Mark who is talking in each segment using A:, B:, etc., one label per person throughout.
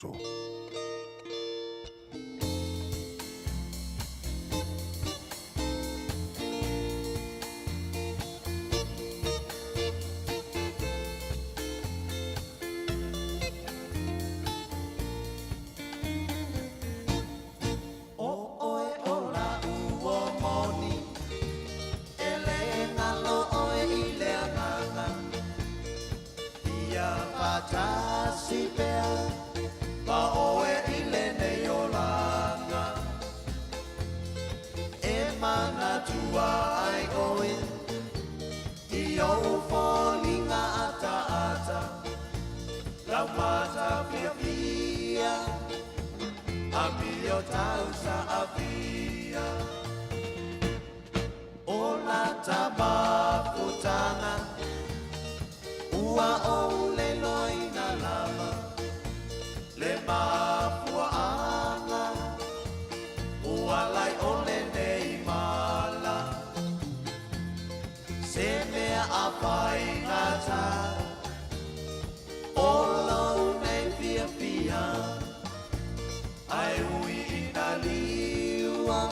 A: ʻO ʻoe ʻo laʻu moni, e le nalo ʻoe i le agaga. Ia faatasi pea ma ʻoe i lenei olaga. E manatua ai ʻoe i ou foliga ataata, laumata fiafia, amio tausaafia. O lata mafutaga, ua ou leloina lava, le mafuaaga, ua lae o lenei mala. Se mea a faigata, o lou nei fiafia, ae ui ina liua,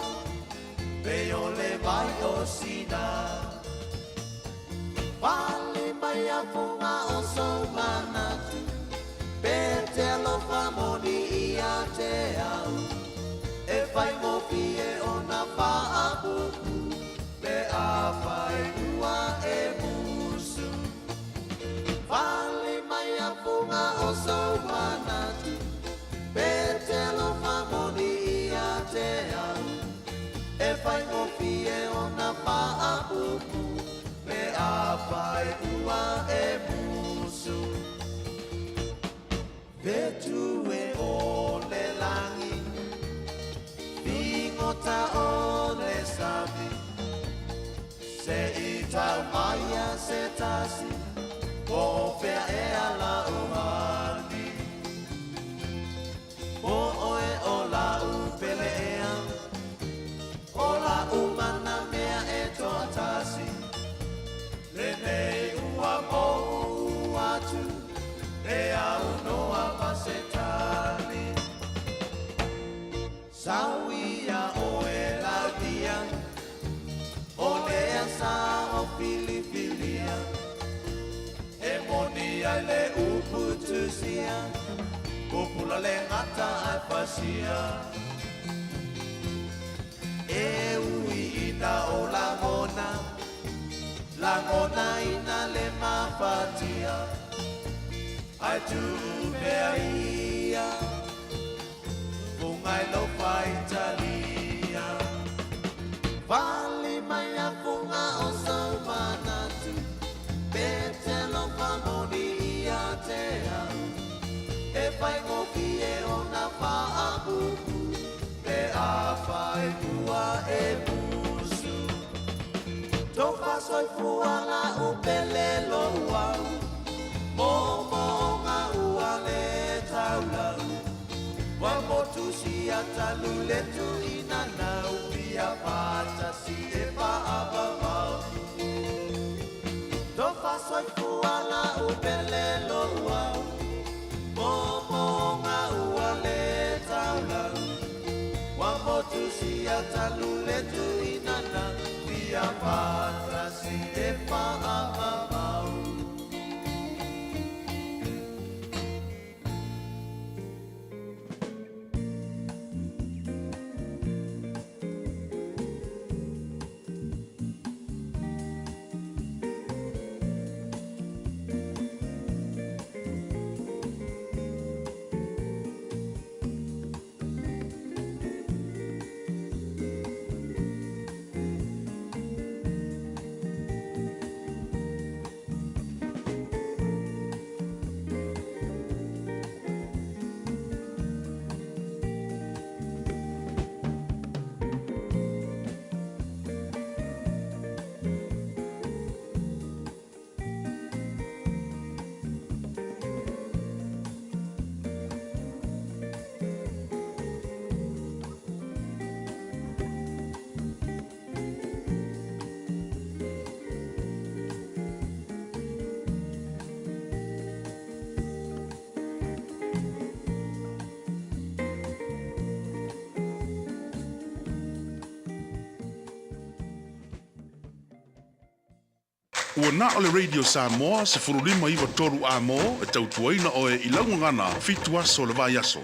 A: pei o le vai o Sina. Pale mai a fuga o sou manatu, pe te alofa moni ia te au. E faigofie ona faapupu, pe afai ua e musu. Pale mai a fuga o sou manatu, pe te alofa moni ia te au. E faigofie ona faapupu, pe afai ua e musu. Fetu e o le lagi, figota o le sami, se i tau maia se tasi, po o fea ea lau hani. O ʻoe o lau pele ea, o lau mana mea e toatasi, lenei ua mou atu, e aunoa ma se tali. Sau ia ʻoe Laudia, o lea sa o filifilia, e moni ai le upu tusia, pupula le gata ae fasia. E ui ina o lagona, lagona ina le mafatia, ae tuu pea ia, fuga i lou faitalia. Pale mai a fuga o sou manatu, pe te alofa moni ia te au. E faigofie ona faapupu, pe afai ua e musu. Tofa soifua lau pele lou au, moomooga ua le taulau. Ua motusia talu le tuuina nau, fia faatasi e faavavau. Tofa soifua lau pele lou au, moomooga ua le taulau. Ua motusia talu le tuuina nau, fia faatasi e faavavau.
B: Ua na o le Radio Samoa 1593 amo e tautuaina oe i lau gagana 7 aso o le vaiaso.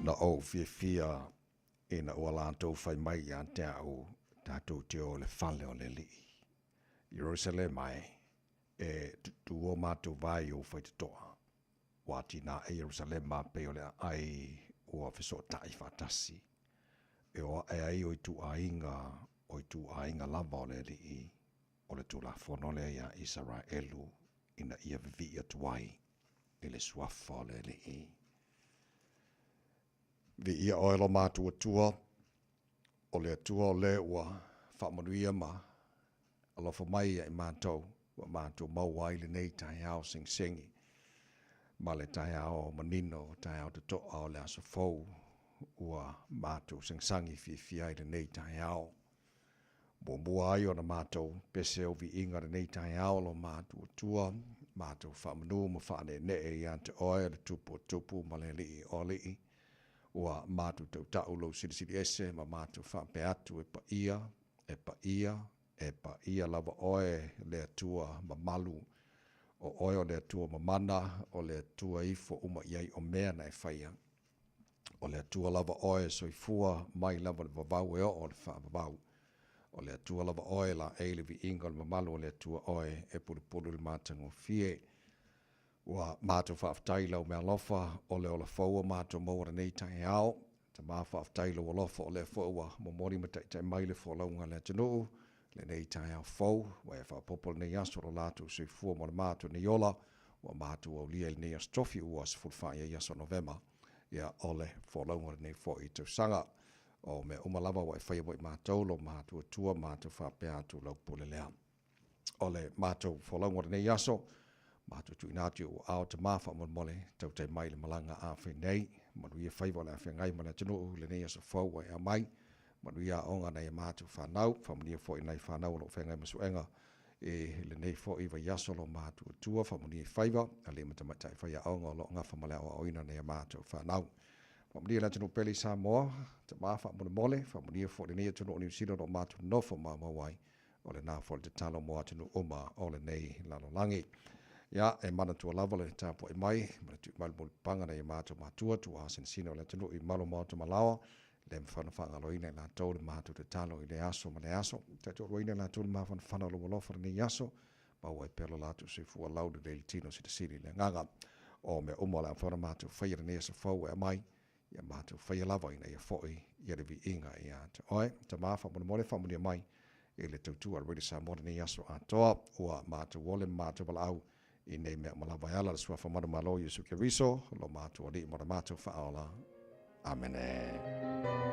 C: Na ou fiafia ina ua latou fai mai ia te au, tatou te o i le fale o le Alii. Ierusalema e, e tutū o matou vae i ou faitotoa. Ua atinae Ierusalema pei o le aai ua fesootai faatasi, e o ae ai o ituaiga o ituaiga lava o le Alii o le Tulafono lea iā Isaraelu ina ia vivii atu ai i le suafa o le Alii. Viia oe lo matou Atua, o le Atua o le ua faamanuia ma alofa mai ia i matou, ua matou maua ai lenei taeao segisegi, ma le taeao manino, taeao totoa o le aso fou, ua matou sagisagi fiafia ai lenei taeao. Muamua ai ona matou pese o viiga lenei taeao lo matou Atua, matou faamanu ma faaneenee ia te oe le Tupu o Tupu ma le Alii o Alii. Ua matou tautau lou silisili ese ma matou faapea atu e paia, e paia, e paia lava oe le Atua mamalu. O oe o le Atua mamana, o le Atua ifo uma i ai o mea na e faia. O le Atua lava oe e soifua mai lava le vavau e oo le faavavau. O le Atua lava oe laei le viiga o le mamalu o le Atua oe e pulupulu i le matagofie. Ua matou faafetai i lau meaalofa o le ola fou ua matou maua lenei taeao. Tama faafetai i lou alofa o lea foi ua momoli ma taitai mai le folauga a le atunuu lenei taeao fou. Ua e faaopoopo lenei aso lo latou soifua mo le matou nei ola ua matou aulia i lenei aso tofi ua 14 i ai aso Novema. Ia o le folauga lenei foi tausaga. O mea uma lava ua e faia mo i matou lo matou Atua matou faapea atu lau pule lea. O le matou folauga o lenei aso, matou tuuina atu i ou aao Tama faamolemole, tautai mai i le malaga a fenei, manuia faiva o le a feagai ma le atunuu i lenei aso fou ua e aumai, manuia aoga a nai a matou fanau, faamanuia foi i nai fanau o lo o feagai ma suega i lenei foi vaiaso lo matou Atua, faamanuia i faiva, alii ma tamaitai faiaoga o lo o gafa ma le aoaoina o nai a matou fanau. Faamanuia le atunuu pele i Samoa, Tama faamolemole, faamanuia foi lenei atunuu o Niu Sila o lo o matou nofo maumau ai, O lena foi le tatalo mo atunuu uma o lenei lalolagi. Ia, e manatua lava le tapuai mai ma le tui mai le mulipapaga nai o matou matua, tuaa sinasina o le atunuu i malu maota malaoa, le mafai ona faagaloina i latou le matou tatalo i lea aso ma lea aso. Taitoaluaina i latou le mafanafana o lou alofa lenei aso, maua ai pea lo latou soifua laulelei i le tino silisili i le agaga. O mea uma o le a mafai ona matou faia lenei aso fou e aumai, Ia matou faia lava ina ia foi ia le viiga ia te oe. Tama, faamolemole faamanuia mai i le tautua a le Radio Samoa lenei aso atoa. Ua matou ole ma matou valaau I nei mea uma lava e ala i le Suafa manumalo o Iesu Keriso, lo matou Alii ma lo matou Faaola. Amene.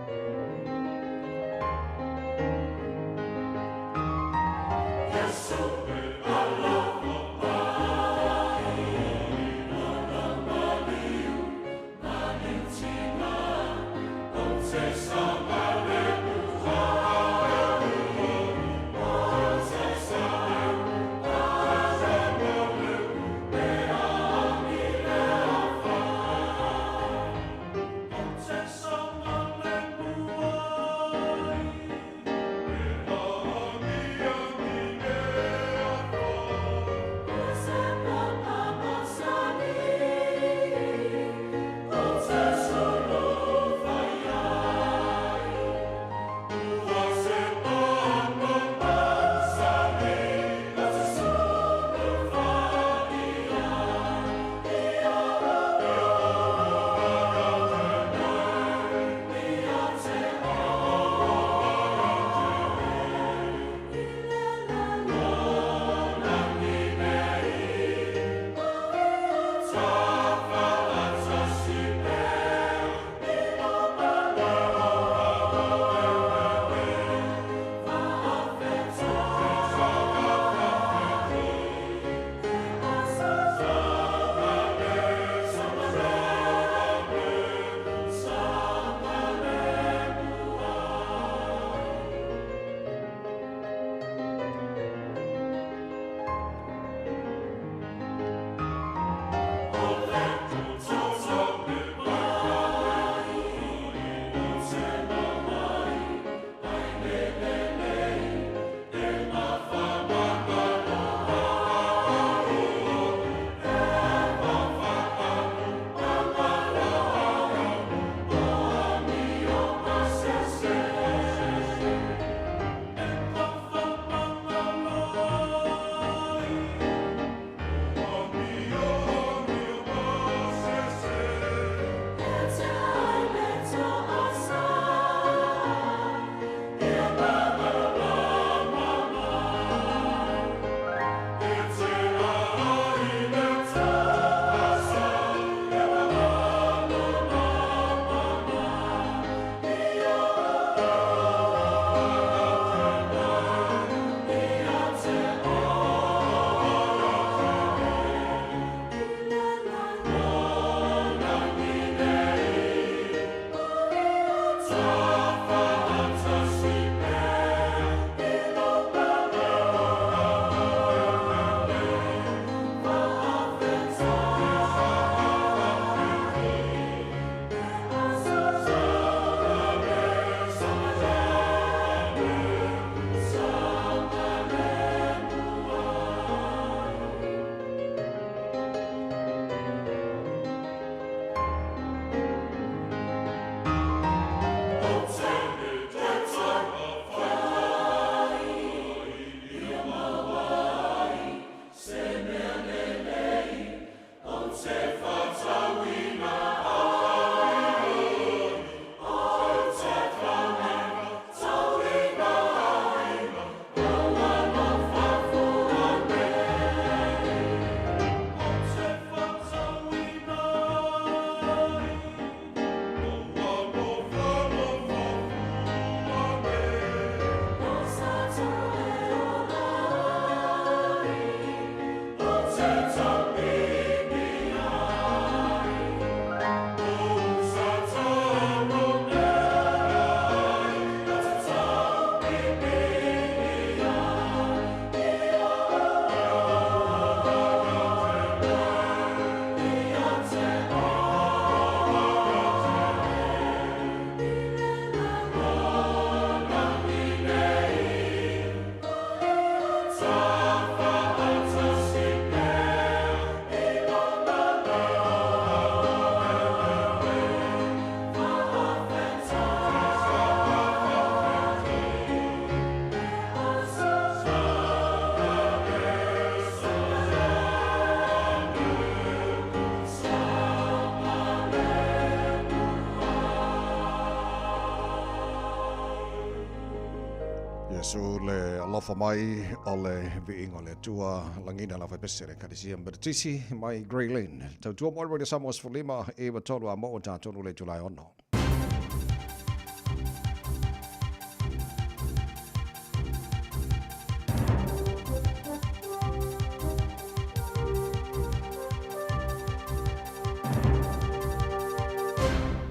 C: Iesu le alofa mai o le viiga o le Atua lagina lau faipese le Ekalesia Metotisi mai Grey Lynn. Tautua mo le Radio Samoa 15 9 a mo tatonu le Julai 6.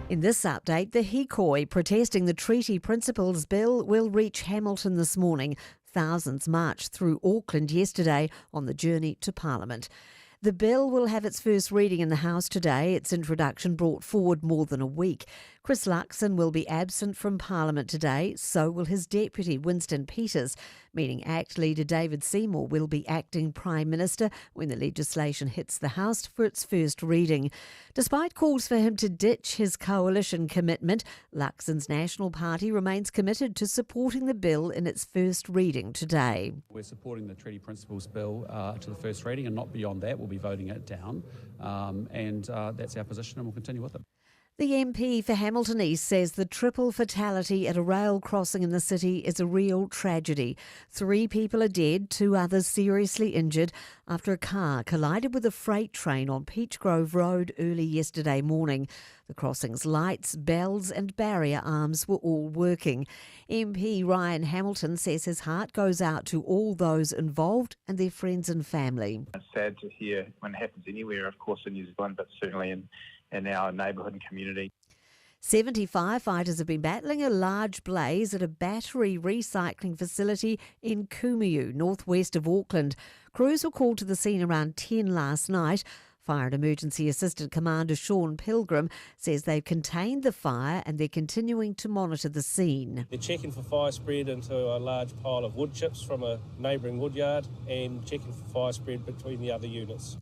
D: In this update, the Hikoi protesting the Treaty Principles Bill will reach Hamilton this morning. Thousands marched through Auckland yesterday on the journey to Parliament. The bill will have its first reading in the House today, its introduction brought forward more than a week. Chris Luxon will be absent from Parliament today, so will his deputy, Winston Peters, meaning ACT leader David Seymour will be acting Prime Minister when the legislation hits the House for its first reading. Despite calls for him to ditch his coalition commitment, Luxon's National Party remains committed to supporting the bill in its first reading today.
E: We're supporting the Treaty Principles Bill uh, to the first reading and not beyond that. We'll be voting it down. Um, and uh, that's our position and we'll continue with it.
D: The MP for Hamilton East says the triple fatality at a rail crossing in the city is a real tragedy. Three people are dead, two others seriously injured after a car collided with a freight train on Peach Grove Road early yesterday morning. The crossing's lights, bells, and barrier arms were all working. MP Ryan Hamilton says his heart goes out to all those involved and their friends and family.
F: It's sad to hear when it happens anywhere, of course, in New Zealand, but certainly in, in our neighbourhood and community.
D: 70 firefighters have been battling a large blaze at a battery recycling facility in Kumeu, northwest of Auckland. Crews were called to the scene around 10 last night. Fire and Emergency Assistant Commander Sean Pilgrim says they've contained the fire and they're continuing to monitor the scene.
G: They're checking for fire spread into a large pile of wood chips from a neighbouring woodyard and checking for fire spread between the other units.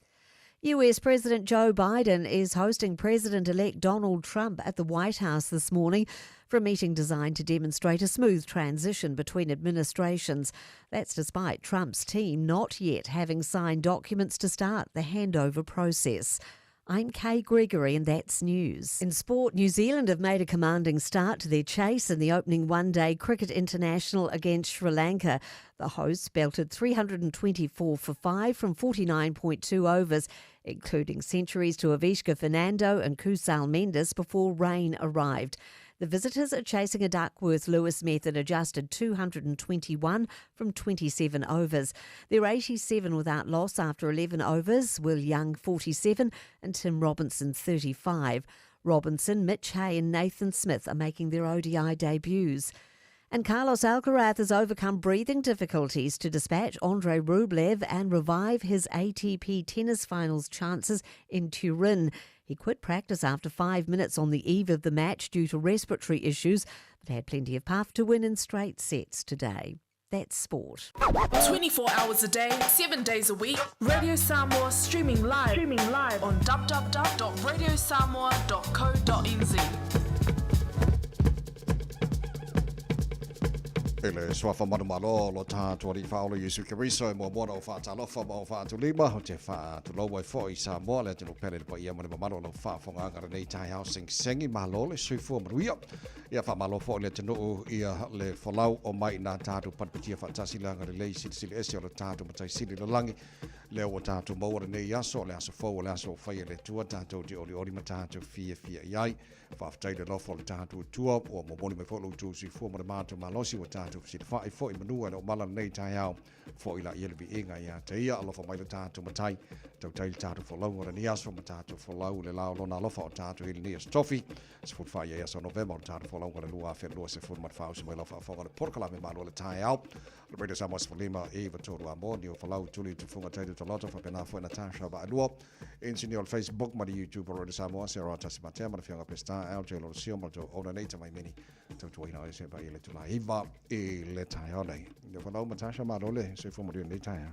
D: US President Joe Biden is hosting President elect Donald Trump at the White House this morning for a meeting designed to demonstrate a smooth transition between administrations. That's despite Trump's team not yet having signed documents to start the handover process. I'm Kay Gregory, and that's news. In sport, New Zealand have made a commanding start to their chase in the opening one day cricket international against Sri Lanka. The hosts belted 324 for 5 from 49.2 overs, including centuries to Avishka Fernando and Kusal Mendis before rain arrived. The visitors are chasing a Duckworth Lewis method adjusted 221 from 27 overs. They're 87 without loss after 11 overs, Will Young 47 and Tim Robinson 35. Robinson, Mitch Hay and Nathan Smith are making their ODI debuts. And Carlos Alcaraz has overcome breathing difficulties to dispatch Andre Rublev and revive his ATP tennis finals chances in Turin. He quit practice after five minutes on the eve of the match due to respiratory issues, but had plenty of puff to win in straight sets today. That's sport.
H: 24 hours a day, 7 days a week. Radio Samoa streaming live, streaming live on www.radiosamoa.co.nz.
C: I le suafa manumalo o lo tātou Alii Faaola Iesu Keriso e muamua na ou faatalofa ma ou faatulima o te faatuloua ai foi i Samoa le atunuu pele le paia ma le mamalu o lau faafogaaga lenei taeao segisegi malo le soifua manuia ia faamalo foi le atunuu ia le folau o mai nā tātou patipatia faatasi le agalelei silisili ese o le tātou Matai Sili i le lagi lea ua tātou maua lenei aso o le aso fou o le aso ua faia e le Atua tātou te olioli ma tātou fiafia i ai. Faafetai i le alofa o le tatou Atua ua momoli mai foi lo outou soifua ma le matou malosi ua tatou fesilafai foi i manua e le o mala lenei taeao foi la ia le viiga ia te ia alofa mai le tatou Matai tautai le tatou folauga o lenei aso ma tatou folau le la o lona alofa o tatou i lenei aso tofi 14 ia aso Novema o le tatou folauga le 2024 usi mai lau faafofoga le polokalame malo le taeao le Radio Samoa 15 9 3 a mo ni o folau tuli tufunga taitu taloto faapena foi Natasha Vaalua Engineer o le Facebook ma le YouTube o Radio Samoa, Sarah Tasi Matea ma le Afioga Pestar, LJ Lolosio ma le tou owner nei Tamaimeni, tautuaina oe se vai le tula iva i le taeao nei. Ia whanau Matasha, malo le soifua manuia lenei taeao.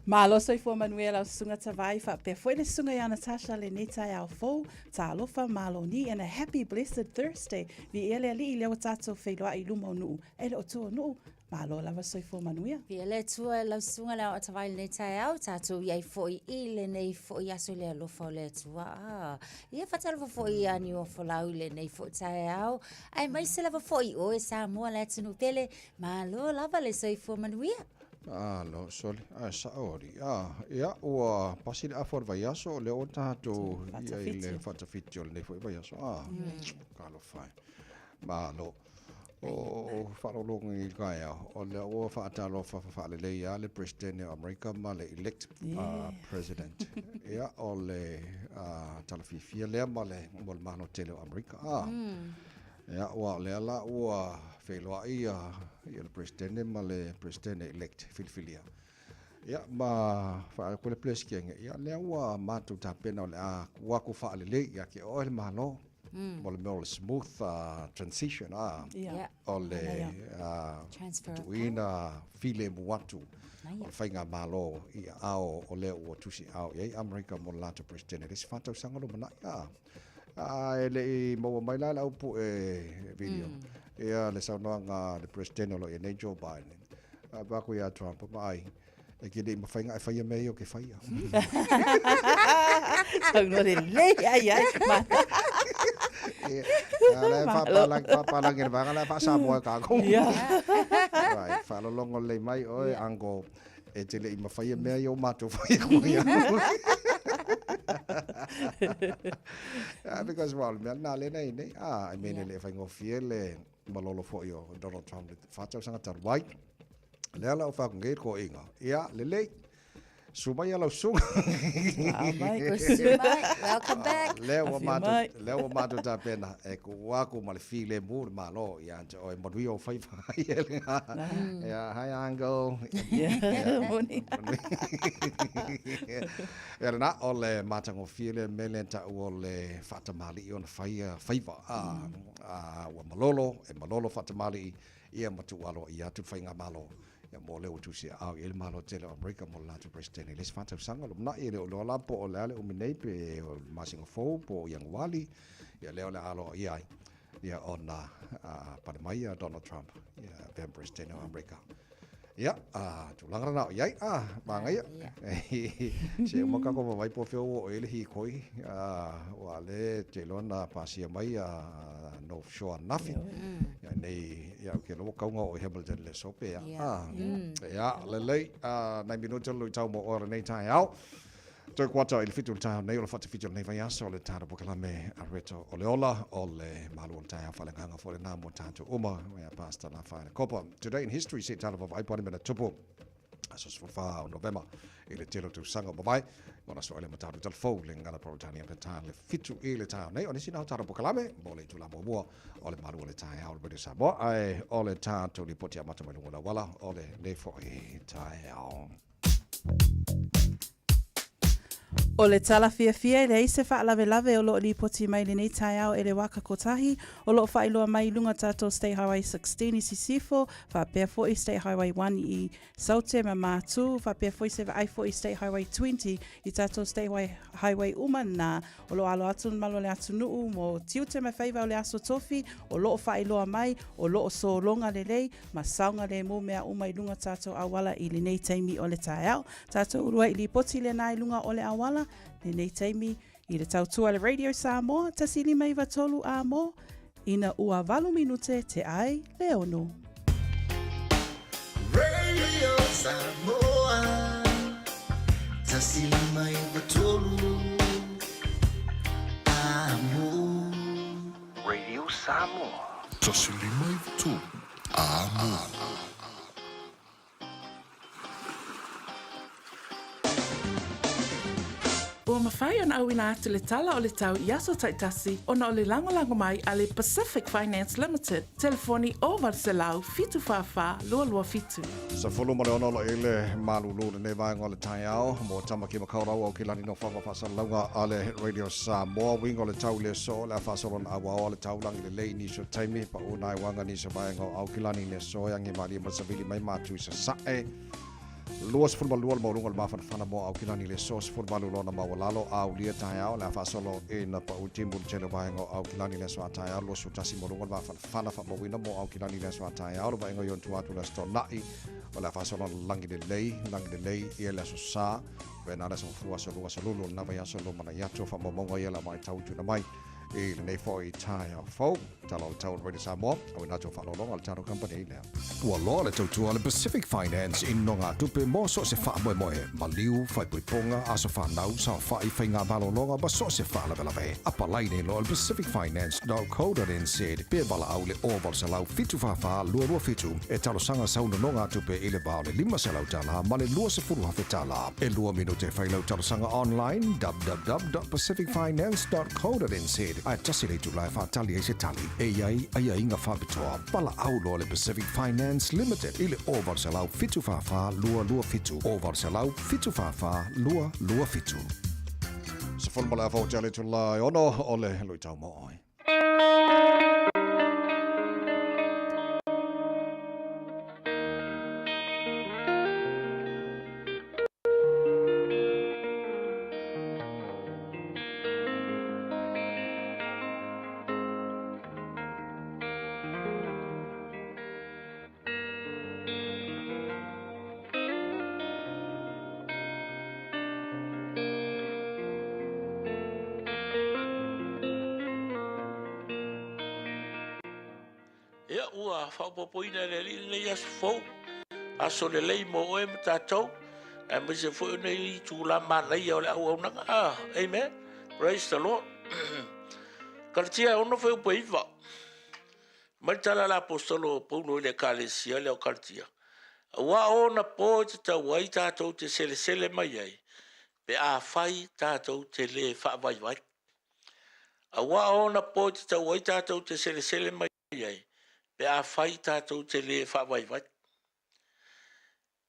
I: Malo soifua manuia lau susuga Tavai faapea foi le susuga ia Natasha lenei taeao fou, talofa malo ni and a happy blessed Thursday. Viia le Alii lea ua tatou feiloai i luma o nuu e le o tua o nuu. Malo lava soifua manuia.
J: Viia le Atua e lau susuga le Aoatavai i lenei taeao, tatou i ai foi i lenei foi aso i le alofa o le Atua. Ah, ia faatalofa foi ia Niuafolau i lenei foi taeao, aemaise lava foi oe Samoa le atunuu pele, malo lava le soifua manuia.
C: Malo, soli, ae sao alii. Ah, ia, ua pasi le afa o le vaiaso, o lea ua tatou i ai i le faatafiti o lenei foi vaiaso. Ah, talofa e. Malo. O faalogologo i le taeao, o lea ua faatalofa faalelei lava le Peresetene o Amerika ma le elect President. Ia, o le tala fiafia lea ma le, mo le Malo tele o Amerika. Ah. Ia, aua o lea la ua feiloai ia, ia le Peresetene ma le Peresetene elect filifilia. Ia, ma faaatu le Peresetene, ia lea ua matou tapena o le a tuu atu faalelei ia te oe le Malo. Mo le mea o le smooth transition, a, o le tuuina filemu atu o le faigamalo i aao o lea ua tusiaao i ai Amerika mo le latou Peresetene i le isi 4 tausaga lumanai. A, a e le i maua mai la le aupue video, ia le saunoaga a le Peresetene o lo o i ai nei Joe Biden, a faapea atu ia Trump, vaai, E te le i mafai ona e faia mea ia ou te faia.
I: Saunoa lelei, ai ai.
C: Ia, la e faapalagi, faapalagi le vaega la e faa-Samoa e kākou.
I: Ia.
C: Right, faalologo lelei mai oe, uncle, e te le i mafaia mea ia o matou faia koe ia. Because well, mea nā lena i nei, ah, I mean, e le faigofie le malolo foi o Donald Trump le 4 tausaga talu ai. Lea la o fai atu nei le toeaina, ia, lelei, susu mai lau susuga.
J: Susu mai, welcome back.
C: Lea ua matou, lea ua matou tapena e tuu atu ma le filemu le Malo ia te oe, manuia ou faiva. Ia, hi uncle.
I: Moni.
C: Ia lena, o le matagofie lea mea lea e tau o le faatamalii ona faia faiva. A ua malolo, e malolo faatamalii, Ia ma tuu aloaia atu le faigamalo ia mo lea ua tusiaao i ai le Malo tele o Amerika mo le latou Peresetene i le isi 4 tausaga. Lumanai e le o iloa la po o le a le umi nei pe o le masina fou po o Ianuali, ia lea o le a aloaia ai ia ona pale mai ia Donald Trump ia avea ma Peresetene o Amerika. Ia, a, tulaga lena o i ai, a, manaia. Se uma kākou vaavaai po o fea ua oo i ai le hikoi, a, ua le te iloa na pasia mai a North Shore ananafi. Ia nei, ia ou te iloa ua tau ona oo i Hamilton i le aso pe a. Ia, lelei, a, nai minute o le luitau mo oe o lenei taeao. Toe kuata i le 7 o le taeao nei o le faatafiti o lenei vaiaso o le tatou polokalame a Reto o le Ola o le malu o le taeao faaleagaga foi lena mo tatou uma ia Pastor Lafaele Kopa. Today in history se i tala vaavaai po o a ni mea na tupu aso 14 o Novema i le tele o tausaga ua mavae ona aso ea le mataupu talafou le gagana Peretania pe ta le 7 i le taeao nei. O nisi na o tatou polokalame mo le itula muamua o le malu o le taeao o le Radio Samoa ae o le tatou lipoti amata mai luga o le auala o lenei foi taeao.
I: O le tala fiafia e leai se faalavelave o lo o lipoti mai lenei taeao e le Waka Kotahi, o lo o faailoa mai i luga tatou State Highway 16 i Sisifo, faapea foi State Highway 1 i Saute ma Matū, faapea foi se vaai foi i State Highway 20 i tatou State Highway uma na o lo o alo atu le malu o le atunuu mo tiute ma faiva o le Aso Tofi, o lo o faailoa mai, o lo o sologa lelei ma saogalemu mea uma i luga tatou auala i lenei taimi o le taeao. Tatou uluai lipoti lena i luga o le auala, lenei taimi i le tautua le Radio Samoa 1593 A mo, ina ua 8 minute te ai le 6.
A: Radio Samoa 1593 A mo.
B: Radio Samoa. 1593 A mo.
H: Ua mafai ona auina atu le tala o le tau i aso taitasi ona o le lagolago mai a le Pacific Finance Limited, telefoni 0800 744 227.
C: 16 lo i le malulu lenei vaega o le taeao mo Tamaki Makaurau o Kilani no Whanga Whaasalalauga a le Radio Samoa. Uiga o le tau i le aso o le a faasolo na auaoa le taulagi lelei i nisi o taimi pa u nai uaga nisi o vaega o Aukilani i le aso e agi malie ma savili mai matu i sasae. 22 le maualuga o le mafanafana mo Aukilani i le aso 18 lona maualalo, a aulia taeao o le a faasolo ina pau timu le tele o vaega o Aukilani i le aso a taeao, 21 maualuga le mafanafana faamauina mo Aukilani i le aso a taeao, le vaega i ona tua atu i le aso Toonai o le a faasolo ina lagi lelei, lagi lelei ia le aso Sa, faapena le aso Gafua, aso Lua, aso Lulu o lena vaiaso lumanai atu. O faamaumauga ia o le a matau i tuuina mai i lenei foi taeao fou. Tala o le tau o le Radio Samoa, auina atu o faaaloaloga a le tatou kamupani lea.
K: Ua loa le tautua a le Pacific Finance i nogatupe mo so o se faamoemoe, maliu, faaipoipoga, aso fanau, saofai, faiga malologa ma so o se faalavelave. Apalai nei loa i le pacificfinance.co.nz pe valaau i le 0800 744 227 e talosaga sau nonogatupe i le va o le $500 ma le $20,000. E lua minute e fai lau talosaga online, www.pacificfinance.co.nz, ae tasi le itula e faatali ai se tali. E i ai aiaiga faapitoa. Valaau loa le Pacific Finance Limited i le 0800 744 227, 0800 744 227.
C: Sefulu ma le afa o te itula e ono o le luitau mo oe.
L: Ia, ua faaopoopoina e le Alii lenei aso fou, aso lelei mo oe ma tatou, aemaise foi o nei itula manaia o le auaunaga. Ah, amen. Praise the Lord. Kalatia e ono fuaiupu e iva. Mai le tala a le Aposetolo o Paulo i le Ekalesia lea o Kalatia, Auā o ona po e tatau ai tatou te selesele mai ai, pe afai tatou te lē faavaivai. Auā o ona po e tatau ai tatou te selesele mai ai, pe afai tatou te lē faavaivai.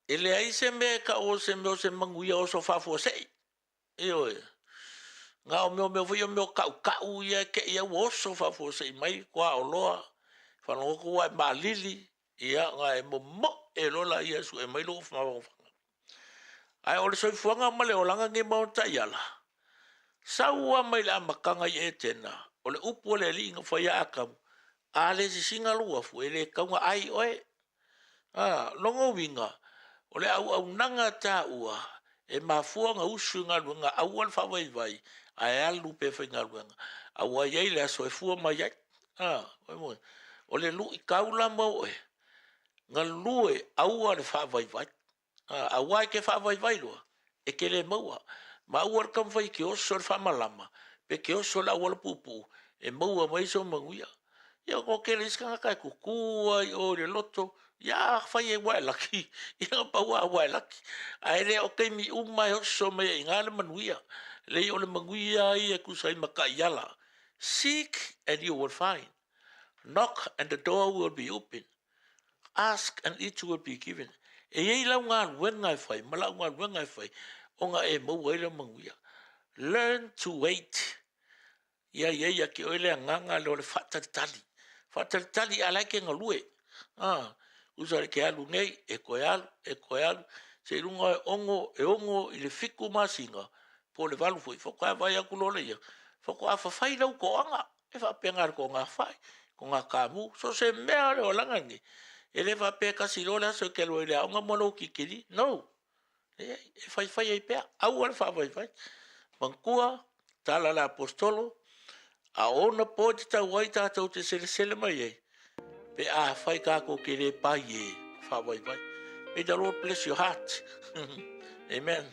L: E leai se mea e tau o se mea o se manuia oso faafuasei. Ioe. Na o mea o mea foi ia o mea o tautau ia e te i ai ua oso faafuasei mai tuaoloa, faalogo atu ua e maalili, ia ona e momoe loa laia e sue mai lou mafaufauga. Ae o le soifuaga ma le olaga lenei ma ona taiala, sau lava mai le amataga i Etena, o le upu a le Alii na fai ia Atamu, a le sisina lou afu, e le tatau ona ai oe. A, lona uiga, o le auaunaga taua e mafua ona usu i galuega aua le faavaivai ae alu pea e faigaluega, aua e i ai le aso e fua mai ai. A, o le luitau la mo oe, galue aua le faavaivai. Aua e te faavaivai loa, e te le maua. Ma aua le taumafai e te oso i le faamalama, pe te oso i le auala puupuu e maua mai ai sou manuia. Ia ua toatele isi tagata e tutu lava i o i le loto, ia afai e ua e laki, ia na pau lava ua e laki. Ae le o taimi uma e oso mai ai i ina le manuia. Leai o le manuia lava ia e tusa ai ma taiala, Seek and you will find, knock and the door will be opened. Ask and it will be given. E i ai lau galuega e fai ma lau galuega e fai ona e maua ai lau manuia. Learn to wait. Ia i ai ia te oe le agaga lea o le faatalitali. Faatalitali a la e te galue. Ah, usa le ke alu nei, e toe alu, e toe alu. Seiloga e ono, e ono i le fitu masina, po o le valu foi, faatoa vaai atu loa lea, faatoa fafai lau toaga. E faapena le togafai, togakamu, so o se mea o le olaga lenei. E le faapea e tasi loa le aso e te alu ai i le aoga ma lou tikeri. No! Leai, e faifai ai pea. Aua le faavaivai. Manatua, tala a le Aposetolo, a o ona po e tatau ai tatou te selesele mai ai, pe afai tatou te le pai e faavaivai. May the Lord bless your heart. Amen.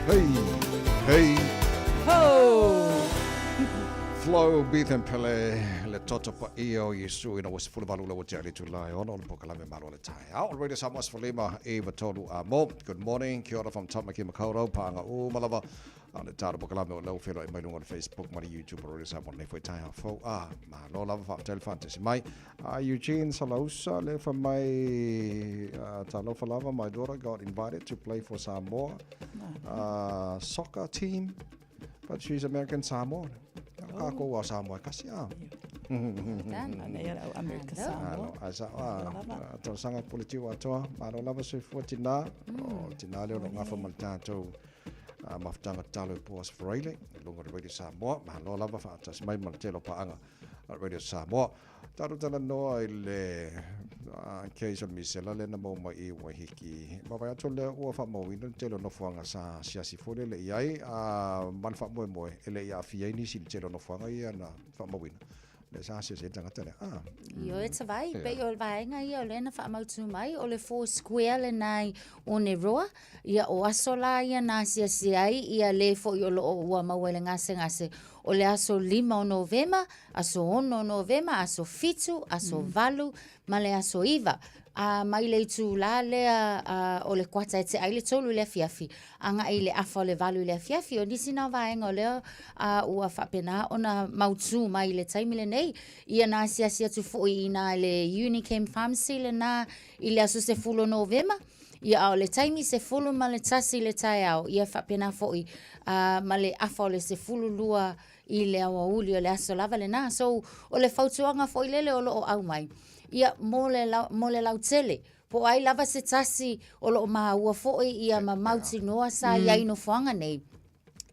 C: Hey, hey.
I: Ho!
C: Flo, Beth and Pele, le toto pa ia o Iesu ina ua 18 le ua tea le itula e ono o le polokalame Malo o le Taeao. O le Radio Samoa 15 e 3 a mo. Good morning, kia ora from Tamaki Makaurau, paanga uma lava. A o le talo polokalame o lea ua feiloai mai luga o le Facebook ma le YouTube o Radio Samoa lenei foi taeao fou. A, malo lava faafetai le faatasi mai. A Eugene Salausa le fai mai, talofa lava, my daughter got invited to play for Samoa soccer team, but she's American Samoan. Oh. Kākou a Samoa e kasi a.
I: Anei au America Samoa.
C: Alo, ai sa, a, talosaga pule tiu atoa, malo lava soifua tinā, o tinā lea o lo gafa ma le tātou mafutaga tatalo i Boas Freile, i luga o le Radio Samoa, malo lava faatasi mai ma le tele o paaga a le Radio Samoa. Tatou talanoa i le case o le misela lea na maua mai i Waiheke. Vaavaai atu lea ua faamauina le tele o nofoaga sa asiasi foi lele i ai, a ma le faamoemoe e le i aafia ai nisi i le tele o nofoaga ia na faamauina. Lea sa asiasi ai le tagata lea. Ah.
J: Ioe Tavai, pei o le vaega ia o lea na faamautu mai, o le Four Square lena i Oneroa, ia o aso la ia na asiasi ai ia le foi o loo ua maua i le gasegase, o le aso 5 o Novema, aso 6 o Novema, aso 7, aso 8 ma le aso 9. A mai le itulā lea a, o le kuata e tea ai le 3 i le afiafi, agai i le afa o le 8 i le afiafi. O nisi na o vaega o lea a, ua faapena ona mautū mai i le taimi lenei. Ia na asiasi atu foi i inā i le Unichem Pharmacy lenā i le aso 10 o Novema, ia a o le taimi 11 i le taeao, ia faapena foi a, ma le afa o le 12 i le aoauli o le aso lava lenā. So, o le fautuaga foi lele o loo aumai, ia, mo le, mo le lautele, po o ai lava se tasi o loo maua foi ia ma mautinoa sa iai nofoaga nei,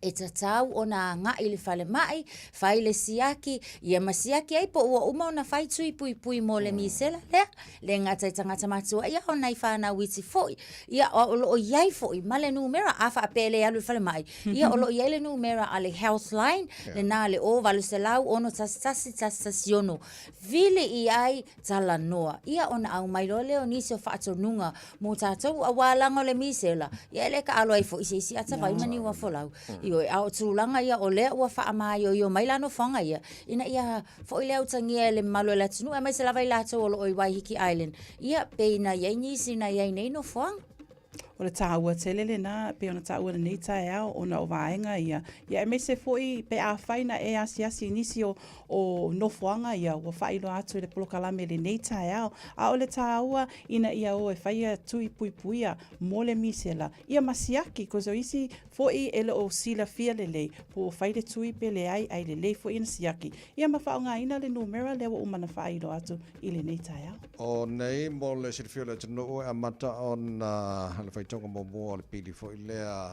J: e tatau ona agai i le falemai, fai le siaki, ia ma siaki ai po ua uma ona fai tui puipui mo le misela lea, le gata i tagata matua, ia o nai fanau iti foi. Ia, o loo iai foi ma le numera, a faapea e le alu i le falemai, Ia, o lo o i ai le numera a le Healthline, lena le 0800 611 116. Vili i ai talanoa. Ia, ona aumai loa lea o nisi o faatonuga mo tatou, aua leaga o le misela, ia e le taalo ai foi i se isi ata vai ma niu afolau. Ioe, a o tulaga ia o lea ua faamaioio mai la nofoaga ia, ina ia foi le autagia e le mamalu o le atunuu, aemaise lava i latou o lo o i Waiheke Island, ia, pe ina i ai nisi na i ai nei nofoaga.
I: O le taua tele lena e pei ona taua i lenei taeao ona o vaega ia, ia aemaise foi pe afai na e asiasi i nisi o, o nofoaga ia ua faailoa atu i le polokalame i lenei taeao. A o le taua ina ia o e fai ia tui puipuia mo le misela, ia ma siaki, cause o isi foi e le o silafia lelei po ua fai le tui pe leai, ae lelei foi ona siaki, ia ma faaaogaina le numera lea ua uma ona faailoa atu i lenei taeao.
C: O nei mo le silafia o le atunuu e amata ona le faitauga muamua o le pili foi lea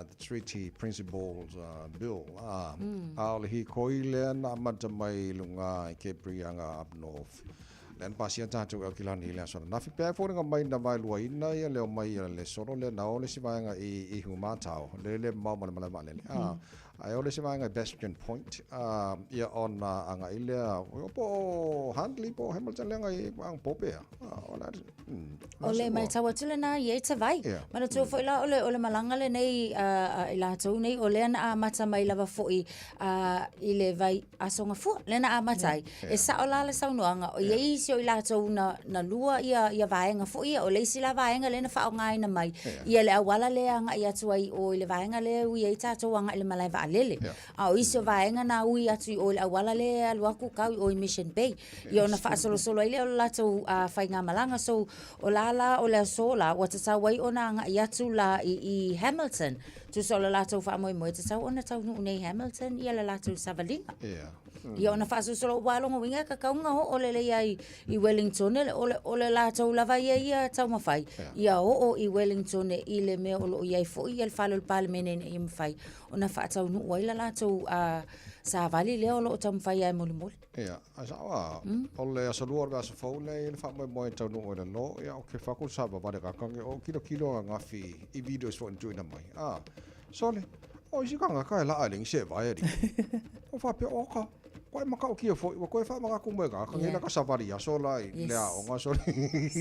C: The Treaty Principles Bill a o le hikoi lea na amata mai i luga i Kepri aga up north lea na pasia tatou i Aukilani i le aso ananafi. Pe ai foliga mai na vaeluaina ia le omai a le solo lea na o le isi vaega i Ihumātao lele le mamao ma le malae vaalele Ae o le isi vaega i Bastion Point, ia ona agai lea, po o Huntly po o Hamilton lea agai i Pope a. O le
J: O le matau atu lena i ai Tavai. Manatua foi la o le, o le malaga lenei a i latou nei, o lea na amata mai lava foi i le vai Aso Gafua, lea na amata ai. E sao la le saunoaga, o i ai isi o i latou na, na lua ia, ia vaega foi ia, o le isi la vaega lea na faaaogaina mai, ia le auala lea e agai atu ai i o i le vaega lea e ui ai tatou agai i le malae vaalele. A o isi o vaega na ui atu i o i le auala lea e alu atu kau i o i Mission Bay. Ia ona faasolosolo ai lea o le latou faigamalaga. So, o la la o le aso la, ua tatau ai ona agai atu la i, i Hamilton. Tusa o le latou faamoemoe, e tatau ona taunuu nei i Hamilton ia le latou savaliga. Ia ona faasolosolo aua o lona uiga e tatau ona oo lelei lava i Wellington, o le, o le latou lava ia ia taumafai, ia oo i Wellington i le mea o lo o i ai foi ia le fale o le Palemene ina ia mafai ona faataunuu ai le latou savali lea o lo o taumafai lava e molimoli.
C: Ia, ae sao a, o le aso lua o le vaiaso fou lea e i ai le faamoemoe e taunuu ai le lo, ia ou te fai atu sa vavale kakage, o kilokilo ananafi i videos foi na tuuina mai. A, sole, o isi tagata e laa e leai ni seevae alii. O faapea, oka, ua e matautia foi, ua toe faamanatu mai e tagata nei la ta savali i aso la i le aoga, sole.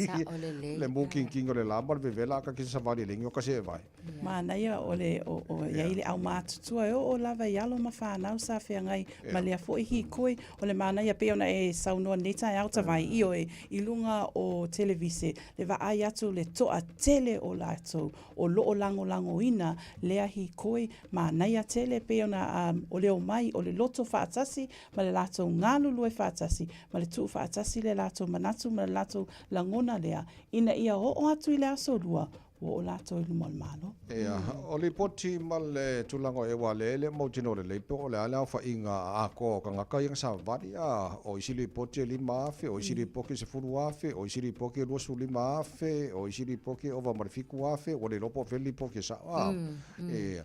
J: Sao lelei.
C: Le mukinkin o le la ma le vevela a ta te savali e leai ni o ta seevae.
I: Manaia o le o, o yeah. iai le aumatutua e oo lava i alo ma whanau sa wheangai yeah. ma lea foi hikoi o le manaia pei ona e saunoa nei taeao tavai mm. ioe i lunga o televise le vaai atu le toa tele o latou o loo lagolagoina lea hikoi manaia tele pei ona um, o le omai o le loto faatasi ma le latou galulue faatasi ma le tuu faatasi le latou manatu ma le latou lagona lea ina ia oo atu i le aso lua ua oo latou i luma o le Malo.
C: Ia, o lipoti ma le tulaga o Ewa le le mautinoa lelei po o le a le aofaiga atoa o tagata ia na savali, a o isi lipoti e 5,000, o isi lipoti e 10,000, o isi lipoti e 25,000, o isi lipoti e ova ma le 7,000, ua le iloa po o fea le lipoti e sao, a. Ia,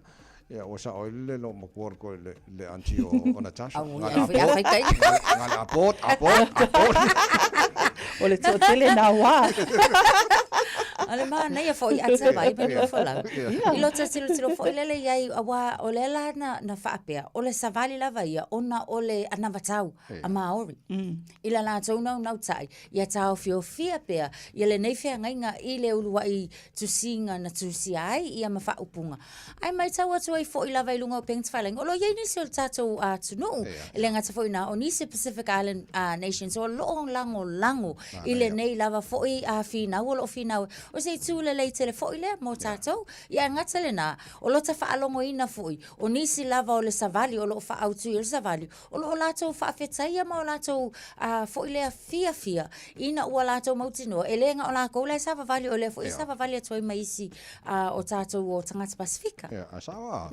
C: ia ua sao ai le loo matua le koe le, le auntie o, o Natasha.
J: Au, ia, ia, faitai.
C: Nga le abort, abort, abort.
I: O le toatele nā wā.
J: O le manaia foi a te vai ma le folau. I lo te tilotilo foi lele i ai, auā o lea la na, na faapea, o le savali lava ia, ona o le anavatau a Māori. I la latou naunautai, ia taofiofia pea ia lenei feagaiga i le uluai tusiga na tusia ai ia ma faaupuga. Ae matau atu ai foi lava i luga o upega tafailagi, o lo o i ai nisi o le tatou atunuu, e le gata foi i ina, o nisi o Pacific Island Nations o lo o lagolago i lenei lava foi finau o lo o finau ai. O se itu lelei tele foi lea mo tatou. Ia ae gata lena, o lota faalogoina foi o nisi lava o le savali o lo o faaautu i ai le savali, o lo o latou faafetaia ma o latou foi lea fiafia ina ua latou mautinoa, e le na o lakou la e savavali, o lea foi e savavali atu ai ma isi o tatou o tagata Pasifika.
C: Ia, a sao a.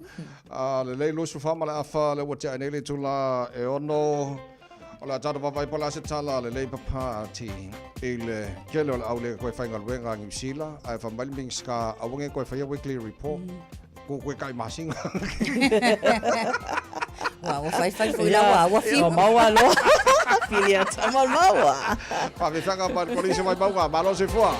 C: A lelei 24 ma le afa, lea ua tea nei le itula e ono, o le a tatou vaavaai po o le a se tala lelei papa-ati i le tele o le au le toe faigaluega a Niu Sila, ae fai mai le Minisita aua ne i toe faia weekly report. Ko koe kai masinga.
J: Ua, ua fai fai foi la ua, ua fiu.
I: Ua maua loa. Pili a tama maua.
C: Faafefeaga ma le Kolisi o Vaimauga. Malo soifua.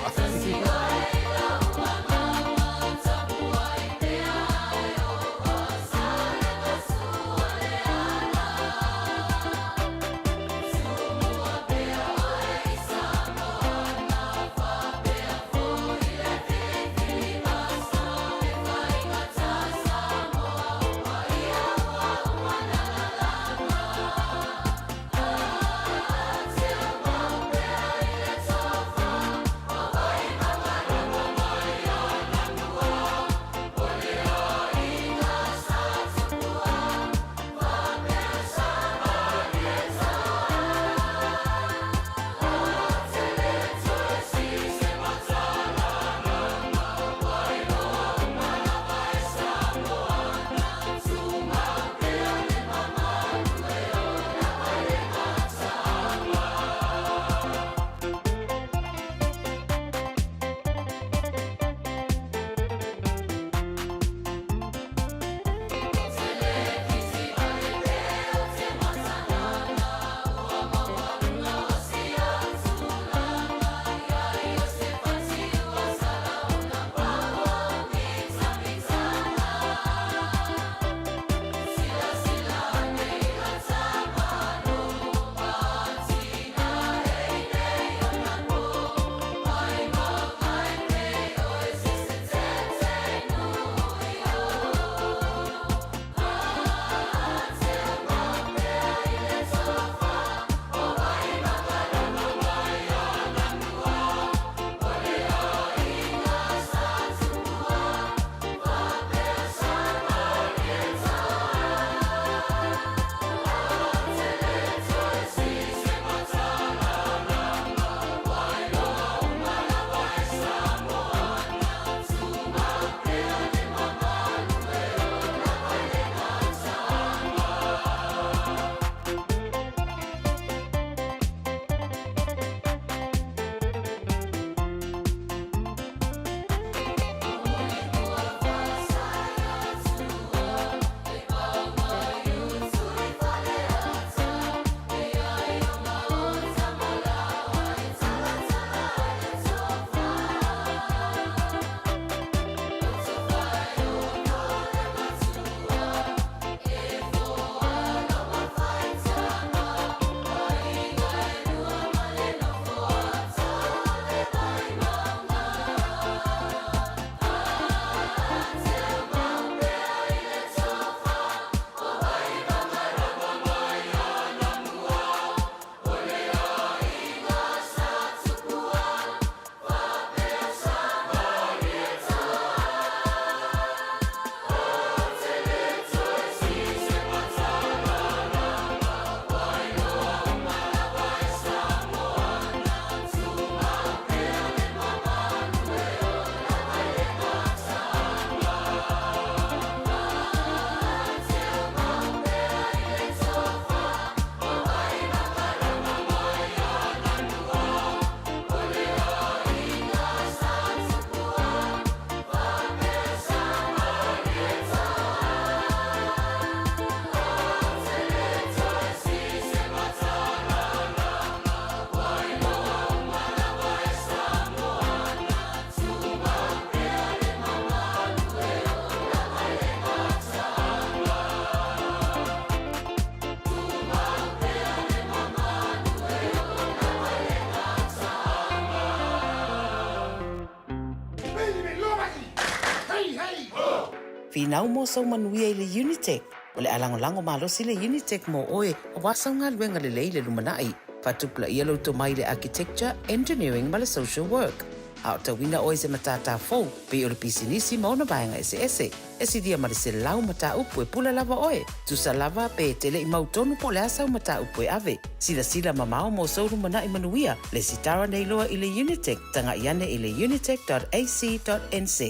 M: Hei, hei, ho!
N: Finau mo sou manuia i le Unitec. O le a lagolago malosi le Unitec mo oe aua sau galuega lelei i le lumanai. Faatupulaia lou tomai i le Architecture, Engineering ma le Social Work. A o tauina oe i se matata fou, pei o le pisinisi ma ona vaega eseese. E silia ma le 100 mataupu e pule lava oe. Tusa lava pe e te le i mautonu po o le a sau mataupu e ave. Silasila mamao mo sou lumanai manuia, lesitala nei loa i le Unitec, taga'i ane i le unitec.ac.nz.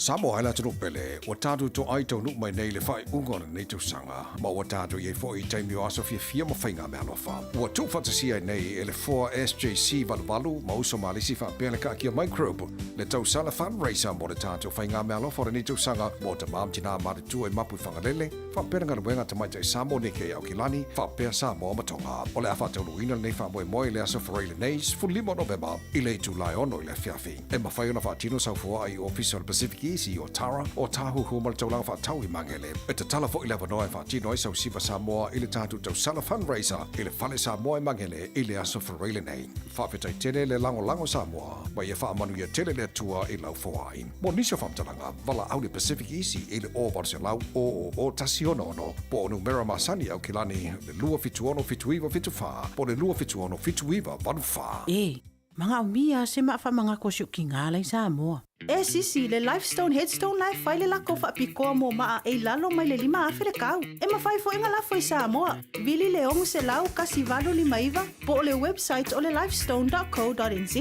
K: Samoa e le atunuu pele, ua tatou toai taunuu mai nei i le faaiuga o lenei tausaga, ma ua tatou i ai foi i taimi o aso fiafia ma faiga meaalofa. Ua tuufaatasia ai nei e le foa SJC 88 ma uso malisi faapea le Kaakia Microbe le tausala fundraiser mo le tatou faiga meaalofa o lenei tausaga mo tamā ma tinā matutua i Mapu i Fagalele, faapea le galuega a Tamaitai Samoa Nike i Aukilani, faapea Samoa ma Tonga. O le a faataunuuina lenei faamoemoe i le aso Forai lenei, 15 o Novema, i le itula e 6 i le afiafi. E mafai ona faatino sau foaa i Ofisa o le Pacific Easy o Tara, o Tāhuhu ma le Taulaga Faatau i Magele. E tatala foi le avanoa e faatino ai sau siva Samoa i le tatou tausala fundraiser i le Fale Samoa i Magele i le aso Forai lenei. Faafetai tele le lagolago Samoa, ma ia faamanuia tele le Atua i lau foai. Mo nisi o faamatalaga, valaau le Pacific Easy i le 0800 000 166 po o numera masani Aukilani le 276 7974 po o le 276 7984.
O: E manaomia se maa faamagako o si ou tigā la i Samoa.
I: E sisi, le Lifestone Headstone la e fai le lako faapitoa mo maa e i lalo mai le 5000 le kau. E mafai foi ona lafo i Samoa. Vili le 600 1859 po o le website o le lifestone.co.nz.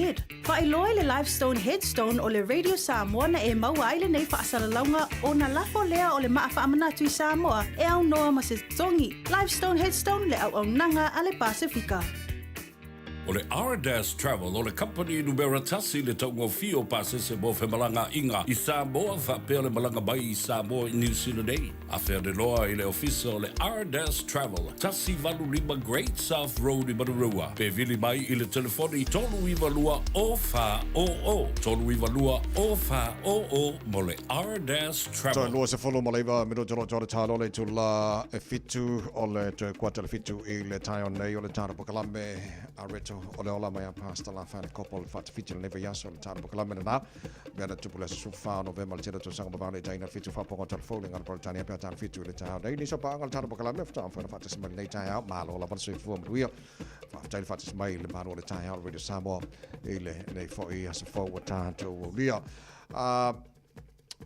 I: Faailoa i le Lifestone Headstone o le Radio Samoa na e maua ai lenei faasalalauga ona lafo lea o le maa faamanatu i Samoa e aunoa ma se totogi. Lifestone Headstone le auaunaga a le Pasefika.
P: O le Ardas Travel o le kamupani numera tasi i le taugofie o pasese mo femalagaaiga i Samoa faapea le malaga mai i Samoa i Niu Sila nei. Afea loa i le ofisa o le Ardas Travel, 185 Great South Road i Manurewa, pe vili mai i le telefoni 392 0400, 392 0400 mo le Ardas
C: Toe
P: Travel.
C: 29 minute o lo o talo le itula e fitu o le toe kuata le fitu i le taeao nei o le tatou polokalame a reto o le ola mai a Pastor Lafaele Kopo le faatafiti lenei vaiaso o le tatou polokalame lena mea na tupu le aso 14 o Novema le tele tausaga mavao le taina fitu faapoga o talafou le ngana Peretania pe a tala fitu i le taeao nei nisi o paaga o le tatou polokalame faatoa mafai ona faatasi mai lenei taeao malo lava le soifua manuia faafetai le faatasi mai i le malu o le taeao o le Radio Samoa i lenei foi aso fou ua tatou aulia.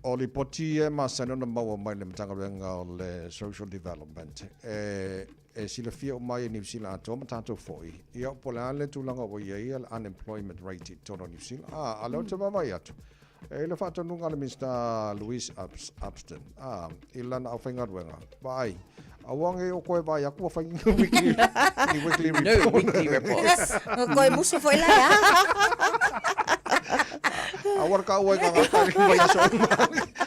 C: O lipoti e masani ona maua mai le Matagaluega o le Social Development e e silafia uma ai e Niu Sila atoa ma tatou foi, ia po o le a le tulaga ua i ai le unemployment rate i totonu o Niu Sila. A, a lea ou te vaavaai atu, e i le faatonuga a le Minisita Louise Upston, a, i lana aufaigaluega, vaai, aua nei o koe vaai atu ua fai ni weekly, ni weekly
J: No
C: report.
J: weekly reports. Ngo koe musu foi la ia.
C: Aua le kaua i ka ngata i mai aso uma.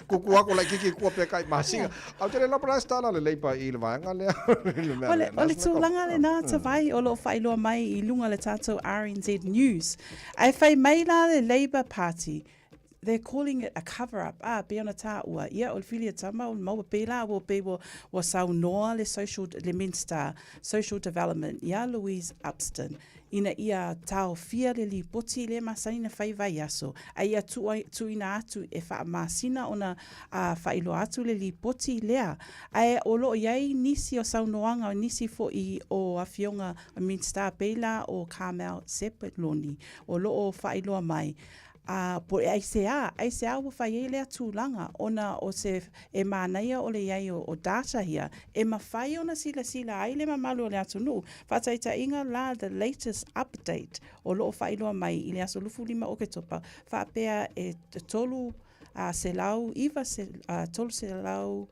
C: Kuku aku lai kiki kua pe kai masinga. Au te le lapa la stala le leipa i le vaega lea. Le mea
I: O le,
C: lea.
I: o le
C: National
I: tulaga lenā Tavai o lo o faailoa mai i luga o le tātou RNZ News. Ae fai mai la le Labour Party, they're calling it a cover up, ā, pei ona tāua, ia, o le whiria tama, o le maua pērā, ua pei ua, ua saunoa le social, le Minster Social Development iā Louise Upston, ina ia taofia le lipoti lea masani na fai vaiaso, a ia tuuina atu e faamasina ona faailoa atu le lipoti lea. Ae o lo o i ai nisi o saunoaga o nisi foi o afioga Minista pei la o Carmel Sepuloni o lo o faailoa mai, Ā, po e aisea, aisea ua fai ai lea tulaga, ona o se, e manaia o le i ai o, o data ia, e mafai ona silasila ai le mamalu o le atunuu. Faataitaiga la the latest update o lo o faailoa mai i le aso 25 o Oketopa, faapea e 300, 9,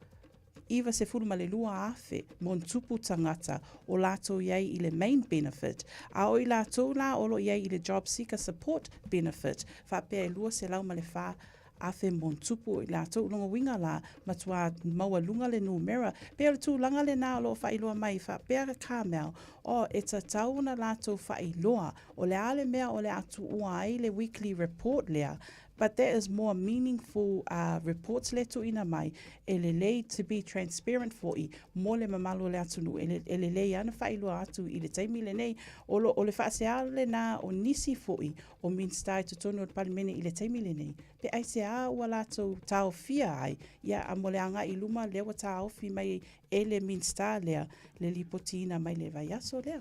I: 392,000 montupu tangata o latou i ai i le main benefit, a o i latou la o lo o i ai i le job seeker support benefit, faapea e 204,000 montupu o i latou. O lona uiga la, matuā maualuga le numera. Pei o le tulaga lena o lo o faailoa mai, faapea Carmel, oh, e tatau ona latou faailoa o le a le mea o le a tuua ai le weekly report lea. But that is more meaningful reports le tuuina mai, e lelei to be transparent fo'i mo le mamalu o le atunuu, e lelei lava ona faailoa atu i le taimi lenei. O lo, o le faasea lenā o nisi fo'i o Minisita i totonu o le Palemene i le taimi lenei, pe aisea ua latou taofia ai, ia, a mo le agai i luma lea ua taofi mai e le Minisita lea le lipotiina mai le vaiaso lea.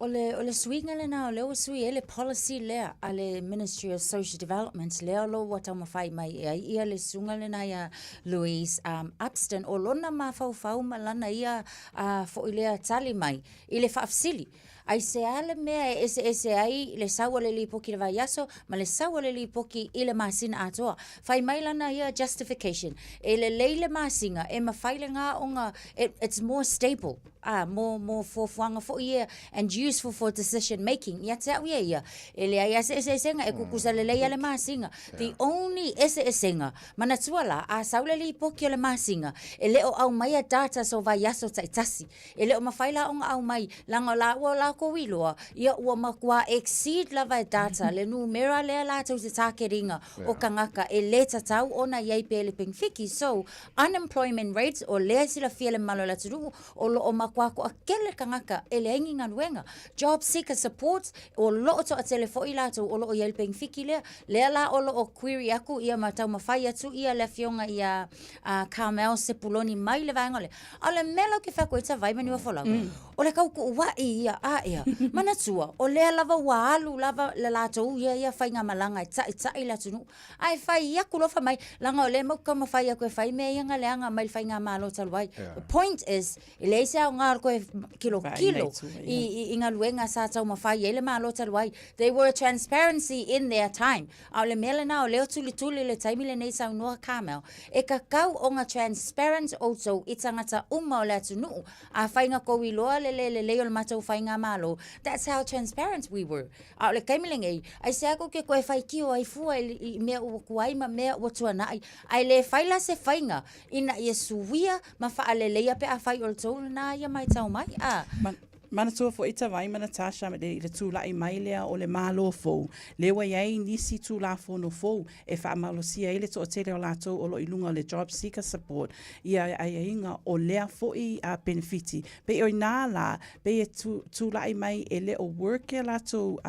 J: O le, o le suiga lena o lea ua sui ai le policy lea a le Ministry of Social Development lea o lo ua taumafai mai e ai ia le suiga lena ia Louise um, Upston o lona mafaufau ma lana ia uh, foi lea tali mai i le faafesili Aisea le mea e eseese ai le sau o le lipoti i le vaiaso ma le sau o le lipoti i le masina atoa? Fai mai lana ia justification, e lelei le masina, e mafai lena ona, it's more stable, a, mo, mo fuafuaga foi ia and useful for decision making. Ia te au ia ia, e leai lava se eseesega, e kukusa lelei lava le masina. The only eseesega, manatua la, a sau le lipoti o le masina, e le o aumaia datas o vaiaso taitasi. E le o mafai la ona aumai, leaga o la ua latou iloa, ia ua matua exceed lava e data le numera lea latou te target ina o tagata e le tatau ona i ai pea i le penefiki. So, unemployment rates, o lea e silafia e le mamalu o le atunuu, o lo o matua toatele tagata e leai ni galuega. Job seeker support, o lo o toatele foi latou o lo o i ai i le penefiki lea. Lea la o lo o query atu ia ma taumafai atu ia le afioga ia Carmel Sepuloni mai le vaega lea. A o le mea la ou te fai atu ai Tavai ma Niuafolau, o le tautuua'i ia a ea. Manatua, o lea lava ua alu lava le latou ia ia faigamalaga e taita'i le atunuu. Ae fai atu loa fai mai, leaga o lea matou te taumafai atu e fai mea ia na leaga mai le faigamalo talu ai. The point is, e leai se aoga o le toe tilotilo i galuega sa taumafai ai le Malo talu ai. They were transparency in their time. A o le mea lena o lea o tulituli i le taimi lenei saunoa Carmel, e tatau ona transparent outou i tagata uma o le atunuu. Afai na tou iloa le le lelei o le matou faigamalo, that's how transparent we were. A o le taimi lenei, aisea tou te toe faitio ai fua i mea ua tuai ma mea ua tuanai, ae le fai la se faiga ina ia suia ma faaleleia pe afai o le tou lena ia maitau mai. A.
I: Manatua foi Tavai ma Natasha i le tula'i mai lea o le Malo fou, lea ua i ai nisi Tulafono fou e faamalosia ai le toatele o latou o lo o i luga o le Job Seeker Support ia aiaiga o lea foi penefiti. Pei o inā la, pei e tula'i mai e le o work ia latou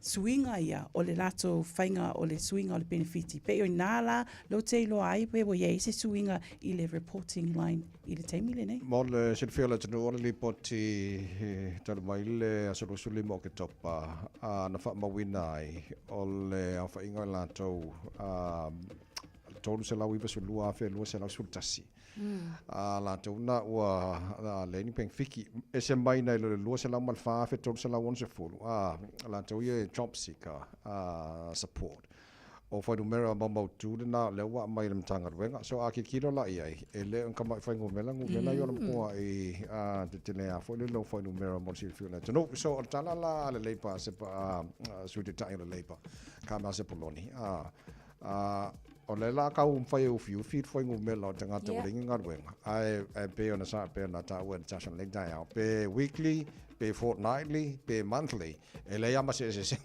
I: suiga ia o le latou faiga o le suiga o le penefiti. Pei o inā la lea ou te iloa ai pe ua i ai se suiga i le reporting line i le taimi lenei.
C: Mo le silafia o le atunuu, o le lipoti talu mai le aso 25 o Oketopa na faamauina ai o le aofaiga o i latou 392,211 a latou na ua leai ni penefiki. Ese mai nai lo le 204,360 a latou ia e job seeker support. O fuainumera maumautu lena o lea ua aumai e le Matagaluega. So a tilotilo la i ai, e le o ni tamai fuainumera, numera ia o le matuai tetelea foi le fuainumera mo le silafia o le atunuu. So o le tala la a le Labour, se Sui Taitai o le Labour, Carmel Sepuloni, o lea la tau mafai e ufiufi le fuainumera o tagata ua leai ni galuega, ae pei ona sa pei ona taua e Natasha i lenei taeao, pe weekly, pe fortnightly, pe monthly, E leai lava ma se eseesega.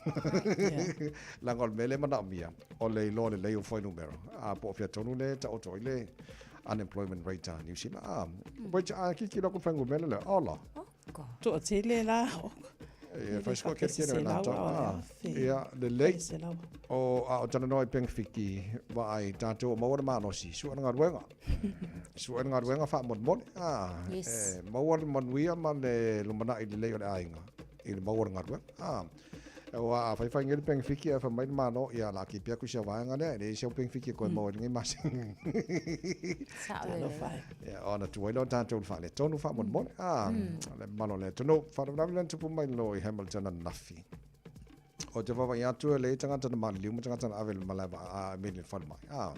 C: Leaga o le mea lea e manaomia, o le iloa lelei o fuainumera, a po o fea tonu lea e taoto ai le unemployment rate a Niu Sila. A, which a tilotilo atu i le fuainumera lea, ola.
I: Toatele la.
C: Ia, fai sikoa kelikeli o i latou. Ia, lelei. O, a o talanoa i penefiti, vaai, tatou o maua le malosi, sue le galuega. Sue le galuega faamolemole. A, e maua le manuia ma le lumanai lelei o le aiga. i le maua o le galuega. A, aua a faifai nei le penefiti ae fai mai le Malo, ia o le a kipi atu si au vaega lea, e leai se au penefiti e toe maua i lenei masina.
J: Sao lelei.
C: Ia, ona tuu ai lea o tatou i le faaletonu faamolemole. A, le mamalu o le atunuu. Faalavelave lea na tupu mai loa i Hamilton ananafi. Ou te vaavaai atu e leai tagata na maliliu ma tagata na ave i le malae vaa, I mean i le falemai. A,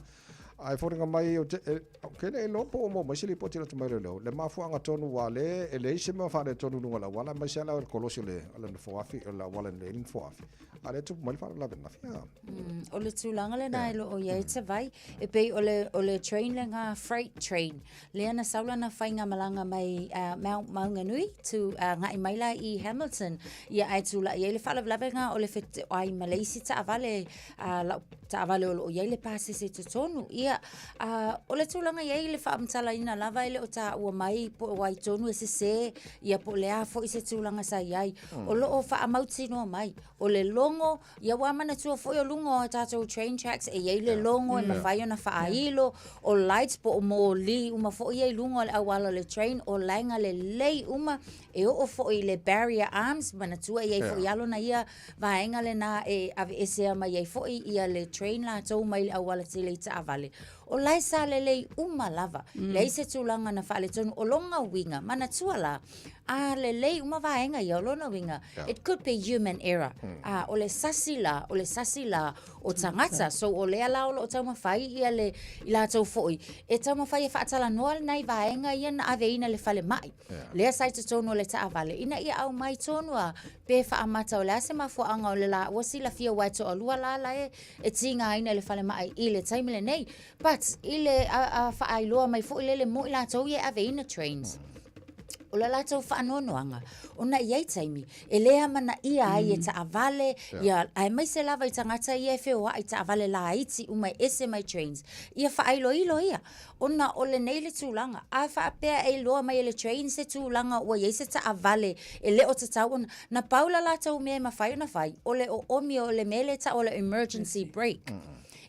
C: Ae foliga mai ou te, e, ou te le iloa po ua maua mai se lipoti lata mai leoleo, le mafuaaga tonu aua o lea e leai se mea o faaletonu i luga o le auala, aemaise lava le kolosi o le, o le nofoafi, o le auala e lelei ai le nofoafi, a o lea e tupu mai le faalavelave ananafi. A.
J: O le tulaga lena e lo o i ai Tavai, e pei o le, o le train lena, freight train, lea na sau lana faigamalaga mai uh, Mount Maunganui to uh, agai mai la i Hamilton, ia ae tulai ai le faalavelave lena o le feoai ma le isi taavale uh, lau taavale o lo o i ai le pasese i totonu. Ia, uh, o le tulaga i ai le faamatalaina lava e le o taua mai po o ai tonu e sesē, ia po o le a foi se tulaga sa i ai. O lo o faamautinoa mai, o le logo, ia ua manatua foi o luga o tatou train tracks e i ai le logo e mafai ona faailo, o lights po o moli uma foi ia i luga o le auala o le train, o laega lelei uma, e oo foi i le barrier arms, manatua e i ai foi lava lona ia vaega lena e aveesea mai ai foi ia le train latou mai le auala tele i taavale. O la e sa lelei uma lava. Leai se tulaga na faaletonu. O lona uiga, manatua la, a lelei uma vaega ia, o lona uiga, it could be human error. A, o le sasi la, o le sasi la o tagata. So o lea la o lo o taumafai ia le, i latou foi, e taumafai e faatalanoa nai vaega ia na aveina i le falemai. Lea sa i totonu o le taavale, ina ia aumai tonu a pe faamata o le a se mafuaaga o le la ua silafia aua e toalua la la e, e tigaina i le falemai i le taimi lenei. But i le a, a faailoa mai foi lele mo i latou ia e aveina trains. O le latou faanoanoaga, ona e i ai taimi e le amanaia ai e taavale, ia, aemaise lava i tagata ia e feoai i taavale laiti uma e ese mai trains, ia faailoilo ia. Ona o lenei le tulaga, a faapea e iloa mai e le train se tulaga ua i ai se taavale e le o tatau ona, na pau la latou mea e mafai ona fai, o le oomi o le mea lea e tau o le emergency brake.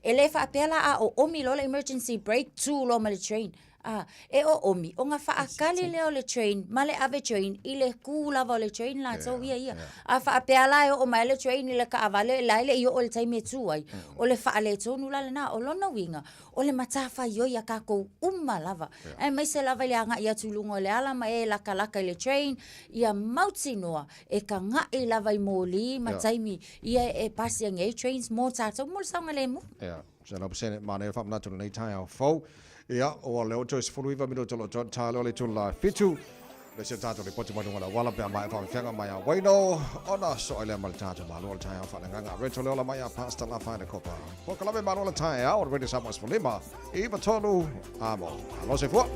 J: E le faapea la a oomi loa le emergency brake, tu loa ma le train. A, e oomi, ona faakali lea o le train ma le ave train i le ku lava o le train latou ia ia. A faapea la e oo mai le train i le taavale, la e le i oo i le taimi e tu ai, o le faaletonu la lena. O lona uiga, O le matafaioi a kākou uma lava, aemaise lava i le agai atu i luga o le ala ma e lakalaka i le train, ia mautinoa e kagaʻi lava i moli ma taimi ia e pasiangi ai trains mo tātou mo le saogalemu.
C: Ia, 100% manaia le faamanatu i lenei taeao fou. Ia, ua leo toe 19 minute o lo o toe taalo le itula 7. Le se tatou lipoti mai luga o le auala pe a maea faafefeaga mai a Waino ona soo ai lea ma le tatou malo o le taeao faaleagaga. Reto le ola mai a Pastor Lafaele Kopa. Polokalame malo o le taeao o le Radio Samoa 15 9 3 amo. Alo soifua.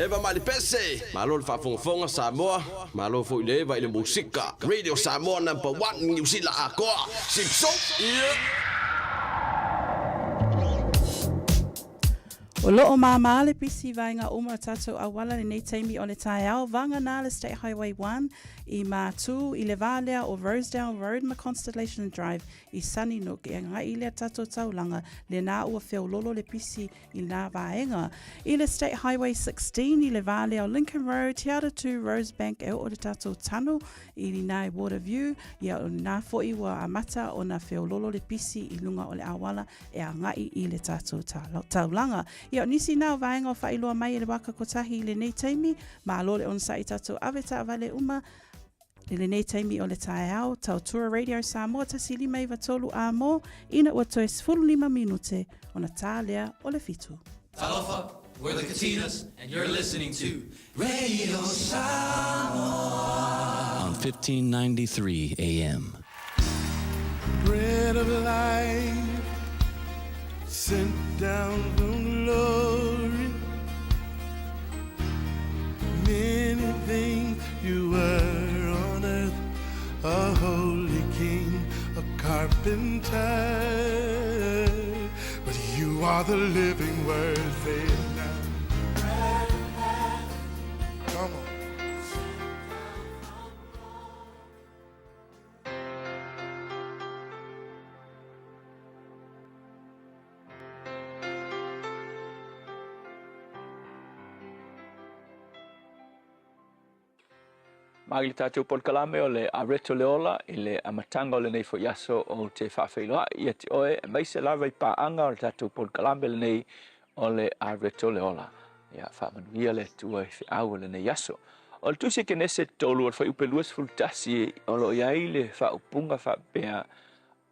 M: Eva mai le pese. Malo le faafogafoga Samoa, malo foi le Eva i le musika. Radio Samoa number one Niu Sila atoa. Sipso! Yeah!
I: O loo māmā le pisi vaenga uma o tatou auala lenei taimi o le taeao, vānganā le State Highway 1 i Mātū i le vā lea o Rosedale Road ma Constellation Drive i Sunnynook e agai i lea tatou taulaga lenā ua feololo le pisi i nā vaega. I le State Highway 16 i le vā lea o Lincoln Road, Te Aratū, Rosebank e oo le tatou tano i nā Waterview, ia o nā foi ua amata ona feololo le pisi i lunga o le awala e agai i le tatou taulaga. Ia o nisi nā o vaega o faailoa mai e le Waka Kotahi i lenei taimi, malo le onosai tatou ave taavale uma I lenei taimi o le taeao, Tautua Radio Samoa 1 5 9 3 amo, ina ua toe 15 minute ona tā lea o le 7.
Q: Talofa, we're the Katinas, and you're listening to Radio Samoa
R: on 1593 AM.
S: Bread of life sent down from glory. Many things you were on earth, a holy king, a carpenter. But you are the living word, say it now. Come on.
T: Mai le tatou polokalame o le Areto le Ola i le amataga o lenei foi aso ou te faafeiloai ia te oe aemaise lava i paaga o le tatou polokalame lenei o le Areto le Ola. Ia faamanuia le Atua i feau o lenei aso. O le tusi Kenese 3 o le fuaiupe 21 o lo o i ai le faaupuga faapea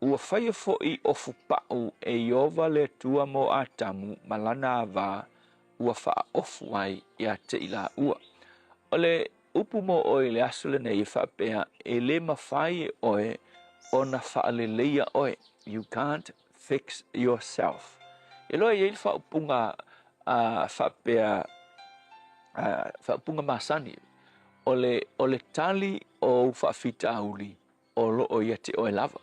T: Ua faia foi ofu pau e Ieova le Atua mo Atamu ma lana avā ua faaofu ai ia te i laua. O le upu mo oe i le aso lenei e faapea, e lē mafai e oe ona faaleleia oe, you can't fix yourself. E loa e i ai le faaupuga faapea, faaupuga masani, o le, o le tali o ou faafitauli o loo ia te oe lava.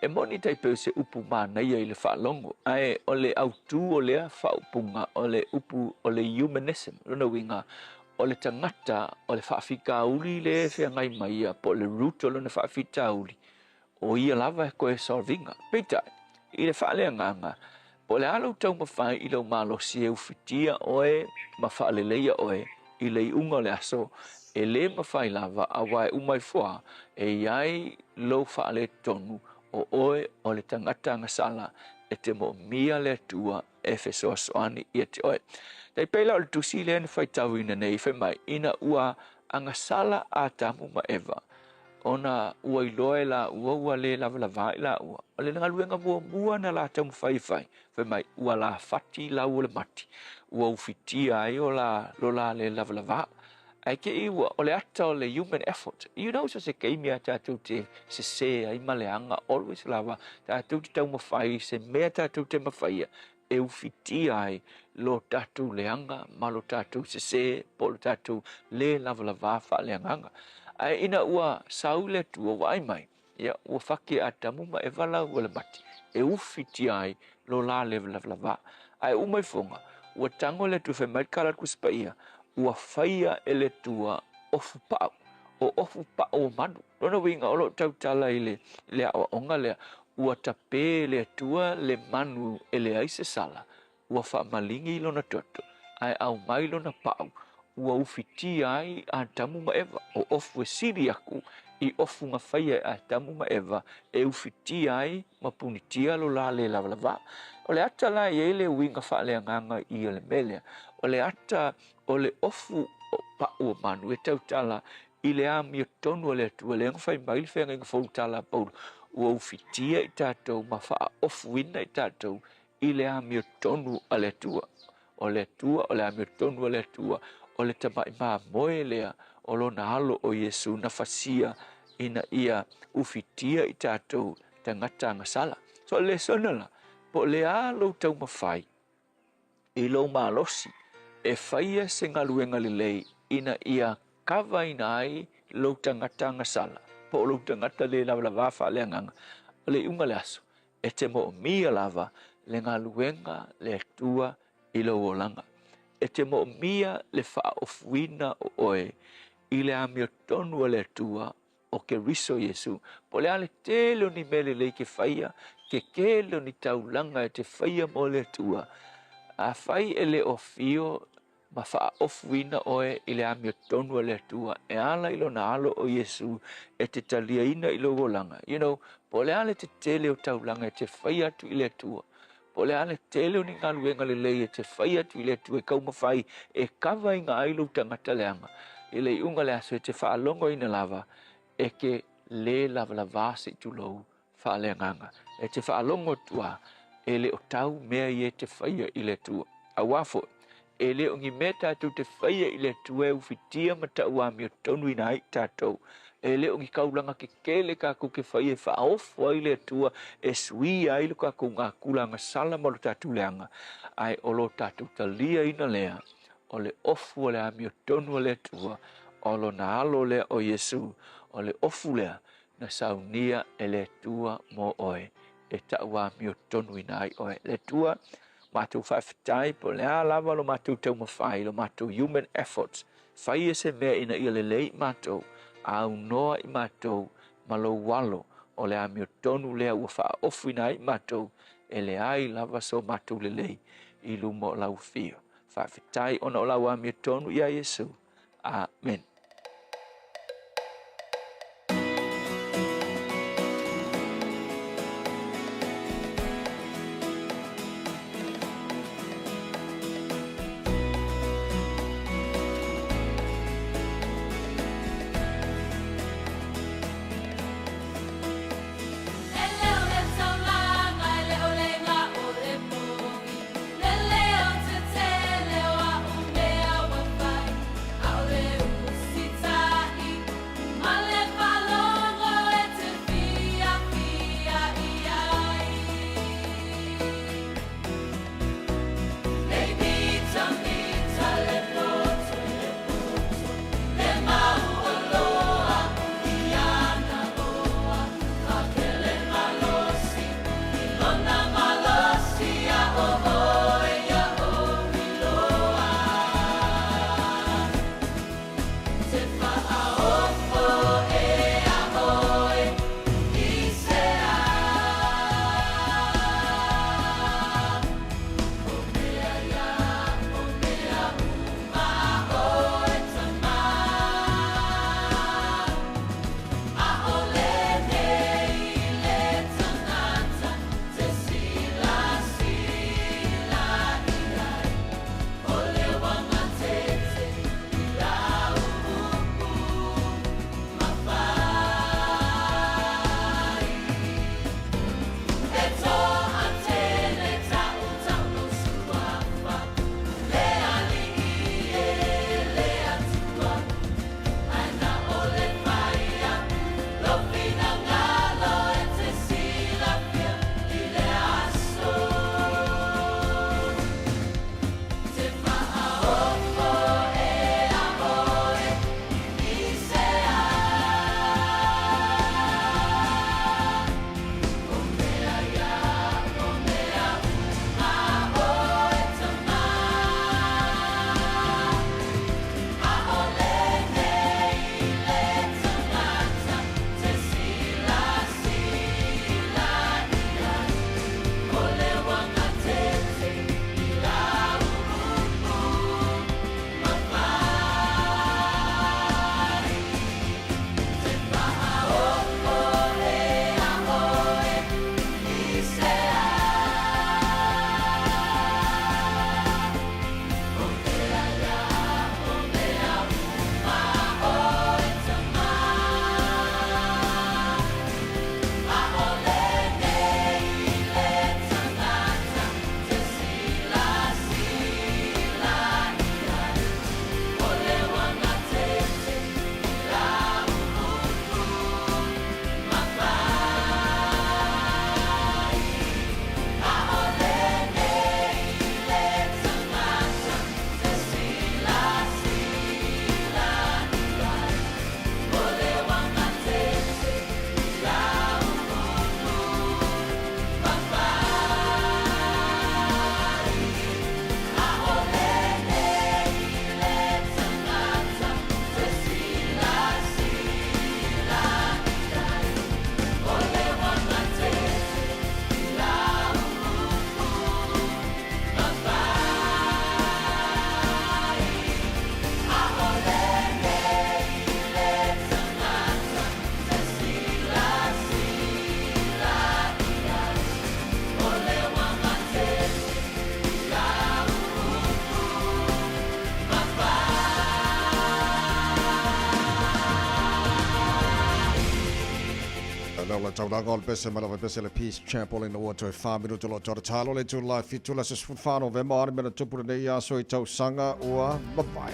T: E moni tai pei o se upu manaia i le faalogo, ae o le autū o lea faaupuga o le upu o le humanism, lona uiga o le tagata o le faafitauli le e feagai ma ia po o le root o lona faafitauli, o ia lava e koe solve ina. Peitai, i le faaleagaga, po o le a lou taumafai i lou malosi e ufitia oe ma faaleleia oe i le iuga o le aso, e lē mafai lava auā e uma ifo a e i ai lou faaletonu o oe o le tagata agasala e te moomia le Atua e fesoasoani ia te oe. Tai pei la o le tusi lea na faitauina nei fai mai, ina ua agasala Atamu ma Eva, ona ua iloa e laua ua lē lavalavā i laua. O le galuega muamua na la taumafai e fai, fai mai ua lafati lau o le mati, ua ufitia ai o la lo la lē lavalavā. Ae te i ua, o le ata o le human effort. You know, so se taimi a tatou te sesē ai ma leaga, always lava, tatou te taumafai i se mea tatou te mafaia, e ufitia ai lo tatou leaga ma lo tatou sesē po o lo tatou lē lavalavā faaleagaga. Ae ina ua sau le Atua vaai mai, ia, ua faki e Atamu ma Eva lau o le mati, e ufitia ai lo la lē lavalavā. Ae uma ifoga, ua tago le Atua fai mai le kala Tusi Paia, ua faia e le Atua ofu pau, o ofu pau o manu. Lona uiga o loo tautala i le le aoaoga lea, ua tapē le Atua le manu e leai se sala, ua faamaligi i lona toto, ae aumai lona pau, ua ufitia ai Atamu ma Eva, o ofu e sili aku i ofu na faia e Atamu ma Eva e ufitia ai ma punitia lo la lē lavalavā. O le ata la e i ai le uiga faaleagaga i o le mea lea, o le ata o le ofu pau o manu e tautala i le amiotonu a le Atua, lea na fai mai le feagaiga fou tala a Paulo, ua ufitia i tatou ma faaofuina i tatou i le amiotonu a le Atua. O le Atua, o le amiotonu a le Atua, o le tamaʻi mamoe lea o lona alo o Iesu na fasia ina ia ufitia i tatou tagata agasala. So o le lesona la, po o le a lou taumafai i lou malosi E faia se galuega lelei ina ia kavaina ai lou tagata agasala, po o lou tagata le lavalava faaleagaga. O le iuga o le aso, e te moomia lava le galuega le Atua i lou olaga. E te moomia le faaofuina o oe i le amiotonu a le Atua o Keriso Iesu. Po o le a le tele o ni mea lelei ke faia, ke tele o ni taulaga e te faia mo le Atua, afai e le o afio ma faaofuina oe i le amiotonu a le Atua e ala i Lona Alo o Iesu e te taliaina i lou olaga. You know, po o le a le tetele o taulaga e te faia atu i le Atua, po o le a le tele o ni galuega lelei e te faia atu i le Atua e taumafai e kavaina ai lou tagata leaga, i le iuga o le aso e te faalogoina lava e te le lavalava se i tulou faaleagaga. E te faalogo atu lava, e le o tau mea ia e te faia i le Atua. Auā foi, e le o ni mea tatou te faia i le Atua e ufitia ma tauamiotonuina ai tatou. E le o ni kaulaga kekele kakou te faia e faaofo ai le Atua e suia ai lo tatou gakula agasala ma lo tatou leaga, ae o lo tatou taliaina lea o le ofu o le amiotonu a le Atua, o Lona Alo lea o Iesu, o le ofu lea na saunia e le Atua mo oe e tauamiotonuina ai oe. Le Atua, matou faafetai po o le a lava lo matou taumafai, lo matou human efforts, faia se mea ina ia lelei i matou, aunoa i matou ma lou alo o le amiotonu lea ua faaofuina ai i matou, e leai lava so matou lelei i luma o lau afio. Faafetai ona o lau amiotonu iā Iesu. Amen.
C: Lea o le taulaga o le pese mai lava pese le Peace Chapel ina ua toe 4 minuta o lo o talo le itula e 7 le aso 14 Novema o a ni mea na tupu lenei aso i tausaga ua mavae.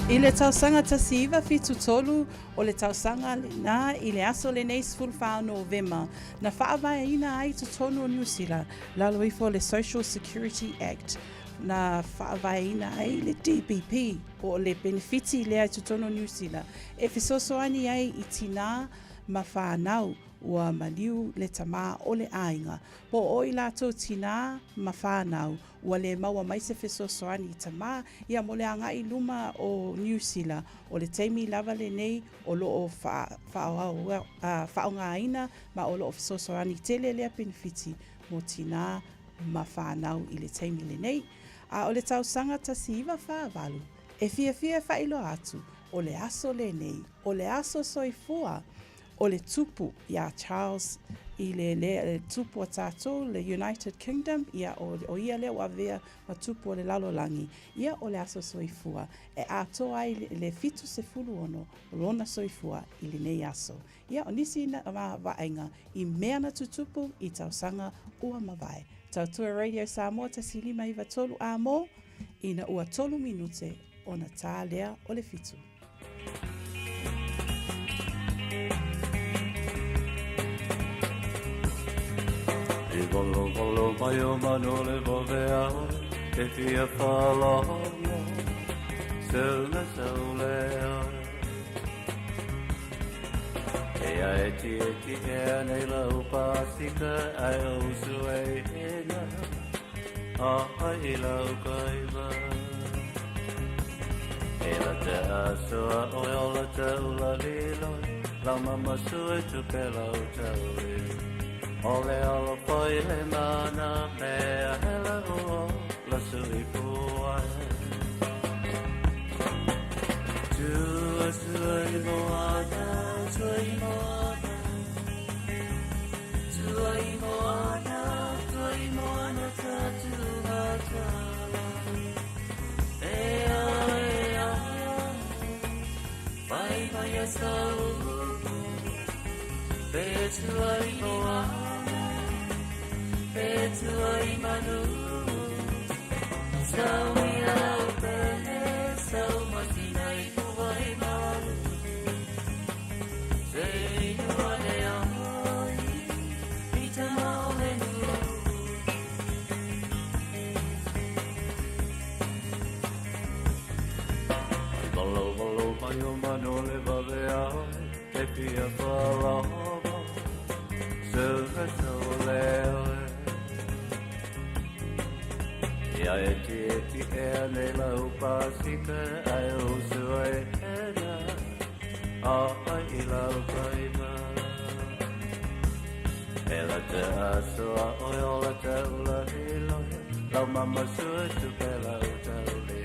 I: I le tausaga 1973, o le tausaga lena i le aso lenei 14 Novema, na faavaeina ai totonu o Niu Sila, lalo ifo o le Social Security Act, na faavaeina ai le DBP, po o le penefiti lea i totonu o Niu Sila, e fesoasoani ai i tinā ma whānau ua maliu le tamā o le āinga, po o i latou tinā ma whānau ua le maua mai se fesoasoani i tamā ia mo le agai i luma o Niu Sila, o le taimi lava lenei o lo o faaaogaina ma o lo o fesoasoani tele lea penefiti mo tinā ma whānau i le taimi lenei. A o le tausaga 1948, e fiafia e faailoa atu, o le aso lenei, o le aso soifua o le tupu iā Charles i le, le, le tupu a tātou, le United Kingdom, ia, o, o ia lea ua avea ma tupu o le lalolagi, ia o le aso soifua e atoa ai le, le 76 o lona soifua i lenei aso. Ia, o nisi na, vaaiga i mea na tutupu i tausaga ua mavae. Tautua Radio Samoa 1593 amo, ina ua tolu minute ona tā lea o le fitu.
S: E valo valo mai o manu le vove au e fia whalongo Se sau le oe E a e ti e ti e a nei lau pasika ai o su e hena A ai i lau kaiva E la te asoa oe o la te ula lilo Lau mama sue tu pe lau taui O le alo foi le mana mea hele o la sui puai Tua tua i moana, tua i moana Tua i moana, tua i moana ta tua tala E a e a Vai mai a sau Pe tua i moana Pe tua i manu Sau i au pele Sau masina i puai malu Se inua le ai I te maole nu
U: Ai valo valo mai o manu le vave ai E fia whalongo Se me sau le oe Ia e ti e ti e a nei lau pasika ai o sue hena A ai i lau kaiva E la te asoa oe o la te ula hilo Lau mama sue tu pe lau tauli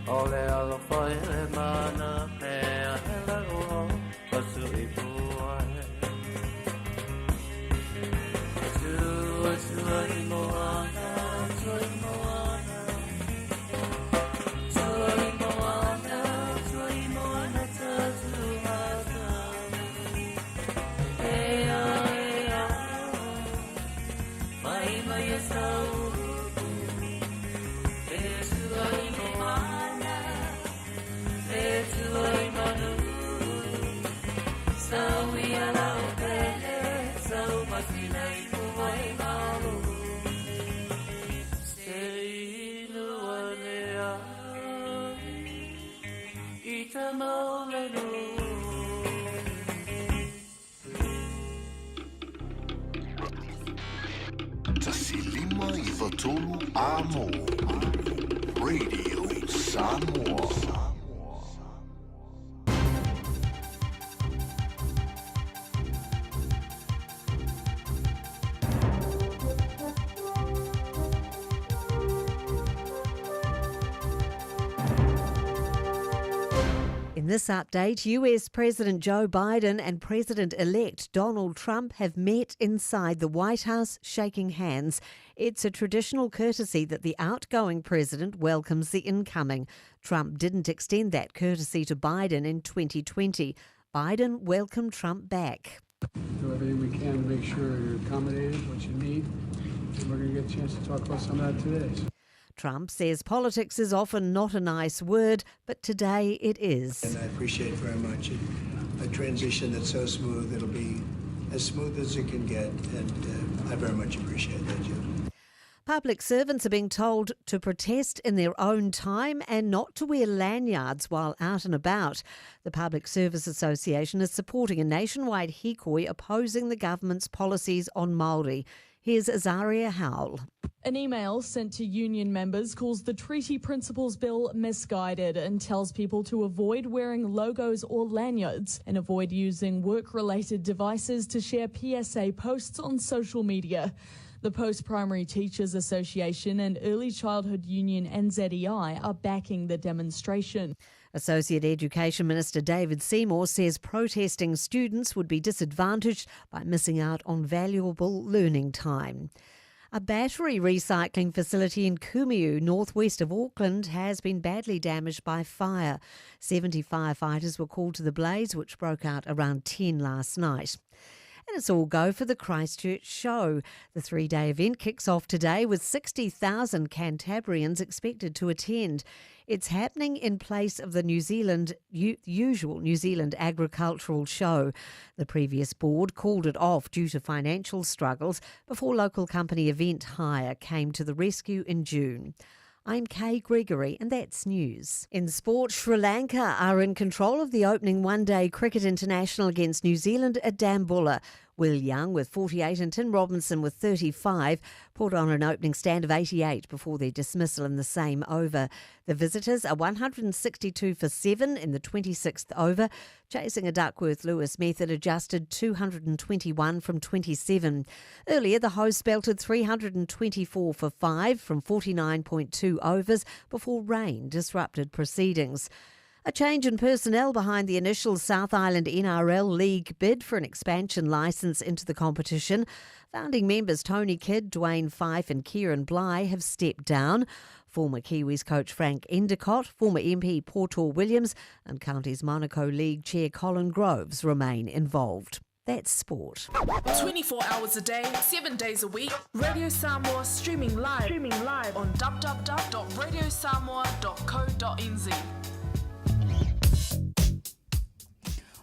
U: O le alo foi le mana mea hele o o sui puai Tua tua i moana, tua i moana Tua i moana, tua i moana ta tua tala E a e a Mai mai e sau E tua i moana E tua i manu Sau i a lau pele Sau masina i puai malu Se inua le ai I te maole nu
B: 1593 Amo Radio Samoa.
D: In this update, US President Joe Biden and President elect Donald Trump have met inside the White House, shaking hands. It's a traditional courtesy that the outgoing president welcomes the incoming. Trump didn't extend that courtesy to Biden in 2020. Biden welcomed Trump back.
E: Do everything we can to make sure you're accommodated, what you need, and we're going to get a chance to talk about some of that today.
D: Trump says politics is often not a nice word, but today it is.
V: And I appreciate very much a transition that's so smooth. It'll be as smooth as it can get, and uh, I very much appreciate that, Jim.
D: Public servants are being told to protest in their own time and not to wear lanyards while out and about. The Public Service Association is supporting a nationwide hikoi opposing the government's policies on Māori. Here's Azaria Howell.
W: An email sent to union members calls the Treaty Principles Bill misguided and tells people to avoid wearing logos or lanyards and avoid using work related devices to share PSA posts on social media. The Post Primary Teachers Association and Early Childhood Union NZEI are backing the demonstration.
D: Associate Education Minister David Seymour says protesting students would be disadvantaged by missing out on valuable learning time. A battery recycling facility in Kumeu, northwest of Auckland, has been badly damaged by fire. 70 firefighters were called to the blaze, which broke out around 10 last night. And it's all go for the Christchurch Show. The three day event kicks off today with 60,000 Cantabrians expected to attend. It's happening in place of the New Zealand usual New Zealand Agricultural Show. The previous board called it off due to financial struggles before local company Event Hire came to the rescue in June. I'm Kay Gregory, and that's news. In sport, Sri Lanka are in control of the opening one day cricket international against New Zealand at Dambulla. Will Young with 48 and Tim Robinson with 35 put on an opening stand of 88 before their dismissal in the same over. The visitors are 162 for 7 in the 26th over, chasing a Duckworth Lewis method adjusted 221 from 27. Earlier, the hosts belted 324 for 5 from 49.2 overs before rain disrupted proceedings. A change in personnel behind the initial South Island NRL League bid for an expansion licence into the competition. Founding members Tony Kidd, Dwayne Fife, and Kieran Bly have stepped down. Former Kiwis coach Frank Endacott, former MP Poto Williams, and Counties Manukau League chair Colin Groves remain involved. That's sport.
H: 24 hours a day, 7 days a week. Radio Samoa streaming live, streaming live on www.radiosamoa.co.nz.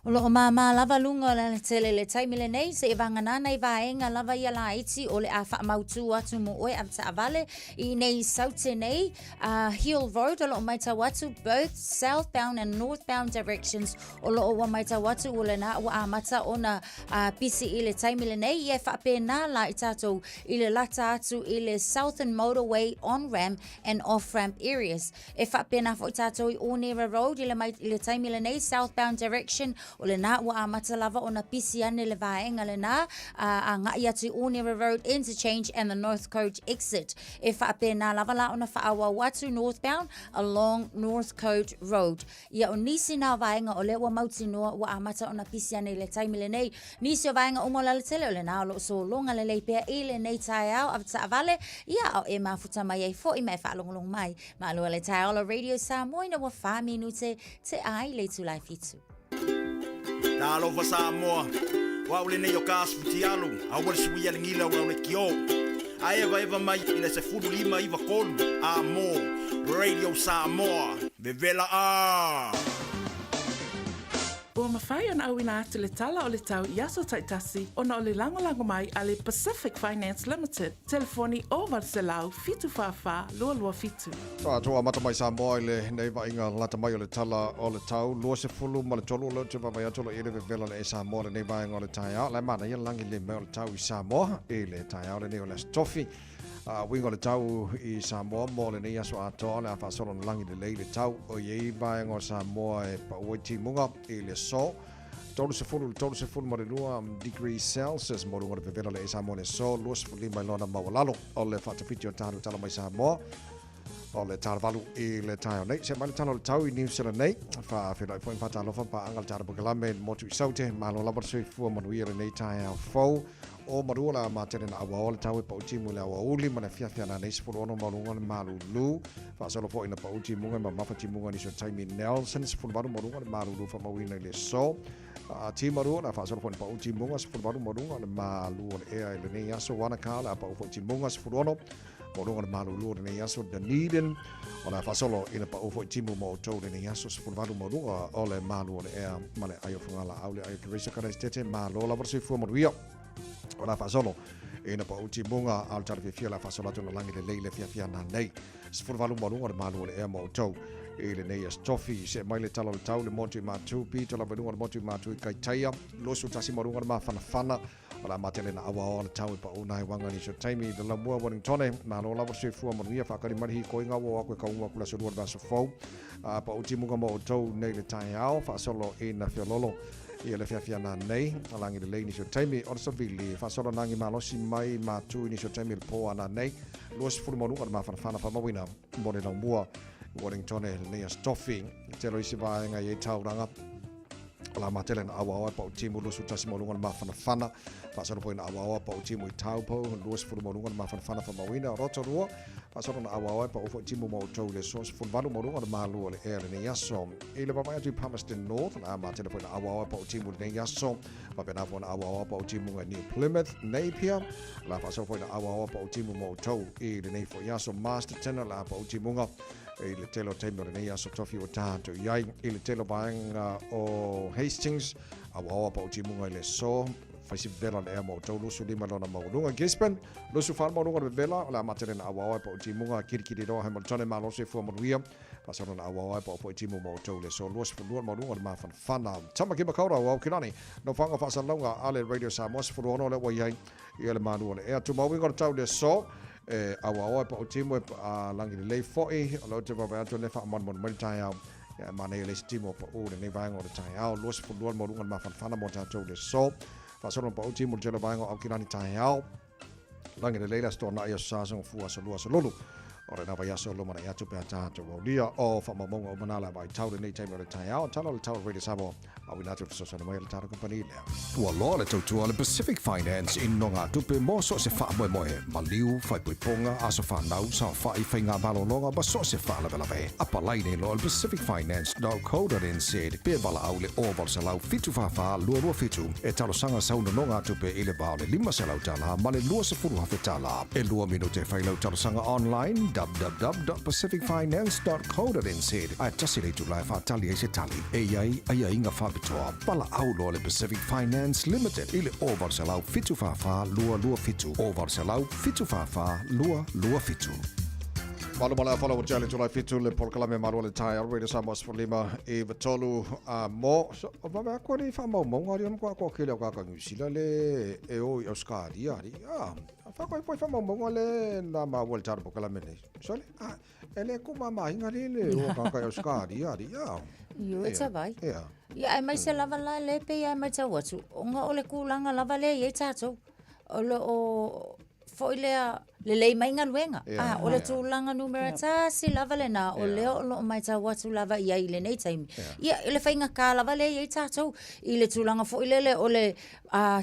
J: O loo māmā lava luga o le alatele i le taimi lenei, seia vagana nai vaega lava ia laiti o le a faamautū atu mo oe avetaavale i inei i Saute nei, uh, Hill Road o loo matau atu both southbound and northbound directions o loo ua matau atu o lena ua amata ona uh, pisi i le taimi lenei, ia e faapena la i tatou i le lata atu i le Southern Motorway on-ramp and off-ramp areas. E faapena foi tatou i Onera Road i le, mai, i le taimi lenei, southbound direction, o lena ua amata lava ona pisi ane le vaega lena, a, agai atu i Onera Road interchange and the Northcote exit. E faapena lava la ona faaauau atu northbound along Northcote Road. Ia o nisi na o vaega o lea ua mautinoa ua amata ona pisi ane i le taimi lenei. Nisi o vaega uma o le alatele o lena o loo sologa lelei pea i lenei taeao avetaavale, ia a o e mafuta mai ai foi ma e faalogologo mai. Malo le taeao la Radio Samoa ina ua wha minute te ai le itula e fitu.
X: Talofa Samoa, o au lenei o ka asu fitialu, aua le suia le gila o le kio. A evaeva mai i le 15 93 a mo Radio Samoa, vevela a!
H: Ua mafai ona auina atu le tala o le tau i aso taitasi ona o le lagolago mai a le Pacific Finance Limited, telefoni 0800 744 227.
C: Tatou amata mai Samoa i lenei vaaiga lata mai o le tala o le tau 23 o leo te vaavaai atu o lo o i ai le vevela le e Samoa lenei vaega o le taeao. La e manaia le lagi lelei mai o le tau i Samoa i le taeao lenei o le Aso Tofi. A uiga o le tau i Samoa mo lenei aso atoa o le a faasolo ona lagi lelei le tau o i ai vaega o Samoa e pau ai timuga i le aso 30 i le 32 degrees Celsius mo luga o le vevela le e Samoa i le aso 25 i lona maualalo o le faatafiti o talu tala mai Samoa. o le talavalu i le taeao nei. Se mai le tala o le tau i New Zealand nei. Faafeiloai foi ma faatalofa ma paaga le tatou polokalame i le motu i Saute. Malo lava le soifua manuia i lenei taeao fou. O Marua o le a matele na auaoa le tau e pau timu i le aoauli ma le afiafi ananei 16 maualuga le malulu. Faasolo foi ina pau timuga e mamafa timuga i nisi o taimi Nelson 18 maualuga le malulu faamauina i le aso. Timaru o le a faasolo foi ina pau timuga 18 maualuga le malu o le ea i lenei aso. Wanaka o le a pau foi timuga 16 maualuga le malulu o lenei aso. Dunedin o le a faasolo ina pau foi timu mo outou i lenei aso 18 maualuga o le malu o le ea ma le ai o Fagalaau le ai o Teresa Karaisitete. Malo lava le soifua manuia. O le a faasolo ina pau timuga a o le tala fiafia o le a faasolo atu ona lagi lelei le afiafi ananei 18 maualuga le malu o le ea mo outou i lenei aso tofi. See mai le tala o le tau le motu i Matu, pito lava i luga o le motu i Matu i Kaitaia, 21 maualuga le mafanafana. O le a matele na auaoa le tau e pau nai wanga nisi o taimi i le lamua Wellingtone. Malo lava le soifua manuia whaakari mai le hikoinga ua o aku e kauga aku le aso lua le vaiaso fou. A pau timuga mo outou nei le taeao, faasolo i na feololo ia le fiafia nanei, lagi lelei nisi o taimi o le savili, faasolo nagi malosi mai Matu i nisi o taimi le po ananei, 20 maualuga le mafanafana faamauina mo le laumua Wellingtone lenei aso tofi. Tele o isi vaega i ai tauranga o la matele na auaoa e pau timu 21 maualuga le mafanafana. Faasolo foi na auaoa pau timu i Taupo 20 maualuga le mafanafana faamauina Rotorua. Faasolo na auaoa e pau foi timu mo outou i le aso 18 maualuga le malu o le ea lenei aso. I le vaavaai atu i Palmerston North, la matele foi na auaoa e pau timu lenei aso. Faapena foi na auaoa pau timu i New Plymouth, Napier. La faasolo foi na auaoa pau timu mo outou i lenei foi aso. Masterton, la pau timuga i le tele o taimi o lenei aso tofi ua tatou i ai i le tele o vaega o Hastings, auaoa pau timuga i le aso. Faisi vevela le ea mo outou 25 lona maualuga. Gisborne, 24 maualuga le vevela, o le a matele na auaoa e pau timuga, kirikiri roa Hamiltone malosi e fua manuia. Faasolo na auaoa e pau foi timu mo outou i le aso 22 maualuga le mafanafana. Tamaki Makaurau, Aukilani, nofoaga faasalalauga a le Radio Samoa 16 lea ua i ai ia le malu o le ea. Tumau uiga o le tau i le aso, e auaoa e pau timu e lagi lelei foi, o lea ou te vaavaai atu o lea e faamanumanu mai le taeao. Ia, e manaia le isi timu o pau lenei vaega o le taeao, 22 le maualuga le mafanafana mo tatou i le aso. Faasolo na pau timu i le tele o vaega o Aukilani taeao. Lagi lelei le Aso Toonai, Aso Sa, Aso Gafua, Aso Lua, Aso Lulu. O lena vaiaso lumanai atu pe a tatou aulia o faamaumauga uma na le vaitau lenei taimi o le taeao. Tala o le tau Radio Samoa, auina atu le fesoasoani mai a le tatou kamupani lea.
K: Ua loa le tautua a le Pacific Finance i nogatupe mo so o se faamoemoe, maliu, faaipoipoga, aso fanau, saofai, faiga malologa ma so o se faalavelave. Apalai nei loa i le pacificfinance.co.nz pe valaau i le 0800 744 227 e talosaga sau nonogatupe i le va o le $500 ma le $20,000. E lua minute e fai lau talosaga online, www.pacificfinance.co.nz, ae tasi le itula e faatali ai se tali. E i ai aiaiga faapitoa. Valaau loa le Pacific Finance Limited i le 0800 744 227, 0800 744 227.
C: Malo ma le afola ua tea le itula e fitu le polokalame malo o le taeao Radio Samoa 15 i 3 a mo so o vave aku ali faamaumauga ali ona koa koa kele o kaka New Zealand le e o i Australia ali a whakoi poi faamaumauga le na maua le tara polokalame nei so le a e le ko mamahinga le le o kaka i Australia ali a
J: Io e tawai.
C: Ia.
J: Ia aemaise lava la le pei e matau atu, ona o le tulaga lava lea e i ai tatou. O lo o foi lea lelei mai galuega. A o le tulaga numera tasi lava lena o lea o lo o matau atu lava i ai i lenei taimi. Ia, i le faigata lava lea e i ai tatou i le tulaga foi lele o le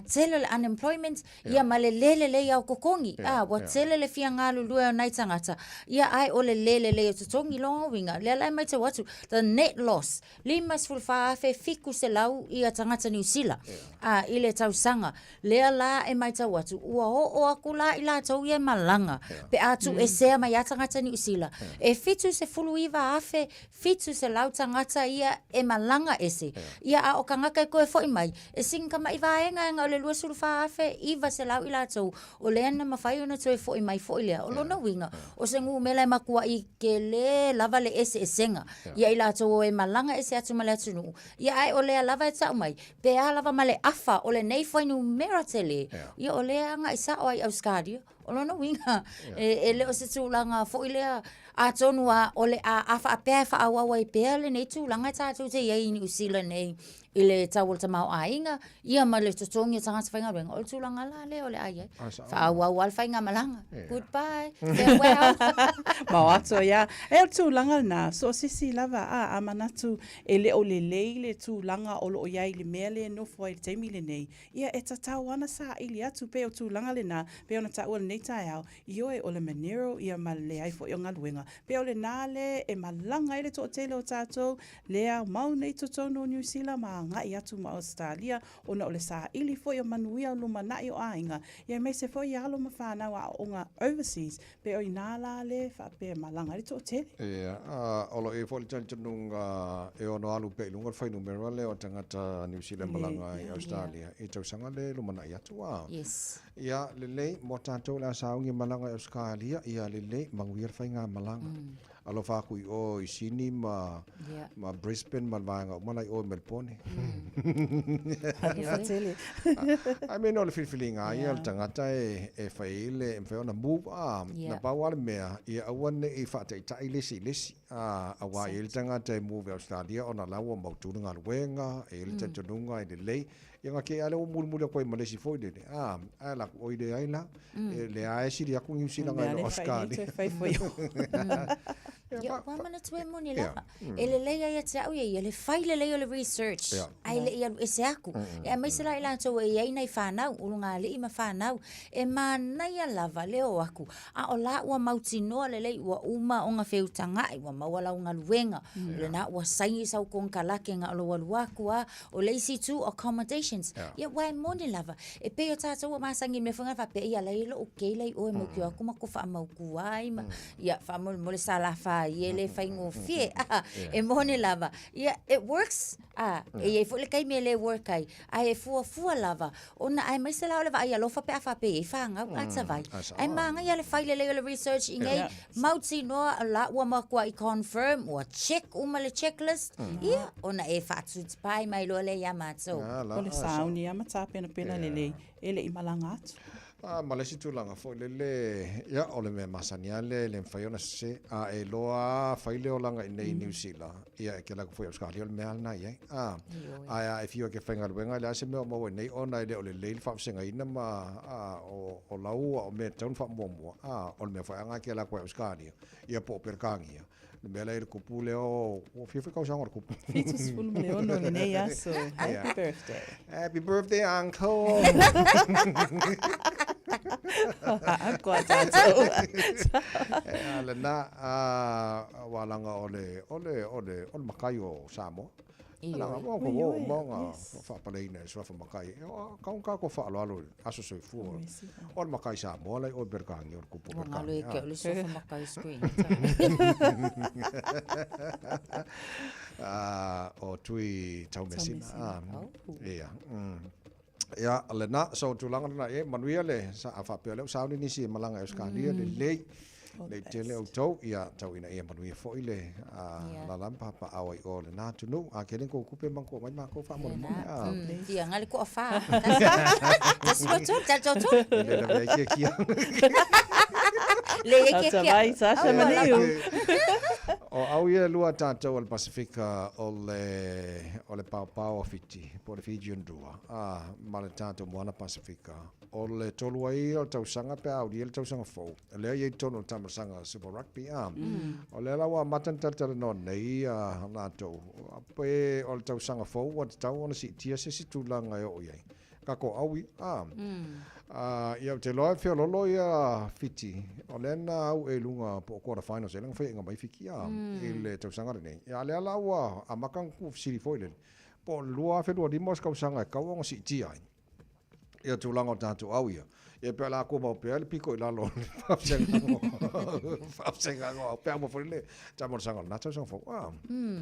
J: tele o le unemployment, ia ma le le lelei o totogi. A, ua tele le fia galulue o nai tagata, ia ae o le le lelei o totogi. Lona uiga, lea la e matau atu, the net loss, 54,700 ia tagata Niu Sila a, i le tausaga. Lea la e matau atu, ua oo atu la i latou ia e malaga pe a tuuesea mai lava tagata Niu Sila. E 79,700 tagata ia e malaga ese, ia a o tagata e toe foi mai, e sigi tama'i vaega e na o le 24,900 i latou o lea na mafai ona toe foi mai foi lea. O lona uiga, o se numera e matua'i tele lava le eseesega ia i latou o e malaga ese atu ma le atunuu, ia ae o lea lava e tau mai, pe a lava ma le afa o lenei fuainumera tele, ia o lea e agai sao lava i Ausetalia. O lona uiga, e le o se tulaga foi lea. Atonu a o le a, a faapea e faaauau ai pea lenei tulaga e tatou te i ai i Niu Sila nei i le tau o le tamaoaiga, ia ma le totogi o tagata faigaluega, o le tulaga la lea o le a i ai. Faaauau lava le faigamalaga. Goodbye, farewell.
I: Ma o atu ai lava. E o le tulaga lena, so o se isi lava a, a manatu e le o lelei le tulaga o lo o i ai i le mea lea e nofo ai i le taimi lenei, ia e tatau lava ona saili atu pei o tulaga lena, pei ona taua i lenei taeao, Ioe, o le Monero ia ma le leai foi o galuega. Pei o lena le e malaga ai le toatele o tatou lea mau nei totonu o Niu Sila ma agai atu ma Ausetalia ona o le saili foi o manuia o lumanai o aiga ia aemaise foi alo ma fanau aooga overseas. Pei o ina la le faapea e malaga ai le toatele.
C: Ia, a o lo o i ai foi le talitonuga e ono alu pea i luga le fuainumera lea o tagata Niu Sila e malaga i Ausetalia i tausaga le lumanai atu. A.
J: Yes.
C: Ia, lelei, mo tatou le a sauni e malaga i Ausetalia, ia lelei, manuia le faigamalaga. Alofa aku i o i Sydney ma, yeah. ma Brisbane ma le vaega uma la i o i Melbourne.
I: Alofa tele.
C: I mean, o le filifiliga ia le tagata e, e fai ai le, e mafai ona move, ah, yeah. na pau lava le mea, ia aua ne i faataitai le isi i le isi. Ah, aua e i ai le tagata e move i Australia ona la ua mautu le galuega, e i ai le talitonuga e lelei. Ia na kei a lea ua mulimuli atu ai ma le isi foi lele, a, ae la oi leai la, e lea e sili atu Niu Sila nai lo Ausetalia.
J: Ia, ua manatu e moni lava. E lelei ai ia te au ia ia, le fai lelei o le research, ae le i alu ese aku. E aemaise la i latou e i ai nai fanau, ulugalii ma fanau, e manaia lava le o aku, a o la ua mautinoa lelei ua uma ona feutaga'i, ua maua lau galuega, o lena ua saini sau konekarake na o lou alu aku a, O le isi itu, accommodations. Yeah. Ia, ua e moni lava. E pei o tātou ua masani i le mea foi lena faapea, ia la e i ai lo'u kei la i o e mautio aku ma ko faamautu ai ma, ia, faamolemole sa la whai e le faigofie. Ah, e moni lava. Ia, it works. Ah, e i ai foi le taimi e le work ai. Ae e fuafua lava, ona aemaise la o le vaai alofa pe a faapea e i ai fanau, a tavai. Ae manaia le fai lelei o le research i nei, Mautinoa la ua matuai confirm, ua check uma le checklist, ia, ona e faatutipai mai loa lea iā matou.
I: O le sauni lava ma tapenapena lelei e le i malaga atu.
C: A ma le isi tulaga foi lele, ia, o le mea masani lava lea e le mafai ona sese, a e iloa lava fai le olaga i inei i Niu Sila, ia e kela atu foi i Ausetalia o le mea lava lena e i ai. A, ae a e fiu e te faigaluega e leai se mea o maua i inei ona e le o lelei le faavasegaina ma, a, o, o lau ua o mea e tatau ona faamuamua, a, o le mea foi a na kela atu ai i Ausetalia, ia po o Peretania. Le mea lea i le kupu lea o, ua fia foi tausaga o le kupu.
I: 76 lenei aso. Happy birthday.
C: Happy birthday, uncle.
I: Akoa tātou.
C: A lena, a, ua laga o le, o le, o le, o le makai o Samoa. Laga, ua ua uma ona faapaleina e suafa makai. E, o, kau ka ko faaaloalo i aso soifua. O le makai Samoa la i o i Peretania, o le kupu o
J: Ua ngalo
C: Peretania.
J: e ke o le suafa makai screen.
C: Ah, o Tui Taumeasina. Ah, ia. Ia, lena, so tulaga lena, e manuia le, sa, a faapea lea ua sauni nisi e malaga i Ausetalia, lelei, lelei tele outou, ia, tau ina ia manuia foi le, a, lala ma papaao ai o lena atunuu. A kele kou kupe ma kou mai makou faamolemole, a.
J: Ia, nga le toafa. Tasi, lua, tolu, tali toa tolu.
C: E le lavea ai kia kia.
J: Le ia kia kia.
I: Tavai, Sasha Maniu.
C: O au ia e lua tatou o le Pasifika o le, o le paopao o Fiti, po o le Fijian Drua. A, ma le tatou Moana Pasifika. O le tolu ai ia o le tausaga pe a aulia le tausaga fou, lea e i ai totonu o le taamilosaga Super Rugby, a. O lea la ua amata ona talatalanoa nei a latou, pe o le tausaga fou ua tatau ona siitia se isi tulaga e oo i ai tatou aui, a. A, ia ou te iloa e feoloolo ia Fiti, o lea na au'e i luga po o quarter finals ea lana faiaiga mai Fiti, a, i le tausaga lenei. Ia a o lea la ua amata ona tuufesili foi lele, po o le 2025 o se tausaga e tatau ona siitia ai ia tulaga o tatou au ia. Ia pe o le a tumau pea le pito i lalo o le faavasegaga o au pe a uma foi le taamilosaga o lena tausaga fou. Ah,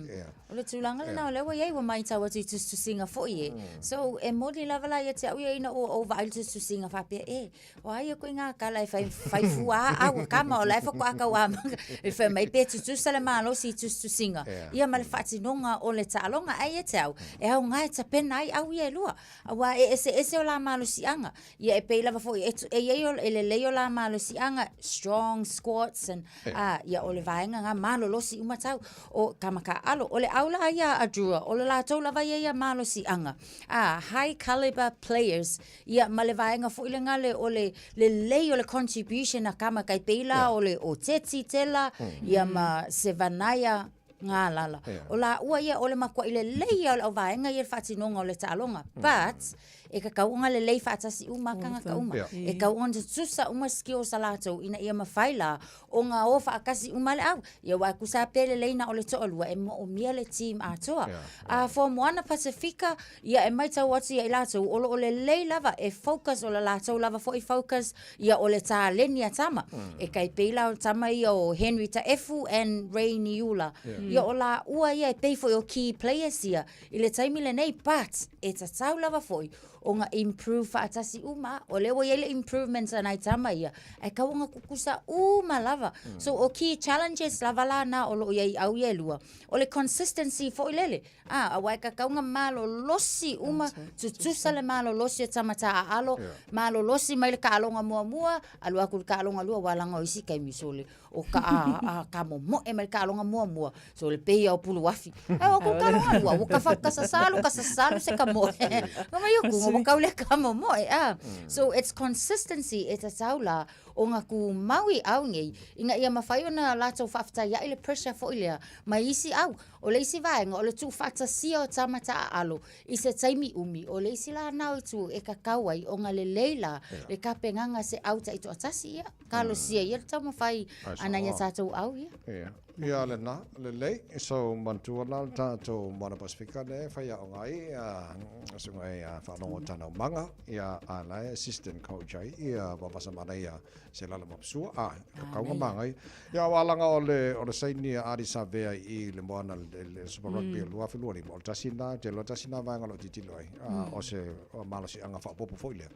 C: yeah.
J: O le tulaga lena o lea ua i ai ua matau atu i tusitusiga foi e. So e moni lava la ia te au ia ina ua ou vaai i le tusitusiga faapea e O a ia koe ngā kala e whai, whai fua a au kama o la e whakoa kau a maka. E whai mai pe tutusa le malosi i tusitusinga. Yeah. Ia ma le whaatinonga o le taaloga ai e te au. E au ngā e tapena ai au ia e lua. Aua e ese ese o la malosianga. Ia e pei lava foi e, e i ai o, e lelei o la malosiaga, strong squats and, a, ia o le vaega ga malolosi uma tau. O tama kaaʻalo, o le au la ia a Drua, o le latou lava ia ia malosiaga. A, high caliber players, ia ma le vaega foi lega le o le lelei o le contribution a tama tai pei la o le o Teti Tela, ia ma Sevanaia Galala. O laua ia o le matuaʻi lelei ia o le auvaega ia i le faatinoga o le taaloga. But, e tatau ona lelei faatasi uma tagata uma. E tatau ona tutusa uma skills a latou ina ia mafai la ona o faatasi uma le au. Ia aua e tusa lava pe lelei na o le toalua e moomia le team atoa. A for Moana Pasifika, ia e maitau atu ia i latou o lo o lelei lava e focus o le latou lava foi focus ia o le taleni a tama. E tai pei la o tama ia o Henry Taefu and Ray Niula. Ia o laua ia e pei foi o key players ia i le taimi lenei but e tatau lava foi ona improve faatasi uma. O lea ua i ai le improvements a nai tama ia, ae tatau ona tutusa uma lava. So o key challenges lava la na o lo o i ai i au ia e lua, o le consistency foi lele. A, aua e tatau ona malolosi uma, tutusa le malolosi o tama taaalo, malolosi mai le taaloga muamua, alu atu i le taaloga lua, aua leaga o isi taimi sole, o ka a, a ka momoe mai le taaloga muamua, so le pei lava o puluafi. Ae o atu i le taaloga lua, ua ka, ka sasalu, ka sasalu se ka moe. Ka mai o kuga, ua tau le ka momoe, a. So it's consistency e tatau la ona tumau i au nei, ina ia mafai ona latou faafetaiai le pressure foi lea mai isi au. O le isi vaega, o le tuufaatasia o tama taaalo i se taimi umi, o le isi la na o itu e kakau ai ona lelei la le tapenaga se au taitoatasi, ia, talosia ia le taumafai a nai a tatou au ia.
C: Ia, ia lena, lelei, so manatua la le tatou Moana Pasifika lea e faiaoga ai ia susuga ia Faalogo Tanaumaga, ia a la e assistant coach ai ia Vapasamana ia se lala mapsua, a, kakauga magai. Ia aua laga o le o le saini a Ardie Savea i le moana le Super Rugby o le 2025, o le tasi lena, ou te iloa tasi lena vaega o lo o tilotilo ai, o se malosiaga faaopoopo foi lea.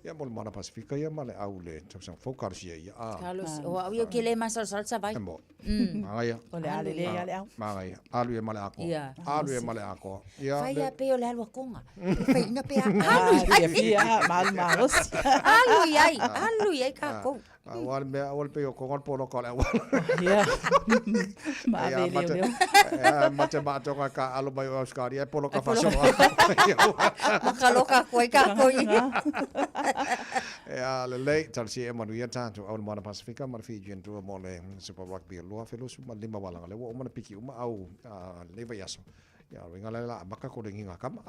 C: Ia mo le Moana Pasifika ia ma le au i le tausaga fou talosia ia.
J: Talosia, o au ia ou te le masalosalo Savai.
C: E mo. Magaia.
I: O le a lelei lava le au.
C: Magaia. Alu ia ma le akoa. Alu ia ma le akoa.
J: Ia. Fai lava pei o le alu a Tonga. E fai ina pe a alu i ai.
I: Fiafia, ma alu malosi.
J: Alu i ai, alu i ai tatou.
C: Aua le mea, aua le pei o Tonga le poloka o le auala.
I: Ia. Ma ave leo leo.
C: Ia, ma te maatoga ka alo mai o Australia, e poloka faasolo.
J: Ma ka loka atu ai kākou i.
C: Ia, lelei, talosia e manuia tatou au le Moana Pasifika ma le Fijian Drua mo le Super Rugby o 2025 walaga. Lea ua uma ona piki uma au lenei vaiaso. Ia, o le uiga lea o le a amata ko le giga kama.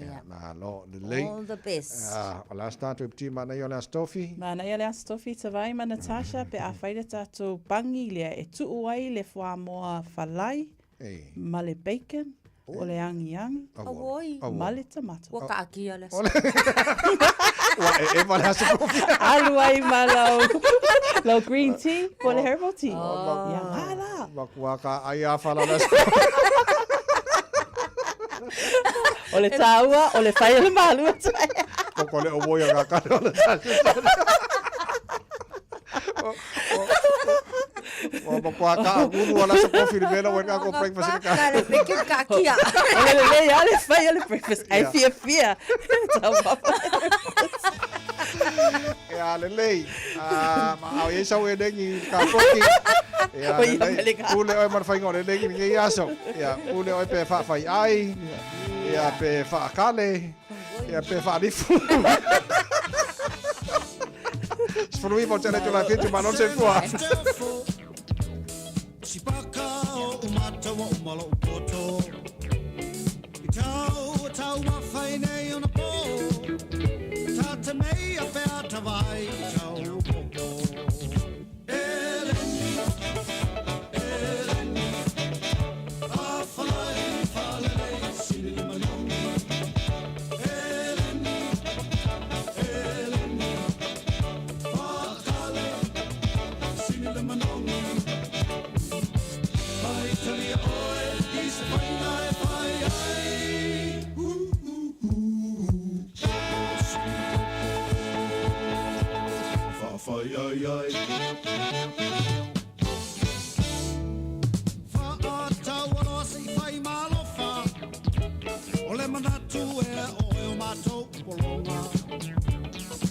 C: Ia, malo, lelei.
J: All the best.
C: O le a se tatou iputi manaia o le Aso Tofi?
I: Manaia le Aso Tofi, Tavai ma Natasha, pe a fai le tatou bangi lea e tuu ai le fuamoa falai ma le bacon, o le agiagi ma le tomato.
J: Ua kaatia le aso.
C: Ua e eva le aso kofi.
I: Alu ai ma lau, lau green tea po le herbal tea. Ia ngā la.
C: Makua ka ai a whala le aso.
I: O le tāua, o le whai o le mālua tai.
C: Koko le o moia ngā kare o le tasi. Ua matua ka ulu ala sa kofi le mela ua ko breakfast le ka.
J: Ka le bacon ka kia.
I: O le lelei lava le fai o le breakfast. Ai fiafia. Taumafa.
C: Ia lelei. Ah, ma au i sau e lengi ka koki. Ia lelei. Pule oe ma le faiga o le lengi lenei aso. Ia pule oe pe faafai ai. Ia pe faakale. Ia pe faalifu. 19 o tele tula whitu malo se fua.
A: Sipaka o umatawa umalo upoto. I tau tau mawhai nei ona pō. Tā te mei a whea tawai i tau popo. E Lenny, e Lenny, a whalai whalelei sini le manogi. E Lenny, e Lenny, whakale sini le manogi. Mai talia oe i se whainga e whai ai. Whawhai ai ai. Whaatau aloa se i whai malofa. O le manatu ea oe o matou polonga.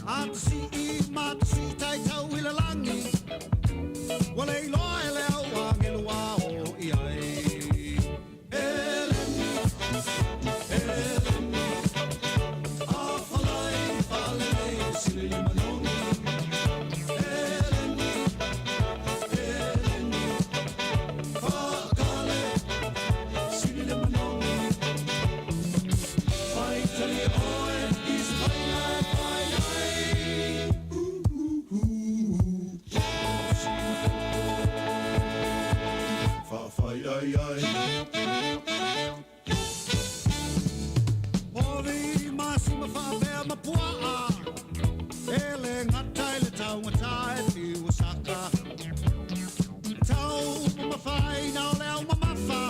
A: A te sii puaa E le gata i le taugata e fiu saka Tau mamafaina o le au mamafa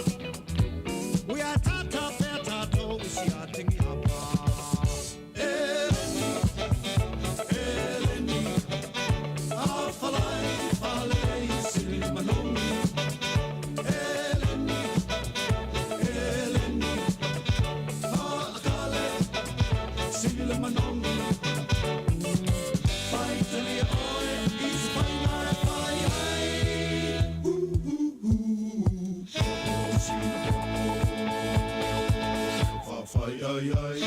A: Ui a tata pea tātou i si atingi hapa Eleni, Eleni, a falai fale i sili manogi Eleni, Eleni, faakale, sili le manogi Faitalia oe i se faiga e fai ai O sina Whawhai ai ai.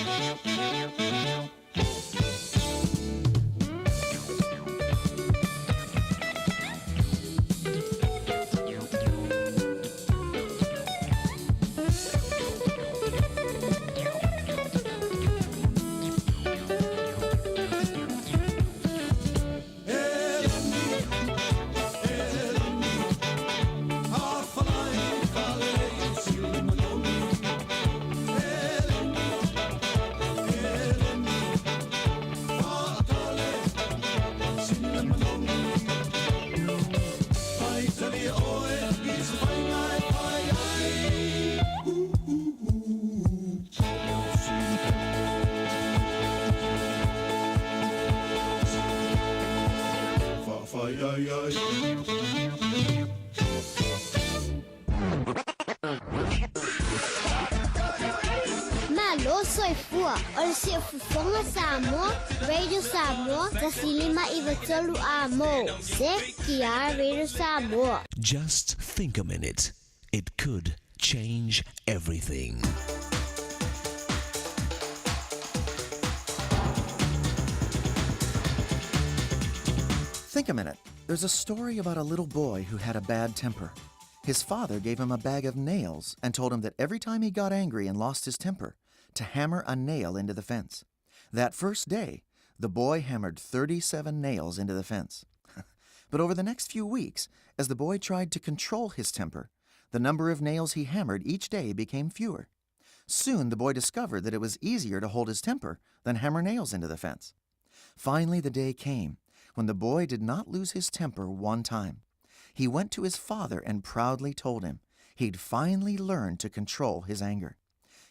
A: Whawhai ai ai.
F: Malo soifua o le siufofoga Samoa, Radio Samoa, 153 a mo. CKR Radio Samoa.
R: Just think a minute. It could change everything.
G: Think a minute. There's a story about a little boy who had a bad temper. His father gave him a bag of nails and told him that every time he got angry and lost his temper, to hammer a nail into the fence. That first day, the boy hammered 37 nails into the fence. But over the next few weeks, as the boy tried to control his temper, the number of nails he hammered each day became fewer. Soon the boy discovered that it was easier to hold his temper than hammer nails into the fence. Finally, the day came when the boy did not lose his temper one time. He went to his father and proudly told him he'd finally learned to control his anger.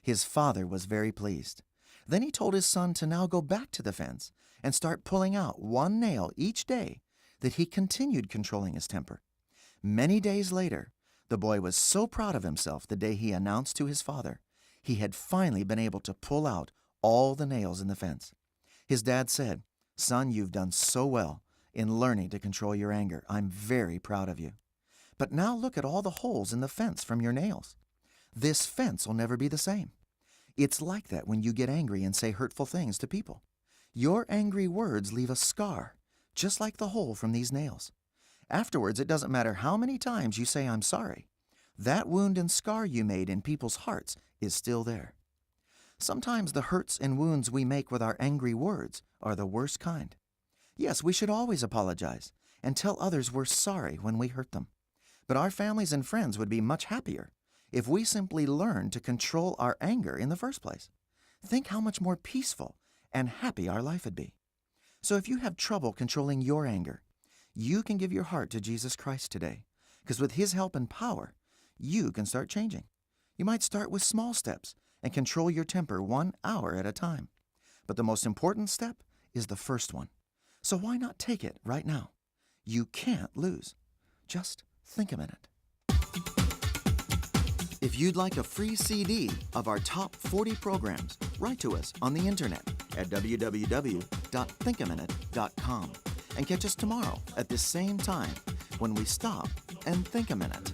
G: His father was very pleased. Then he told his son to now go back to the fence and start pulling out one nail each day that he continued controlling his temper. Many days later, the boy was so proud of himself the day he announced to his father he had finally been able to pull out all the nails in the fence. His dad said, Son, you've done so well in learning to control your anger. I'm very proud of you. But now look at all the holes in the fence from your nails. This fence will never be the same. It's like that when you get angry and say hurtful things to people. Your angry words leave a scar, just like the hole from these nails. Afterwards, it doesn't matter how many times you say, I'm sorry. That wound and scar you made in people's hearts is still there. Sometimes the hurts and wounds we make with our angry words are the worst kind. Yes, we should always apologize and tell others we're sorry when we hurt them. But our families and friends would be much happier if we simply learned to control our anger in the first place. Think how much more peaceful and happy our life would be. So if you have trouble controlling your anger, you can give your heart to Jesus Christ today, because with His help and power, you can start changing. You might start with small steps and control your temper 1 hour at a time. But the most important step is the first one. So why not take it right now? You can't lose. Just think a minute. If you'd like a free CD of our top 40 programs, write to us on the internet at www.thinkaminute.com. And catch us tomorrow at this same time when we stop and think a minute.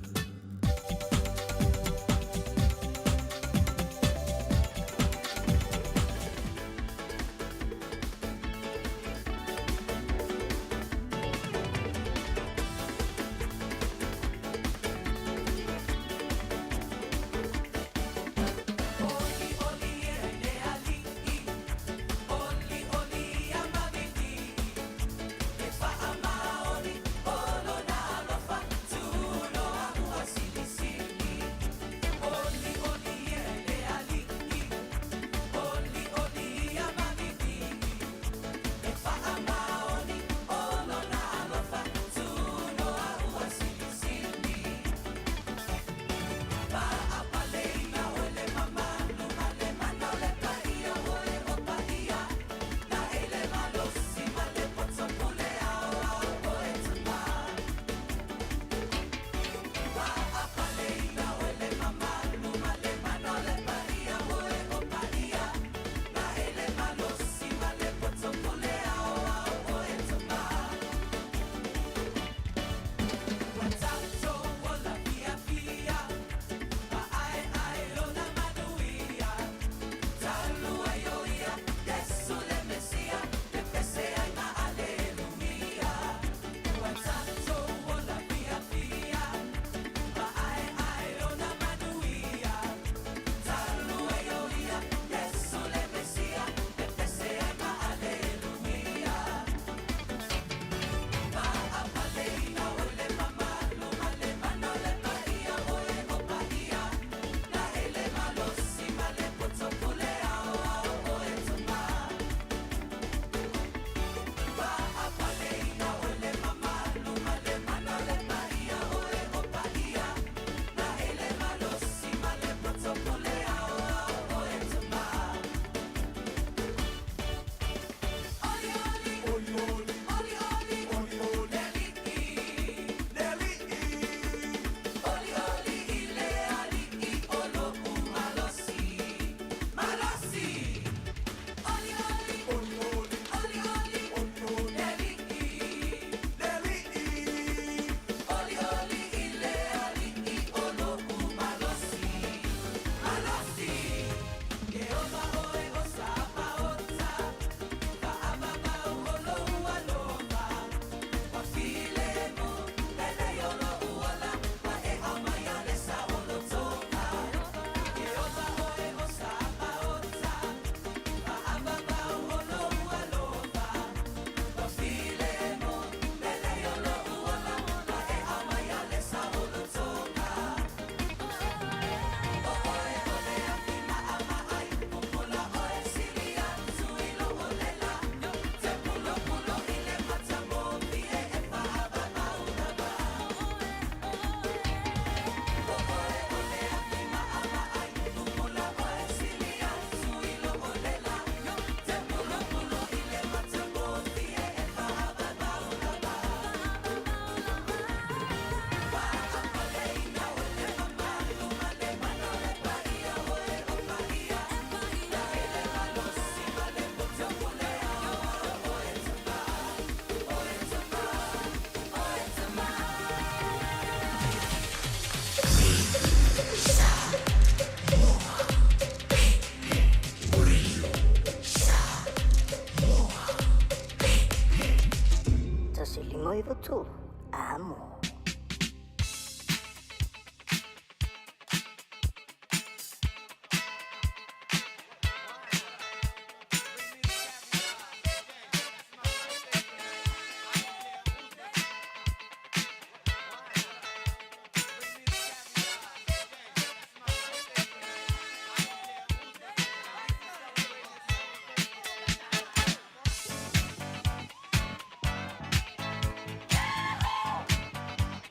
L: lima iva tolu Amo.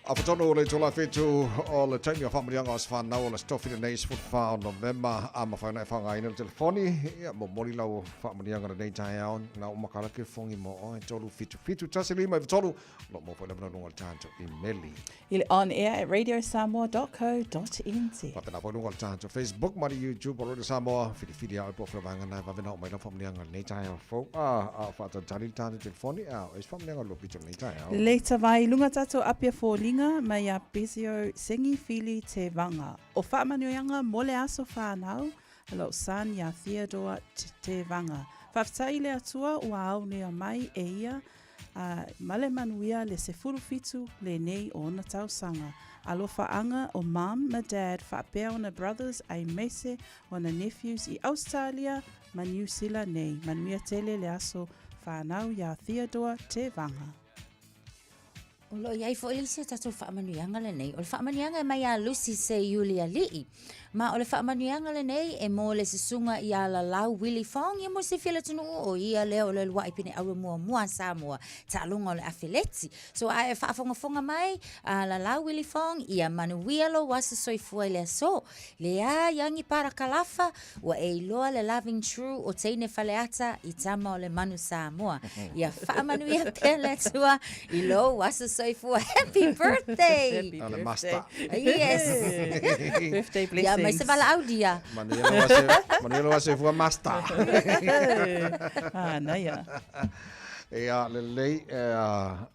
C: A fatonu le itula fitu o le taimi o faamanuiaga o aso fanau o le Aso Tofi lenei 14 o Novema a mafai ona e faaaogaina le telefoni ia momoli lau faamanuiaga lenei taeao na uma kala ke fongi mo oe 377 1 5 3 lo mo foi lava luga o le tatou imeli.
I: I le on air at radiosamoa.co.nz.
C: Faapena foi luga o le tatou Facebook ma le YouTube o Radio Samoa. Filifili a oe po o fea na e vave na oo mai lau faamanuiaga lenei taeao fou. A, a o faatalitali le tatou telefoni, a o isi faamanuiaga o le lua pito lenei taeao.
I: Lelei tavai i luga tatou Apia Foliga mai ia Pesio Sengi Fili Te Vanga. O faamanuiaga mo le aso whanau a lou son ia Theodore Te Vanga. Faafetai i le Atua ua aonea mai e ia a ma le manuia le 17 lenei o ona tausaga. Alofaaga o Mum ma Dad faapea ona brothers aemaise ona nephews i Ausetalia ma Niu Sila nei. Manuia tele le aso whanau iā Theodore Te Vanga.
J: O lo o i ai foi le isi o tatou faamanuiaga lenei. O le faamanuiaga e mai ia Lucy Seiuli Alii. Ma o le faamanuiaga lenei e mo le susuga ia Lalau Willie Fong, ia mo se silafia e le atunuu, o ia lea o le uluai pine auro muamua a Samoa, taaloga o le afeleti. So a e faafogafoga mai, a Lalau Willie Fong, ia manuia lou aso soifua i le aso. Leai agi parakalafa, ua e iloa le loving true o teine Faleata i tama o le manu Samoa. Ia faamanuia pea le Atua i lou aso soifua. Happy birthday!
I: Happy
C: O le master.
J: Yes.
I: Birthday blessings.
J: Ia mai se valaau dia.
C: Manuia lou aso, manuia lou aso soifua master.
I: Ah, naia.
C: Ia, lelei,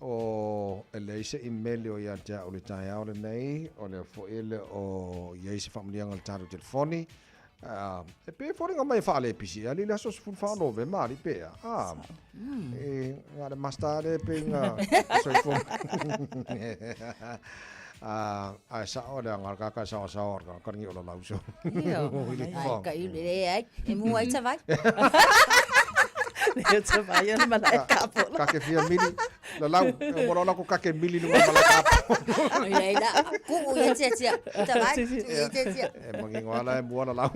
C: o, e leai se imeli o ia te au i le taeao lenei, o lea foi e le o i ai se faamanuiaga i le tatou telefoni. E pei e foliga mai e faalepisi e alii le aso 14 o Novema alii pe a. A, e, nga le master le pe nga soifua. A, ae sao le anga kaka sao sao ka ka ngi o la lauso.
J: Io. Ai, ka i le ai, e mua ai tavai.
I: Le tavai o le malae kapola.
C: Ka ke fia mili, la lau, e mora la ko ka ke mili lunga malae kapola.
J: Ia ila, ku ia tia tia, tavai, tu ia tia tia.
C: E mangingo ala e mua la lau.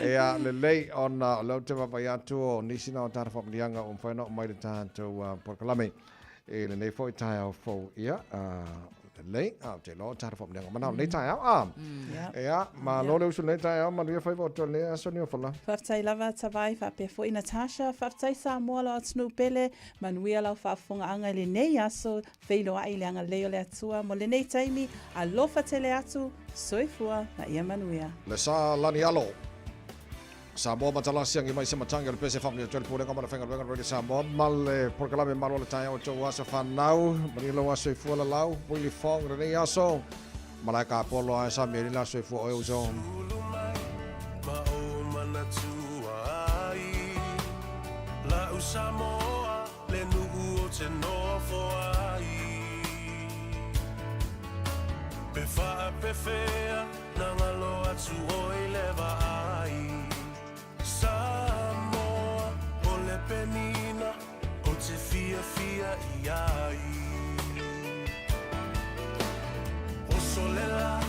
C: Ia, lelei ona o lea ou te vaavaai atu o nisi na o tatou faamanuiaga ua mafai ona oo mai i le tatou polokalame i lenei foi taeao fou. Ia, lelei, a ou te iloa o tatou faamanuiaga manao lenei taeao. A, ia, malo le usu i lenei taeao, manuia faiva o toe lenei aso Niuafola.
I: Faafetai lava Tavai, faapea foi Natasha, faafetai Samoa lau atunuu pele, manuia lau faafofogaaga i lenei aso, feiloai i le agalelei o le Atua mo lenei taimi, alofa tele atu, soifua ma ia manuia.
C: Le sa lani alo. Samoa Matalasi agi mai se matagi o le pese faamanuia atu ai le Pulega ma le Faigaluega Radio Samoa ma le Polokalame Malo o le Taeao o tou aso fanau manuia lou aso soifua lalau Willie Fong lenei aso malae ka polo ae sa mea la soifua oe uso.
N: Sulu mai ma ou manatua ai La'u Samoa le nuu o te nofo ai Pe faapefea na galo atu oi le vaai Samoa o le penina o te fiafia i ai Oso le la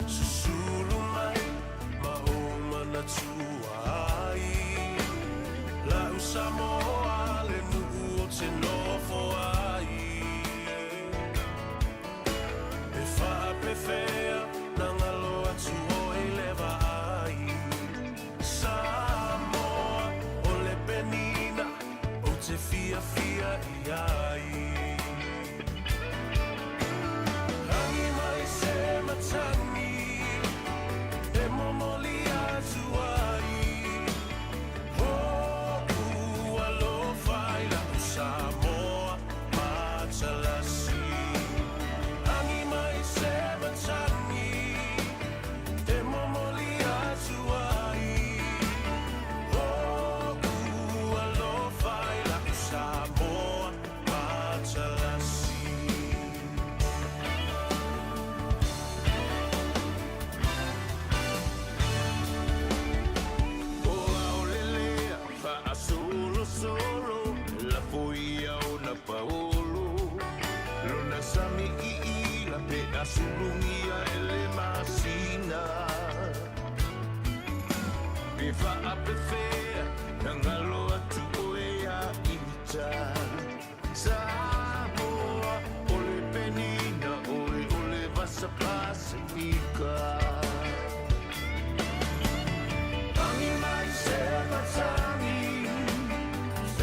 N: susulu mai ma ou manatua ai La'u Samoa le nuu o te nofo ai E faapefea na galo atu oi le vaai Samoa o le penina ou te fiafia i ai Rangi mai se matagi e momoli atu ai Hoʻu alofa i la'u Samoa. sulugia e le masina Pe faapefea na galo atu oe ia ita Samoa o le penina oe o le vasa Pasifika Tangi mai se matangi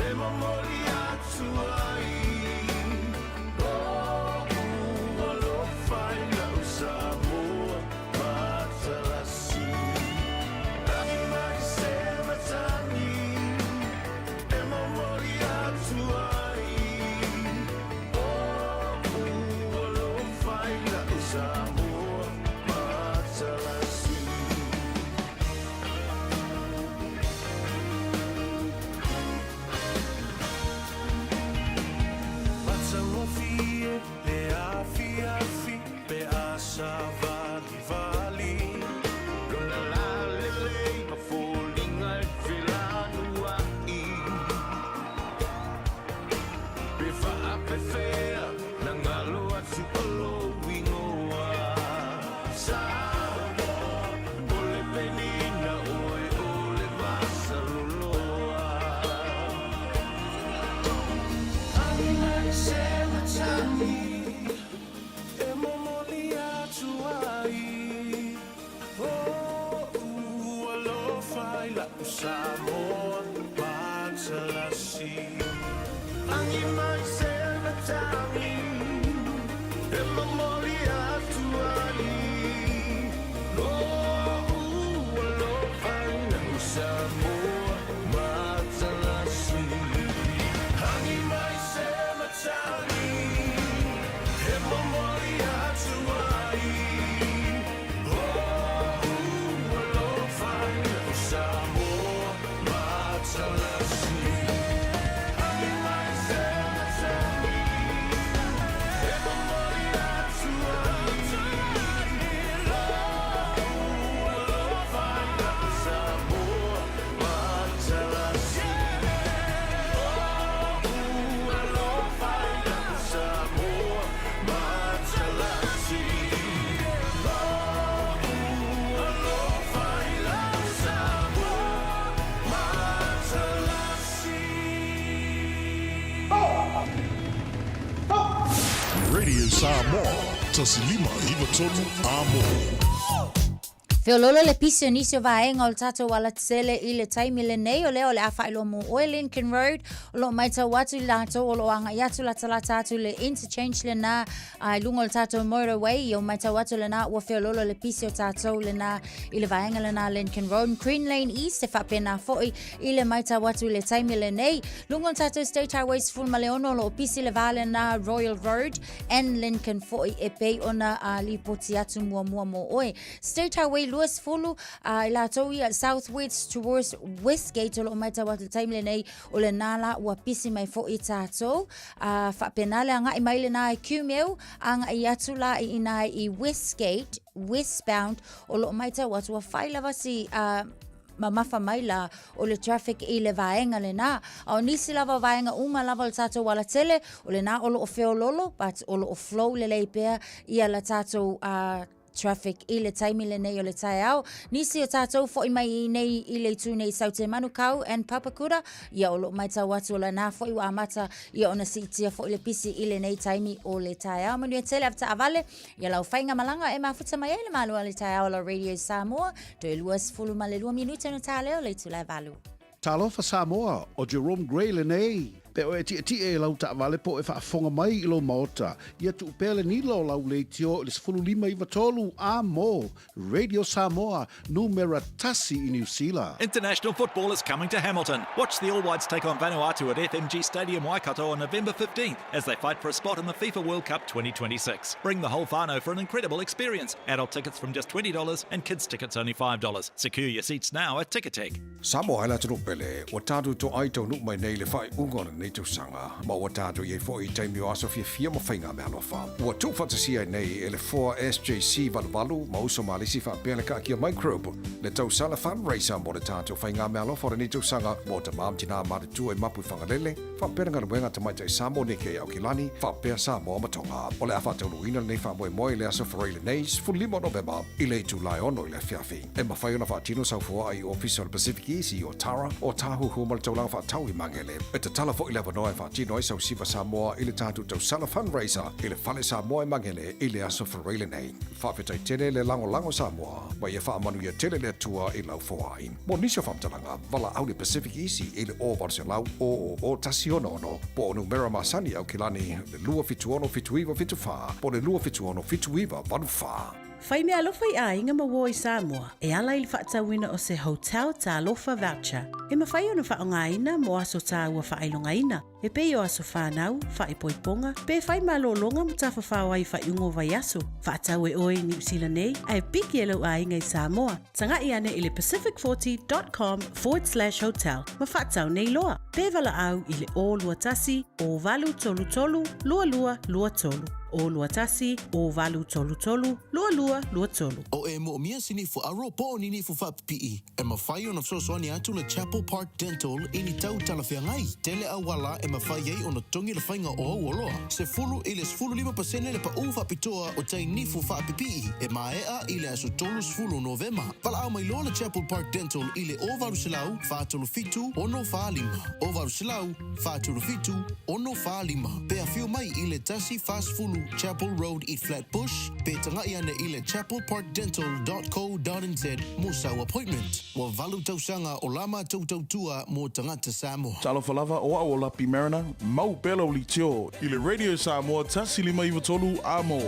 N: E momoli atu ai Lo'u alofa i lau Samoa matalasi Tangi mai se matangi E momoli atu ai Lo'u alofa i lau Samoa matalasi. Matagofie le afiafi pe a savalivali Lona lalelei ma foliga e felanuai Pe faapefea na galo atu o lou igoa Samoa o le penina oe o le vasaloloa Tangi mai se matagi e momoli atu ai Lo'u alofa i la'u Samoa matalasi Agi mai se matagi e momoli atu ai Lo'u alofa i la'u Samoa matalasi Agi mai se matagi e momoli atu ai Lo'u alofa i la'u Samoa matalasi Agi mai se matagi e momoli atu ai Lo'u alofa i la'u Samoa matalasi Lo'u alofa i la'u Samoa matalasi Lo'u alofa i la'u Samoa matalasi.
B: Radio Samoa, 1593 Amo.
J: Feololo le pisi o nisi o vaega o le tatou alatetele i le taimi lenei o lea o le a faailoa mo oe Lincoln Road o loo maitau atu i latou o loo agai atu latalata atu le interchange lena a i luga o le tatou motorway ia o maitau atu lena ua feololo le pisi o tatou lena i le vaega lena Lincoln Road Green Lane East e faapena foi i le maitau atu i le taimi lenei luga o le tatou State Highway 16 o loo pisi le va lena Royal Road and Lincoln foi e pei ona lipoti atu muamua mo oe. State Highway 20 i latou ia South West towards Westgate o loo maitau atu le taimi lenei o lena la ua pisi mai foi tatou faapena le agai mai lena i Kumeu agai atu la i ina i Westgate westbound o loo maitau atu ua fai lava si mamafa mai la o le traffic i le vaega lena. A o nisi lava o vaega uma lava o le tatou alatele, o lena o loo feololo, but o loo flow lelei pea ia la tatou traffic i le taimi lenei o le taeao. Nisi o tatou foi mai i nei i le itu nei Saute Manukau and Papakura, ia o loo maitau atu o lena foi ua amata ia ona siitia foi le pisi i lenei taimi o le taeao. Manuia tele avetaavale, Ia lau faigamalaga e mafuta mai ai le malu a le taeao la Radio Samoa, toe 22 minute ona ta lea o le itula e valu.
B: Talofa Samoa, ʻo Jerome Gray lenei. Pe oe e tietie i lau taavale po o e faafofoga mai i lou maota, ia tuu pea le nila o lau leitio i le 15 93 a mo Radio Samoa, numera tasi i Niu Sila.
M: International football is coming to Hamilton. Watch the All Whites take on Vanuatu at FMG Stadium Waikato on November 15th as they fight for a spot in the FIFA World Cup 2026. Bring the whole whānau for an incredible experience. Adult tickets from just $20 and kids tickets only $5. Secure your seats now at Ticketek.
K: Samoa e le atunuu pele, ua tatou toai taunuu mai nei i le faaiuga o lenei. lenei tausaga, ma ua tatou i ai foi i taimi o aso fiafia ma faigameaalofa. Ua tuufaatasia ai nei e le foa SJC 88 ma Uso Malisi faapea le Kaakia Microbe le tausala fundraiser mo le tatou faigameaalofa o lenei tausaga mo tamā ma tinā matutua i Mapu i Fagalele, faapea le galuega a Tamaitai Samoa Nike i Aukilani, faapea Samoa ma Tonga. O le a faataunuuina lenei faamoemoe i le aso Faraile nei, 15 o Novema, i le itula e 6 i le afiafi. E mafai ona faatino sau foaa i Ofisa o le Pacific Easy i Otara, Ōtāhuhu ma le taulaga faatau i Magele. E tatala foi le avanoa e faatino ai sau siva Samoa i le tatou tausala fundraiser i le Fale Samoa i Magele i le aso Faraile nei. Faafetai tele le lagolago Samoa ma ia faamanuia tele le Atua i lau foai. Mo nisi o faamatalaga, valaau le Pacific Easy i le 0800 000 166 po o numera masani Aukilani le 276 7974 po o le 276 7984.
I: Fai meaalofa i aiga ma uo i Samoa e ala i le faatauina o se Hotel Talofa Voucher e mafai ona faaaogaina mo aso taua faailogaina e pei o aso fanau, faaipoipoga, pe fai malologa ma tafafao ai i faaiuga o vaiaso. Faatau e oe i Niu Sila nei ae piki e lou aiga i Samoa. Taga'i ane i le pacific40 dot com forward slash hotel ma faatau nei loa. Pe valaau i le 021 0833 2223. 021 0833 2223.
O: O e moomia se nifu aro po o ni nifu faapipii, e mafai ona fesoasoani atu le Chapel Park Dental i ni tau talafeagai. Tele auala e mafai ai ona togi le faiga o au oloa. 10 i le 15% le paʻū faapitoa o tai nifu faapipii e maea i le aso 30 Novema. Valaau mai loa le Chapel Park Dental i le 0800 437 645, 0800 437 645. Pe afio mai i le 140 Chapel Road i Flat Bush, pe taga'i ane i le chapelparkdental.co.nz mo sau appointment. Ua valu tausaga o la matou tautua mo tagata Samoa.
P: Talofa lava, o au o Lapi Mariner, mau pea lau leitio i le Radio Samoa 1593 A mo.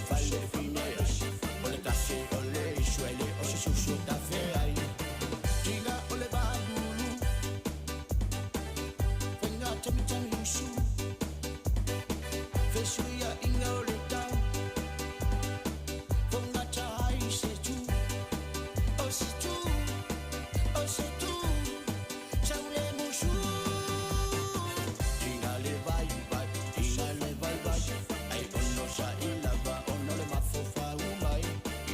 N: fale fine ai. O le tasi o le isu e le o se susu tafeai. Tiga o le valulu, faiga tamitami usu. Fesuia inga o le tau, fongata ai se tu. O se tu, o se tu, sau le musu. Tiga le vai vai, tiga le vai vai. Ai ono sa i lava, ono le mafofa umai.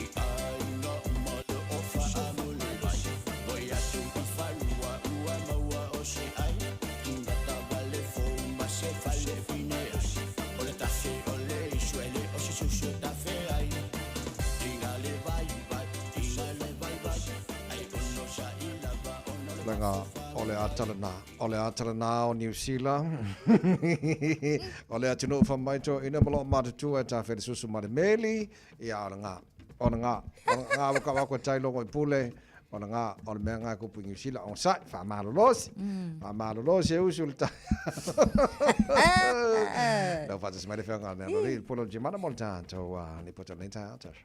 N: I aiga uma le ofa a mo le vai. Voi atu i falua ua maua o se ai. Tunga tavale fou ma se fale fine ai. O le tasi o le isu e le o se susu tafeai. Tiga le vai vai, tiga le vai vai. Ai ono sa i lava, ono le
C: Lega o le ata lena, o le ata lena o Niu Sila. O le atunuu faamaito ina ma loo matutua e tafea le susu ma le meli. Ia o le ngā, o le ngā, o le ngā ua kau aku e tai logo i pule. O le ngā, o le mea ngā e kupu i Niu Sila. O sai, faamalolosi. Faamalolosi e usu le tai. Lau faatasi mai le afioga i le Alii, le pule o le Jimana mo le tatou lipoti o lenei taeao, Tasha.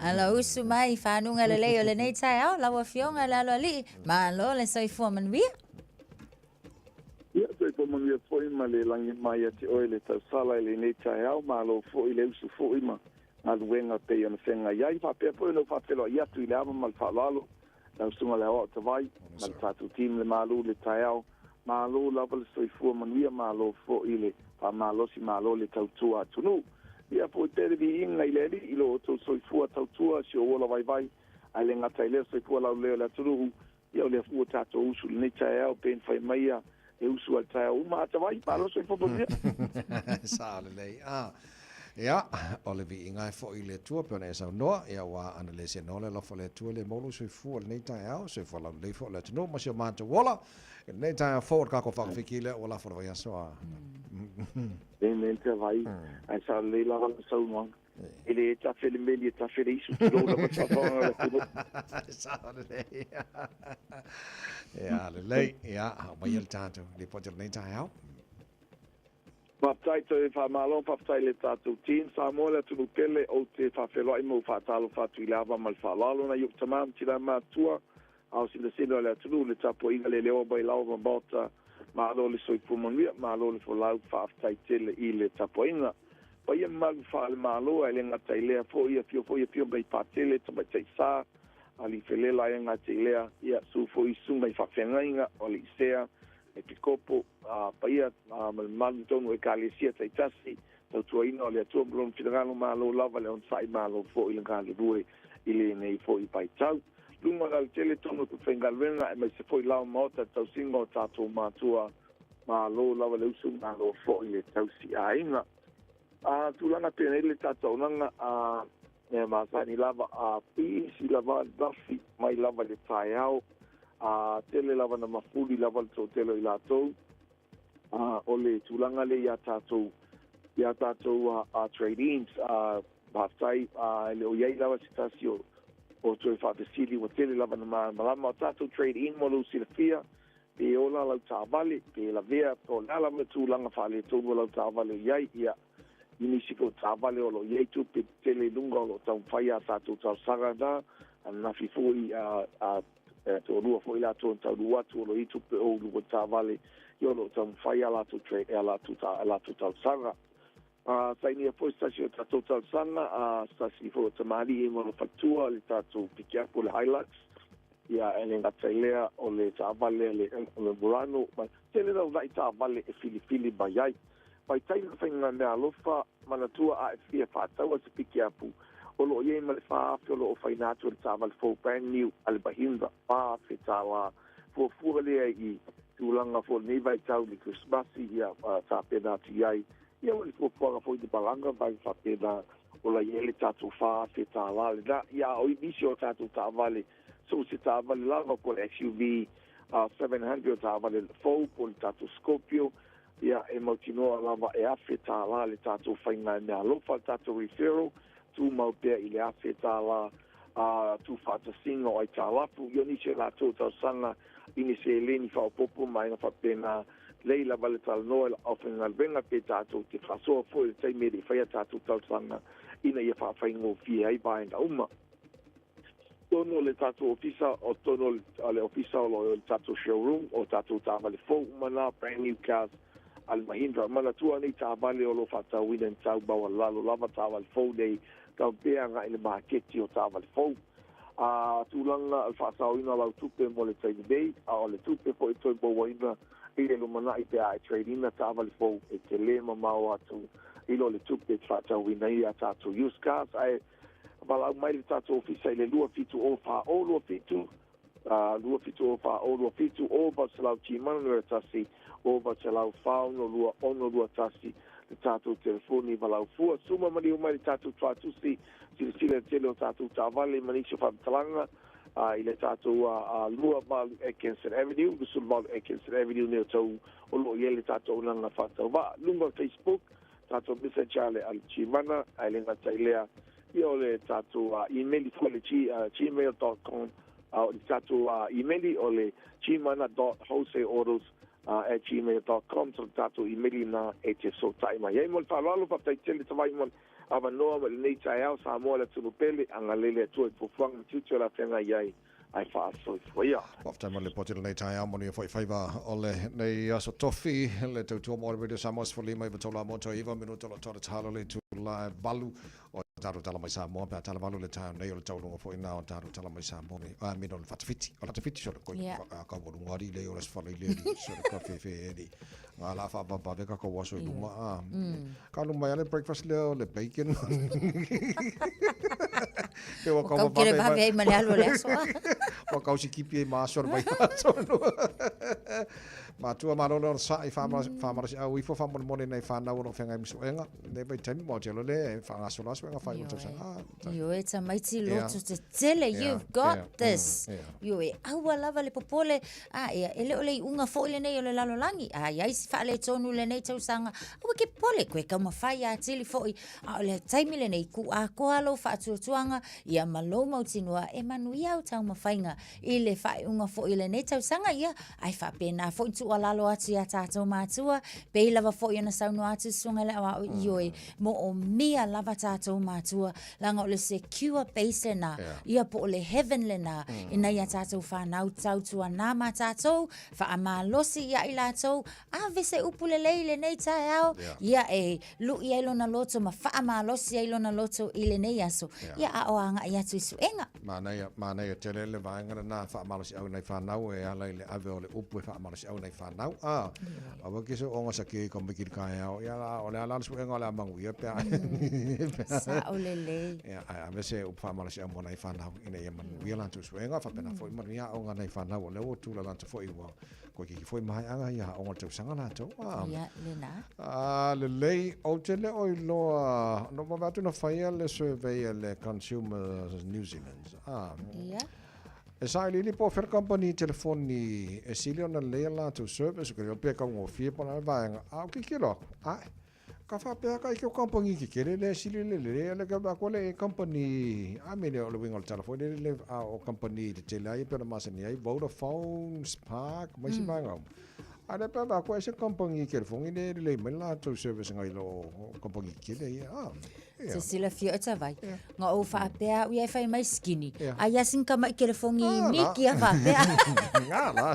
J: Ala usu mai fanuga lelei o lenei taeao, lau Afioga i le Aloalii, malo le soifua manuia.
Q: Ia, soifua manuia foi ma le lagi mai ia te oe le tausala i lenei taeao, malo foi le usu foi ma galuega pei ona feagai ai. Faapea foi ona ou faafeiloai atu i le ava ma le faaaloalo, lau susuga i le Aoao Tavai ma le tatou team le malu i le taeao. Malo lava le soifua manuia, malo foi le faamalosi, malo le tautua atunuu. Ia foi pea le viiga i le Alii i lo outou soifua tautua si ou ola vaivai, ae le gata i lea soifua laulelei o le atunuu. Ia o lea foi ua tatou usu i lenei taeao pe na fai mai ia e usu lava i le taeao uma. Atavai, malo soifua manuia.
C: Sao lelei. Ah. Ia, o le viiga e foi i le Atua pei ona e saunoa, ia aua ana le seanoa le alofa o le Atua e le maua lou soifua i lenei taeao, soifua laulelei foi o le atunuu ma si o matou ola i lenei taeao fou o le tatou faakafiki lea ua lafo i le vaiaso a.
Q: Amen Tavai, ae sao lelei lava lau saunoaga. E le tafe le meli e tafe le isu, tulou lava le faafofoga a le atunuu.
C: Sao lelei. Ia lelei, ia aumaia le tatou lipoti o lenei taeao.
Q: Faafetai toe faamalo, faafetai i le tatou team Samoa le atunuu pele, ou te faafeiloai ma ou faatalofa atu i le ava ma le faaaloalo nai ou tama ma tina matutua, ao sinasina o le atunuu, le tapuaiga le leoa mai laoa ma maota, malo le soifua manuia, malo le folau, faafetai tele i le tapuaiga. Paia mamalu faale-Malo, ae le gata i lea foi, afio foi afioga i Patele, Tamaitai Sa, Alii Felela ae gata i lea, ia, susu foi i susuga i faafeagaiga o Alii Sea, Epikopo, a paia ma le mamalu tonu o Ekalesia taitasi, tautuaina o le Atua ma Lona finagalo, malo lava le onosai, malo foi le galulue i lenei foi vaitau. Luga o le alatele tonu o faigaluega aemaise foi lao maota le tausiga o tatou matua, malo lava le usu, malo foi le tausi aiga. A tulaga penei le tataulaga a mea masani lava a piisi lava nafi mai lava i le taeao a tele lava na mafuli lava le toatele o i latou a o le tulaga lea iā tatou iā tatou a trade-ins a faafetai a e le o i ai lava se tasi o o toe faafesili ua tele lava na malamalama o tatou trade-in mo lou silafia pe ola lau taavale pe lavea po o le a lava le tulaga faaletonu o lau taavale o i ai ia i nisi foi o taavale o lo o i ai tupe tetele i luga o lo o taumafai a tatou talosaga na ananafi foi a a e toalua foi latou na taunuu atu o lo o i ai tupe o i luga o taavale ia o lo o taumafai a latou a latou a latou talosaga. A sainia foi se tasi o tatou talosaga a se tasi foi o tamalii ma lona faletua le tatou pikiapu o le Hilux ia e le gata i lea o le taavale a le o le Murano ma tele launa'i taavale e filifili mai ai. Vaitaimi o le faiga meaalofa, manatua a e fia faataua se pikiapu o lo o i ai ma le $4,000 o lo o faina atu e le taavale fou brand new a le Mahindra, $4,000. Fuafua lea i tulaga foi o lenei vaitau i le Kerisimasi ia tapena atu i ai ia ma le fuafuaga foi i le malaga ma faapena o la i ai le tatou $4,000 lena. Ia a o nisi o tatou taavale, so o se taavale lava po o le SUV 700 o taavale fou po o le tatou Scorpio, ia e mautinoa lava e $1,000 le tatou faiga meaalofa, le tatou referral, tumau pea i le $1,000 a tuufaatasiga o aitalafu. Ia o nisi o latou talosaga i ni seleni faaopoopo ma aiga faapena, lei lava le talanoa i le aufaigaluega pe tatou te faasoa foi i le taimi e le i faia tatou talosaga ina ia faafaigofie ai vaega uma. Totonu o le tatou ofisa, o totonu o le ofisa o lo o i le tatou showroom, o tatou taavale fou uma na, brand new cars a le Mahindra. Manatua nei taavale o lo o faatauina i tau maualalo lava taavale fou nei, tau pea agai i le maketi o taavale fou. A tulaga o le faasaoina o lau tupe mo le taimi nei, a o le tupe foi e toe mauaina i le lumanai pe a e trade ina taavale fou, e tele mamao atu i lo le tupe e faatauina ai a tatou used cars. Ae Valaau mai le tatou ofisa i le 270 40 27, 270 40 27, 0800 Timana 1, 0800 462 621 le tatou telefoni valaau fua. Suma maliu mai le tatou tuatusi, silasila i le tele o tatou taavale ma nisi o faamatalaga i le tatou 28 Atkinson Avenue, 28 Atkinson Avenue nei o tau o lo o i ai le tatou auaunaga faatauvaa. Luga o Facebook, tatou message a le Gmana, ae le gata i lea, ia o le tatou email foi le gmail.com, o le tatou email o le gmana.wholesaleautos at gmail.com, so le tatou email na e te fesootai mai ai. Mo le faaaloalo, faafetai tele Tavai mo le avanoa ma lenei taeao. Samoa le atunuu pele, agalelei le Atua i fuafuaga ma tiute o le a feagai ai ae faasoifua ia.
C: Faafetai mo le lipoti i lenei taeao, manuia foi faiva o lenei aso tofi, le tautua mo le Radio Samoa 15 i tauala mo toe 9 minuta o lo o tatalo le itula e 8 o tatou tala mai Samoa pe a tala valu le taeao nei o le tauluga foi na o tatou tala mai Samoa nei a mina o le fatafiti o le fatafiti sole koi yeah. ka walu ngari le o le sfala i le sole ka fefe e li ngā la whaapapave ka kau aso i luma a Ka alu mai ale breakfast lea o le bacon. Pe ua kau
J: kau kere vave ai ma le alu o le aso.
C: Ua kau sikipi ai ma aso mai aso. Matua malolo o sa i whamarasi au ifo whamonemone nei whanau o lo whengai musuenga. Nei vai taimi mo te lole e whangasolo aso enga whai o tausanga.
J: Ioe tamaiti loto te tele, you've got this. Ioe, aua lava le popole, A, ia, e le o le iuga foi lenei o le lalolagi, a i ai se faaletonu i lenei tausaga, aua ke popole, koe taumafai atili foi, a o le taimi lenei, kuu atoa lou faatuatuaga, ia ma lou mautinoa e manuia au taumafaiga i le faaiuga foi o lenei tausaga, ia, ae faapena foi ona tuualalo atu i a tatou matua, pei lava foi ona saunoa atu le Susuga i le Aoao, ioe, moomia lava tatou matua, leaga o le secure base lena, ia po o le heaven lena, ina ia tatou fanau tautuana ma tatou, faamalosi ia i latou, ave se upu lelei i lenei taeao, ia e lui ai lona loto ma faamalosi ai lona loto i lenei aso, ia a o agai atu i suega.
C: Manaia, manaia tele le vaega lena faamalosi au nai fanau e ala i le ave o le upu e faamalosi au nai fanau. A, aua ke se onga sa ke ka mai ki taeao. Ia la, o le ala le suega o le a manuia pe a.
J: Sao lelei.
C: Ia, ae ave se upu faamalosi au mo nai fanau ina ia manuia latou suega, faapena foi manuia aoga nai fanau o lea ua tula latou foi ua Koe kiki foi maheaga ia aoga o le tausaga latou.
J: Ah, Ia, lena.
C: Ah, lelei, ou te le o iloa, no vave atu na faia le survey a le Consumer New Zealand. Ah,
J: Ia.
C: E sailiili po o fea le company telefoni e sili ona lelei a latou service, ke leo pe kaugofie po o le a le vaega, a o kikilo aku, ae. Ka faapea ka ike o kampangi kekele le sili le lelei ale ka ko le company I mean o le uiga o le tala foi lele le a o company tetele ai e pei ona masani ai Vodafone, Spark ma isi vaega uma. A lea pe a vaai atu ai se kampangi kelefogi le lelei mai le latou service ngai lo kampangi kekele ia. Ah,
J: ia. Se silafia oe Tavai, nga ou faapea au ia e fai mai skinny, a ia sina tama'i kelefogi miki a faapea.
C: Nga la.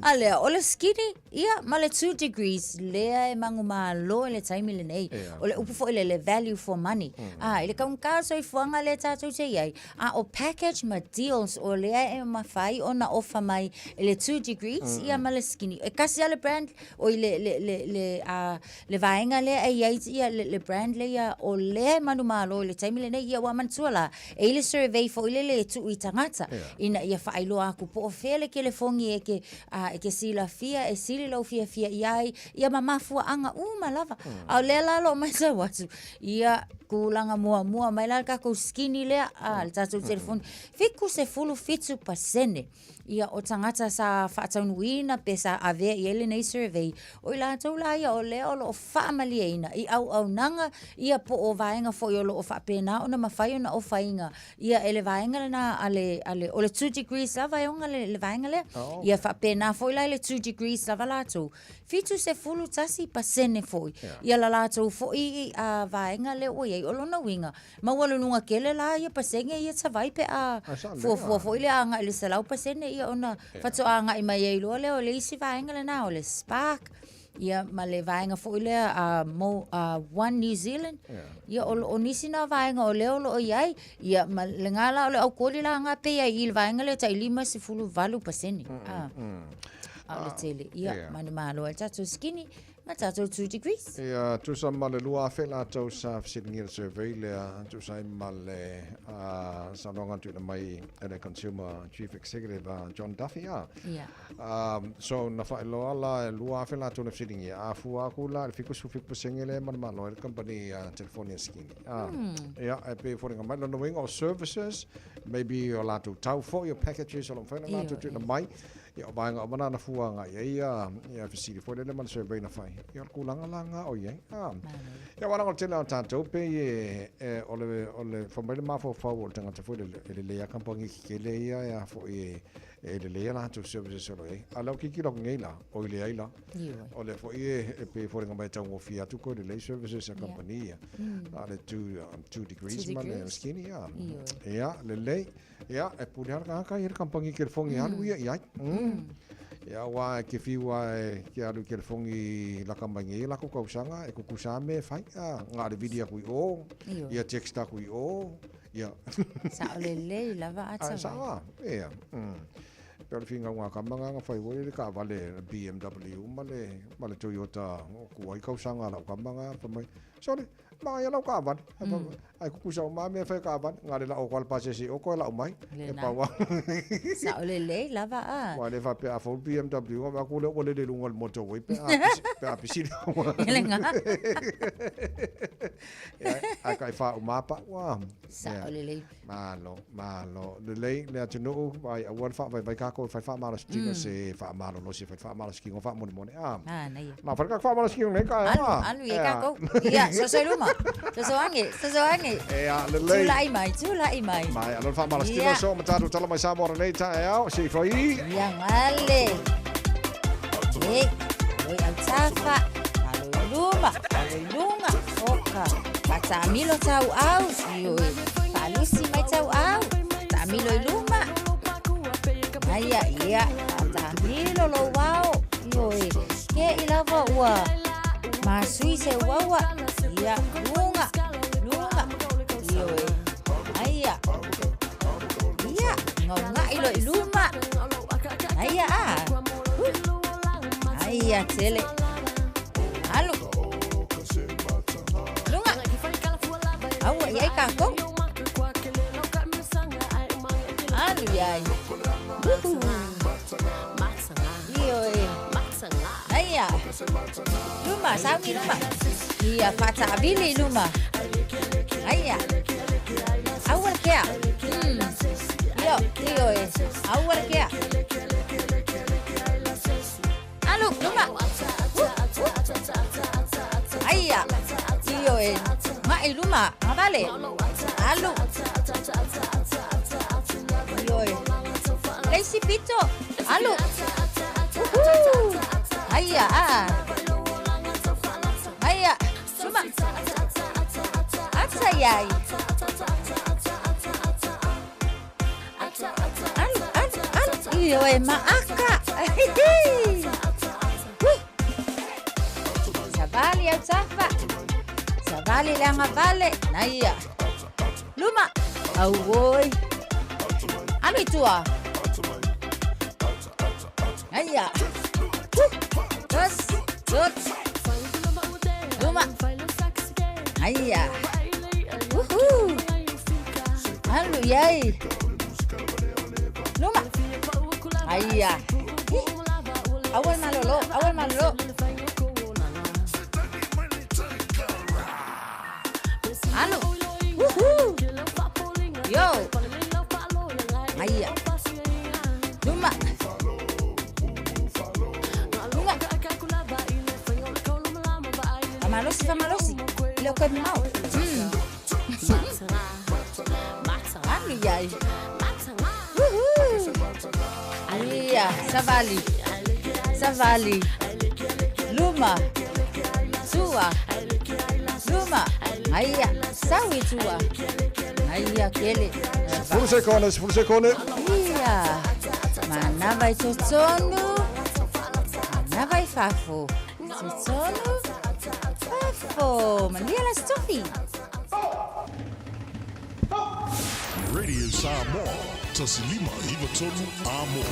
J: A lea, o le skinny, Ia, ma le two degrees, lea e manumalo i le taimi lenei.
C: Ia.
J: O le upu foi lea, le value for money. A, i le taugata soifuaga lea tatou te i ai, a o package ma deals o lea e mafai ona ofa mai e le two degrees, ia ma le skinny. E tasi lava le brand, oi le, le, le, le, a, le vaega lea e i ai ia, le, le brand lea ia, o lea e manumalo i le taimi lenei. Ia, ua manatua la, e i ai le survey foi lele e tuu i tagata, ina ia faailoa atu po o fea le kelefogi e ke, a e ke silafia e sili lou fiafia i ai ia ma mafuaaga uma lava. A o lea la o lo o matau atu, ia tulaga muamua mai la le tatou skinny lea, a le tatou telefoni, 77 pasene. Ia, o tagata sa faataunuuina pe sa avea i ai lenei survey, o i latou la ia o lea o lo o faamalieina i auaunaga ia po o vaega foi o lo o faapena ona mafai ona ofaina ia e le vaega lena a le, a le, o le Two Degrees lava e ona le, le vaega lea. Oh. Ia faapena foi la i le Two Degrees lava latou, 71% foi yeah. ia la latou foi a vaega lea ua i ai. O lona uiga, Maualuluga tele la ia pasene ia tavai pe a fuafua foi lea agai i le 100% ia ona faatoa agai mai ai loa lea o le isi vaega lena o le Spark ia ma le vaega foi lea a mo a One New Zealand ia o o nisi na vaega o lea o lo o i ai ia ma lena la o le aukoli la nga pe ai i le vaega lea tai 58% a a o le tele ia manumalo ai tatou skinny Ma tatou 2 degrees.
C: Ia, tusa ma le 2000 latou sa fesiligia le survey lea, tusa ai ma le saunoaga na tuuina mai e le Consumer Chief Executive a John Duffy a.
J: Ia.
C: So na faailoa la e 2000 latou na fesiligia, a fua atu la i le 77% lea e manumalo ai le kamupani telefoni a Skinny. Ia, e pei e foliga mai, lona uiga o services, maybe o latou tau foi o packages o lo o mafai ona latou tuuina mai, Ia, o vaega uma na na fua agai ai ia, ia fesili foi lele ma le survey na fai. Ia, o le tulaga la nga o i ai. Ah. Ia, aua leaga o le tele o tatou pei e, e, o le, o le, fai mai le mafaufau o le tagata foi lele, e lelei lava kamupani tetele ia e a foi e, e lelei a latou services o lo o i ai. A o lea ua tilotilo atu nei la, oi leai la. O lea foi e, e pei e foliga mai e taugofie atu koe lelei services a kamupani ia. Na o le 2 degrees ma le skinny, ia. Ia, lelei. Ia, e pule lava le tagata i le kamupani kelefogi e alu ia i ai. Ia, aua e te fiu lava e te alu i kelefogi lata mai nei lako tausaga, e tutusa lava mea e fai. A, na o le vili atu i o, ia text atu i o, ia.
J: Sao lelei lava a
C: Ai, sao lava, ia. Pei o le finauga a tama na na fai foi le taavale BMW ma le, ma le Toyota o tuai tausaga a lau tama na, fai mai, sole, Manaia lau taavale. Ae tutusa uma lava mea e fai e taavale. Na o le lau atu lava o le pasese i o toe lau mai. E pau lava.
J: Sao lelei lava a.
C: Aua e le faapea a fou le BMW ona vaai atu lea ua lele i luga o le motorway pe a pe a pisi le
J: I le gā.
C: Ae tai faauma lava pau a.
J: Sao lelei.
C: Malo, malo. Lelei le atunuu, ai aua le faavaivai tatou e fai faamalositino se faamalolosi e fai faamalositino faamolemole. A.
J: Manaia.
C: Na fai le tatou faamalositino nei taeao
J: a. Alu, alu i ai tatou. Ia, soso i luma. Soso age, soso age.
C: Ea, lelei.
J: Tulai mai, tulai mai.
C: Mai, alo le faamalositino so ma tatou tala mai Samoa lenei taeao. Se i fai.
J: Ia, gale. E, oi autafa. Alo i luma, alo i luga. Oka. Faatamilo tauau. Ioe. Faalusi mai tauau. Faataamilo i luma. Aia, ia. Faataamilo lou ao. Ioe. Ke i lava ua masui se uaua. Ia, luga, luga. Ioe. Aia. Ia, gauga'i loa i luma. Aia a. Huh. Aia tele. Alu. Luga. Aua i ai kākou. Alu iai. Uhu. Ioe. Aia. Luma, sauni luma. Ia faataavili i luma. Aia. Aua le kea. Io, ioe. Aua le kea. Alu, luma. Aia. Ioe. Ga'i luma. Agavale. Alu. Ioe. Le isi pito. Alu. Uhu. Aia. A. Aia. Luma. Ata iai. Alu, alu, alu. Ioe, maaka. Ui. Savali autafa. Savali le agavale. Naia. Luma. Auoi. Alu i tua. Aia. Tos, tos. Luma. Aia. Uhu. Alu iai. Luma. Aia. Hi. Aua le malolo, aua le malolo. Alu. Uhu. Yo. Aia. Luma. Malosi faamalosi. E le o toe mamao. Alu iai. Woohoo! Ia, savali. Savali. Luma. Tua. Luma. Aia, sau i tua. Aia, kele.
C: 10 sekone, 10 sekone.
J: Ia. Manava i totonu. Manava i fafo. Totonu. Fafo. Manuia le Aso Tofi.
P: Radio Samoa, 1593 Amo.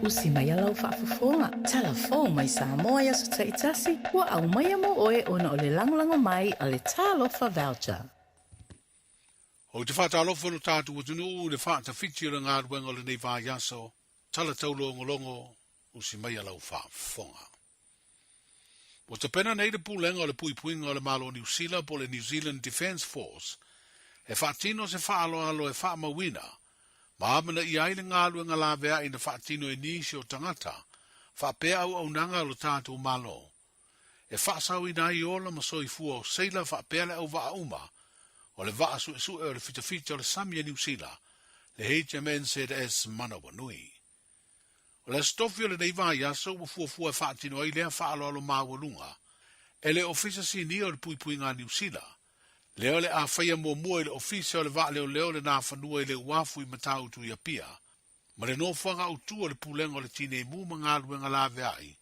H: Usi mai lau faafofoga, tala fou mai Samoa i aso taitasi, ua aumaia mo oe ona o le lagolago mai a le Talofa Voucher.
B: Ou te faatalofa i lo tatou atunuu i le faatafiti o le galuega o lenei vaiaso, tala taulogologo, usi maia lau faafofoga. Ua tapena nei le Pulega o le Puipuiga o le Malo o Niu Sila po o le New Zealand Defence Force e faatino se faaaloalo e faamauina ma amanaia ai le galuega laveai na faatino e nisi o tagata faapea auaunaga a lo tatou Malo e faasaoina ai ola ma soifua o seila faapea le auvaa uma o le vaa suesue o le fitafita o le sami a Niu Sila, le HMNZS Manawanui. O le Aso Tofi o lenei vaiaso ua fuafua e faatino ai lea faaaloalo maualuga e le Ofisa Sinia o le Puipuiga a Niu Sila, lea o le a faia muamua i le Ofisa o le Vaaleoleo o le Nafanua i le Uafu i Matautu i Apia, ma le nofoaga autu o le Pulega o le Tinei Mu ma Galuega Laveai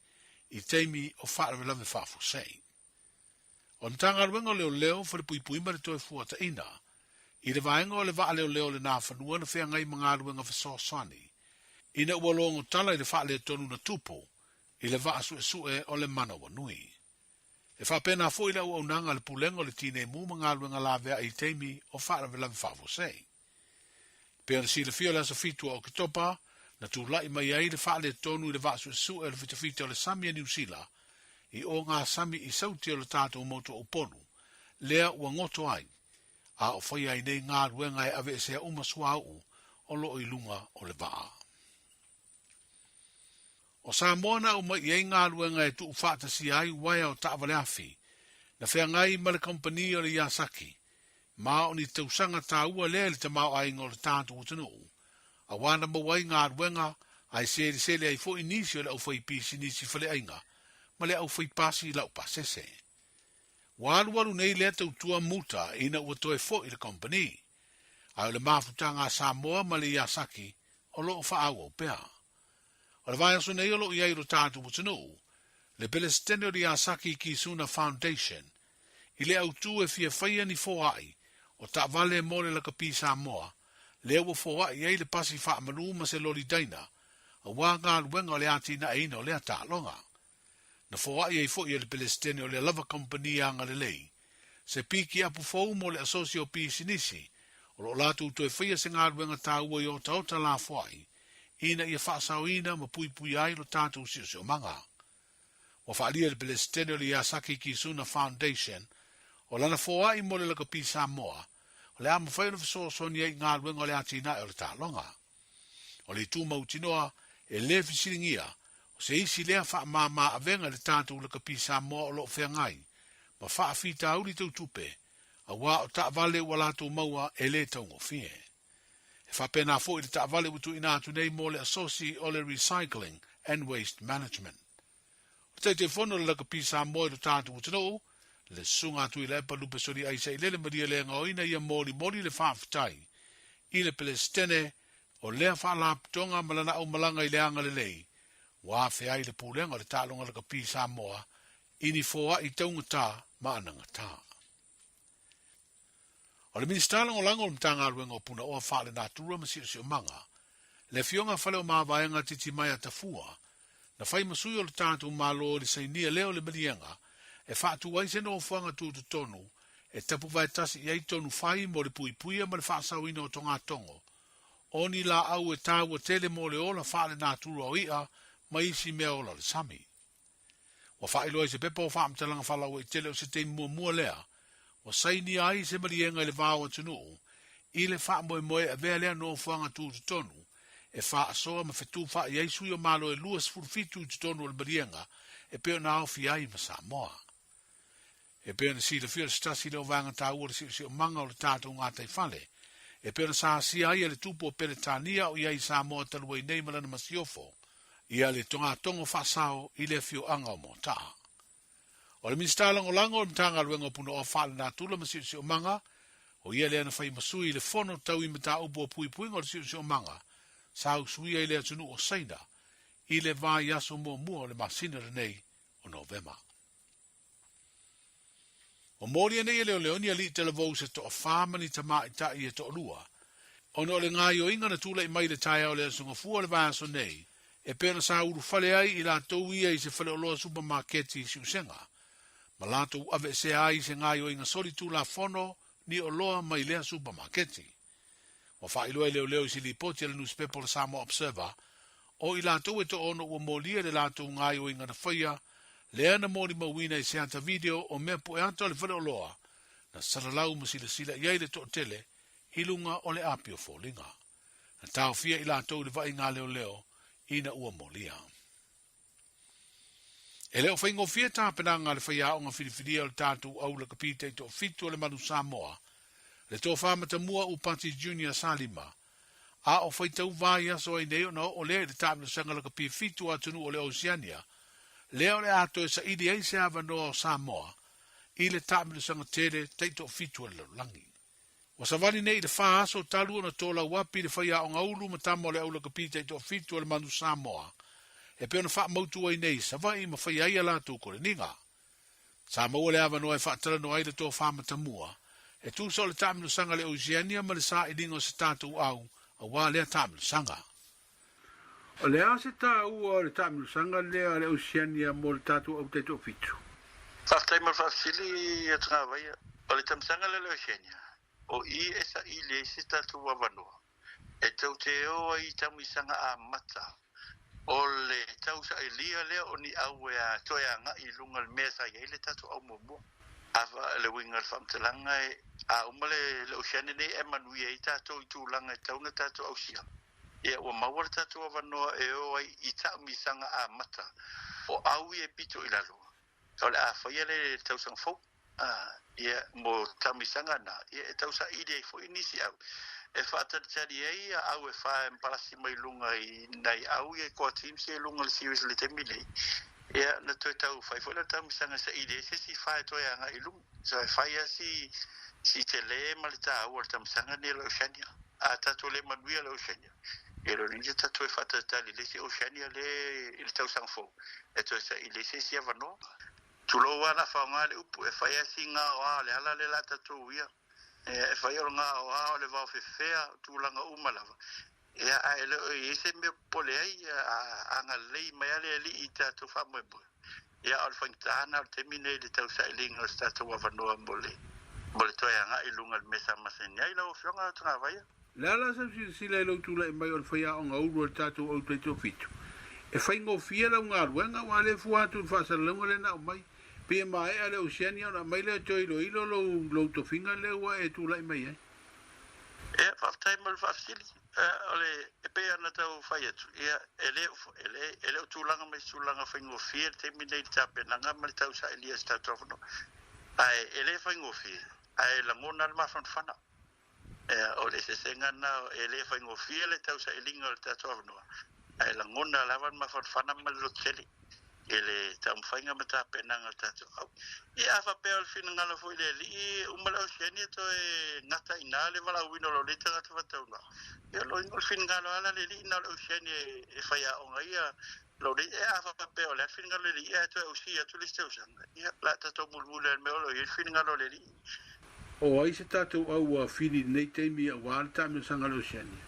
B: i taimi o faalavelave faafuasei. O le Matagaluega o Leoleo, Falepuipui ma le Toefuataiga, i le vaega o le Vaaleoleo o le Nafanua na feagai ma galuega fesoasoani ina ua logo tala i le faaletonu na tupu i le vaa suesue o le Manawanui. E faapena foi le auaunaga a le Pulega o le Tinei Mu ma Galuega Laveai i taimi o faalavelave faafuasei. E pei ona silafia o le aso 7 o Oketopa na tulai mai ai le faaletonu i le vaa suesue o le fitafita o le sami a Niu Sila i ogasami i Sauti o le tatou motu o Upolu, lea ua goto ai, a o faia ai nei galuega e aveesea uma suauu o lo o i luga o le vaa. O Samoa na aumai i ai galuega e tuufaatasia ai uaea o taavaleafi na feagai ma le kamupani o le Yasaki ma o ni tausaga taua lea i le tamaoaiga o le tatou atunuu, auā na maua ai galuega ae selesele ai foi nisi o le aufaipisinisi faleaiga ma le aufaipasi laupasese. Ua alualu nei lea tautua muta ina ua toe foi le kamupani, ae o le mafutaga a Samoa ma le Yasaki o lo o faaauau pea. O le vaiaso nei o lo o i ai i lo tatou atunuu, le Pelesitene o le Yasaki Kizuna Foundation, i le autū e fia faia ni foai o taavale mo le lakapi Samoa, lea ua foai ai le pasi faamalu ma se loli daina, auā galuega o le atinaeina o lea taaloga. Na foai ai foi e le Pelesitene o lea lava kamupani agalelei, se piki apu fou mo le asosi o pisinisi o lo o latou toe faia se galuega taua i otaota lafoai ina ia faasaoina ma puipuia ai lo tatou siosiomaga. Ua faaalia e le Pelesitene o le Yasaki Kizuna Foundation o lana foai mo le lakapi Samoa o le a mafai ona fesoasoani ai i galuega o le atinae o le taaloga. O le itu mautinoa e le fesiligia, o se isi lea faamāmā avega i le tatou lakapi Samoa o lo o feagai ma faafitauli tau tupe, auā o taavale ua latou maua e le taugofie. E faapena foi le taavale ua tuuina atu nei mo le asosi o le Recycling and Waste Management. O le Taitaifono o le Lakapi Samoa i lo tatou atunuu, le Susuga a Tuilaepa Lupe Soliai Sailele Malielegaoina ia molimoli le faafetai i le Pelesitene o lea Faalapotopotoga ma lana aumalaga i le agalelei ua afea ai le Pulega o le Taaloga Lakapi Samoa i ni foai taugata ma anagata. O le Minisita Lagolago o le Matagaluega o Punaoa Faalenatura ma Siosiomaga, le Afioga Faleomavaega Titimaea Tafua, na fai ma sui o le tatou Malo i le sainia lea o le maliega e faatu ai se nofoaga tutotonu e tapuvaetasi i ai tonu fai mo le puipuia ma le faasaoina o togatogo o ni laau e taua tele mo le ola faalenatura o i'a ma isi mea ola o le sami. Ua faailoa i se pepa o faamatalaga faalauaitele o se taimi muamua lea ua sainia ai se maliega i le va o atunuu i le faamoemoe e avea lea nofoaga tutotonu e faasoa ma fetufaai ai sui o Malo e 27 i totonu o le maliega
E: e pei ona aofia ai ma Samoa. E pei ona silafia o se tasi lea o vaega taua o le siosiomaga o le tatou gataifale, e pei ona sa asia ai e le Tupu o Peretania a o i ai i Samoa talu ai nei ma lana masiofo, ia le togatogo faasao i le afioaga o Moataa. O le Minisita Lagolago o le Matagaluega o Punaoa Faalenatura ma Siosiomaga, o ia lea na fai ma sui i le Fono tau i mataupu o puipuiga o le siosiomaga sa usuia i le atunuu o Saina i le vaiaso muamua o le masina lenei o Novema. Ua molia nei e leoleo ni alii talavou se toafā ma ni tamaitai e toalua, ona o le gaoioiga na tulai mai i le taeao o le Aso Gafua o le vaiaso nei, e pei ona sa ulufale ai i latou ia i se faleoloa supamaketi i Siusega, ma latou aveesea ai i se gaoioiga solitulafono ni oloa mai lea supamaketi. Ua faailoa e leoleo i se lipoti a le nusipepa o le Samoa Observer, o i latou e toaono ua molia i le latou gaoioiga na faia, lea na molimauina i se ata video o mea pueata o le faleoloa na salalau ma silasila i ai le toatele i luga o le apio foliga. Na taofia i latou i le vaaiga a leoleo ina ua molia. E le o faigofie tapenaga a le faiaoga filifilia o le tatou au lakapi taitoafitu o le Manu Samoa, le Tofa Matamua Upati Junior Salima, a o faitau vaiaso ai nei ona oo lea i le taamilosaga lakapi fitu a atunuu o le Oceania, lea o le a toe saili ai se avanoa o Samoa i le taamilosaga tele taitoafitu a le lalolagi. Ua savali nei i le fa aso talu ona tolauapi le faiaoga ulu ma tama o le aulakapi taitoafitu a le Manu Samoa e pei ona faamautu ai nei i Savaii ma faia ai a latou koleniga. Sa maua le avanoa e faatalanoa ai le tofa matamua, e tusa o le taamilosaga a le Oceania ma le sailiga o se tatou au aua lea taamilosaga. O le a se taua o le taamilosaga lea a le Oceania mo le tatou au taitoafitu?
S: Faafetai mo le faafesili Atugavaia. O le taamilosaga lea a le Oceania, o i e saili ai se tatou avanoa e tou te o ai i taamilosaga amata o le tausailia lea o ni au e toe agai i luga o le mea sa i ai le tatou au muamua. A le uiga o le faamatalaga e a uma le Oceania nei e manuia ai tatou i tulaga e tatau ona tatou ausia, ia ua maua le tatou avanoa e o ai i taamilosaga amata o au ia e pito i lalo o le a faia le tausaga fou. Ia, mo taamilosaga na, ia e tausaili ai foi nisi au e faatalitali ai ia au e fa e palasi mai luga i nai au ia i core teams ia i luga o le series i le taimi nei. Ia, na toe tau fai foi le taamilosaga e saili ai se isi fa e toe agai i luga. So e fai lava si, si tele ma le taua o le taamilosaga nei o le Oceania. A tatou le manuia le Oceania, ia lona uiga tatou e faatalitali i le isi Oceania lea i le tausaga fou e toe saili ai se isi avanoa. Tulou a la faaaoga le upu e fai ai si gaoa o le ala lea la tatou uia. E fai o le gaoa o le vaofefea o tulaga uma lava. Ia ae le o i ai se mea popole ai a agalelei mai a le Alii i tatou faamoemoe. Ia a o le faigata na o le taimi nei i le tausailiga o se tatou avanoa mo le mo le toe agai i luga i le mea sa masani ai lau Afioga Tagavaia.
E: Le a la sau silasila i lou tulai mai o le faiaoga ulu a le tatou au taitoafitu? E faigofie lau galuega aua lea e fua atu i le faasalalauga lea na aumai. Pei e maea le Oceania ona aumai lea e toe iloilo lou, lou tofiga lea ua e tulai mai ai.
S: Ia, faafetai mo le faafesili. O le, e pei ona tau fai atu, ia, e le, e le, e le o tulaga mai se tulaga faigofie le taimi nei i le tapenaga ma le tausailia o se tatou avanoa. Ae e le faigofie, ae lagona le mafanafana. Ia, o le eseesega lena, e le faigofie le tausailiga o le tatou avanoa, ae lagona lava le mafanafana ma le lototele i le taumafaiga ma tapenaga o le tatou au. Ia, a faapea o le finagalo foi i le Alii, uma le Oceania toe gata i ina le valaauina o lou nei tagata faataunaa. Ia, o le finagalo lava la le Alii na o le Oceania e faiaoga ai ia lou nei. Ia, a faapea o le a le finagalo o le Alii ae toe ausia atu le isi tausaga, ia, o le a tatou mulimuli lava i le mea o lo o i ai le finagalo o le Alii.
E: O ai se tatou au ua fili i lenei taimi aua le taamilosaga a le Oceania?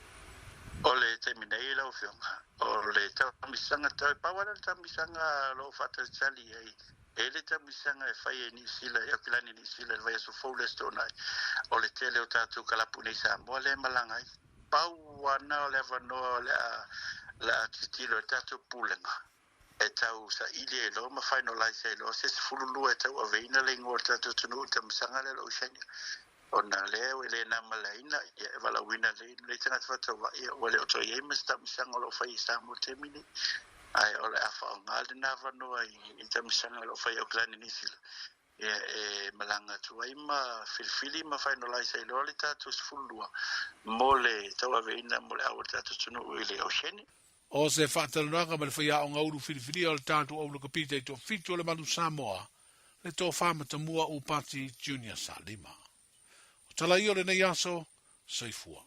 S: O le taimi nei lau Afioga, o le taamilosaga tau, e pau lava lea o le taamilosaga o lo o faatalitali i ai, e i ai le taamilosaga e fai e Niu Sila, e Aukilani Niu Sila i le vaiaso fou lea Toonai, o le tele o tatou kalapu nei i Samoa lea e malaga ai. Pau lava lena o le avanoa o le a, le a tilotilo ai le tatou Pulega e tau saili ai loa ma finalize ai loa se 12 e tauaveina le igoa o le tatou atunuu i le taamilosaga lea o le Oceania. Ona lea e le na ma le aina, ia e valaauina nei lenei tagata faatauvaa, ia ua le o toe i ai ma se taamilosaga o lo o fai i Samoa i le taimi nei. Ae o le a faaaoga lena avanoa i taamisaga o lo o fai i Auckland i Niu Sila ia e malaga atu ai ma filifili ma finalize ai loa le tatou 12 mo le tauaveina mo le au o le tatou atunuu i le Oceania.
E: O se faatalanoaga ma le faiaoga ulu filifilia o le tatou au lakapi taitoafitu o le Manu Samoa, le Tofa Matamua Upati Junior Salima. O tala ia o lenei aso, soifua.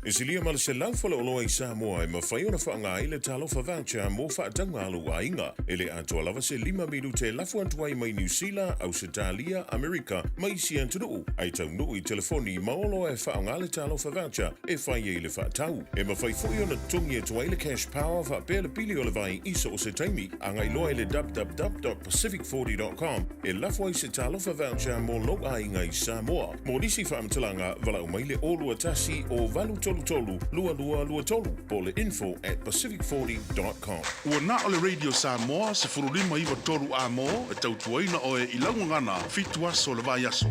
T: E silia ma le 100 faleoloa i Samoa e mafai ona faaaoga ai le Talofa Voucher mo faatauga a lou aiga. E le atoa lava se lima minute e lafo atu ai mai Niu Sila, Ausetalia, Amerika ma isi atunuu, ae taunuu i telefoni ma oloa e faaaoga le Talofa Voucher e fai ai le faatau. E mafai foi ona totogi atu ai le Cash Power faapea le pili o le vai i so o se taimi. Agai loa i le www.pacific40.com e lafo ai se Talofa Voucher mo lou aiga i Samoa. Mo nisi faamatalaga, valaau mai le 021 0833 2223 po o le info@pacific40.com.
P: Ua na o le Radio Samoa 15 93 A-mo e tautuaina oe i lau gagana fitu aso o le vaiaso.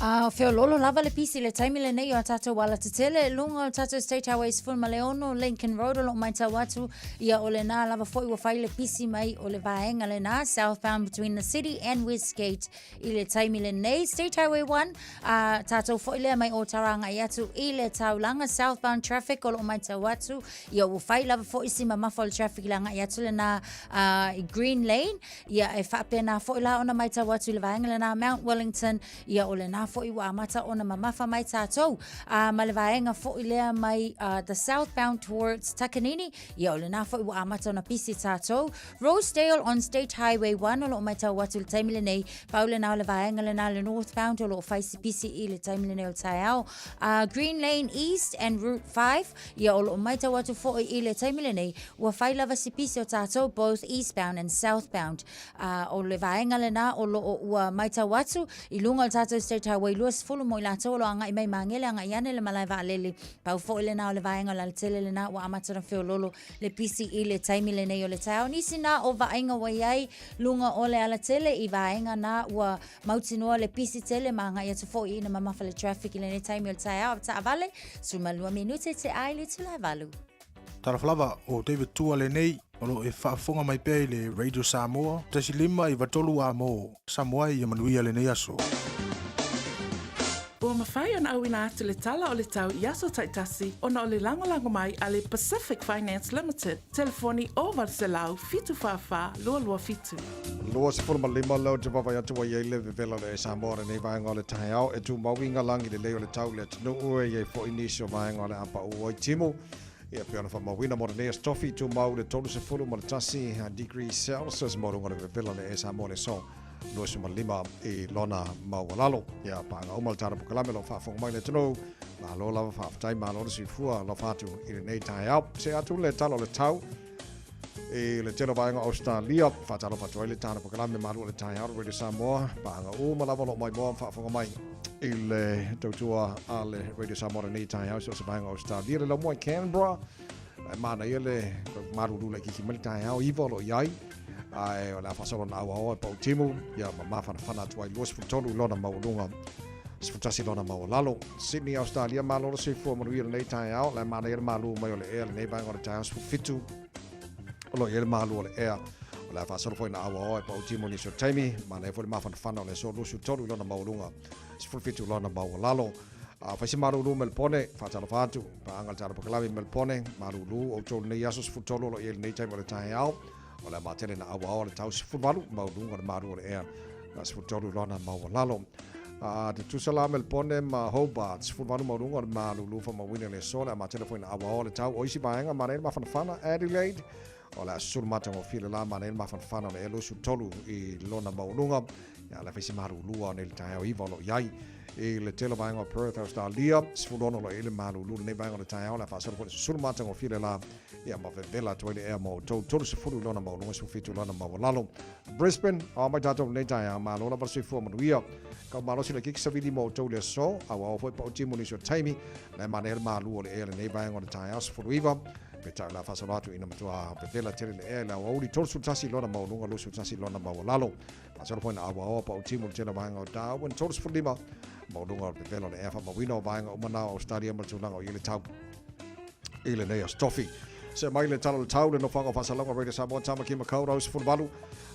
J: A feololo lava le pisi i le taimi lenei o a tātou ala tetele i luga o le tātou State Highway 16 Lincoln Road o lo o maitau atu ia o lenā lava foi ua fai le pisi mai o le vaega lenā southbound between the city and Westgate i le taimi lenei State Highway 1 a tātou foi lea mai Ōtara agai atu i le taulaga southbound traffic o lo o maitau atu ia ua fai lava foi si mamafa o le traffic i le agai atu lenā i Green Lane Ia, e faapena foi la ona maitau atu i le vaega lenā Mount Wellington, ia o lenā foi ua amata ona mamafa mai tātou. A ma le vaega foi lea mai the southbound towards Takanini, ia o lenā foi ua amata ona pisi tātou. Rosedale on State Highway 1 o lo o maitau atu i le taimi lenei, pau lenā o le vaega lenā le northbound o lo o fai si pisi i le taimi lenei o le taeao. Green Lane East and Route 5, Ia o lo o maitau atu foi i le taimi lenei, ua fai lava si pisi o tātou both eastbound and southbound. A o le vaega lenā o lo o ua maitau atu i luga o le tātou State Highway 20 mo i latou o lo o agai mai Magele agai ane le malae vaalele. Pau foi lenā o le vaega o le alatele lenā ua amata ona feololo le pisi i le taimi lenei o le taeao. Nisi nā o vaaiga ua i ai luga o le alatele i vaega nā ua Mautinoa le pisi tele ma agai atu foi ina mamafa le traffic i lenei taimi o le taeao taavale, 12 minute te ai le itula e valu.
P: Talofa lava, o David Tua lenei, o lo o e faafofoga mai pea i le Radio Samoa, 1 5 93 A mo Samoa ia manuia lenei aso.
H: Ua mafai ona auina atu le tala o le tau i aso taitasi ona o le lagolago mai a le Pacific Finance Limited, telefoni 0800 744 227.
C: 25 leo te vaavaai atu ai ai le vevela o le Samoa lenei vaega o le taeao e tumau i ngā lagi lelei o le tau i le atunuu e i ai foi nisi o vaega o le a paʻu ai timu. Ia pei ona faamauina mo lenei aso tofi tumau le 31 degree Celsius mo luga o le vevela o le Samoa le aso 25 i lona maualalo. Ia paaga uma le tatou polokalame o lo o faafofoga mai le atunuu. Malo lava faafetai, malo le soifua alofa atu i lenei taeao. See atu le tala o le tau i le tele o vaega o Australia. Faatalofa atu ai le tala polokalame malu o le taeao Radio Samoa. Paaga uma lava o lo o maimoa ma faafofoga mai i le tautua a le Radio Samoa lenei taeao i so o se vaega o Australia. Le laumua i Canberra, e manaia le malulu laitiiti mai le taeao iva o lo o i ai. Ae o le a faasolo na auaoa e pau timu, ia ma mafanafana atu ai 23 lona maualuga 11 lona maualalo. Sydney, Australia, malo le soifua manuia lenei taeao, la e manaia le malu mai o le ea lenei vaega o le taeao 17 o lo o i ai le malu o le ea. O le a faasolo foi na auaoa e pau timu nisi o taimi, manaia foi le mafanafana o le aso 23 lona maualuga 17 lona maualalo. A fai se malulu Melpone, faatalofa atu, paaga le tala polokalame Melpone, malulu outou lenei aso 13 o lo o i ai lenei taimi o le taeao. O le a matele na auaoa le tau 18, maualuga o le malu o le ea na 13 lona maualalo. A te tusa la Melpone ma Hobart, 18 maualuga o le malulu faamauina i le aso, le a matele foi na auaoa le tau o isi vaega manaia le mafanafana Adelaide, o le a susulu matagofie le la manaia le mafanafana o le ea 23 i lona maualuga. Ia le fai se malulu ao nei le taeao iva o lo o i ai i le tele o vaega o Perth, Australia, 16 o lo o i ai le malulu lenei vaega o le taeao, le a faasolo foi le susulu matagofie le la ia ma vevela atu ai le ea ma outou 30 i lona maualuga 17 lona maualalo. Brisbane, ao mai tātou lenei taeao, malo lava le soifua manuia. Kau malosi le kiki savili mo outou le aso, au ao foi pau timu nisi o taimi, le manaia le malu o le ea lenei vaega o le taeao 19, peitai o le a faasolo atu ina matua vevela tele le ea i le aoauli 31 lona maualuga 21 lona maualalo. Faasolo foi na auaoa pau timu le tele vaega o Darwin 35 maualuga o le vevela o le ea faamauina o vaega uma na o Australia ma le tulaga o i ai le tau. i lenei Aso Tofi. See mai le tala o le tau, le nofoaga o faasalalauga Radio Samoa, Tāmaki Makaurau 18,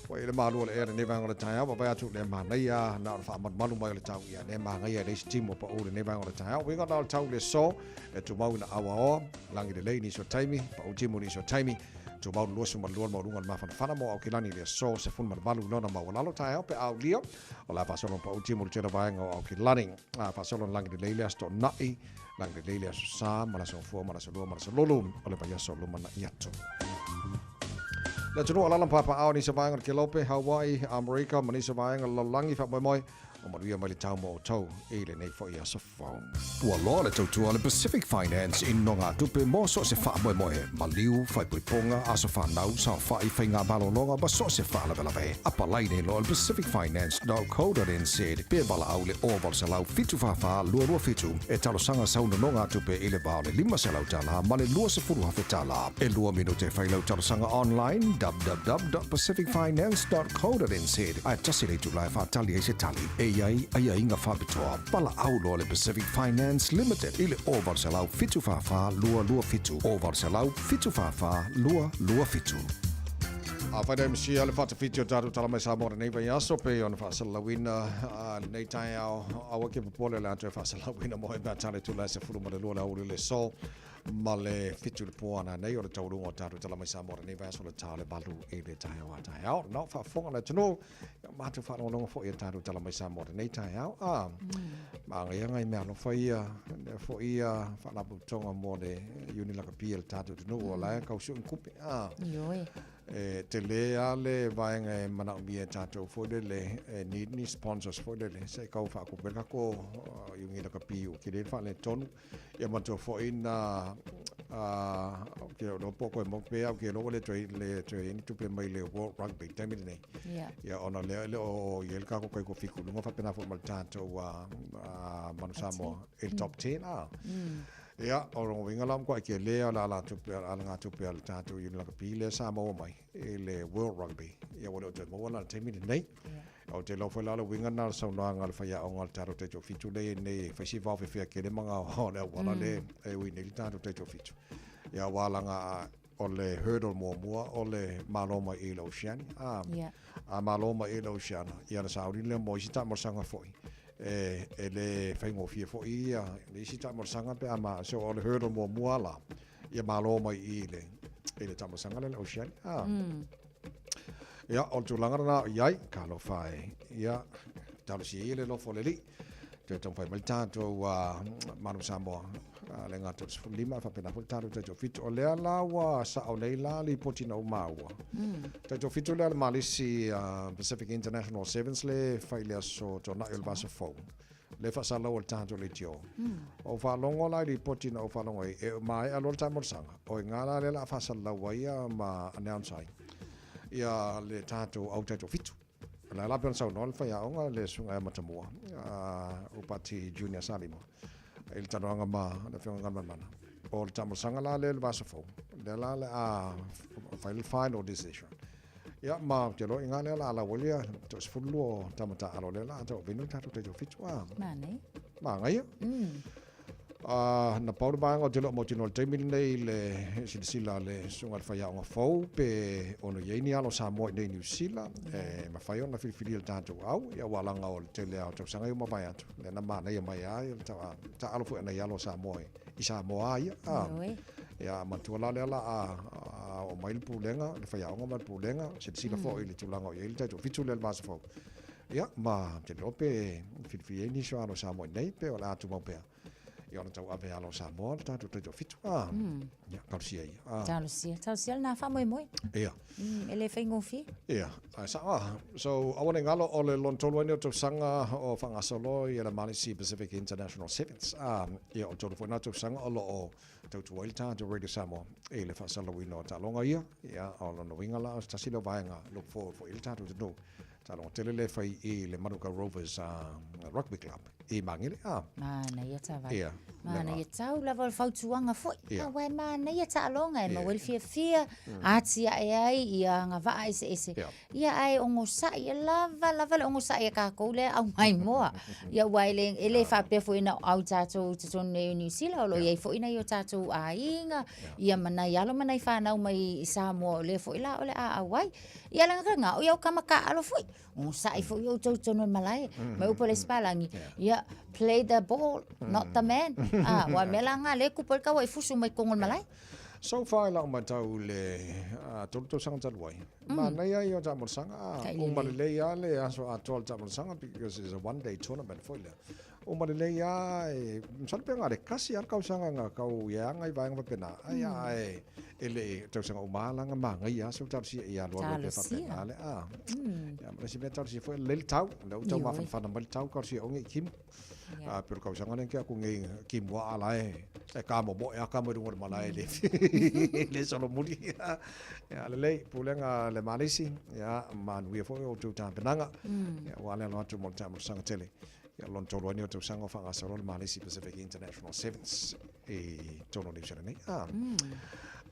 C: ua i le malu o le ea lenei vaega o le taeao, vaavaai atu le manaia na o le faamalumalu mai o le tau ia lea magaia e le isi timu o paʻu lenei vaega o le taeao. Uiga na o le tau le so e tumau ina auaoa, lagi lelei nisi o taimi, paʻu timu nisi o taimi, tumau le 22 le maualuga o le mafanafana mo Aukilani le aso 18 lona maualalo taeao pe a aulia o le a faasolo na paʻu timu le tele vaega o Aukilani. A faasolo na lagi lelei le aso Toonai, lagi lelei le aso Sa ma le aso Gafua ma le aso Lua ma le aso Lulu o le vaiaso lumanai atu. Le atunuu o lala ma papaao nisi o vaega o le Kelope, Hawaii, Amerika ma nisi o vaega o le lalolagi faamoemoe o manuia mai le tau mo outou i lenei foi aso fou.
K: Ua loa le tautua a le Pacific Finance i nogatupe mo so o se faamoemoe, maliu, faaipoipoga, aso fanau, saofai, faiga malologa ma so o se faalavelave. Apalai nei loa i le pacificfinance.co.nz pe valaau i le 0800 744 227 e talosaga sau nonogatupe i le va o le $500 ma le $20,000. E lua minute e fai lau talosaga online, www.pacificfinance.co.nz, ae tasi le itula e faatali ai se tali. E i ai aiaiga faapitoa. Valaau loa le Pacific Finance Limited i le 0800 744 227, 0800 744 227.
C: Afai le MC a le faatafiti o tatou tala mai Samoa lenei vaiaso pei ona faasalalauina lenei taeao, aua ke popole o le a toe faasalalauina mo e mea tale tula e 12 le aoauli le so ma le 7 le po ana nei o le taualuga o tatou tala mai Samoa lenei vaiaso le ta o le 8 i le taeao a taeao. No, faafofoga le atunuu, ia matou faalogologo foi i tatou tala mai Samoa lenei taeao. A, magaia ngai mea alofa ia, lea foi ia faalapotopotoga mo le iuni lakapi a le tatou atunuu o la e kau sue ni tupe. A,
J: Ioe.
C: e tele lava le vaega e manaomia e tatou foi lele, e need ni sponsors foi lele, se i kau faatupe le tatou iuni lakapi ua tele le faaletonu. Ia manatua foi na ou te iloa po o toe maua pea, ou te iloa ua le toe le toe i ai ni tupe mai le World Rugby i le taimi lenei.
J: Yeah.
C: Ia ona lea e le o i ai le tatou taitoafitu i luga faapena foi ma le tatou Manu Samoa i le top 10 a. Ia, o lona uiga la ua matuai tele lava le alatupe alagatupe a le tatou Union Rugby lea sa maua mai i le World Rugby. Ia ua le o toe maua la i le taimi lenei. Ou te iloa foi la o le uiga lena o le saunoaga a le faiaoga o le tatou taitoafitu lea e i ai nei e fai si vaofefea tele ma gao o le auala le e ui nei le tatou taitoafitu. Ia aua laga o le hurdle muamua o le malo mai i le Oceania. A,
J: yeah.
C: a malo mai i le Oceania, ia ona sauni lea mo isi taamolosaga foi. E, e le faigofie foi ia le isi taamolosaga pe a ma, so o le hurdle muamua la, ia malo mai i le, i le taamolosaga lea le Oceania. A, Ia, o le tulaga lena o i ai, talofa e, ia, talosia ia le alofa o le Alii. Toe taumafai mai le tatou Manu Samoa, le gata o le 15, ae faapena foi le tatou Taitoafitu. O lea la ua sao nei la lipoti na ou maua. Taitoafitu lea le Malisi Pacific International Sevens le fai i le aso Toonai o le vaiaso fou. Le faasalalau o le tatou leitio. Ou faalogo la i lipoti na ou faalogo ai, e maea loa le taamolosaga, o i ina la lea o le a faasalalau ai ma announce ai ia le tatou au taitoafitu. O le a la pei ona saunoa le faiaoga le susuga ia Matamua, Upati Junior Salima, i le talanoaga ma le Afioga Galumalemana. O le taamolosaga la lea i le vaiaso fou, lea la o le a fai le final decision. Ia, ma ou te iloa i ina lea o le a lau ai le toa-12 o tama taaalo lea o le a tauaveina le tatou taitoafitu.
J: Manaia.
C: Manaia. Na pau le vaega ou te le o mautinoa i le taimi lenei i le silasila a le susuga i le faiaoga fou pe ono i ai ni alo Samoa i inei i Niu Sila e mafai ona filifilia e le tatou au, ia aua leaga o le tele lava o tausaga ia ua mavae atu, lea na manaia mai lava le taaalo foi a nai alo Samoa i Samoa lava ia. Ia manatua la lea o le a oo mai le Pulega, le faiaoga ma le Pulega, silasila foi i le tulaga o i ai le taitoafitu lea i le vaiaso fou. Ia, ma ou te iloa pe filifili ai nisi o alo Samoa i inei, pe o le a tumau pea i ona tauave alo Samoa le tatou taitoafitu. Ah, ia, talosia ia. Ah.
J: Talosia, talosia lena faamoemoe.
C: Ia.
J: E le faigofie.
C: Ia, ae sao lava. So, aua ne i galo o le lona tolu ai nei o tausaga o faagasolo ia le Malisi Pacific International Sevens. Ah, ia, o le tolu foi lena tausaga o lo o tautua ai le tatou Radio Samoa i le faasalalauina o taaloga ia. Ia, o lona uiga la, o se tasi lea o vaega look forward foi i le tatou atunuu. Taaloga tele lea e fai i le Manukau Rovers Rugby Club i Magele. Ah.
J: Manaia taavale.
C: Ia.
J: Manaia tau lava o le fautuaga foi.
C: Ia.
J: Aua e manaia taaloga e maua ai le fiafia,
C: Mm.
J: atiae ai ia agavaa eseese.
C: Ia.
J: Ia ae ogosai, e lava lava le ogosai a kākou lea au maimoa. Ia aua e le, e le faapea foi na o au tatou i totonu nei o Niu Sila, o lo o i ai foi nai o tatou aiga, ia ma nai alo ma nai fanau mai i Samoa o lea foi la o le a auai. Ia le agaga o ia o kama kāʻalo foi. Onosai foi outou i totonu o le malae. Mai upu a le isi palagi, ia, play the ball, not the man. Ah, aua o le mea la lena lea e kupu ai le tauai fusu mai totonu o le malae.
C: So far i lau matau i le 3 tausaga talu ai, manaia ia o taamolosaga, uma lelei lava le aso atoa o le taamolosaga because it's a one day tournament foi lea. Uma lelei lava e, masalo pe na o le tasi lava le kausaga na tau i aga i vaega faapena, ai a e, e le i tausaga uma lava la na manaia lava se talosia ia alualu ai pea faapena le a. Ia ma le isi mea talosia foi e lelei le tau, o lea ua tau mafanafana mai le tau talosia aua ne i timu. A pei o le kausaga lea na tea atu nei timu lava a la e e kamomoe lava tama i luga o le malae e le e le solomuli. Ia lelei, pulega a le Malisi, ia manuia foi o outou tapenaga. Ia aua le alo atu mo le taamolosaga tele. Ia lona tolu ai nei o tausaga o faagasolo le Malisi Pacific International Sevens i totonu o Niu Sila nei. Ah.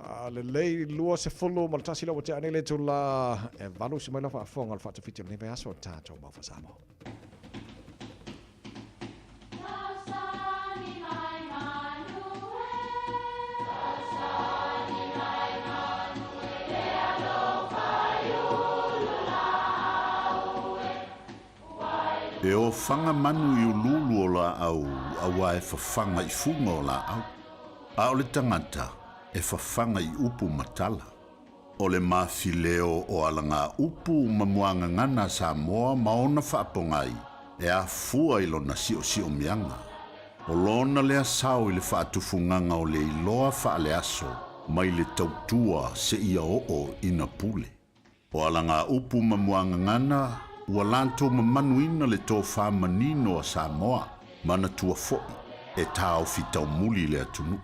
C: Ah, lelei 21 la ua tea nei le itula e 8 se mai lau faafofoga o le faatafiti o lenei vaiaso o tatou Maofa Samoa.
D: E ofaga manu i uluulu o laau auā e fafaga i fuga o laau, a o le tagata e fafaga i upu ma tala. O le mafileo o alagaupu ma muagagana a Samoa ma ona faapogai e afua i lona siosiomiaga. O lona lea sao i le faatufugaga o le iloa faaleaso mai le tautua seia oo ina pule. O alagaupu ma muagagana ua latou mamanuina le tofa manino a Samoa, manatua foi e taofi taumuli le atunuu.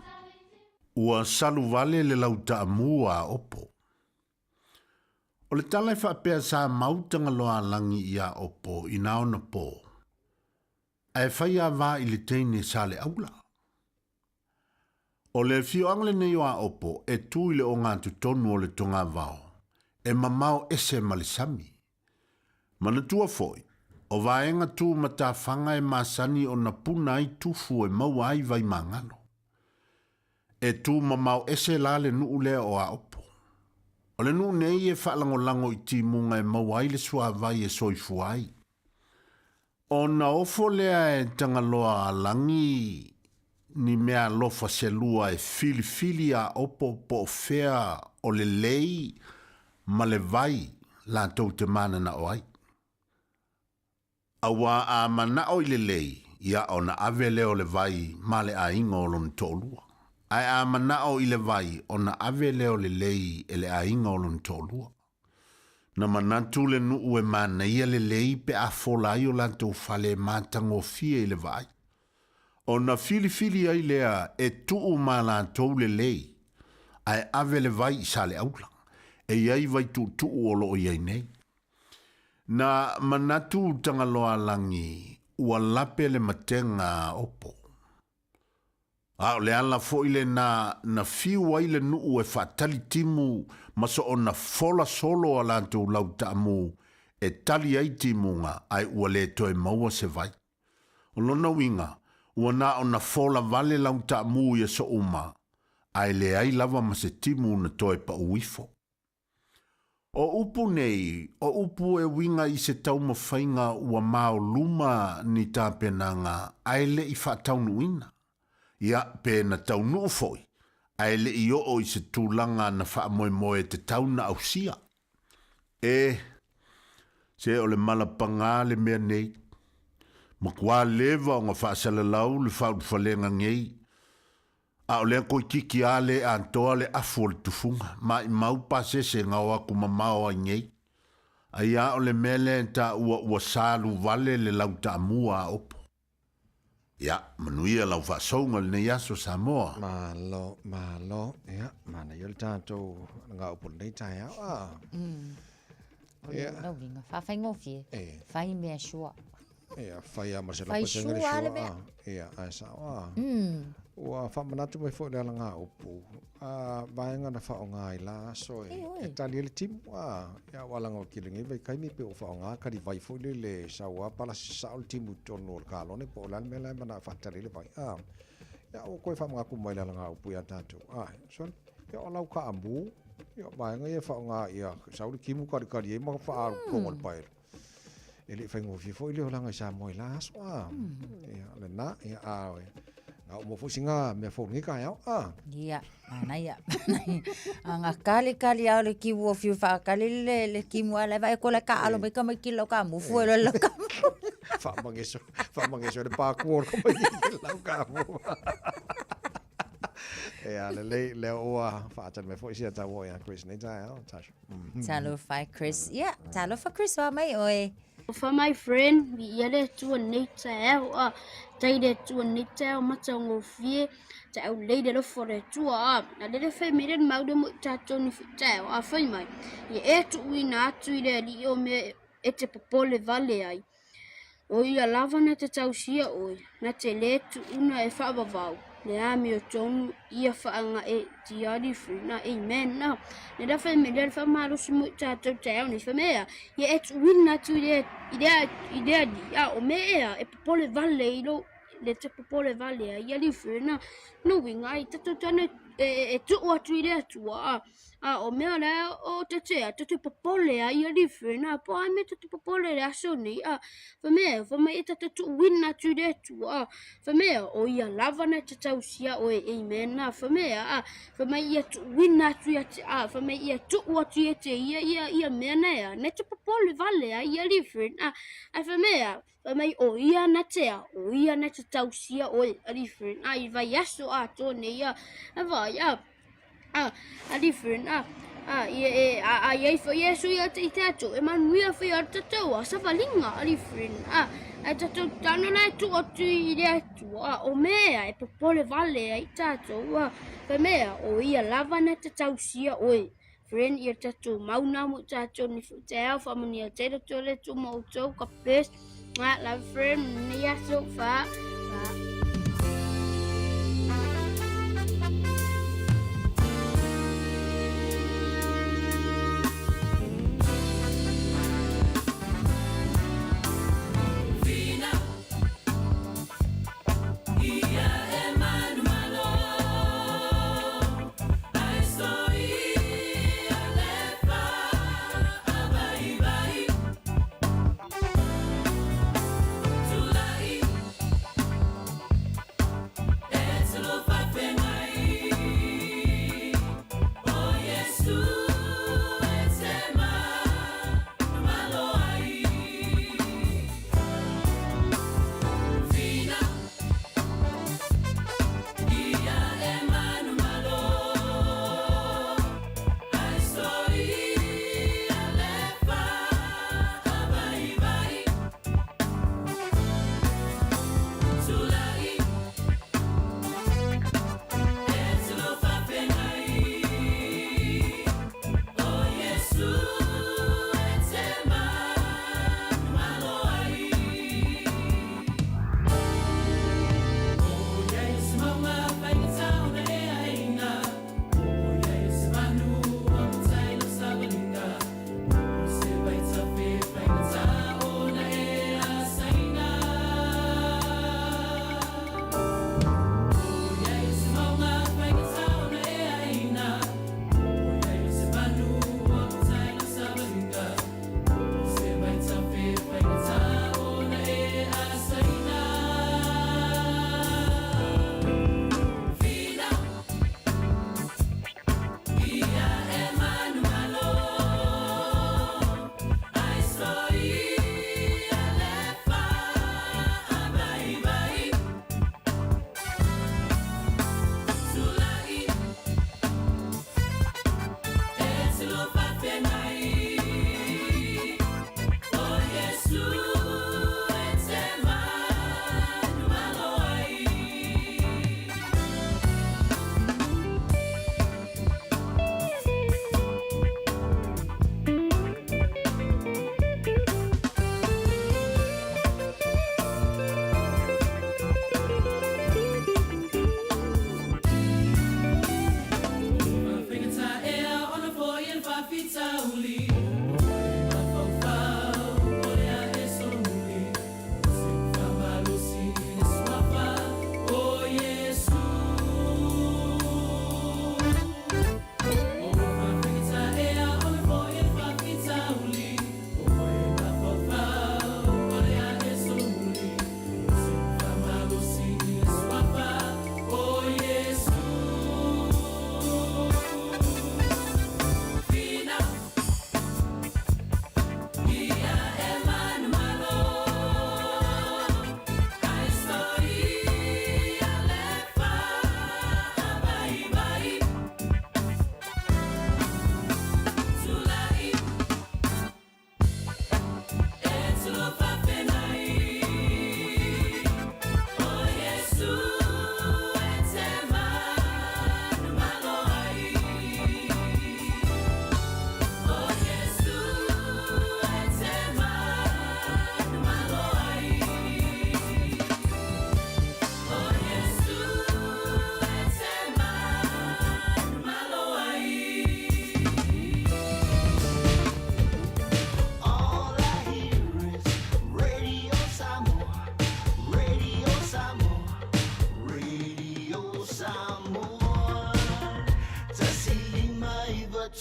D: Ua salu vale le lau taamu a Opo. O le tala e faapea sa mau Tagaloaalagi iā Opo inā ona pō, ae fai a vā i le teine Saleaula. O le afioaga lenei o Aopo e tu i le ogatotonu o le togavao, e mamao ese ma le sami. Manatua foi, o vaega tu matafaga e masani ona puna ai tufu e maua ai vaimagalo. E tu mamao ese la le nuu lea o Aopo. O le nuu nei e faalagolago i timuga e maua ai le suavai e soifua ai. Ona ofo lea e Tagaloa a Lagi ni mea alofa selua e filifili a opo po o fea o le lei ma le vai latou te mananao ai. Auā a manao i le lei, ia ona ave lea o le vai ma le aiga o lona toalua. Ae a manao i le vai, ona ave lea o le lei e le aiga o lona toalua. Na manatu le nuu e manaia lelei pe a fola ai o latou fale e matagofie i le vaai. Ona filifili ai lea e tuu ma latou lelei, ae ave le vai i Saleaula, e i ai vai tuutuu o lo o i ai nei. Na manatu Tagaloaalagi ua lape le matega a Opo. A o le ala foi lena na fiu ai le nuu e faatali timu ma soona fola solo a latou lau taamu e tali ai timuga ae ua le toe maua se vai. O lona uiga, ua na ona fola vale lau taamu i aso uma, ae leai lava ma se timu na toe pau ifo. O upu nei, o upu e uiga i se taumafaiga ua maoluma ni tapenaga ae le i faataunuuina. Ia, pe na taunuu foi, ae le i oo i se tulaga na faamoemoe tatau na ausia. E, se o le mala pagā le mea nei. Matua leva ona faasalalau le faaulufalega nei, A o lea koikiki a le atoa le afu o le tufuga, maimau pasese ga o aku mamao ai nei. Ai a o le mea lea e taua ua salu vale le lau taamua a Opo. Ia, manuia lau faasouga lenei aso Samoa.
C: Malo, malo, ia, manaia le tatou gaupu lenei taeao a.
J: O le ona uiga, faafaigofie, fai mea sure.
C: Ia, fai lava ma le 100% le sure a. Ia, ae sao a. Ua faamanatu mai foi le alagaupu, a vaega na faaaoga i la aso e tali ai le timu a. Ia, aua leaga o kile nei vaitaimi pei ua faaaoga kalivai foi lele e sau a palasi sao le timu i totonu o le kalone po o le a le mea la e manao e faatali ai le vai a. Ia, ua toe faamanatu mai le alagaupu ia tatou a. Sole, ia o lau kaamu, ia o vaega ia e faaaoga ia sau le timu kalikali ai ma faaalu i totonu o le paelo. E le i faigofie foi le olaga i Samoa i la aso a. Ia, o lena, ia, a, na oo mo foi sina mea fou i lenei taeao a.
J: Ia, manaia, manaia. A ga kali kali a o le kimu o fiu whaakali le, le kimu a leva e kola ka alo mai ka mai ki lau ka mufu e lau ka mufu.
C: Whaamangeso, whaamangeso le pāku o ka mai ki lau ka mufu. Ia, lelei, lea ua whaatali mai foi sia tau o ia Chris nei taeao, Tasha.
J: Talofa e Chris. Ia, talofa Chris, oa mai oe.
U: Alofa my friend, viia le Atua nei taeao a tai le Atua nei taeao matagofie taeao lelei le alofa o le Atua a a lele fai mai le mau le mo i tatou ni foi taeao a fai mai ia e tuuina atu i le Alii o mea e te popole vale ai O ia lava na te tausia oe, na te lē tuuna e faavavau, le amiotonu ia faagae tiari free na amen na. Ne la fai me le fa malosi mo i tatou taeao nei fai mea ia e tuuina atu i le i le i le Alii a o mea ea e popole vale i lou le te popole vale ai ia li free na no uiga ai tatou tane e, e, e tuu atu i le Atua a A o mea la o te tea, te te popole a ia li whena, po ai me te te popole le aso nei, a fa mea, fa mai e te te tuuina atu i le Atua, a fa mea, o ia lava na te tausia oe, amen, a fa mea, a fa mai ia tuuina atu ia te, a fa mai ia tuu atu ia te ia, ia, ia mea na ea, na te popole vale a ia li whena, a fa mea, fa mai o ia na te a, o ia na te tausia oe, a li whena, a i vai aso atoa nei, a, a vai, a, A, a different, a, a, ia e, a, a iai foi Iesu ia te i te atu, e manuia foi a tatou, a savalinga, a different, a, a tatou tano la e tuu atu i le Atua, a, o mea e popole vale ai tatou, a, fai mea, o ia lava na te tausia oe, friend, ia tatou mauna mo tatou ni foi te ao, whaamania te roto le tu mo outou, ka bless, a, love friend, ni aso, wha, wha.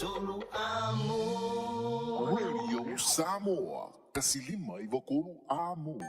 A: Radio Samoa, 159 Amo.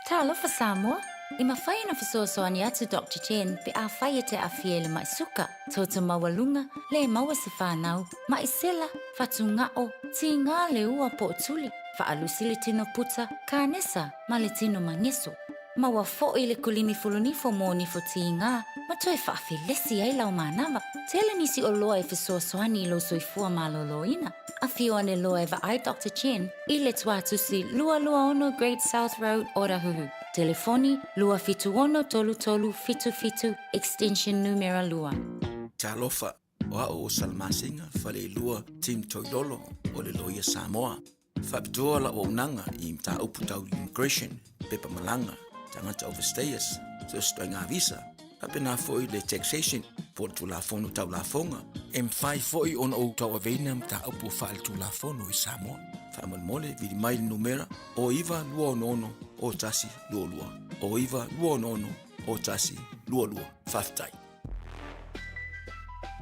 J: Talofa Samoa! E mafai ona fesoasoani atu Doctor Chen pe afai e te aafia i le ma'i suka, toto maualuga, le maua se fanau, ma'i sela, fatuga'o, tigā le ua po o tuli, faalusi le tino puta, kanesa, ma le tino mageso. Maua fo'i le kulimi fulunifo mo nifo tigā ma toe faafelesi ai lau manava. Tele nisi oloa e fesoasoani i lou soifua malōlōina. Afio ane loa e vaai Doctor Chen i le tuatusi 226 Great South Road, Otahuhu. Telefoni, 276 3377, extension numera 2.
V: Talofa, o au o Salamasina Faleilua Tim Toilolo o le Loia Samoa. Faapitoa lau auaunaga i mataupu tau immigration, pepa malaga, tagata overstayers, so o se ituaiga visa, faapena foi le taxation po o le Tulafono Tau Lafoga. E mafai foi ona ou tauaveina mataupu faaletulafono i Samoa. Faamolemole, vili mai le numera o 9266 0122, o 9266 0122. Faafetai.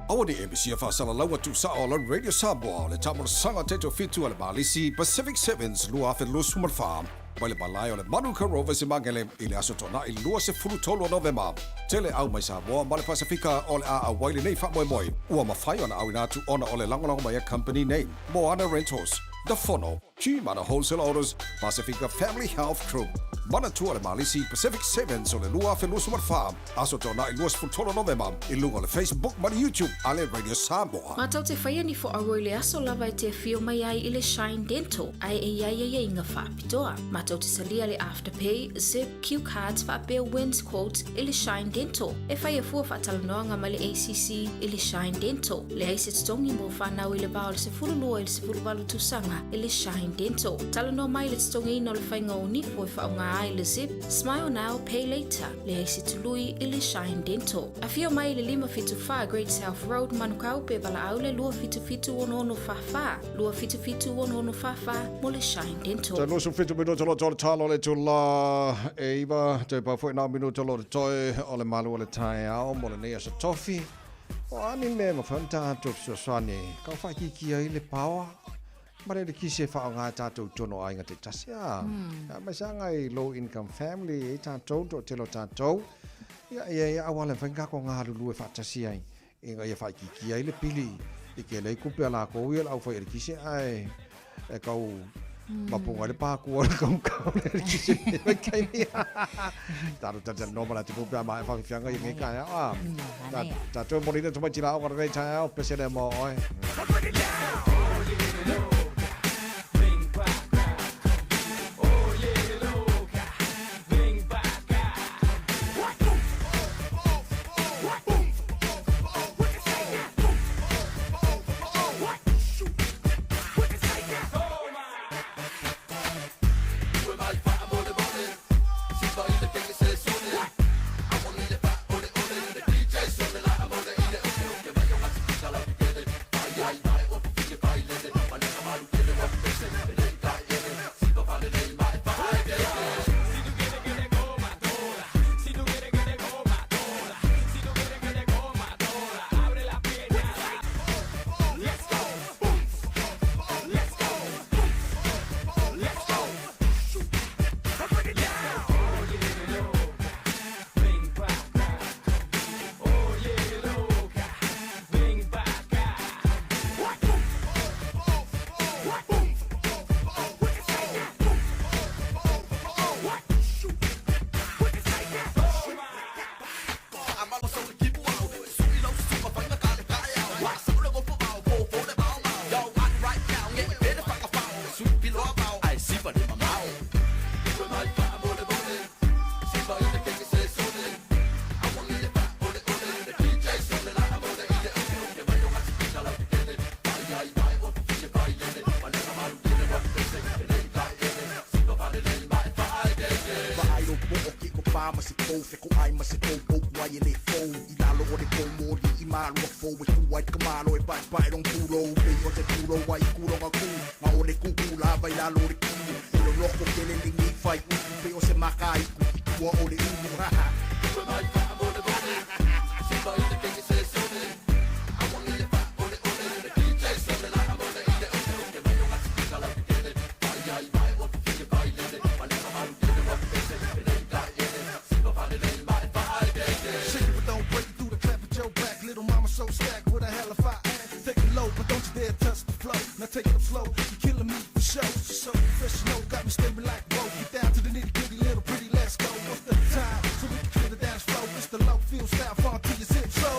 K: Aua ne i e misia faasalalaua tuusao o lau Radio Samoa o le taamolosaga taitofitu a le Malisi Pacific Sevens 2024 mai le malae o le Manuka Rovers i Magele i le aso Toonai 23 o Novema. Tele au mai Samoa ma le Pasefika o le a auai lenei faamoemoe ua mafai ona auina atu ona o le lagolago mai a company nei, Moana Rentals, The Fono, Gmana Wholesale Autos, Pasifika Family Health Group, Manatua le Malisi Pacific Sevens o le 2024, Aso Toonai 23 Novema, i luga o le Facebook ma le YouTube a le Radio Samoa.
W: Matou te faia ni fo'auo i le aso lava e te afio mai ai i le Shine Dental ae e i ai aiaiga faapitoa. Matou te talia le Afterpay, Zip, Cue Cards faapea Wins Quotes i le Shine Dental. E faia fua faatalanoaga ma le ACC i le Shine Dental. Leai se totogi mo fanau i le va o le 12 i le 18 tausaga i le Shine Dental. Talanoa mai i le totogiina o le faiga o nifo e faaaoga ai le Zip, Smile Now, Pay Later. Leai se tului i le Shine Dental. Afio mai i le 574 Great South Road, Manukau, pe valaau le 277 6644, 277 6644 mo le Shine Dental.
C: Toe 27 minuta loa le talo le itula e iva, toe pau foi nā minuta loa totoe o le malu o le taeao mo lenei aso tofi. O a ni mea e mafai ona tatou fesoasoani kau whaakiiki ai le paoa ma le elekisi e whaonga ai tātou i tonu o aiga taitasi a. Mm. Mai sa ngai low income family e tātou, to telo tātou. Ia, ia, ia, awala e whainga ko ngā lulu e whaatasi ai. Ina ia whaikiki ai le pili i ke lei kupe a lākou ia le au whai elekisi ae e kau mapunga le pākua le kau kau le elekisi e mai kai ni. Tātou tata no mala te pupe a maa e whawhiwhianga i ngai kai a. Tātou morina tamaiti la o ngara nei tai ao, pese le mo oe.
F: Exactly what the hell if I am. Take it low, but don't you dare touch the flow. Now take it up slow, you're killing me for show. So professional, got me staring like whoa. Get down to the nitty gritty, little pretty, let's go. What's the time? So we can clear the dance floor. It's the low field style, fun to your zip so.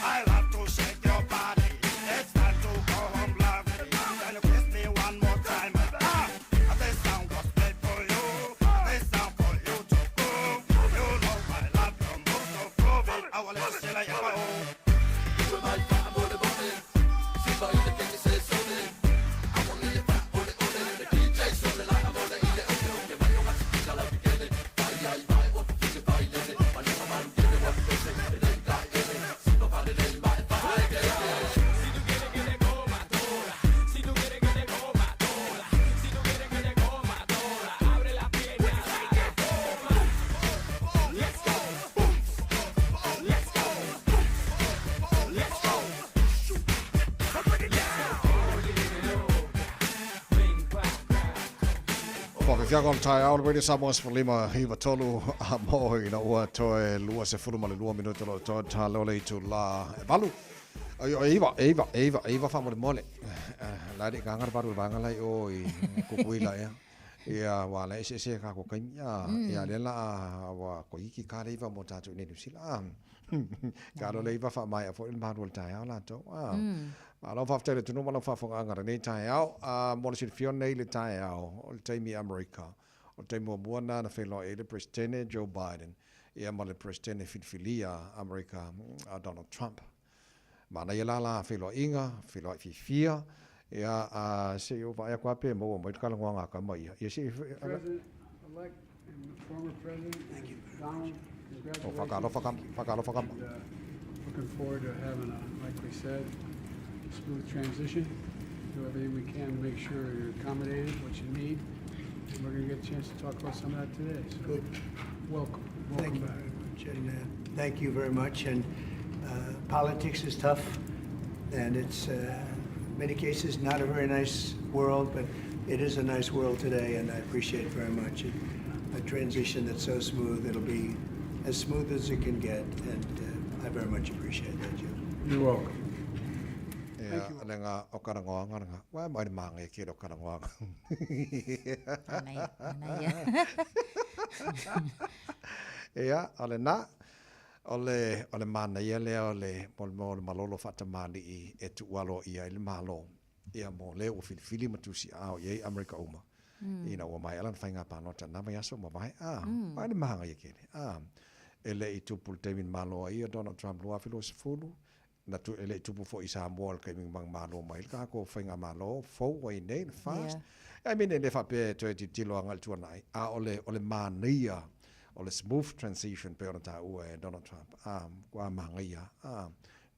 G: I love to shake your body. It's time to go home, lovely. Can you kiss me one more time? Ah, this song was made for you. This song for you to go. You know I love your move, so prove it. I will let you see like
C: Faafefiaga o le taeao le Radio Samoa 15 93 a mo ina ua toe 22 minute o lo o toe talo le itulā e valu. Ai o e iva, e iva, e iva, e iva faamolemole. La le ganga le valu le vaega la i o i Kukuila ea. Ia ua ala eseese e kākou kaimi a ia lea la a ua koiki ka le iva mo tātou i nei Niu Sila a. Ka alo le iva faamaea foi le malu o le taeao latou a. Malo faafetai i le atunuu ma lau faafofogaaga i lenei taeao. A mo le silafia nei le taeao o le taimi i Amerika, o le taimi muamua lena na feiloai ai le Peresetene Joe Biden ia ma le Peresetene filifilia Amerika a Donald Trump. Manaia la la feiloaiga, feiloai fiafia, ia a se i ou vaai atu lava pe maua mai le talanoaga a tama ia. Ia se i
R: President-elect and former President Donald,
C: O whakaalofa kama, whakaalofa kama.
R: And, looking forward to having a, like we said, smooth transition. Do everything we can to make sure you're accommodated, what you need. And we're going to get a chance to talk about some of that today. So
X: Good.
R: Welcome.
X: Thank
R: Welcome
X: you
R: back.
X: very much. And thank you very much. And politics is tough, and it's in many cases not a very nice world, but it is a nice world today, and I appreciate very much it. A transition that's so smooth. It'll be as smooth as it can get, and I very much appreciate that, Jim.
R: You're welcome.
C: Ia, lenga o Karangoanga lenga. Wa mai le maangai kele o Karangoanga.
J: Manaia, manaia.
C: Ia, o lena, o le, o le manaia lea o le, mo le, mo le malolo faatamalii e tuualo ia i le Malo. Ia, mo le ua filifili ma tusiaao i ai Amerika uma. Ina ua maea lana faiga palota na vaiaso ua mavae, a, mm. le mahangaia kele, a, e le i tupu le taimi na malo ai ia Donald Trump 2020, na tu, e le i tupu foi i Samoa le taimi na malo mai le kākou faigamalo fou ai nei, le FAST. Yeah. I mean, e le faapea e toe tilotilo agai i le tuanai, a o le, o le manaia, o le smooth transition pei ona taua e Donald Trump, a, ua manaia, a,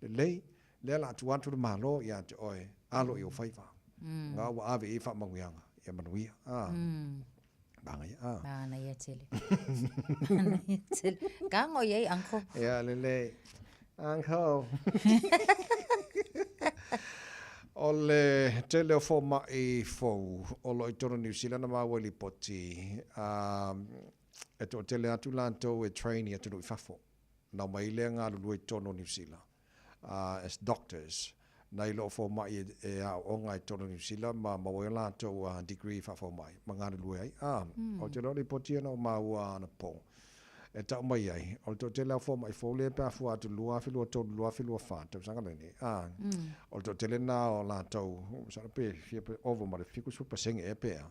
C: lelei, lea la atu atu le Malo ia te oe, alo i ou faiva. Mm. Nga ua ave i faamanuiaga, ia manuia. A. Mm. Manaia, a.
J: Manaia tele. Manaia tele. Ka ngoi ai, uncle.
C: Ia, lelei. Uncle. O le tele o fomai fou o lo i tonu New Zealand na maua i lipoti, a, e toatele atu latou e train i atunuu i fafo. Nau mai lea galulue i totonu o Niu Sila as doctors, nai lo o fomai e aooga i totonu o Niu Sila ma maua ai o latou degree faafomai ma galulue ai. A, ou te iloa o lipoti ia na ou maua anapo e tau mai ai, o le toatele o fomai fou lea pe a fua atu 2023, 2024 tausaga lenei, a, o le toatele lena o latou, masalo pe fia ova ma le 70% ea pe a,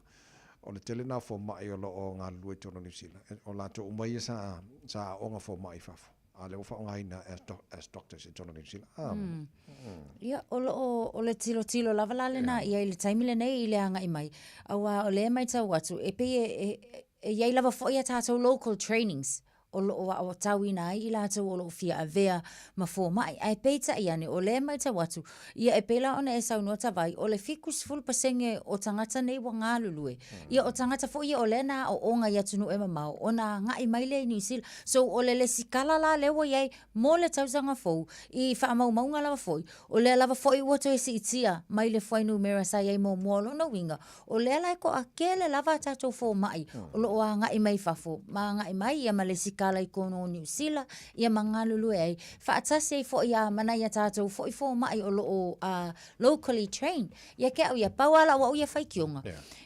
C: O le tele lena o fomai o lo o galulue i totonu o Niu Sila. O latou uma ia sa, sa aoga fomai i fafo, a o lea ua faaaogaina as, doc, as doctors i totonu o Niu Sila. Ah.
J: Ia, o lo o, o le tilotilo lava la lena i ai i le taimi lenei i le agai mai, aua o lea e matau atu, e pei e, e, e i ai lava foi a tatou local trainings. o lo o aotauina ai i latou o lo o fia avea ma fomai. Ae peitai ane, o lea e matau atu, ia e pei la ona e saunoa Tavai, o le 70% o tagata nei ua galulue. Ia o tagata foi ia o lea na aooga i atunuu e mamao ona agai mai lea i Niu Sila. So o le lesitala la lea ua i ai mo le tausaga fou, i faamaumauga lava foi, o lea lava foi ua toe siitia mai le fuainumera sa i ai muamua. O lona uiga, o lea la e toatele lava a tatou fomai o lo o agai mai fafo ma agai mai ia ma lesitala i totonu o Niu Sila ia ma galulue ai faatasi ai foi a ma nai a tatou foi fomai o lo o locally trained. Ia te au ia, pau lava lau au ia faitioga,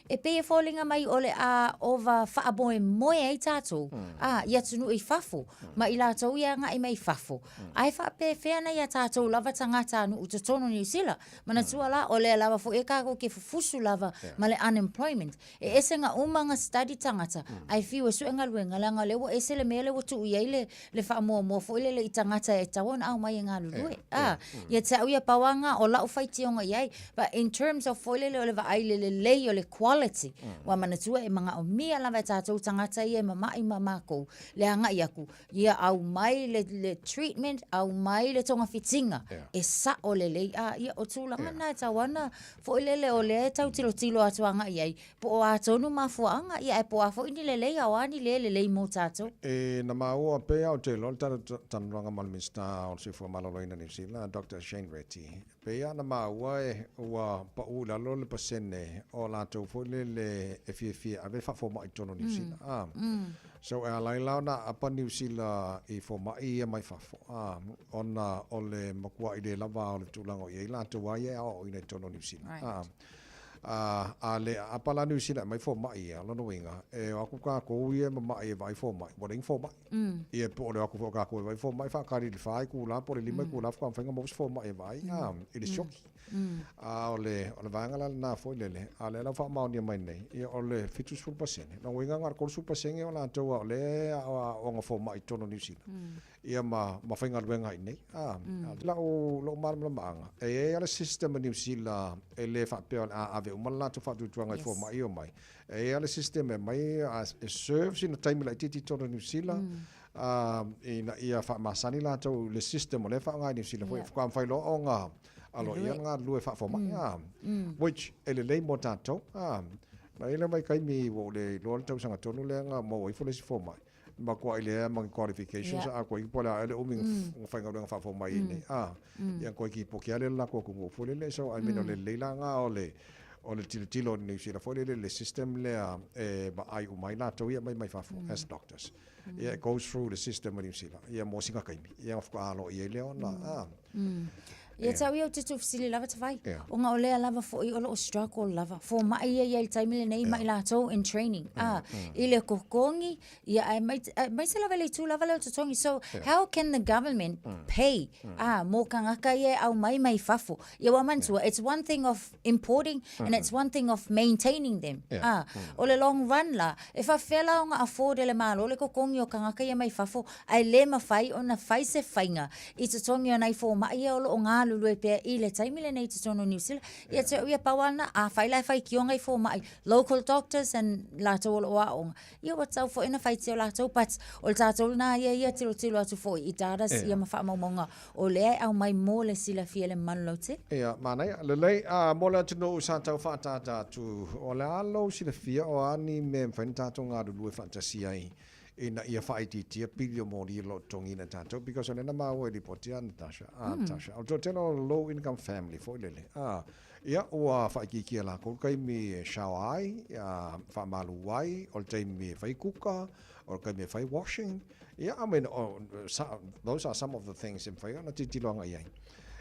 J: e pei e foliga mai o le a ova faamoemoe ai tatou a i atunuu i fafo ma i latou ia e agai mai fafo, ae faapefea nai a tatou lava tagatanuu i totonu o Niu Sila. Manatua la, o lea lava foi e tatou te fufusu lava ma le unemployment. E ese na uma na study tagata, ae fiu e sue galuega, leaga o lea ua ese le mea lea ua tuu i ai le, le faamuamua foi lele i tagata e tatau ona aumai e galulue. A, ia te au ia pau lava na o lau faitioga i ai. But in terms of foi lele o le vaai i le lelei o le quality, ua manatua e manaomia lava e tatou tagata ia e mamai ma makou le agai atu, ia aumai le, le treatment, aumai le togafitiga e sao lelei. A, ia o tulaga na e tatau ona foi lele o lea e tau tilotilo atu agai i ai, po o a tonu mafuaaga, ia ae po o a foi ni lelei a o a ni le lelei mo tatou.
C: E na maua pea ou te iloa le talanoaga ma le Minisita o le Soifua Maloloina o Niu Sila, Doctor Shane Reti, pei lava na maua e ua pau i lalo le pasene o latou foi lele e fiafia e ave faafomai i totonu o Niu Sila. A, so e ala ai la ona aapa Niu Sila i fomai ia mai fafo, a, ona o le matuai le lava o le tulaga o i ai latou a ia e aoaoina i totonu o Niu Sila. A, a, a le aapa la Niu Sila e aumai fomai ia, o lona uiga, e o atu tatou ia e mamai e vaai fomai, ua leai ni fomai. Ia po o le o atu foi o tatou e vaai fomai faatali i le 4 itula po o le 5 itula faatoa mafai ona maua se fomai e vaai, a, i le sioki. A o le, o le vaega la lena foi lele, a o lea la ua faamaonia mai nei, ia o le 70%. Lona uiga na o le 30% o latou a o lea e aoaoga fomai i totonu o Niu Sila, ia ma, ma faigaluega i inei. A, lau, lou malamalamaaga, e i ai lava le system a Niu Sila e le faapea o le a ave uma le latou faatuatuaga i fomai e omai. E i ai lava le system e aumai e serve sina taimi laitiiti i totonu o Niu Sila, ina ia faamasani latou i le system o lea e faaaoga i Niu Sila foi, faatoa mafai loa ona aloaia le galulue faafomai, which e lelei mo tatou. Na i ai le vaitaimi ua ou le iloa le tausaga tonu lea na maua ifo le isi fomai, matuai leai ma ni qualifications a toeitiiti po o le a ea le umi na faigaluega faafomai ai nei, ia toeitiiti poke lava le latou atunuu foi lele. So I mean o le lelei la lena o le o le tilotilo o Niu Sila foi lele i le system lea e vaai uma ai latou ia e aumai mai fafo as doctors. Ia it goes through le system o Niu Sila ia mo sina taimi ia ona faatoa aloaia ai lea ona
J: Ia te au ia ou te tuufesili lava Tavai, ona o lea lava foi o lo o struggle lava fomai ia i ai i le taimi lenei ma i latou in training a i le totogi ia aemaise lava i le itu lava lea o le totogi. So how can the government pay a mo tagata ia e aumai mai fafo? Ia ua manatua it's one thing of importing and it's one thing of maintaining them. A o le long run la, e faapefea la ona afford e le Malo le totogi o tagata ia mai fafo ae le mafai ona fai se faiga i totogi o nai fomai ia o lo o galulue pea i le taimi lenei i totonu o Niu Sila. Ia te au ia pau lava lena, afai la e faitioga i fomai, local doctors and latou o lo o aooga, ia ua tatau foi ona faitio latou but o le tatou lena ia ia tilotilo atu foi i datas ia ma faamaumauga o lea e aumai mo le silafia e le mamalu lautele.
C: Ia, manaia. Lelei, a, mo le atunuu sa tau faatātā atu, o le a lou silafia o a ni mea e mafai ona tatou galulue faatasi ai ina ia faaitiitia pili o moli o lo o totogiina e tatou, because o lea na maua i lipoti a Natasha, a Natasha, o le toatele o low income family foi lele, a, ia, ua faaitiitia e lakou le taimi e shower ai, a, faamalu ai, o le taimi e fai kuka, o le taimi e fai washing, Ia, I mean, oh, those are some of the things e mafai ona tilotilo agai i ai.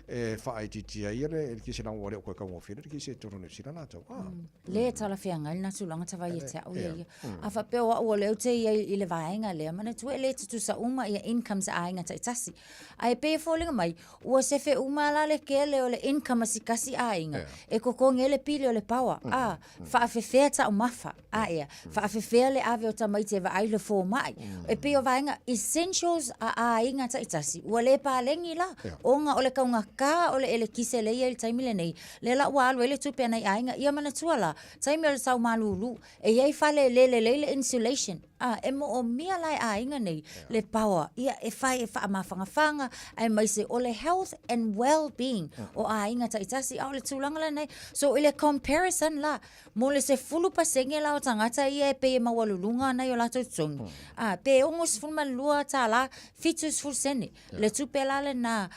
C: E faaitiitia ai le eletise leaga ua le o toe taugofie le eletise i totonu o Niu Sila latou. Ah.
J: Le talafeagai lena tulaga tavai ia te au ia ia. A faapea o au o lea ou te i ai i le vaega lea, manatua e le tutusa uma ia incomes a aiga taitasi. Ae pei e foliga mai, ua sefe uma la le kele o le income a si kasi aiga, e totogi ai le pili o le power. A, faafefea taumafa. A ea, faafefea le ave o tamaiti e vaai le fomai. E pei o vaega essentials a aiga taitasi, ua le paleni la, ona o le taugata taugata o le elekise lea e i ai i le taimi lenei, lea la ua alu ai le tupe a nai aiga. Ia manatua la, taimi o le sau malūlū, e i ai fale e le lelei le insulation, a, e moomia la e aiga nei le power, ia e fai e faamafagafaga, aemaise o le health and well-being o aiga taitasi, a o le tulaga lenei. So i le comparison la, mo le 10% la o tagata ia e pei e maualuluga nai o latou totogi, a, pe $62 70 sene le tupe la lena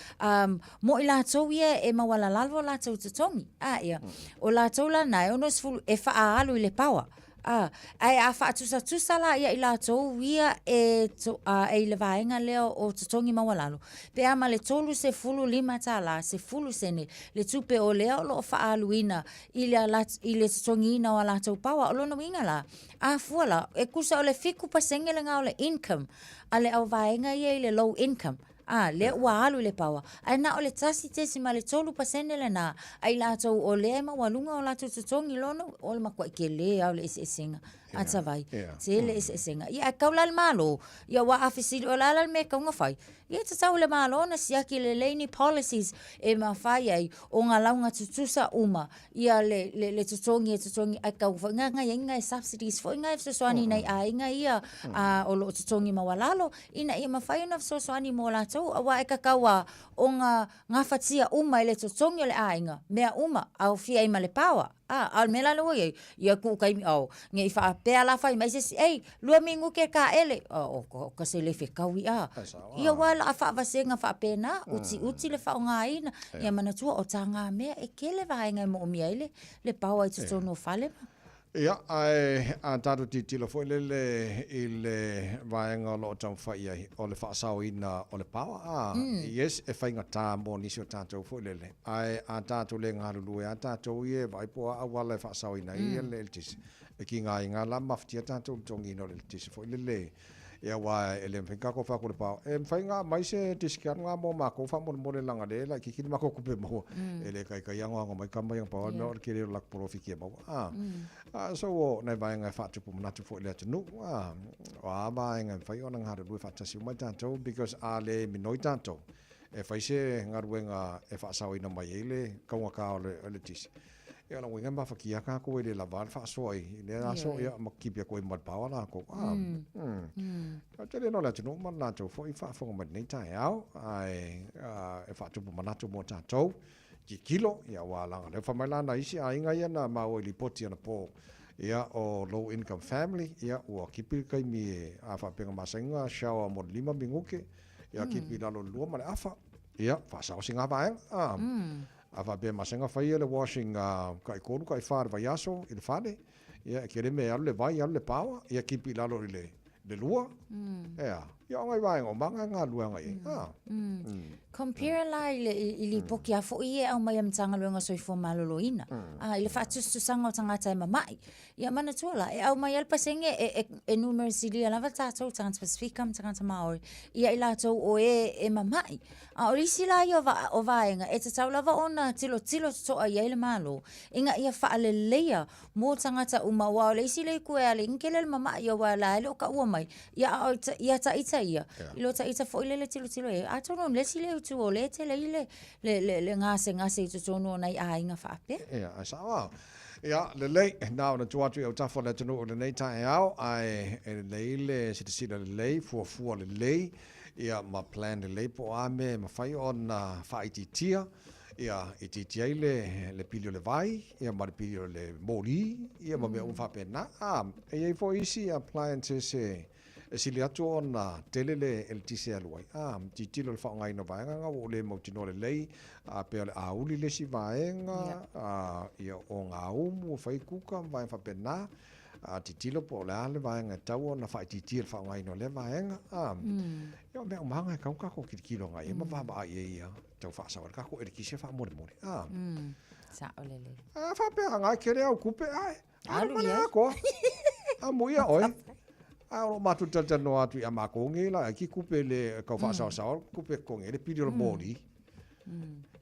J: mo i latou ia e maualalalo o latou totogi. A, ia, o latou la na e 60 e faaalu i le power. A, ae a faatusatusa la ia i latou ia e, to, a, e i le vaega lea o totogi maualalo, pe a ma le $35 10 sene le tupe o lea o lo o faaaluina i le, i le totogiina o a latou power. O lona uiga la, a fua la, e tusa o le 7% lena o le income a le auvaega ia i le low income, a, lea ua alu i le power, ae na o le 1.3% lena a i latou o lea e maualuga o latou totogi lona, o le matuai tele lava o le eseesega a Tavai. Tele eseesega. Ia, ae tau la le Malo, ia aua a fesili o le a la le mea e tatau ona fai, ia e tatau i le Malo ona siaki lelei ni policies e mafai ai ona lauga tutusa uma ia le, le, le totogi e totogi, ae tau foi nga ngai ai nai subsidies foi ngai fesoasoani nai aiga ia a, o lo o totogi maualalo, ina ia mafai ona fesoasoani mo latou, aua e tatau lava ona gafatia uma e le totogi o le aiga, mea uma, aofia ai ma le power. A, a o le mea la lea ua i ai, ia tuu taimi, oh, ne i faapea la fai mai se isi, ei, lua minute e taele, oh, o ka se le fetaui a. Ia aua o le a faavasega faapena, utiuti le faaaogaina, ia manatua o taga mea e tele vaega e moomia ai le, le power i totonu o fale ma.
C: Ia, ae a tatou tilotilo foi lele i le vaega o lo o taumafai i ai, o le faasaoina o le power, a, yes, e faigata mo nisi o tatou foi lele, ae a tatou le galulue lava tatou ia e vaai po o a auala e faasaoina ai le eletise, e tigaina la mafatia tatou i le totogiina o le eletise foi lele. Ia aua e le mafai ona tatou fai atu i le power, e mafai ona aumai se discount lena mo matou faamolemole leaga o lea e laitiiti le matou tupe maua. E le taitai anoano mai tama ia na pau lava le mea o le tele o le latou polofiti e maua. A, so o nai vaega e faatupu manatu foi i le atunuu, a, o a vaega e mafai ona galulue faatasi uma ai tatou because a le minoi tatou e fai se galuega e faasaoina mai ai le taugata o le eletise, Ia o lona uiga e mafatia tatou e le lava le faasoa i lea aso, ia ma kipi atu ai ma le power latou. Ah, mm. Tele no le atunuu ma le latou foi faafofoga mai lenei taeao, ae e faatupu manatu mo tatou. Tilotilo, ia aua leaga lea ua fai mai la nai isi aiga ia na maua i lipoti anapo, ia o low income family, ia ua kipi le taimi e a faapea na masani ona shower mo le 5 minute, ia kipi i lalo i le 2 ma le afa, ia faasao sina vaega. Ah. A faapea ma sega fai ia le washing a tai tolu tai fa i le vaiaso i le fale, ia e tele mea e alu le vai alu le power, ia kipi i lalo i le le lua, ea, ia o nai vaega uma na e galulue agai i ai. A.
J: Compare la i le i lipoti a foi ia e aumai a le Matagaluega o Soifua Maloloina, a i le faatusatusaga o tagata e mamai. Ia manatua la, e aumai lava le pasene e, e, e numera silia lava tatou tagata Pasifika ma tagata Māori ia i latou o e e mamai. A o isi la ia o, va, o vaega e tatau lava ona tilotilo totoa i ai le Malo ina ia faaleleia mo tagata uma aua o le isi le itu e ala ai ona tele le mamai aua la e le o taua mai ia a o ia taita ia i lo taita foi lele tilotilo i ai atonu o le isi lea itu o lea e tele ai le, le, le, le gasegase i totonu o nai aiga faapea.
C: Ia, ae sao lava. Ia, lelei, na ona tuu atu i autafa o le atunuu i lenei taeao, ae e lelei le silasila lelei, fuafua lelei, ia ma plan lelei po o a mea e mafai ona faaitiitia, ia itiitia ai le, le pili o le vai, ia ma le pili o le moli, ia ma mea uma faapena. A, e i ai foi isi appliances e, E sili atu ona tele le eletise e alu ai. A, tilotilo i le faaaogaina o vaega na ua ou le mautinoa lelei, a pea o le auli le isi vaega, a, ia o gaumu, fai kuka ma vaega faapena. A, tilotilo po o le a le vaega e tatau ona faaitiitia i le faaaogaina o lea vaega. A, ia o mea uma lava na e tatau ona tatou tilotilo agai i ai ma vaavaai i ai ia tau faasao ai le tatou eletise faamolemole. A.
J: Sao lelei.
C: A faapea na e tele au tupe ae. Alu ma le atoa. Amuia oe. A o lo o matou talatalanoa atu ia matou nei la, ki kupe le kau faasaosao, kupe totogi ai le pili o le moli.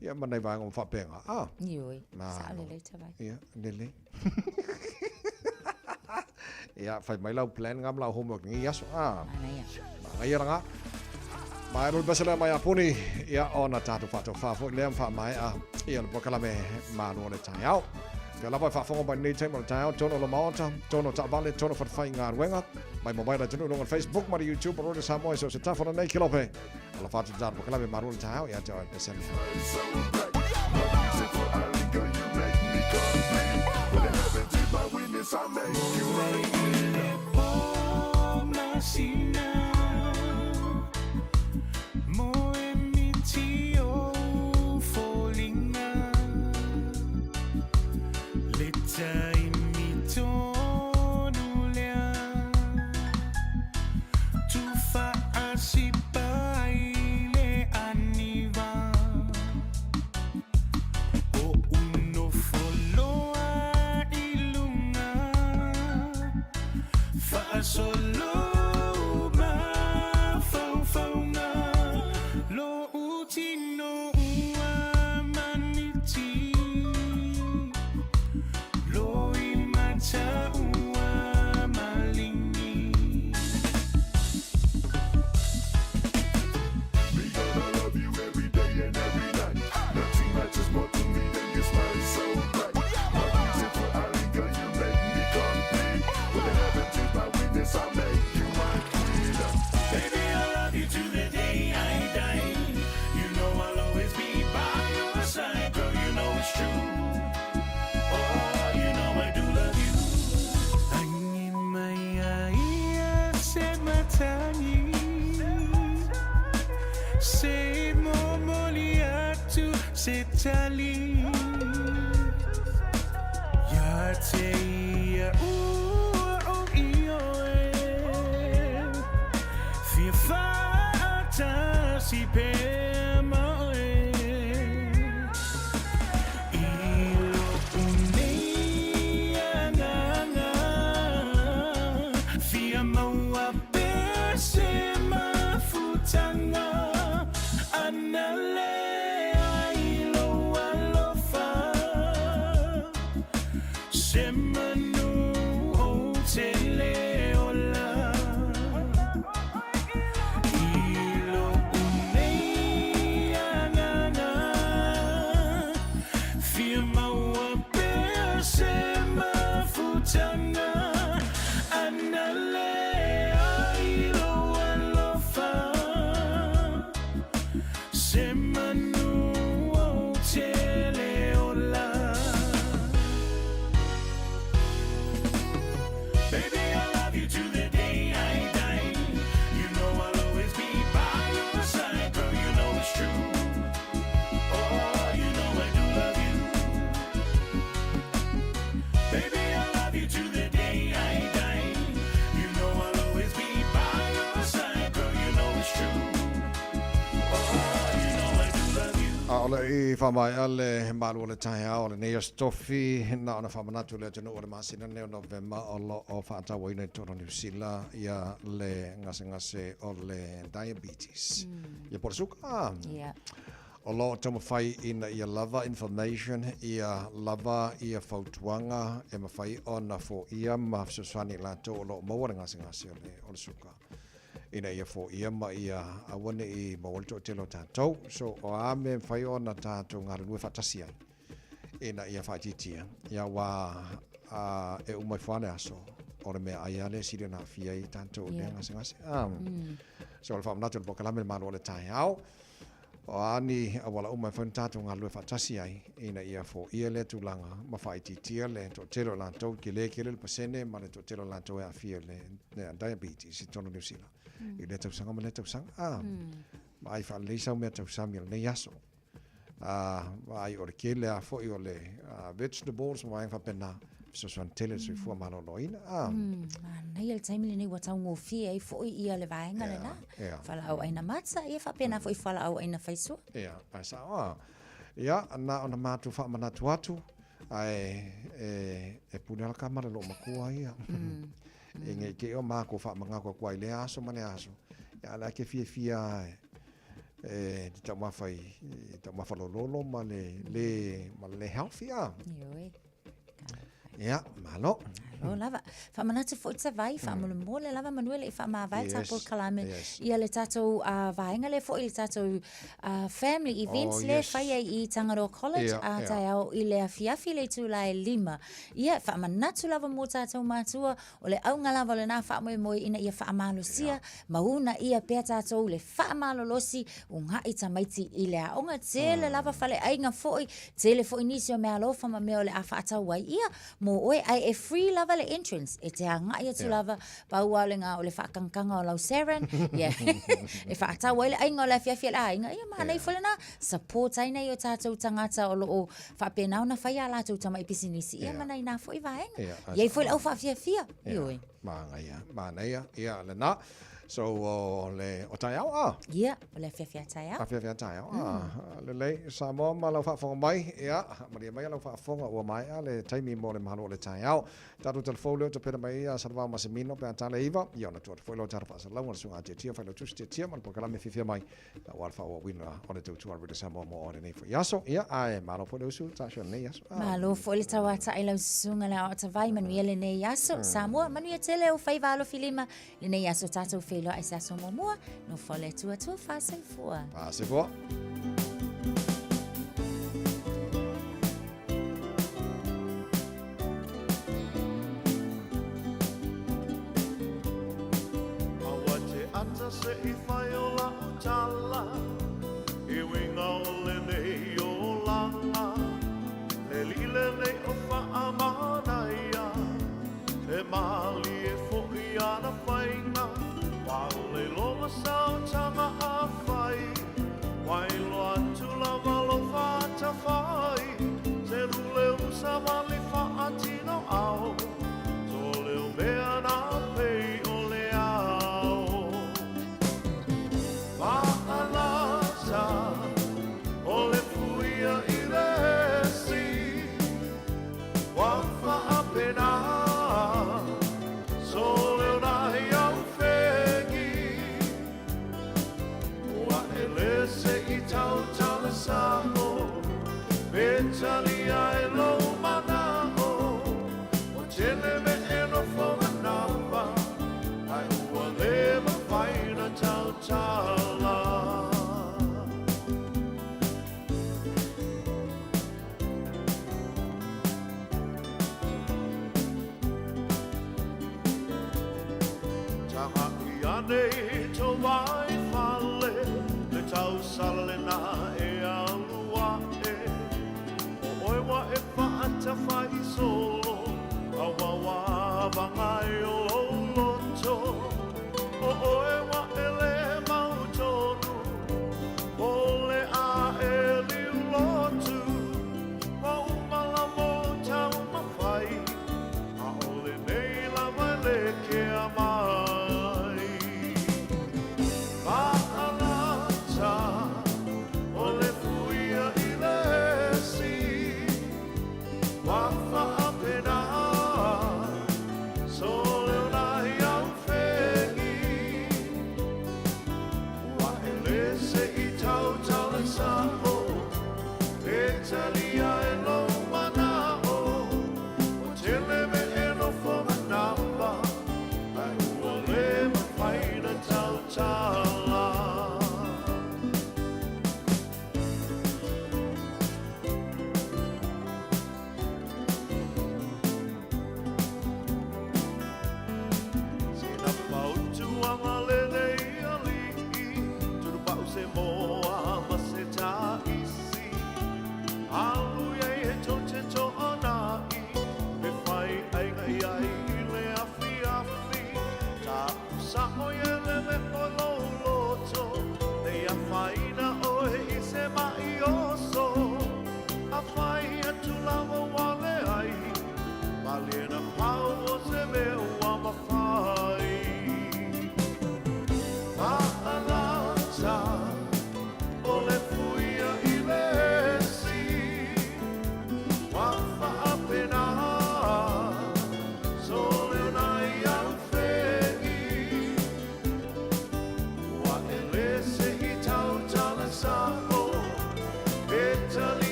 C: Ia ma nai vaega uma faapena. A.
J: Ioe. Sao lelei Tavai.
C: Ia, lelei. Ia, fai mai lau plan nga ma lau homework nei aso. A.
J: Manaia.
C: Manaia lena. Mai le pese lea mai Iaponi, ia ona tatou faatofā foi lea ma faamaea ia le polokalame malu o le taeao. Pea lava e faafofoga mai lenei taimi o le taeao, tonu o le Maota, tonu o taavale, tonu o fatafaigāluega, mai mamae le atunuu i luga o le Facebook ma le YouTube o Radio Samoa i so o se tafa o lenei kilope. Alofa atu le tatou polokalame malu o le taeao ia te oe le pese lea. A o le i faamaea le malu o le taeao o lenei aso tofi, na ona faamanatu i le atunuu o le masina lenei o Novema o lo o faatauaina i totonu o Niu Sila ia le gasegase o le diabetes. Ia po o le suka. O lo o taumafai ina ia lava information, ia lava ia fautuaga e mafai ona foia ma fesoasoani i latou o lo o maua le gasegase o le suka. Ina ia foia ma ia aua ne i maua le toatele o tatou. So, o a mea e mafai ona tatou galulue faatasi ai ina ia faaitiitia, ia aua e uma ifo lava le aso, o le meaai lava lea e sili ona aafia ai tatou i lea gasegase. So, o le faamanatu o le polokalame le Malo o le Taeao, O a ni auala uma e mafai ona tatou galulue faatasi ai ina ia foia lea tulaga ma faaitiitia le toatele o latou, tele tele le pasene ma le toatele o latou e aafia i le diabetes i totonu o Niu Sila i lea tausaga ma lea tausaga. A, vaai faalelei sau mea tausami o lenei aso. A, vaai o le tele lava foi o le vegetables ma vaega faapena, fesoasoani tele i le soifua maloloina. A.
J: Manaia le taimi lenei ua taugofie ai foi ia le vaega lena. Fualaau aina mata, ia faapena foi fualaau aina faisua.
C: Ia, ae sao a. Ia, na ona matou faamanatu atu, ae e, e pule ala ka ma le loomatua ia. E ngei te i o matou faamanatu atu ai i lea aso ma lea aso. Ia, a o le a ke fiafia e te taumafa i, taumafa lololo ma le le, ma le le healthy a.
J: Ioe.
C: Ia, malo.
J: Malo lava. Faamanatu foi Tavai, faamolemole lava manu e le i faamavae le tatou polokalame. Ia le tatou vaega lea foi le tatou family events oh, lea fai ai i Tangaroa College a taeao i le afiafi le itula e 5. Ia, faamanatu lava mo tatou matua, o le auga lava o lena faamoemoe ina ia faamalosia ma uunaia pea tatou le faamalolosi uga'i tamaiti i le aoga. Tele lava faleaiga foi, tele foi nisi o meaalofa ma mea o le a faatau ai ia mo oe, ae e free lava le entrance, e te agai atu lava, pau lava o lena o le faatagataga o lau seran, ia, e faatau ai le aiga o le afiafi a le aiga, ia manaia foi lena, support ai nai o tatou tagata o lo o faapena ona fai a latou tamai pisinisi, ia ma nai na foi vaega. E i ai foi le au faafiafia, ioe.
C: Manaia, manaia, ia lena. So, o le, o taeao a?
J: Ia, o le afiafi a taeao.
C: Afiafi a taeao, a. Lelei, Samoa ma lau faafofoga mai, ia, malie maia lau faafofoga ua maea le taimi mo le mahalo o le taeao. Tatou telefou lea o tapena mai ai a Salevao Masemino pe a tala 9, ia ona tuu atu foi lea o tatou faasalalauga le susuga Tiatia Failautusi Tiatia ma le polokalame fiafia mai aua le faaauauina o le tautua a le Radio Samoa mo oe lenei foi aso. Ia, ae malo foi le usu, Tasha, lenei aso.
J: Malo foi le tauata'i lau susuga le Aoatavai, manuia lenei aso. Samoa, manuia tele ou faiva alofilima lenei aso tatou feiloai se aso muamua. Nofo le Atua tua faasoifua.
C: Faasoifua.
I: Aua te ata se i whai o lau tala I winga o lenei olanga Le lile nei o whaamanaia E malie fo'i ana whainga Wa o le longa sao tanga a whai Wai loa atu lava lo whaatawhai Te lule usa wali whaatino ao To leo mea nā pei o le ao Whaalasa o le puia i le esi Wa whaapena So leo nahi au whengi Ua ele se i tautala sa'o Me tali ai lou mana'o Ua tele me e nofo manawa Ae ua le mafai na tautala. Taga'i ane i to wai fale, Le tausala lena e alu a'e, O oe wa e fa'atafai solo, A wawawanga i o lou loto, O oe wa e le mau tonu, O le a e liu lotu, Ua uma la mo taumafai, ʻAʻole nei lava e leke mai.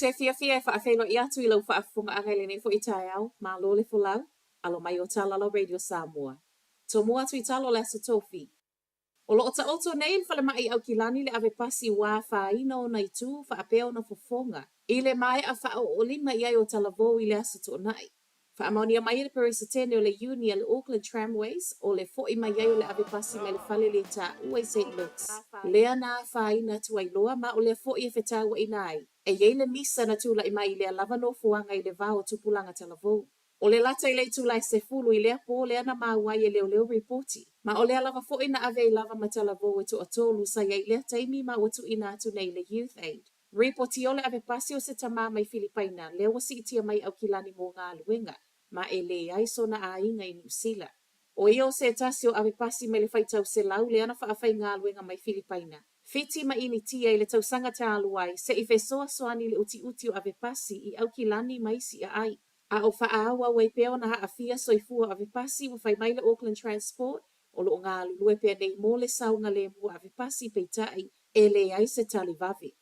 L: te fiafia e faafeiloai atu i lau faafofogaaga i lenei foi taeao, malo le folau, alo mai o tala lau Radio Samoa. Tomua atu i tala o le Aso Tofi. O lo o taoto nei i le falemai i Aukilani le ave pasi ua afaina ona itu faapea ona fofoga i le maea faaooolima i ai o Talavou i le Aso Toonai. Faamaonia mai e le Peresetene o le Iuni a le Auckland Tramways o le fo'i mai ai o le ave pasi mai le fale le taua i St Luke's lea na afaina atu ai loa ma o lea fo'i e fetauaina ai e i ai le misa na tula'i mai i lea lava nofoaga i le va o tupulaga talavou. O le lata i le itula e 10 i lea pō lea na maua ai e leoleo ripoti, ma o lea lava fo'i na ave ai lava ma Talavou e toatolu sa i ai i lea taimi ma ua tuuina atu nei i le Youth Aid. Ripoti o le ave pasi o se tamā mai Filipaina lea ua siitia mai Aukilani mo galuega, ma e leai sona aiga i Niu Sila. O ia o se tasi o ave pasi mai le faitau selau lea na faafaigaluega mai Filipaina, Fiti ma Initia i le tausaga talu ai se i fesoasoani i le utiuti o ave pasi i Aukilani ma isi aai. A o faaauau ai pea ona aafia soifua o avepasi, ua fai mai le Auckland Transport, o lo o galulue pea nei mo le saogalemu o avepasi, peitai, e leai se tali vave.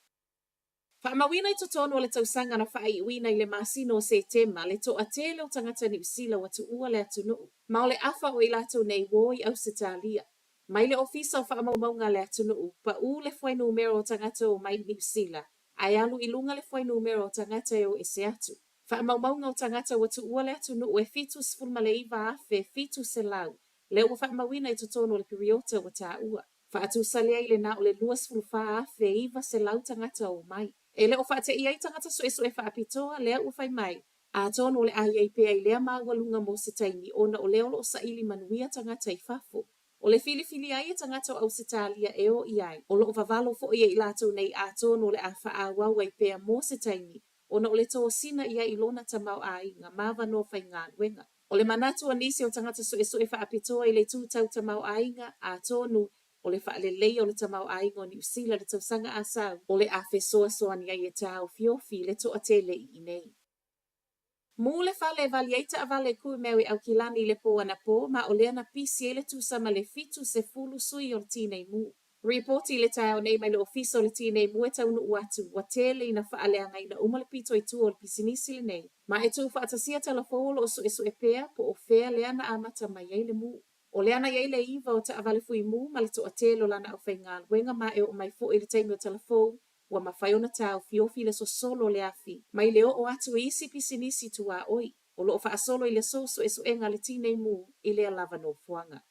L: Faamauina i totonu o le tausaga na faaiuina i le masina o Setema le toatele o tagata Niu Sila ua tuua le atunuu, ma o le afa o i latou nei ua o i Ausetalia. Mai le Ofisa o Faamaumauga a le Atunuu, paū le fuainumera o tagata o mai i Niu Sila, ae alu i luga le fuainumera o tagata e o ese atu. Faamaumauga o tagata ua tuua le atunuu e 79,700, lea ua faamauina i totonu o le piriota ua taua. Faatusa lea i le na o le 24,900 tagata o mai. E le o faateia ai tagata suesue faapitoa lea ua fai mai, atonu o le a i ai pea i lea maualuga mo se taimi ona o lea o lo o saili manuia tagata i fafo. O le filifili ai e tagata o Ausetalia e o i ai, o lo o vavalo foi e i latou nei atonu o le a faaauau ai pea mo se taimi ona o le tosina i ai i lona tamaoaiga ma avanoa faigaluega. O le manatu o nisi o tagata suesue faapitoa i le itu tau tamaoaiga, atonu o le faaleleia o le tamaoaiga o Niu Sila i le tausaga a sau, o le a fesoasoani ai e taofiofi le toatele i inei. Mū le fale e vali ai taavale kumeu i Aukilani i le pō anapō ma o lea na pisi ai le tusa ma le 70 sui o le Tinei Mu. Ripoti i le taeao nei mai le Ofisa o le Tinei Mu e taunuu atu, ua tele ina faaleagaina uma le pito i tua o le pisinisi lenei, ma e tuufaatasia tala fou o lo o suesue pea po o fea lea na amata mai ai le mū. O lea na i ai le iva o taavale fui mū ma le toatele o lana aufaigaluega ma e oo mai foi i le taimi o tala fou ua mafai ona taofiofi le sosolo o le afi mai le oo atu i isi pisinisi tuaoi o lo o faasolo i le aso suesuega a le Tinei Mu i lea lava nofoaga.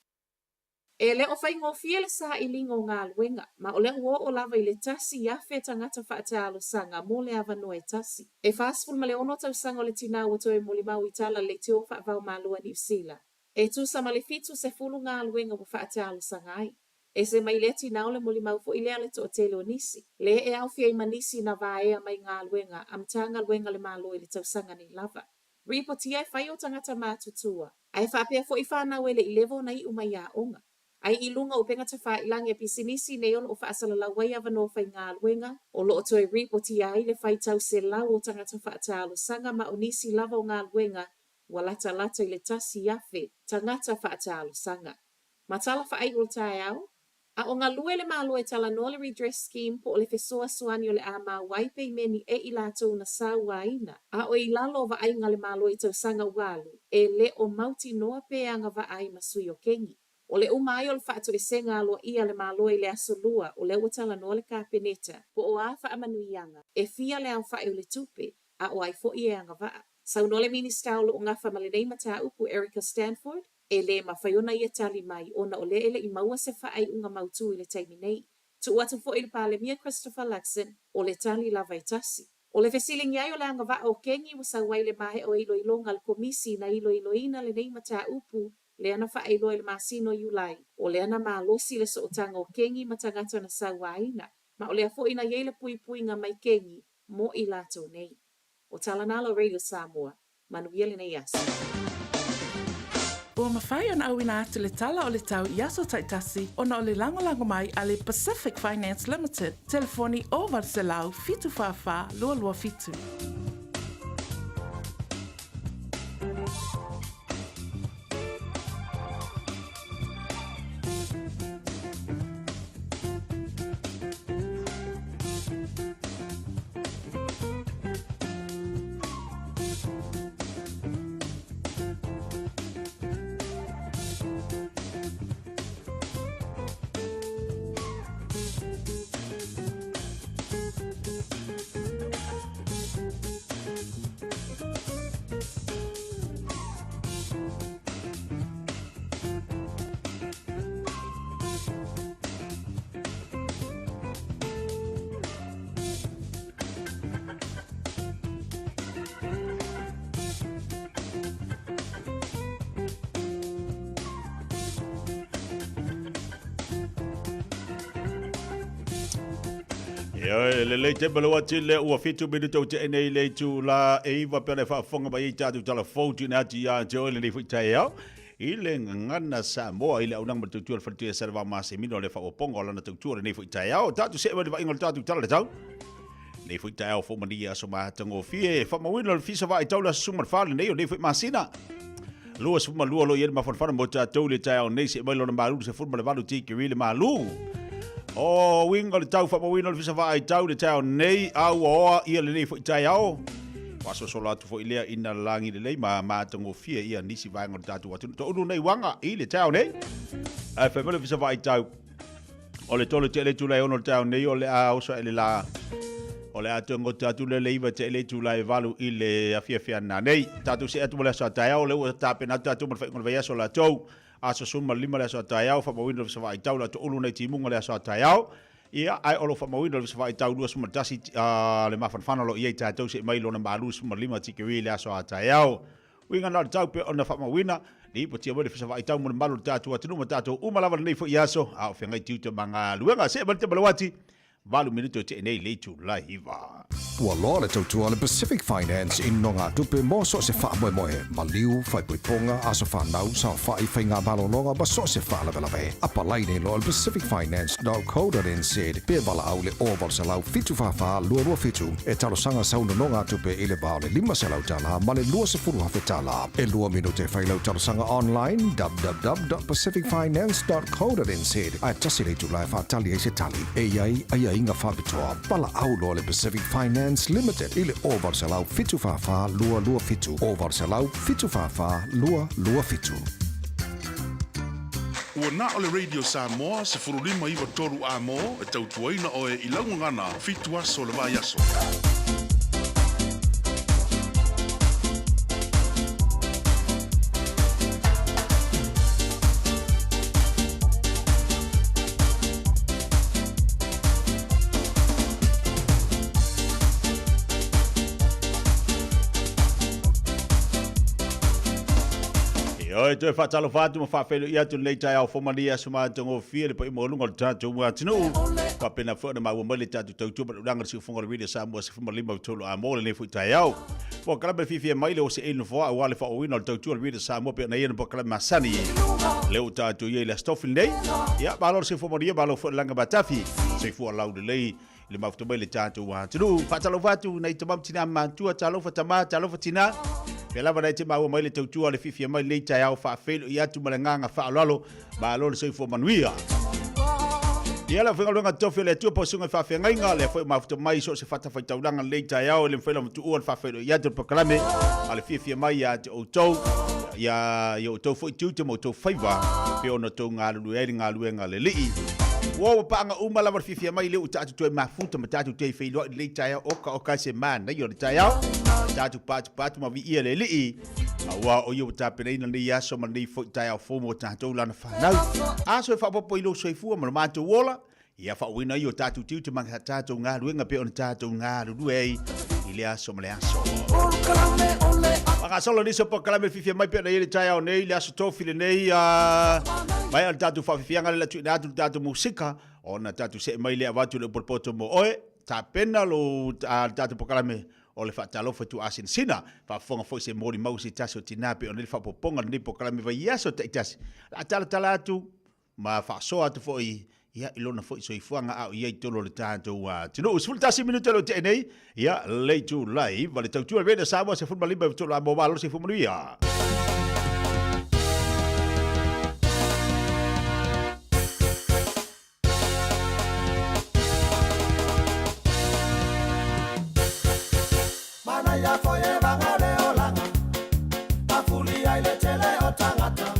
L: E le o faigofie le sailiga o galuega, ma o lea ua oo lava i le 1,000 tagata faatalosaga mo le avanoa e tasi. E 46 tausaga o le tinā ua toe molimau i tala leitio faava-o-Malo a Niu Sila, e tusa ma le 70 galuega ua faatalosaga ai. Ese mai lea tinā o le molimau foi lea a le toatele o nisi, lea e aofia ai ma nisi na vaea mai galuega a Matagaluega a le Malo i le tausaga nei lava. Ripotia e fai o tagata matutua, ae faapea foi fanau e le i leva ona iu mai aoga. Ai i luga o upega tafailagi a pisinisi nei o lo o faasalalau ai avanoa faigaluega, o lo o toe ripotia ai le faitau selau o tagata faatalosaga ma o nisi lava o galuega ua latalata i le 1,000 tagata faatalosaga. Ma tala faaiu o le taeao, a o galue le Malo e talanoa le Redress Scheme po o le fesoasoani o le a maua ai peimeni e i latou na sauaina a o i lalo o vaaiga a le Malo i tausaga ua alu, e le o mautinoa pe agavaa ai ma sui o Kegi. O le uma ai o le faatoesega aloaia a le Malo i le Aso Lua o lea ua talanoa le Kapeneta, po o a faamanuiaga e fia le aofai o le tupe a o ai foi e agavaa. Saunoa le Minisita o lo o gafa ma lenei mataupu Erica Stanford, E le mafai ona ia tali mai ona o lea e le i maua se faaiuga mautū i le taimi nei. Tuu atu foi i le Palemia Christopher Luxon, o le tali lava e tasi. O le fesiligia ai o le agavaa o Kengi ua sau ai le maea o iloiloga a le Komisi na iloiloina lenei mataupu lea na faailoa i le masina o Iulai, o lea na malosi le sootaga o Kengi ma tagata na sauaina, ma o lea foi na i ai le puipuiga mai Kengi mo i latou nei. O tala na lau Radio Samoa. Manuia lenei aso.
H: Ua mafai ona auina atu le tala o le tau i aso taitasi ona o le lagolago mai a le Pacific Finance Limited, telefoni 0800 744 227.
B: Ioe, lelei te malewa tele ua 7 minuta o te nei le itula e 9 pe le faafofoga mai ai tatou tala fou tuuina atu ia te oe lenei foi taeao i le gagana Samoa i le auaunaga ma le tautua a le faletuia Salevao Masemino le faaopoopoga o lana tautua lenei foi taeao. Tatou see mai le vaaiga o le tatou tala le tau. Lenei foi taeao fou mania aso matagofie faamauina o le fisa vaai tau le aso 14 lenei o lenei foi masina. 22 lo i ai le mafanafana mo tatou le taeao nei se mai lona malu 18 tikiri le malu. O uiga o le tau faamauina o le fisa vaai tau le taeao nei a ua oa ia lenei foi taeao. Faasoasola atu foi lea ina lagi lelei ma matagofie ia nisi vaega o le tatou atunuu. Toulu nei uaga i le taeao nei. Ae fai mai le fisa vaai tau O le tolu tea le itula e ono le taeao nei o le a oso ae le la. O le a toe gota atu lea le iva tea le itula e valu i le afiafi a nanei. Tatou see atu mo le aso a taeao, o lea ua tapena atu tatou ma le faaiuga o le vaiaso latou. Aso 15 le aso a taeao, faamauina le vasa tau le toulu nai timuga le aso a taeao. Ia, ae o lo o faamauina le vasa tau 21 le mafanafana o lo o i ai tatou see mai lona malu 15 tikeri le aso a taeao. Uiga na o le tau pea ona faamauina, lipotia mai le fesavaai tau mo le malu o le tatou atunuu ma tatou uma lava lenei foi aso, a o feagai tiute ma galuega. See mai le Temalewati, 8 minute o tea nei le itula 9.
K: Ua loa le tautua a le Pacific Finance i nogatupe mo so o se faamoemoe, maliu, faaipoipoga, aso fanau, saofai, faiga malologa ma so o se faalavelave. Apalai nei loa i le pacificfinance.co.nz pe valaau i le 0800 744 227 e talosaga sau nonogatupe i le va o le $500 ma le $20,000. E lua minute e fai lau talosaga online www.pacificfinance.co.nz ae tasi le itula e faatali ai se tali. E i ai aiaiga faapitoa. Valaau loa le Pacific Finance Limited i le 0800 744 227, 0800 744 227.
A: Ua na o le Radio Samoa 15 9 3 A-mo e tautuaina oe i lau gagana 7 aso o le vaiaso.
B: Ioe, toe faatalofa atu ma faafeiloai atu lenei taeao fou malia aso matagofie le paia maualuga o le tatou atunuu. Faapena foi ona maua mai le tatou tautua ma le ulaga le siufofoga o le Radio Samoa 15 tolu a mo lenei foi taeao. Polokalame fiafia mai le ose le nofoa aua le faaauauina o le tautua o le Radio Samoa pei ona i ai na polokalame masani. Lea ua tatou i ai i le Aso Tofi lenei. Ia, malo le soifua manuia, malo foi le laga matafi. Soifua laulelei i le mafuta mai le tatou atunuu. Faatalofa atu nai tama ma tina matua, talofa tama, talofa tina. Pea lava nai te maua mai le tautua le fiafia mai lenei taeao faafeiloai atu ma le agaga faaaloalo. Malo le soifua manuia. Ia le aufaigaluega tofi a le Atua po o susuga i faafeagaiga, lea foi ua mafuta mai so o se fatafaitaulaga lenei taeao e le mafai lava tuua le faafeiloai atu o le polokalame a le fiafia mai ia te outou, ia ia outou foi tiute ma outou faiva pei ona outou galulue ai le galuega a le Alii. Ua paaga uma lava le fiafia mai lea ua tatou toe mafuta ma tatou toe feiloai lenei taeao oka oka ai se manaia o le taeao. Tatou patupatu ma viia le Alii. Aua o ia ua tapenaina lenei aso ma lenei foi taeao fou mo tatou lana fanau. Aso e faaopoopo i lou soifua ma lo matou ola, ia faauuina ai o tatou tiute ma tatou galuega pei ona tatou galulue ai i le aso ma le aso. Faagasolo nisi o polokalame fiafia mai pei ona i ai le taeao nei, le aso tofi lenei, a maea le tatou faafiafiaga lea tuuina atu le tatou musika, ona tatou see mai lea avatu le upu o le poto mo oe, tapena lo le tatou polokalame o le faatalofa tuuasinasina. Faafofoga foi se molimau se tasi o tina pei ona i ai le faaopoopoga o lenei polokalame vaiaso taitasi. O le a talatala atu ma faasoa atu foi ia i lona foi soifuaga a o i ai i totonu o le tatou atunuu. 11 minute o lo o tea nei, ia le itula e 9 le tautua le Radio Samoa 15 i tolu a mo malo soifua manuia.
G: Manaia foi e vaga le olaga, mafuli ai le tele o tagata.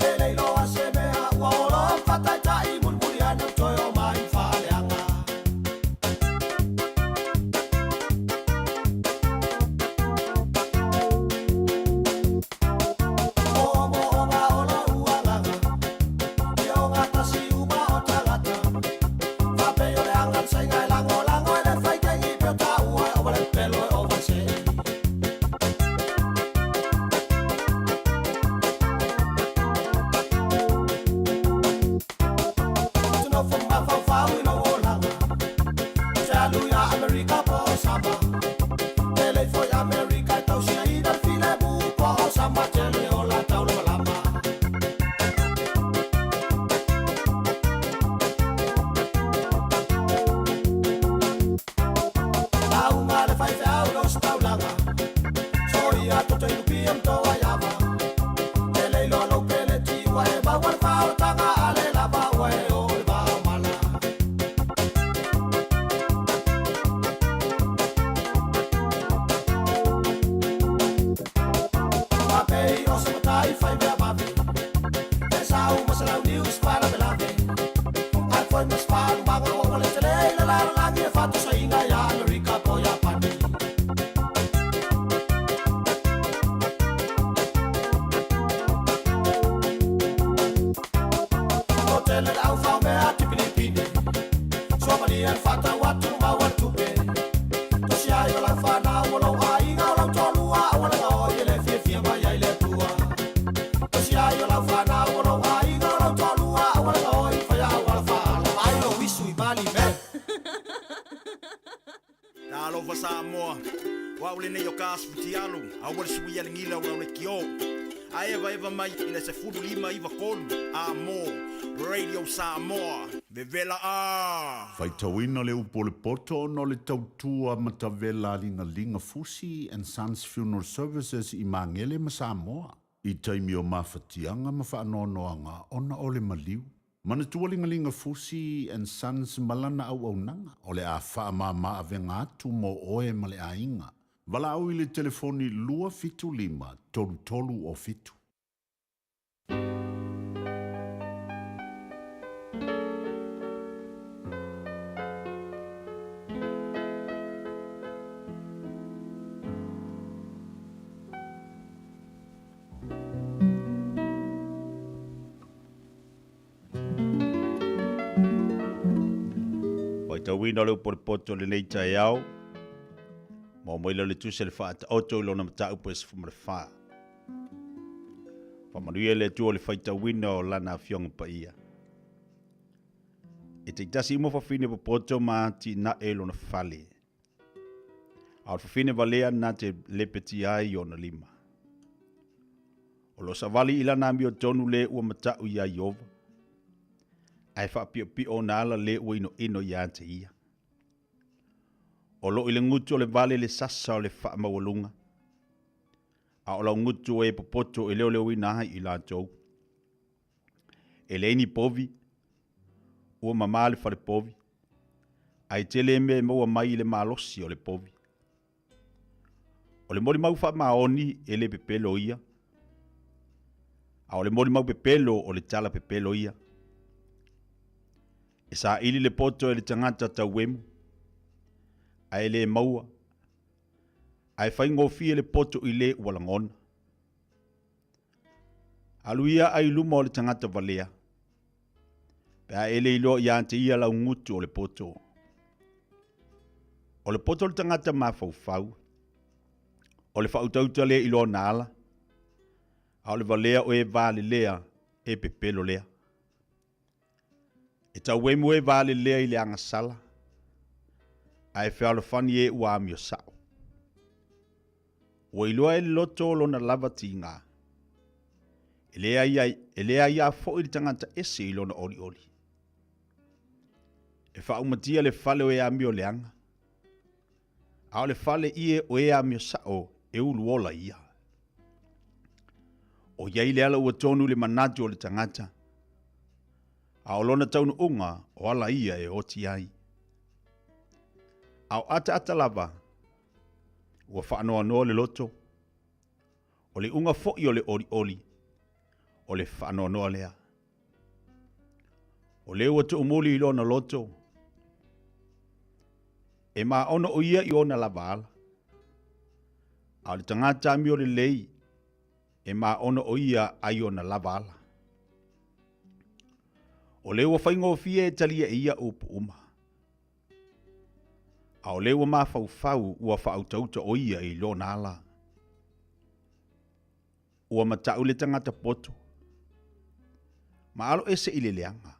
G: E le iloa se mea ua olo fataitai mulimuli ane ua toe omai faaleaga. Moomooga o lou agaga, ia ogatasi uma o tagata. Faapei o le aga le saiga e lagolago e le faitegi pe o taua e ova le pelo e ova le se'i. selau news faalavelave ae foi ma se faalumaga ua le tele i le lalolagi e faatusaina iā Amerika po o Iapani. O tele le au faomea tipinipini suamalia le faatau atu maua le tupe tosi ai o lau fanau o lou aiga o lau toalua aua le gaoi e le fiafia mai ai le Atua tosi ai o lau fanau o lou aiga o lau toalua aua le gaoi faia auala faala ai lou isu i Malime.
M: Talofa Samoa, o au lenei o Kas Futialu, aua le suia le gila o lau leitio. A evaeva mai i le 15 93 A mō Radio Samoa, vevela a!
D: Faitauina le upu o le poto ona o le tautua matavela a Ligaliga Fusi and Sons Funeral Services i Magele ma Samoa i taimi o mafatiaga ma faanoanoaga ona o le maliu. Manatua Ligaliga Fusi and Sons ma lana auaunaga o le a faamama avega atu mo oe ma le aiga. Valaau i le telefoni 275 33 o 7.
M: Faitauina le upu o le poto i lenei taeao, maua mai lea o le tusi a le Faataoto i lona mataupu e 14. Faamanuia le Atua i le faitauina o Lana Afioga Paia. E taitasi uma fafine popoto ma atinae lona fale. A o le fafine valea na te lepetia ai i ona lima. O lo savali i lana amiotonu le ua mata'u iā Ieova, ae faapiopio ona ala le ua inoino ia te ia. O lo i le gutu o le vale le sasa o le faamaualuga, a o lau gutu o e popoto e leoleoina ai i latou. E leai ni povi, ua mamā le fale povi, ae tele mea e maua mai i le malosi o le povi. O le molimau faamaoni e le pepelo ia, a o le molimau pepelo o le tala pepelo ia. E saili le poto e le tagata tauemu, ae e le maua, ae faigofie le poto i le ua lagona. Alu ia ai luma o le tagata valea, pe a e le iloa ia te ia lau gutu o le poto. O le poto o le tagata mafaufau, o le faautauta lea i lona ala, a o le valea o e valelea e pepelo lea. E tauemu e valelea i le agasala, ae fealofani e ua amio sao. Ua iloa e le loto lona lava tiga, e leai, e leai a foi le tagata ese i lona olioli. E faaumatia le fale o e amio leaga, a o le fale ie o e amio sao e uluola ia. O iai le ala ua tonu le manatu o le tagata, a o lona taunuuga o ala ia e oti ai. A o ataata lava, ua faanoanoa le loto, o le iuga foi o le olioli, o le faanoanoa lea. O le ua tuumuli i lona loto, e maono o ia i ona lava ala. A o le tagata amio lelei, e maono o ia ai ona lava ala. O le ua faigofie e talia e ia upu uma. A o le ua mafaufau ua faautauta o ia i lona ala. Ua matau le tagata poto, ma alo ese i le leaga.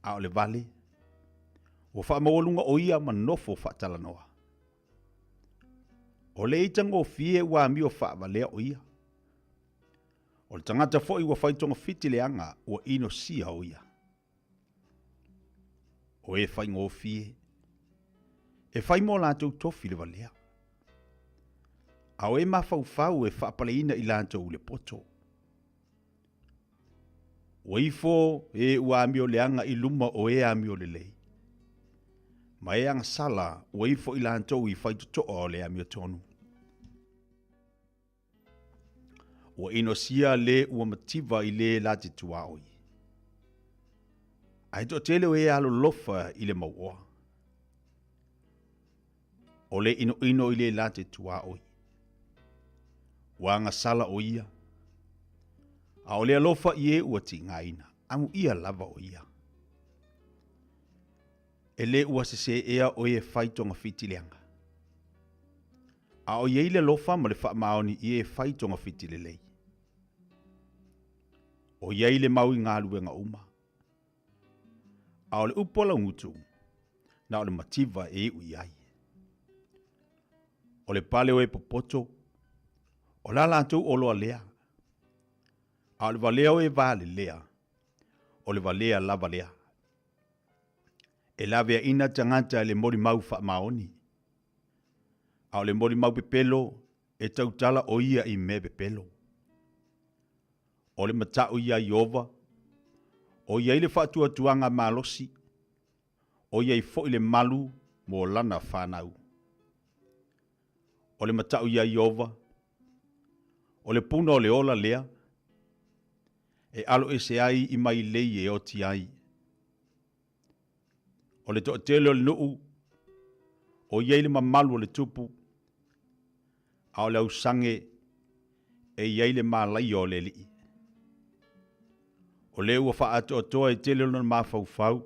M: A o le vale, ua faamaualuga o ia ma nofo faatalanoa. O le itagofie ua amio faavalea o ia. O le tagata foi ua fai togafiti leaga ua inosia o ia. O e faigofie, e fai mo latou tofi le valea. A o e mafaufau e faapaleina i latou i le poto. Ua ifo e ua amio leaga i luma o e amio lelei. Ma e agasala ua ifo i latou i faitotoa o le amiotonu. Ua inosia le ua mativa i le la te tuaoi. Ae toatele o e alolofa i le mauoa. O le inoino i le la te tuaoi. Ua agasala o ia. A o le alofa i e ua tigaina, amuia lava o ia. E le ua sesē ea o e fai togafiti leaga. A o i ai le alofa ma le faamaoni i e fai togafiti lelei. O i ai le mau i galuega uma. A o le upu a laugutu, na o le mativa e iu i ai. O le pale o e popoto, o la latou oloa lea. A o le valea o e valelea, o le valea lava lea. E laveaina tagata i le molimau faamaoni, a o le molimau pepelo e tautala o ia i mea pepelo. O le mata'u iā Ieova, o i ai le faatuatuaga malosi, o i ai foi le malu mo lana fanau. O le mata'u iā Ieova, o le puna o le ola lea, e aloese ai i mailei e oti ai. O le toatele o le nuu, o i ai le mamalu o le tupu, a o le ausage e i ai le malaia o le alii. O le ua faaatoatoa e tele lona mafaufau,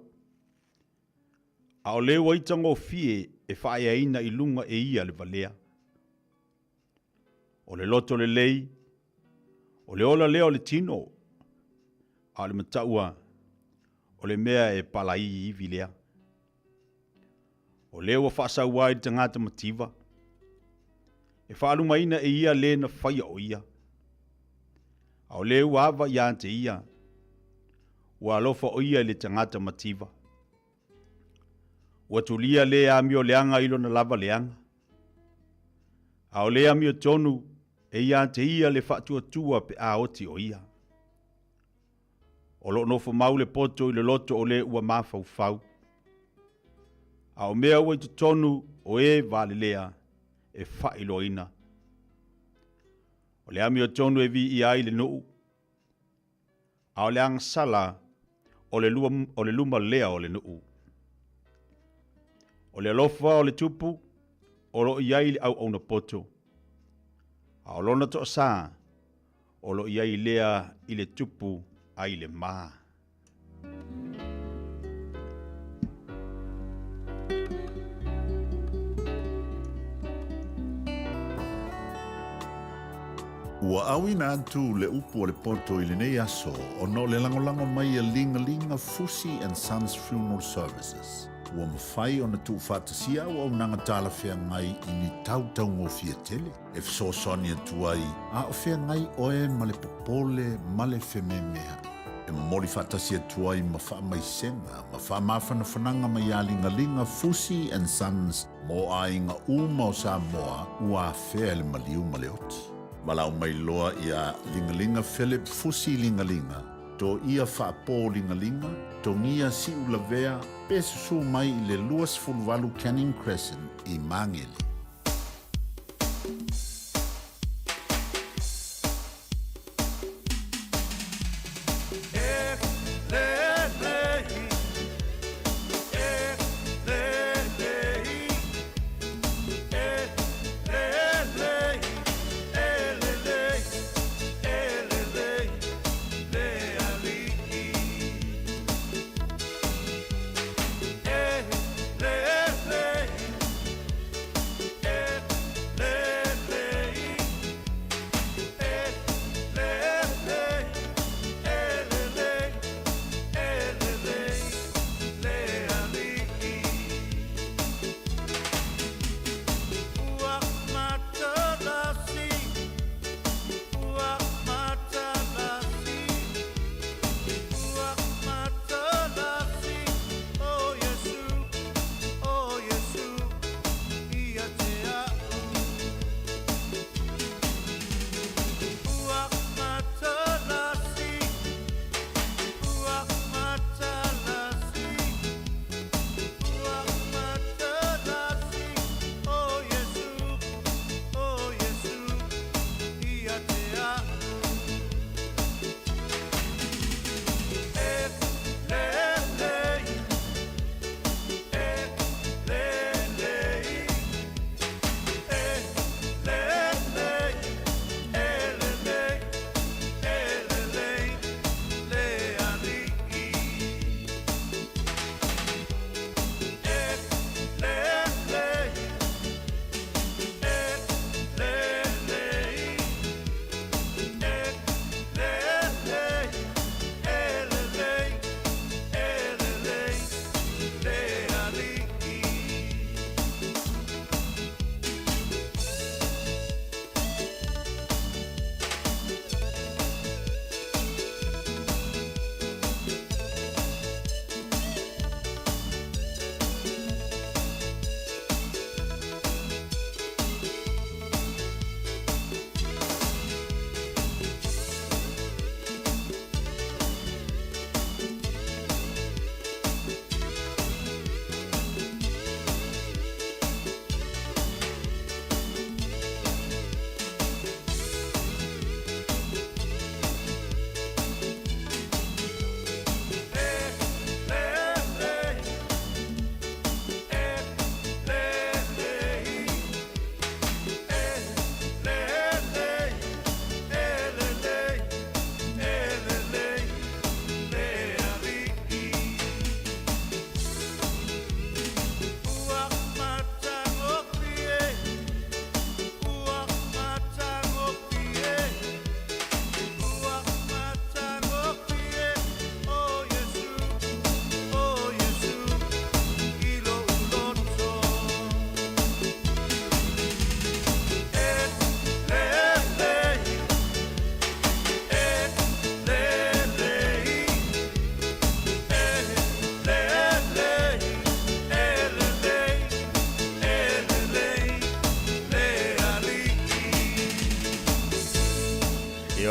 M: a o le ua itagofie e faaeaina i luga e ia le valea. O le loto lelei, o le ola lea o le tino, a o le mataua, o le mea e palai ivi lea. O lea ua faasaua ai le tagata mativa, e faalumaina e ia le na faia o ia. A o lea ua ava ia te ia, ua alofa o ia i le tagata mativa. Ua tulia le amio leaga i lona lava leaga. A o le amiotonu e ia te ia le faatuatua pe a oti o ia. O lo o nofo mau le poto i le loto o le ua mafaufau. A o mea ua i totonu o e valelea e faailoaina. O le amiotonu e viia ai le nuu, a o le agasala o le, lua, o le luma lea o le nuu. O le alofa o le tupu o lo o i ai le auauna poto, a o lona toasā o lo o i ai lea i le tupu a i le mā.
D: Ua auina atu le upu a le poto i lenei aso ona o le lagolago mai a Ligalinga Fusi and Sons Funeral Services. Ua mafai ona tuufaatasia auaunaga talafeagai i ni tau taugofie tele e fesoasoani atu ai a o feagai oe ma le popole ma le fememea'i. E momoli faatasi atu ai ma faamaisega ma faamafanafanaga mai iā Ligaliga Fusi and Sons mo aiga uma o Samoa ua afea e le maliu ma le oti. Valaau mai loa iā Ligaliga Philip Fusi Ligaliga, Toia Faapō Ligaliga, Togia Siulavea pe susū mai i le 28 Canning Crescent i Magele.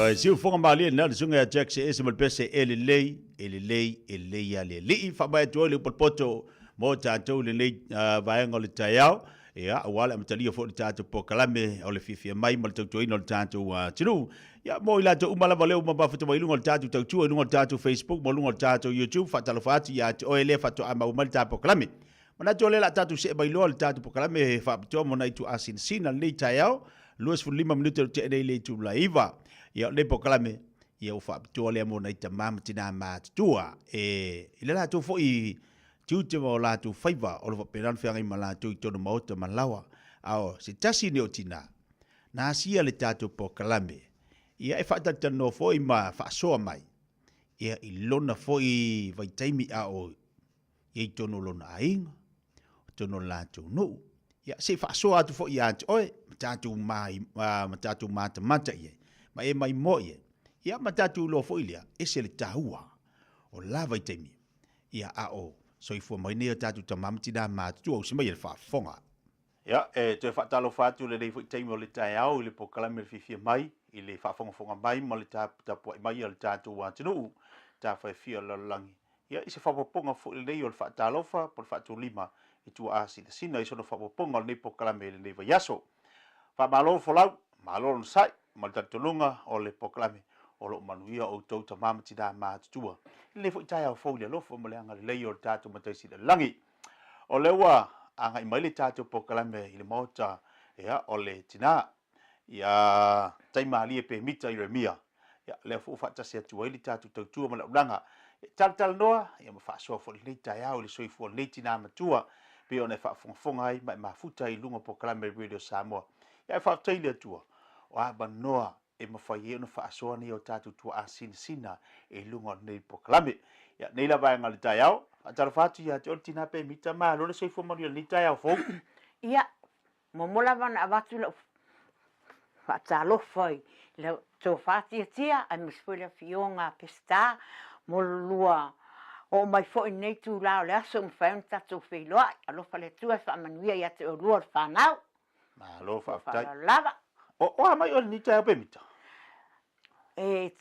M: Ioe, siufofoga malie lena o le susuga ia Jack Seese ma le pese e lelei, e lelei, e lelei a le alii. Faamaea atu ai le upu a le poto mo tatou i lenei vaega o le taeao, ia, aua le amatalia foi o le tatou polokalame o le fiafia mai ma le tautuaina o le tatou atunuu. Ia, mo i latou uma lava lea ua mafuta mai i luga o le tatou tautua, i luga o le tatou Facebook ma luga o le tatou YouTube, faatalofa atu ia te oe lea faatoa maua mai le ta polokalame. Manatu o lea o le a tatou see mai loa i le tatou polokalame faapitoa mo nai ituasinasina i lenei taeao, 25 minute o tea nei i le itula e 9. Ia, o lenei polokalame, ia ua faapitoa lea mo nai tama ma tinā matutua e i le latou foi tiute ma o latou faiva o lo o faapena ona feagai ma latou i totonu o maota ma laoa. A o se tasi nei o tinā, na asia le tatou polokalame, ia e faatalatalanoa foi ma faasoa mai ia i lona foi vaitaimi a o ia i totonu o lona aiga, o totonu o le latou nuu. Ia, se i faasoa atu foi ia te oe, ma tatou ma tatou matamata i ai, ma e maimoa i ai. Ia, ma tatou iloa foi lea, ese le taua o la vaitaimi, ia, a o soifua mai nei o tatou tama ma tinā matutua, usi mai e le faafofoga. Ia, e toe faatalofa atu i lenei foi taimi o le taeao i le polokalame o le fiafia mai, i le faafogafoga mai ma le tapuai mai a le tatou atunuu, tafaefia o le lalolagi. Ia, i se faaopoopoga foi lenei o le faatalofa po o le faatulima i tuaasinasina i sona faaopoopoga o lenei polokalame i lenei vaiaso. Faamalo folau, malo le onosai ma le talitonuga o le polokalame o lo o manuia outou tama ma tinā matutua i lenei foi taeao fou i le alofa ma le agalelei o le tatou Matai Sili i le Lagi. O lea ua agai mai le tatou polokalame i le Maota, ia, o le tinā, ia Taimalie Pemita Ieremia. Ia, lea foi ua faatasi atu ai le tatou tautua ma le auaunaga e talatalanoa, ia, ma faasoa foi i lenei taeao i le soifua o lenei tinā matua, pei ona e faafogafoga ai ma e mafuta ai i luga o polokalame Radio Samoa. Ia, ae faafetai i le Atua, o avanoa e mafai ai ona faasoa nei o tatou tuaa sinasina i luga o lenei polokalame. Ia, nei la vaega o le taeao, faatalofa atu ia te oe le tinā Pemita, malo le soifua manuia i lenei taeao fou.
N: Ia, muamua lava ona avatu lau faatalofa i le tofa tiatia aemaise foi le afioga a Peseta mo le lua oo mai foi i lenei itula o le aso ua mafai ona tatou feiloai. Alofa le Atua e faamanuia ia te oulua o le fanau.
M: Malo faafetai.
N: Faaaloalo lava.
M: O, o a mai oe i lenei taeao Pemita?
N: E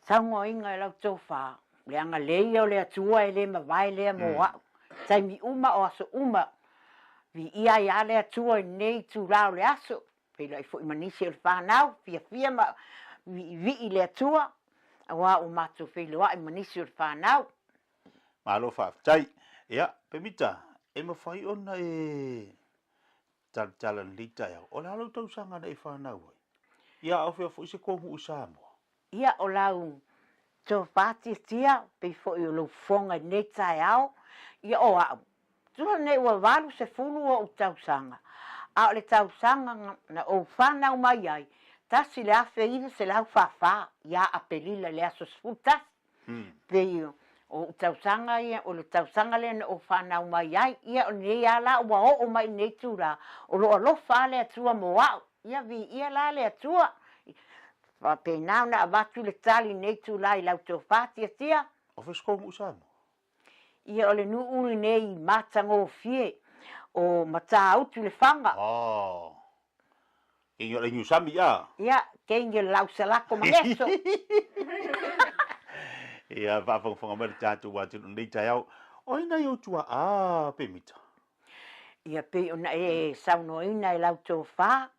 N: saunoaina e lau tofa, le agalelei o le Atua e le mavae lea mo au. Taimi uma o aso uma, viia ai lava le Atua i lenei itula o le aso, feiloai foi ma nisi o le fanau, fiafia ma viivii i le Atua, aua ua matou feiloai ma nisi o le fanau.
M: Malo faafetai. Ia, Pemita, e mafai ona e talatala i lenei taeao, o le a lou tausaga na e fanau ai? Ia, a o fea foi se kou nuu i Samoa?
N: Ia, o lau tofa tiatia, pei foi o lou fofoga i lenei taeao, ia o au, tusa nei ua 80 ou tausaga, a o le tausaga na ou fanau mai ai, 1944, ia Aperila i le aso 11, Pei o ou tausaga ia, o le tausaga lea na ou fanau mai ai, ia o lenei lava la ua oo mai i lenei itula, o lo o alofa lava le Atua mo au. Ia viia la le Atua. Faapena ona avatu le tali i lenei itula i lau tofa tiatia.
M: O fea se kou nuu Samoa?
N: Ia o le nuu lenei matagofie o Matautu Lefaga.
M: Oh. Kei o le Niusami a?
N: Ia, kei o le Lausalako ma Geso.
M: Ia, faafogafoga mai le tatou atunuu i lenei taeao. O ai nai ou tuaa Pemita?
N: Ia, pei ona e saunoaina e lau tofa,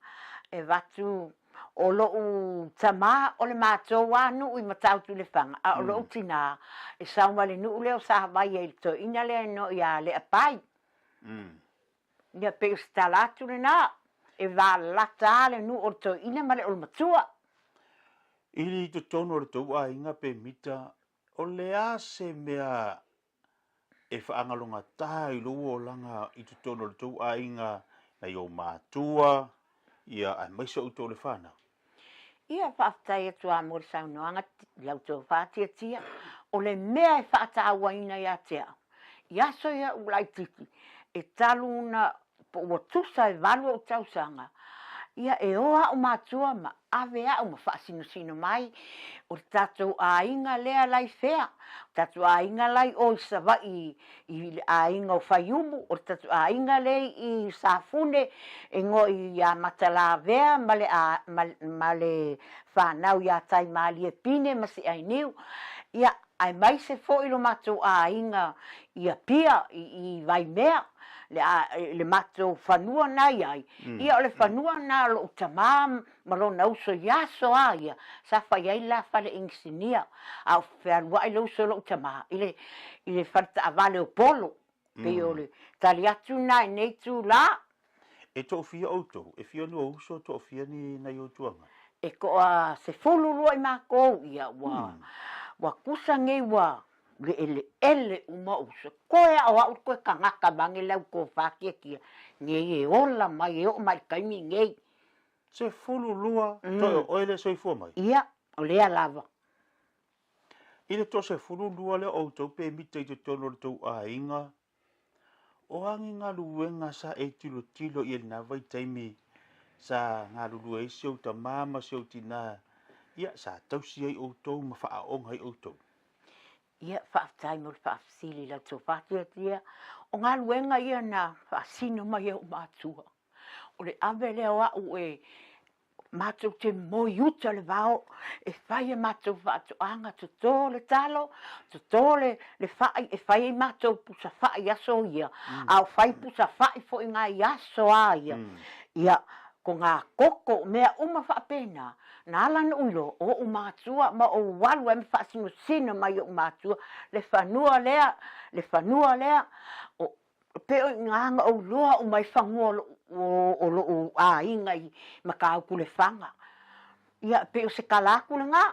N: e avatu o lo'u tamā o le matou a nuu i Matautu Lefaga, a o lo'u tinā e sao mai le nuu lea o Savaia i le toeaina lea e noa ia Leapai. Ia pei o se tala atu lenā, e valalata a le nuu o le toeaina ma le olomatua.
M: I totonu o le tou aiga Pemita, o le a se mea e faagalogatā i lou olaga i totonu o le tou aiga, nai ou matua, ia, aemaise outou le fanau?
N: Ia, faafetai atu lava mo le saunoaga i lau tofa tiatia. O le mea e faatauaina ia te au, i aso ia ua laitiiti, e talu ona po ua tusa e valu ou tausaga, ia e o a'u matua ma. ave a'u ma fa'asinosino mai, o le tatou aiga lea la i fea, o tatou aiga la i o i Sava'i i le aiga o Faiumu, o le tatou aiga lea i Safune e igoa ia Matalavea ma le ma le fanau ia Taimalie Pine ma Seainiu, ia, aemaise foi lo matou aiga i Apia i Vaimea, le le matou fanua na i ai, ia o le fanua na o lo'u tamā ma lona uso i aso a ia, sa fai ai le la fale inisinia, a o fealua'i le uso o lo'u tamā i le i le fale taavale o Polo, pei o le tali atu na i nei itulā.
M: E toafia outou? E fia ni ou uso, e toafia ni nai ou tuaga?
N: E toa 12 i makou, ia ua ua kusa nei ua le eleele uma uso. Koe a o a'u le koe kagaka mange le au tofa kiakia nei e ola mai e oo mai i le taimi nei.
M: 12 toe o oe le soifua mai?
N: Ia, o lea lava.
M: I le toa 12 lea o outou pe mita i totonu o le tou aiga, O a ni galuega sa e tilotilo i ai i lena vaitaimi sa galulue ai si ou tamā ma si ou tinā, ia, sa tausi ai outou ma faaaoga ai outou?
N: Ia, faafetai mo le faafesili i lau tofa Tiatia. O galuega ia na faasino mai e ou matua. O le ave lea o a'u e matou te moe i uta le vao e fai a matou faatoaga, toto le talo, toto le le fa'i e fai ai matou pusa fa'i i aso ia, a o fai pusa fa'i foi ngā i aso a ia, ia ko ngā koko, mea uma faapena, na ala na ou iloa o o'u matua ma ou alu ai ma faasinosino mai i o'u matua le fanua lea, le fanua lea, o Pei o i ina na ou loa uma ai fanua o lo'u aiga i Matautu Lefaga. Ia, pei o se tala atu lena.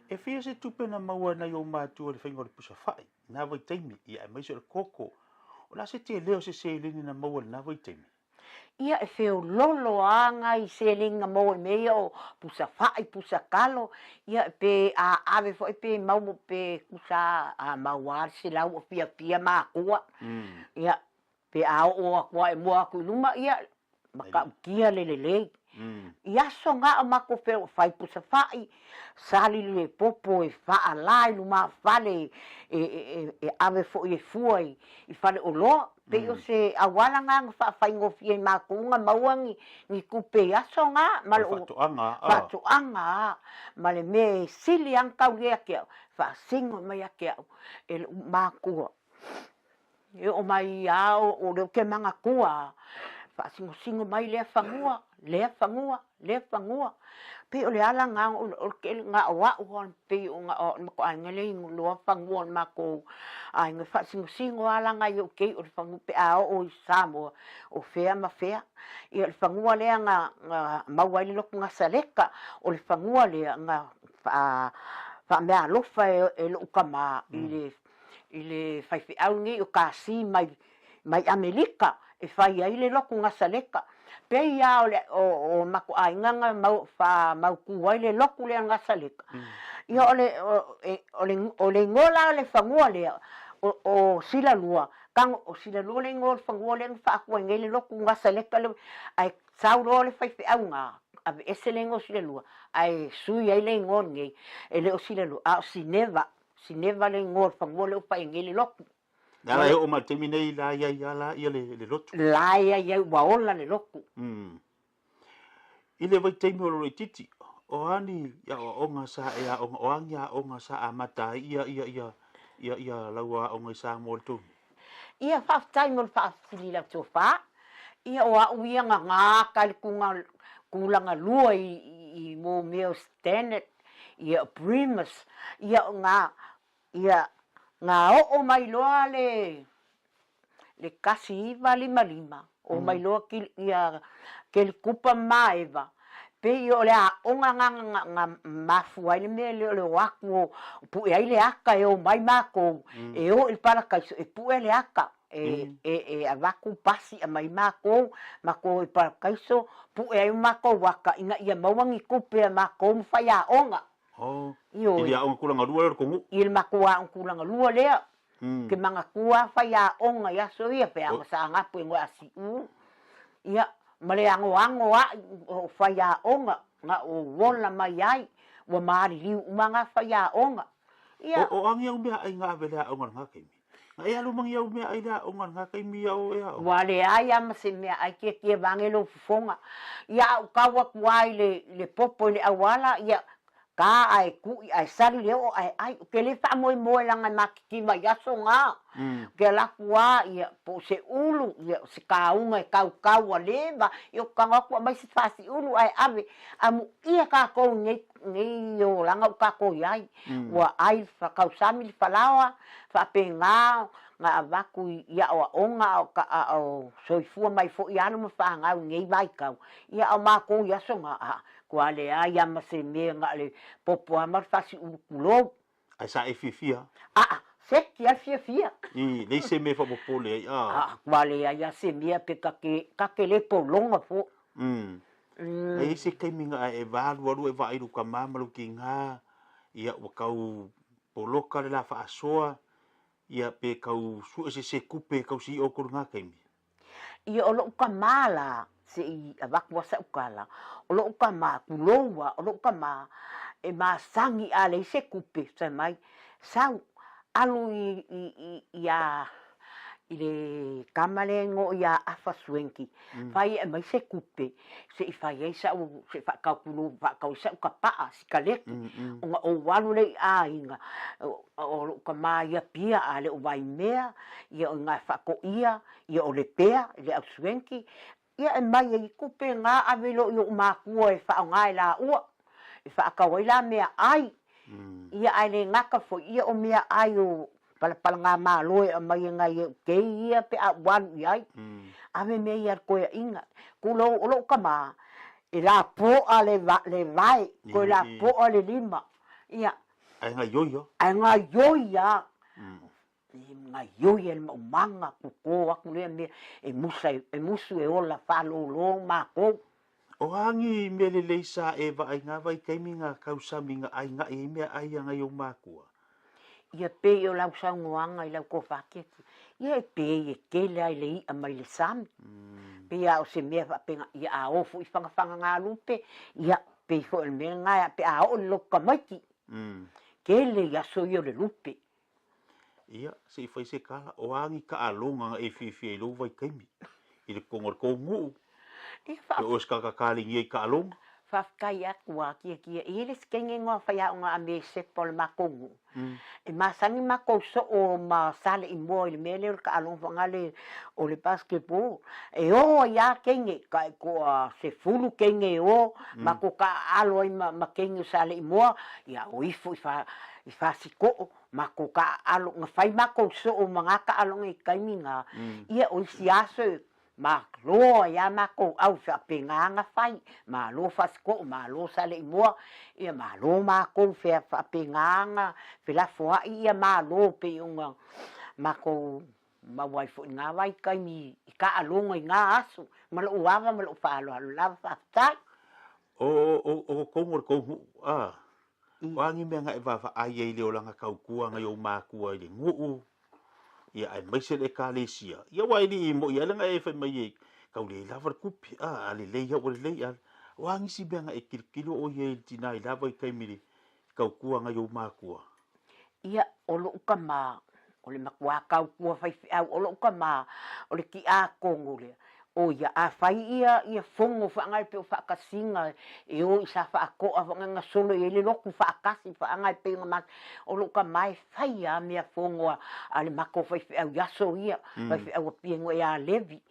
M: E fia se tupe na maua e nai ou matua i le faiga o le pusa fa'i i na vaitaimi, ia aemaise o le koko. O le a se tele o se seleni na maua i lena vaitaimi?
N: Ia, e feololo a nai seleni na maua i mea ia o pusa fa'i, pusa talo, ia, pe a ave foi pe maua pe tusa a maua a le 100 o fiafia matua. Ia, pe a oo atu a e moa atu i luma, ia, matautia le lelei. I aso na o matou fai pusa fa'i, sali le popo e faalā i lumafale e ave foi e fua i faleoloa. Pei o se auala na na faafaigofie ai matou na maua ni tupe i aso na ma lou faatoaga a ma le mea e sili a na tau ia te au, faasino mai ia te au e lou matua. E oo mai a o lea ou te manatua, faasinosino mai lea fanua, lea fanua, lea fanua. Pei o le ala na o le tele na o a'u a pei o na o le matou aiga lea i loa fanua o le matou aiga. Faasinosino a la nai ou kei o le fanua pe a oo i Samoa o fea ma fea. Ia o le fanua lea na maua ai le lotu Nasaleka, o le fanua lea na faameaalofa e lo'u tamā i le i le faifeau lenei o Kasi mai mai Amelika e fai ai le lotu Nasaleka. Pei a o le o matou aiga na mau faamautu ai le lotu lea o Nasaleka. Ia o le o le o le igoa la o le fanua lea o o Silalua, tago o Silalua le igoa o le fanua lea na faatu ai nei le lotu Nasaleka lea ae sau loa le faifeau na aveese le igoa o Silalua ae sui ai le igoa lenei e le o Silalua a o Sineva. Sineva le igoa o le fanua lea ua fai ai nei le lotu.
M: Le ala e oo mai i le taimi nei la i ai a la ia le, le lotu.
N: La e ai ai ua ola le lotu.
M: I le vaitaimi o lou laitiiti, o a ni aoaoga sa e aoga, o a ni aoga sa amata ai ia, ia, ia, ia, ia lau aoga i Samoa i le tou nuu?
N: Ia, faafetai mo le faafesili i lau tofa. Ia, o a'u ia na gata i le tulaga lua i, i, i mo mea o standard ia Primus, ia nga ia nga oo mai loa le le 1955, oo mai loa ki ia Kelikupa ma Maeva, pei o le aoga nga nga mafua ai le mea lea o le o atu o pue ai le aka e o mai makou e o i le palakaiso e pue le aka. E, e, e avatu pasi aumai makou, makou o i Parakaiso, pue ai o makou aka ina ia maua ni tupe a makou ma faiaoga.
M: Oh, Ioe. I le aoga tulaga lua lea o le tou nuu?
N: I le matou aoga tulaga lua lea. Ke manatua a faiaoga i aso ia, pe a sa agapu e ngoe asiu. Ia, ma le anoano a'i o faiaoga. Na ou ola mai ai, ua maliliu uma ngā faiaoga. Ia.
M: O, o agi au meaai nga ave le aoga i lena taimi? Nga e alu mangi au meaai le aoga i lena taimi ia o e aoga?
N: Ua leai a ma se meaai kiekie vaeane lou fofoga. Ia a ou kau atu lava i le, i le popo i le auala, ia, ka ae kuʻi ae sali le oo ae ʻai. Ou te le faamoemoe leaga e makitima i aso na. Ou te alu atu lava, ia, po o se ulu, ia, o se kauga e kaukau ua leva, ia ou te tago atu aumai se fasi ulu ae ave. Amuia kākou i nei, nei olaga ua kākou i ai. Ua ʻai le kausami le falaoa, faapena ona avatu i aoaoga a o, a o soifua mai foi alo ma fanau i nei vaitau. Ia a o mākou i aso na, a, Kua leai a ma se mea na o le popo a ma le fasi ulu kulou.
M: Ae sa e fiafia?
N: Aa, seki a le fiafia.
M: I, leai se mea e faapopole ai, a.
N: Aa, kua leai a se mea pe ka ke, ka ke le pologa fo.
M: Mm. Ae i ai se taimi na e valualu e vaai i lou tama ma lou tiga, ia ua tau poloka le la faasoa, ia pe tau sue se se tupe e tausi ai outou i lena taimi?
N: Ia o loʻu kamā lā, se i avatu a saʻu kala, o loʻu kamā, kulou a, o loʻu kamā, e masani a leai se kupe, fai mai, sau, alu i, i, i, iā, i le kama lea e igoa iā Afa Swanky, fai e aumai se kupe, se i fai ai saʻu, se i faatau kulou, faatau ai saʻu kapaʻa, sikaleki, ona ou alu lea i aiga, o, o loʻu kamā i Apia, a le o Waimea, ia o i Faatoia, ia o Lepea, i le Auswenki, ia e mai ai kupe ngā ave loa i oʻu mākua e faaaoga e lāua, e faatau ai la meaʻai, ia ae le gata foi, ia o meaʻai o palapalagā malo e aumai e nai e kei ia pe a ua alu i ai, ave mea ia i le koeaʻiga. Kulou o loʻu kamā, e lapoʻa le le vae, koe lapoʻa le lima, ia.
M: Ae gaioi a.
N: Ae gaioi a. E gaioi e le maumaga koko aku lea mea e musa e musu e ola faalōlō makou.
M: O a ni mea lelei sa e vaai nga vaitaimi nga kausami nga aigaʻi ai mea ai a ngai ou makua?
N: Ia pei o lau saunoaga i lau tofa-akiaki, ia e pei e kele ai le iʻa mai le sami. Pei a o se mea faapena, ia a o foi i fagafaga nga lupe, ia pei foi o le mea lena pe a oo i le lotu tamaiti, kele i aso ia o le lupe.
M: Ia, se i fai se tala, o a ni taaloga na e fiafia i lou vaitaimi, i le totogi o le tou nuu, pe oe se tagata taligia i taaloga?
N: Faafetai atu a Kiakia, e i ai le isi kenge igoa faiaoga a me Sepa o le makou nuu. E masani makou soo ma Saleimoa i le mea lea o le taaloga faagale o le basketball. E o ai a kenge, ka e koa 10 kenge e o, makou taaalo ai ma kenge o Saleimoa, ia o ifo i fa i Fasikoʻo, makou kaʻaʻalo, na fai makou soʻo ma nā kaʻaloga i taimi na, ia o isi aso e malo ai a makou ʻau faapena na fai, malo Fasikoʻo, malo Saleimoa, ia malo makou fea faapena na felafoaʻi ia malo pei ona makou maua ai foi nā vaitaimi i kaʻaloga i nā aso ma loʻu ava ma loʻu faaaloalo lava faafetai.
M: O, o, o totonu o le tou nuu, a, o a ni mea na e vaavaai ai i le olaga tautua nai ou mākua i le nuu, ia aemaise le Ekalesia. Ia aua e le i moʻi ae na e fai mai ai, kau le lava le tupe, a, a lelei a ua lelei, a, o a nisi mea na e tilotilo ʻoe i ai i le tinā i la vaitaimi i le tautua nai ou mākua?
N: Ia, o loʻu kamā, o le makuā kautua faifeau, o loʻu kamā, o le kiʻakono lea, ʻo ia, a fai ia ia fono faʻaga e pei o faakasiga e o i sa faatoʻa faʻaga na solo i ai le lotu faakasi faʻaga e pei ona ma, o loʻu kamā e fai a mea fono a le makou faifeau i aso ia, faifeau a pia igoa iā Levi.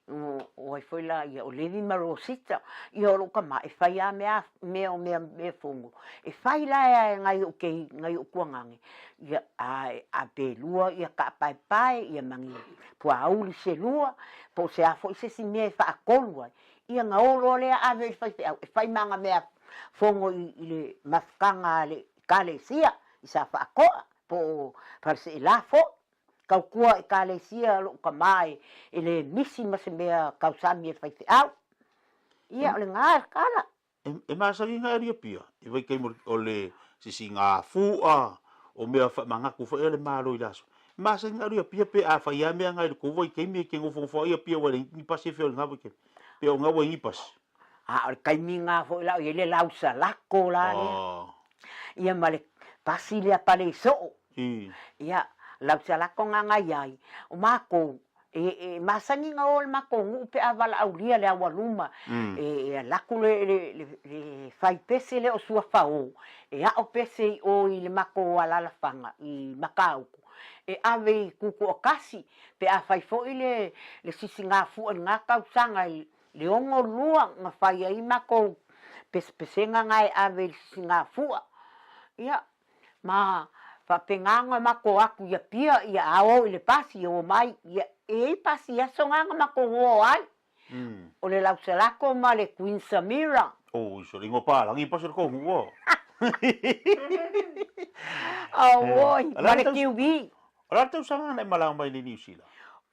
N: O ai foi la ia, o Levi ma Rosita, ia o loʻu kamā, e fai a mea, mea o mea, mea fono. E fai la e nai oʻu kei, nai oʻu kuagane, ia, a, a pe lua ia kaʻapaepae, ia ma ni puauli se lua, po o se a foi se isi mea e faatolu ai. Ia na o loa lea ave i le faifeau, e fai ma ana mea fono i, i le mafutaga a le Ekalesia, i sa faatoa, po o Faleseela foi. Tautua Ekalesia loʻu kamā e le misi ma se mea kausani e le faifeau. Ia, o le gā e kala.
M: E masani nā ria pia, i vaitaimi o le sisiga fuʻa, o mea faamanatu foi a le Malo i le aso. E masani nā ria pia pe a fai a mea nā i le kou vaitaimi e ke nofonofo ai a pia ua le ni pasi e fea o le ngā vaitaimi. Pe o ngā ua i ni pasi.
N: A o le taimi lena foi la o i ai le lausalako la lea. Ia ma le pasi lea pale soo. Ia, lausalako lena na i ai, o makou, e masani ona o le matou nuu pe a valaaulia le aualuma, e alu atu le fai pese lea o Suafao, e ao pese i o i le matou alalafaga i Matautu, e ave i Tutoatasi, pe a fai foi le sisigafua i lena tausaga i le 62 na fai ai matou pesepesega na e ave i le sisigafua. Ia, ma faapena ona matou o atu i Apia, ia a o i le pasi, ia o mai, ia e i ai pasi i aso na na matou o ai. O le Lausalako ma le Queen Samira.
M: Oi, sole ingoa palagi pasi o le kohu o.
N: Auoi, ma le kiwi.
M: O le a le tausaga na e malaga mai nei i Niu Sila?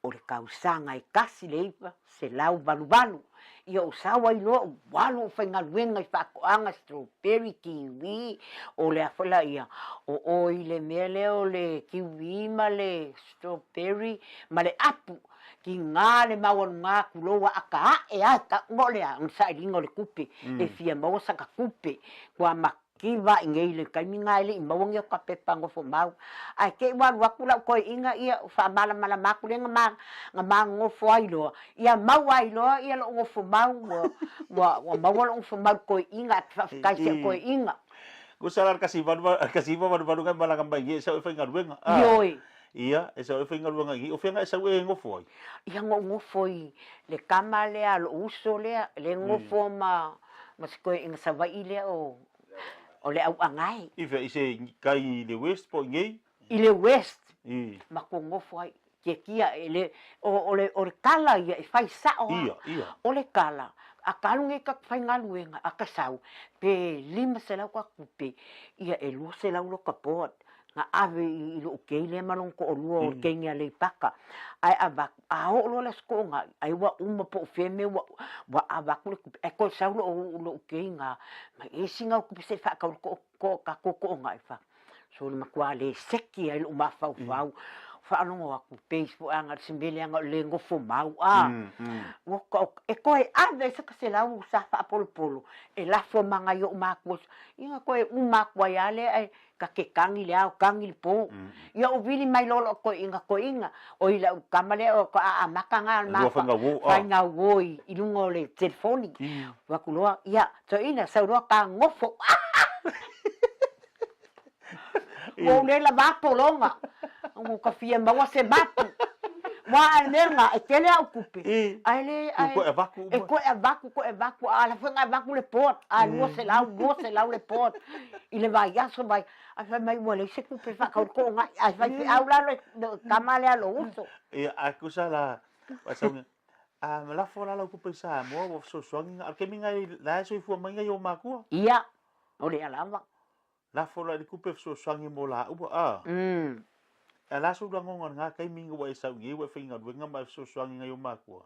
N: O le tausaga e 1988, ia ou sau ai loa ou alu ou faigaluega i faatoaga strawberry, kiwi, o le a foi la ia, o oe i le mea lea o le kiwi ma le strawberry ma le apu, tiga le maualuga tulou a ata ae lava e tau, o le a, o le sailiga o le tupe, e fia maua saka tupe, ua Kiva i nei le taimi na e le i maua ni o ka pepa nofo mau. Ae te i ua alu atu lau toeaina ia faamalamalama atu lea na ma na ma nonofo ai loa, ia maua ai loa ia lou nofo mau ua ua ua maua lou nofo mau i le toeaina ae faafetai i si au toeaina.
M: Gusa la kasi valu kasi iwa valu valu ngai malaga mai nge sau e faigaluega.
N: Ioe.
M: Ia, e sau e faigaluega i nge. O fea ngai e sau e nofo ai?
N: Ia na ou nofo i le tama lea a lou uso lea, le nofo ma ma si toeaina Savaii lea o o le Auagae.
M: I fea, i se kai i le West po i nei?
N: I le West.
M: I.
N: Matou nofo ai, tiatia e le, o, o le, o le tala ia e fai sao lava.
M: Ia, ia.
N: O le tala, a ka alu nei ta faigaluega, a ka sau, pe 500 ka tupe, ia e 200 loka board. Na ave i lou kei lea ma lona toalua o le teine Aleipata, ae avatu, a oo loa le Aso Toonai, ai ua uma po o fea mea ua, ua avatu le tupe, ae toe sau lou, lou kei na, mai e sina au tupe se i faatau le to, to, tatou toonai fa. So le matua le seki ai lou mafaufau, faalogo atu, pei foi ana se mea leaga o le nofo mau a. Ua ta, e toe ave ai saka selau sa faapolopolo, e lafo ma nai ou matua, ia toe uma atu ai lava lea ae Ka ke kagi le ao, kagi le po. Ia ou vili mai loa lou toeaina toeaina, o i lau tama lea o ka amata na o le ma faigauo i luga o le telefoni. Fai atu loa, ia, toeaina, sau loa ta gofo. Ua ou le lava pologa, ua ka fia maua se mapu. Aua a le mea lena, e tele au tupe, ae le, ae, e toe avatu, toe avatu, a la foi na avatu le board, a 200, 200 le board. I le vaiaso mai, ae fai mai ua leai se tupe e faatau le toonai, ae faifeau la le tama lea a lou uso.
M: Ia, ae tusa la, faasauga, a lafo la lau tupe i Samoa ua fesoasoani a o le taimi lena la e soifua mai nai ou matua.
N: Ia, o lea lava.
M: Lafo la i le tupe fesoasoani mo laua, a. Ae la sou lagona i lena taimi ina ua e sau nei ua e faigaluega ma e fesoasoani i nai ou matua?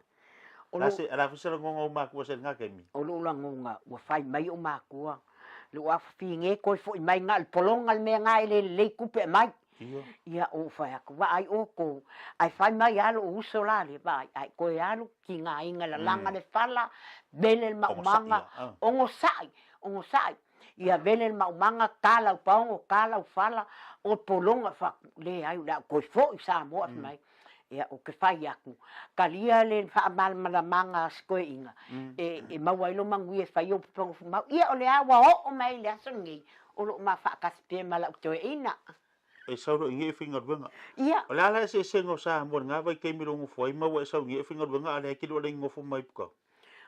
M: O la se, la foi se lagona o ou matua sa i lena taimi?
N: O lou lagona, ua fai mai ou matua, lou afafine toe foi mai na o le pologa le mea na e le lelei tupe aumai.
M: Ia.
N: Ia, ou fai atu, vaai outou, ae fai mai lava lou uso la le vaai, ae toe alu tigaina lalaga le fala, vele le maumaga, onosai, onosai. Ia vele le maumaga, ta lau paogo, ta lau fala, o pologa, fai atu, leai, o le a ou toe foi i Samoa, fai mai. Ia, ou te fai atu, talia le faamalamalamaga a si toeaina, e maua ai lou manuia e fai ou pepa nofomau. Ia, o lea ua oo mai i le aso lenei, o lo o ma faatasi pea ma lau toeaina.
M: E sau loa i nei e faigaluega.
N: Ia.
M: O le a la eseesega o Samoa i lena vaitaimi i lou nofo ai ma ua e sau i nei e faigaluega a o lea e te le o le nofo mai i Puka?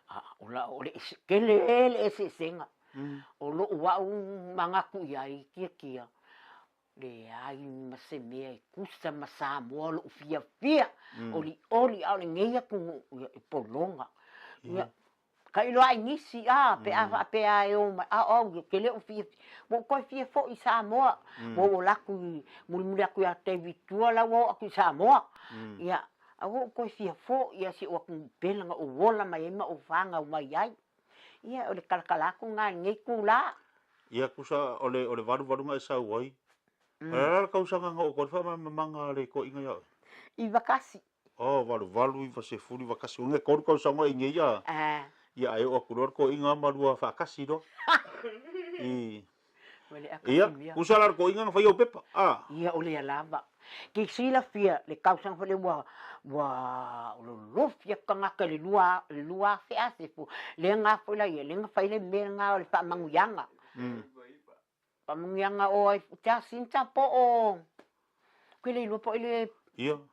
N: A, o la, o le ese, tele le eseesega. O lou au manatu i ai, tiatia, leai ma se mea e tusa ma Samoa lou fiafia, olioli, a o lenei atunuu, ia, e pologa. Ia, tailo lava i nisi, a, pe a faapea e o mai, a o au, ou te le o fiafia, ua ou toe fia foi i Samoa, ua ou alu atu i, mulimuli atu ia David Tua la ua oo atu i Samoa. Ia, A ua ou toe fia foi lava i si ou atunuu pele na ou ola mai ai ma ou fanau mai ai. Ia, o le kalakala atu lena i lenei itulā.
M: Ia, tusa o le, o le valuvaluga e sau ai. O le a la le tausaga na oo atu ai le faamalamalamaga a le toeaina ia oe?
N: 91.
M: Oh, valuvalu, 91, o le tolu tausaga i nei a.
N: Aa.
M: Ia, ae oo atu loa le toeaina ma lua faatasi loa. I. Ia, tusa la le toeaina na fai au pepa, a.
N: Ia, o lea lava. Ke silafia le tausaga foi lea ua ua lolofi atu tagata i le 2000 a sefu, lea na foi laia, lea na fai le mea lena o le faamanuiaga. Faamanuiaga o ai Jacinta po o ke le iloa po o le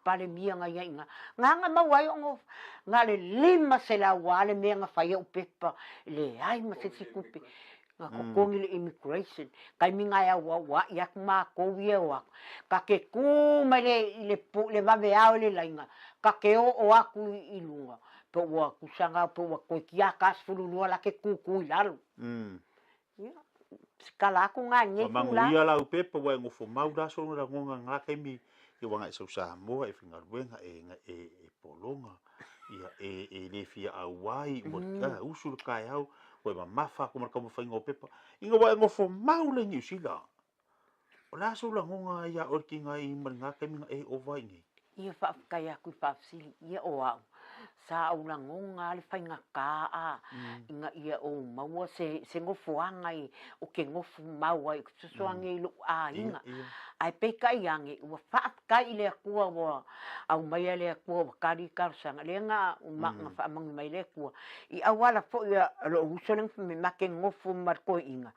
N: Palemia na i ai i ina. Na na maua ai ona na o le 500 lava le mea na fai ai au pepa, leai ma se isi tupe. Na totogi le immigration, taimi na e auauai atu matou ia e o atu, ta te tu mai i le le vaveao i le laina, ta te oo atu i luga, pe ua tusa na pe ua toeitiiti lava 42 la te tutu i lalo. Ia, sikala atu ngā i nei
M: tū la. Manuia lau pepa ua e nofo mau la sona lagona ngā taimi ia ua e sau Samoa e faigaluega e e e pologa ia e e le fia auai ua mm. usu le taeao ua e mamafa atu ma le taumafaiga o pepa ina ua e nofo mau la i Niu Sila. O le a sou lagona ia oe le tiga i ma lena taimi na e ova ai nei?
N: Ia faafetai atu i faafesili ia o au, sa ou lagona a le faigata a ina ia ou maua se se nofoaga i o ke nofo mau ai ou te fesoasoani ai i lou aiga. Ae peitai ane ua faafetai i le Atua ua aumaia le Atua ua tali i talosaga lea na na faamanuia mai le Atua i auala foi a lou uso lea na fai mai ma te nofo ma le toeaina.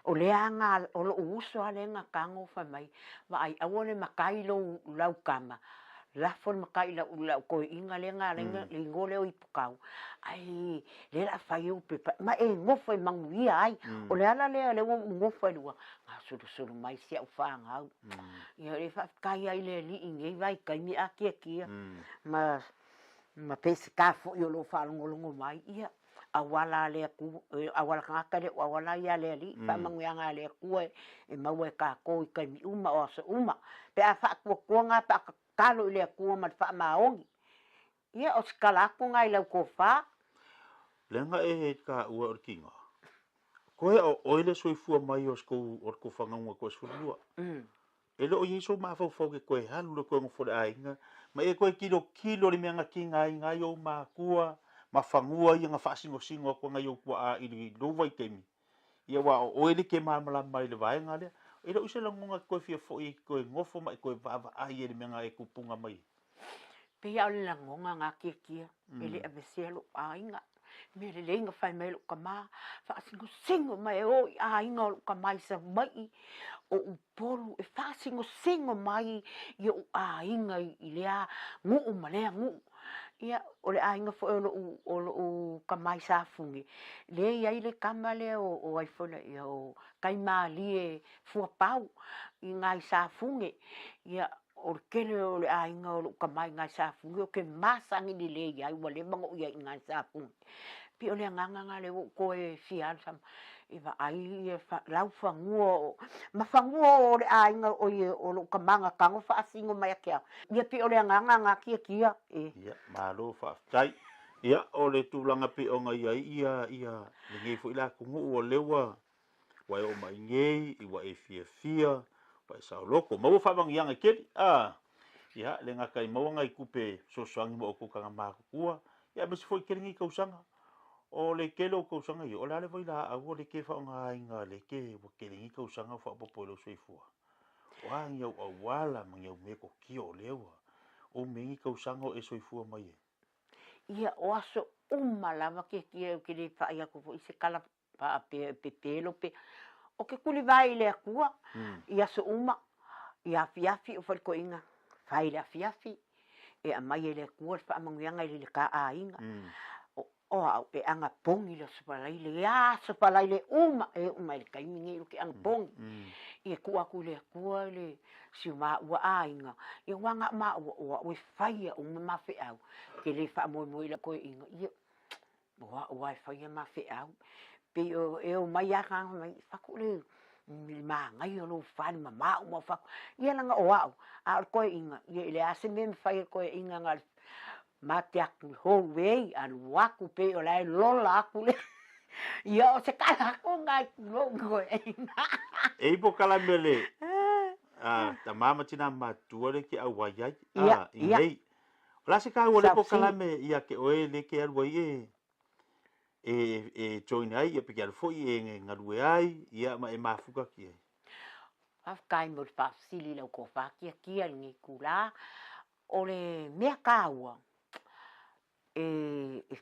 N: O lea na, o lou uso lava lea na tago fai mai, vaai aua le matai lou lau tama, lafo le matai i lau lau toeaina lea na ala ai ona le igoa lea o Ipukau, ai lea o le a fai ou pepa ma e nofo e manuia ai. O le ala lea lea ua ou nofo ai lua, gasolosolo mai si au fanau. Ia e faafetai ai i le Alii i nei vaitaimi atiatia ma ma Peseta foi o lo o faalogologo mai, ia auala a le Atua, auala tagata e le o auala ia a le Alii, faamanuiaga a le Atua e maua e tatou i taimi uma o aso uma, pe a faatuatuaga pe a tatalo i le Atua ma le faamaoni. Ia, o se tala atu lena i lau tofa.
M: Leaga e taua o le tiga, koe o oe le soifua mai o se tou o le tou fanauga toa 12. E le o i ai sou mafaufau ke toe alu le toe nofo le aiga, ma e toe tilotilo i le mea na tigaina ai ou matua ma fanua ia na faasinosino atu ai nai ou tuaa i lou vaitaimi, ia aua o oe le ke malamalama i le vaega lea. E le o i se lagona e toe fia foi e toe nofo ma e toe vaavaai ai i le mea na e tupuga mai ai.
N: Pei lava o le lagona na tiatia e le aveesea lou aiga. Mea lelei na fai mai lou tama, faasinosino mai e o i aiga o lou tama i Savaii, o Upolu e faasinosino mai i ou aiga i lea nuu ma lea nuu. Ia, o le aiga foi o lou, o lou tama i Safune, lea e i ai le tama lea o ai foi lea, o Taimalie Fuapau i ina i Safune. Ia, O le tele o le aiga o lou tama i Gaesafune ou te masani lelei ai ua leva ona ou i ai i Gaesafune. Pei o le agaga lena lea ua ou toe fia alu sama e vaai ia laufanua o ma fanua o le aiga oi o lou tama na tago faasino mai ia te au. Ia pei o le agaga lena Tiatia e.
M: Ia, malo faafetai. Ia, o le tulaga pei ona i ai ia ia lenei foi la atunuu o lea ua Ua e oo mai nei, ua e fiafia, ua e saoloto. Maua faamanuiaga e tele, a, ia, le gata i maua nai tupe fesoasoani mo outou tagata matutua, ia aemaise foi tele nei tausaga. O le tele o tausaga ia, o le a le vailaau o le ke faaaogaina le ke ua tele nei tausaga ua faaopoopo i lou soifua. O a ni au auala ma ni au metotia o lea ua umi ai ni tausaga o e soifua mai ai.
N: Ia, o aso uma lava Kekia ou te le pai atu foi i se tala faapea e pepelo pe, o ke tulivae i le Atua i aso uma, i afiafi o faletoiga, fai le afiafi, e aumai e le Atua le faamanuiaga i le ta aiga. O au e anapogi le Aso Faraile, ia Aso Faraile uma e oo mai i le taimi lenei ou te anapogi. Ia tuu atu i le Atua le si o maua aiga, ia aua na o maua o au e faia uma ma feau, ou te le faamoemoe i lau toeaina, ia O au lava e faia ma feau. Pei e omai lava tagata fai mai, fatu le manaia o lou fale mamao uma o fatu. Ia leaga o au, a o le toeaina, ia e leai lava se mea e mafai e le toeaina na o le mate atu i le hallway alu atu pei o la e lola atu le Ia o se tala atu lena i lou toeaina.
M: E i polokalame le tama ma tina matutua le ke auai ai i nei. O le a se taua o lea polokalame ia te oe lea e te alu ai e e, e join ai, ia pe ke alu foi e galue ai, ia ma e mafuka ki ai.
N: Faafetai mo le faafesili i lau tofa kiakia i lenei itulā. O le mea taua e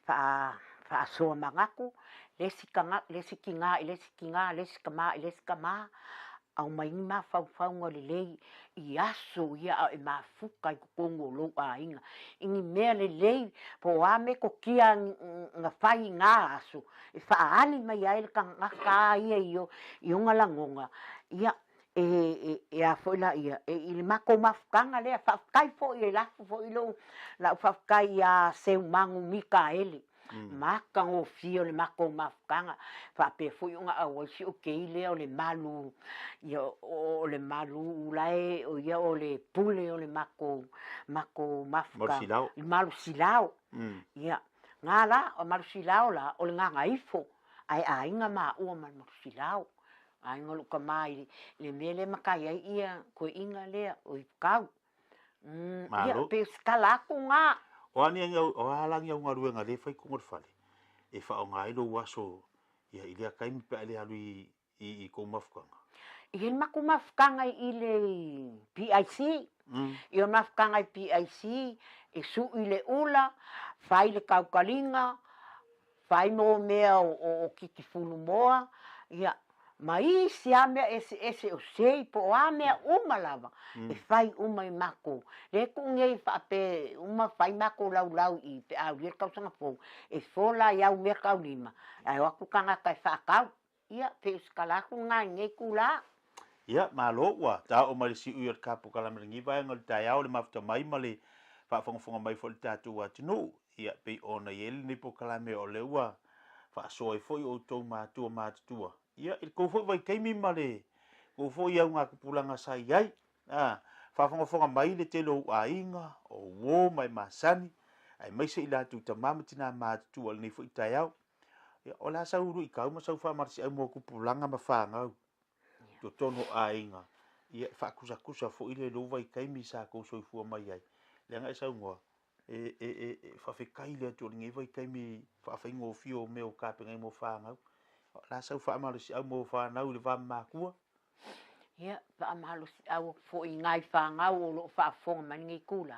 N: faasoa manatu le isi le isi tinā i le isi tinā, le isi tama i le isi tama, aumai ni mafaufauga lelei i aso ia a o e mafuta i totonu o lou aiga i ni mea lelei po o a metotia na fai i na aso e faaali mai ai le tagata a ia i ona lagona, ia e a foi la ia, e i le matou mafutaga lea, faafetai foi e lafo foi lou lau faafetai ia Seumanu Mikaele, matagofie o le matou mafutaga, faapea foi ona auai si ou kei lea o le malu, ia o le malu la e, o ia o le pule o le matou, matou mafutaga, Malusilao, ia, na la, o Malusilao la, o le Gagaifo, ae aiga maua ma le Malusilao. Aiga o lou tama i le mea lea e matai ai ia toeaiina lea o Ifukau. Ia,
M: Malo.
N: pei o se tala atu na.
M: O a ni o a la ni au galuega lea e fai i totonu o le fale e faaaoga ai lou aso ia i lea taimi pe a e le alu i i kou mafutaga?
N: E i ai le matou mafutaga i le PIC. I o le mafutaga i PIC, e sui le ula, fai le tautaliga, Fai mo mea o kiki fulumoa, ia, ma isi a mea eseese o sei po o a mea uma lava e fai uma e makou. Lea tuu nei faapea uma fai makou laulau i pe a aulia le tausaga fou, e fola ai au mea taulima ae o atu tagata e faatau. Ia, pei o se tala atu lena i lenei itulā.
M: Ia, malo, ua taoo mai le siui o le kapu kalame i lenei vaega o le taeao, le mafuta mai ma le faafogafoga mai foi i le tatou atunuu. Ia, pei ona i ai lenei polokalame o lea ua faasoa ai foi outou matua matutua. Ia, i le tou foi vaitaimi ma le tou foi augatupulaga sa i ai, a, faafogafoga mai le tele o ou aiga, o uo ma e masani, aemaise i latou tama ma tina matutua i lenei foi taeao. Ia, o le a sau luitau ma sau faamalosiau mo tupulaga ma fanau i totonu o aiga, ia, e faakusakusa foi le lou vaitaimi sa tou soifua mai ai. Leaga e saunoa, e, e, e, e faafetai le Atua i lenei vaitaimi faafaigofie o mea o tapena ai mo fanau. O le a sau faamalosiau mo fanau i le va ma matua?
N: Ia, faamalosiau atu foi i nai fanau o lo o faafofoga mai lenei itula.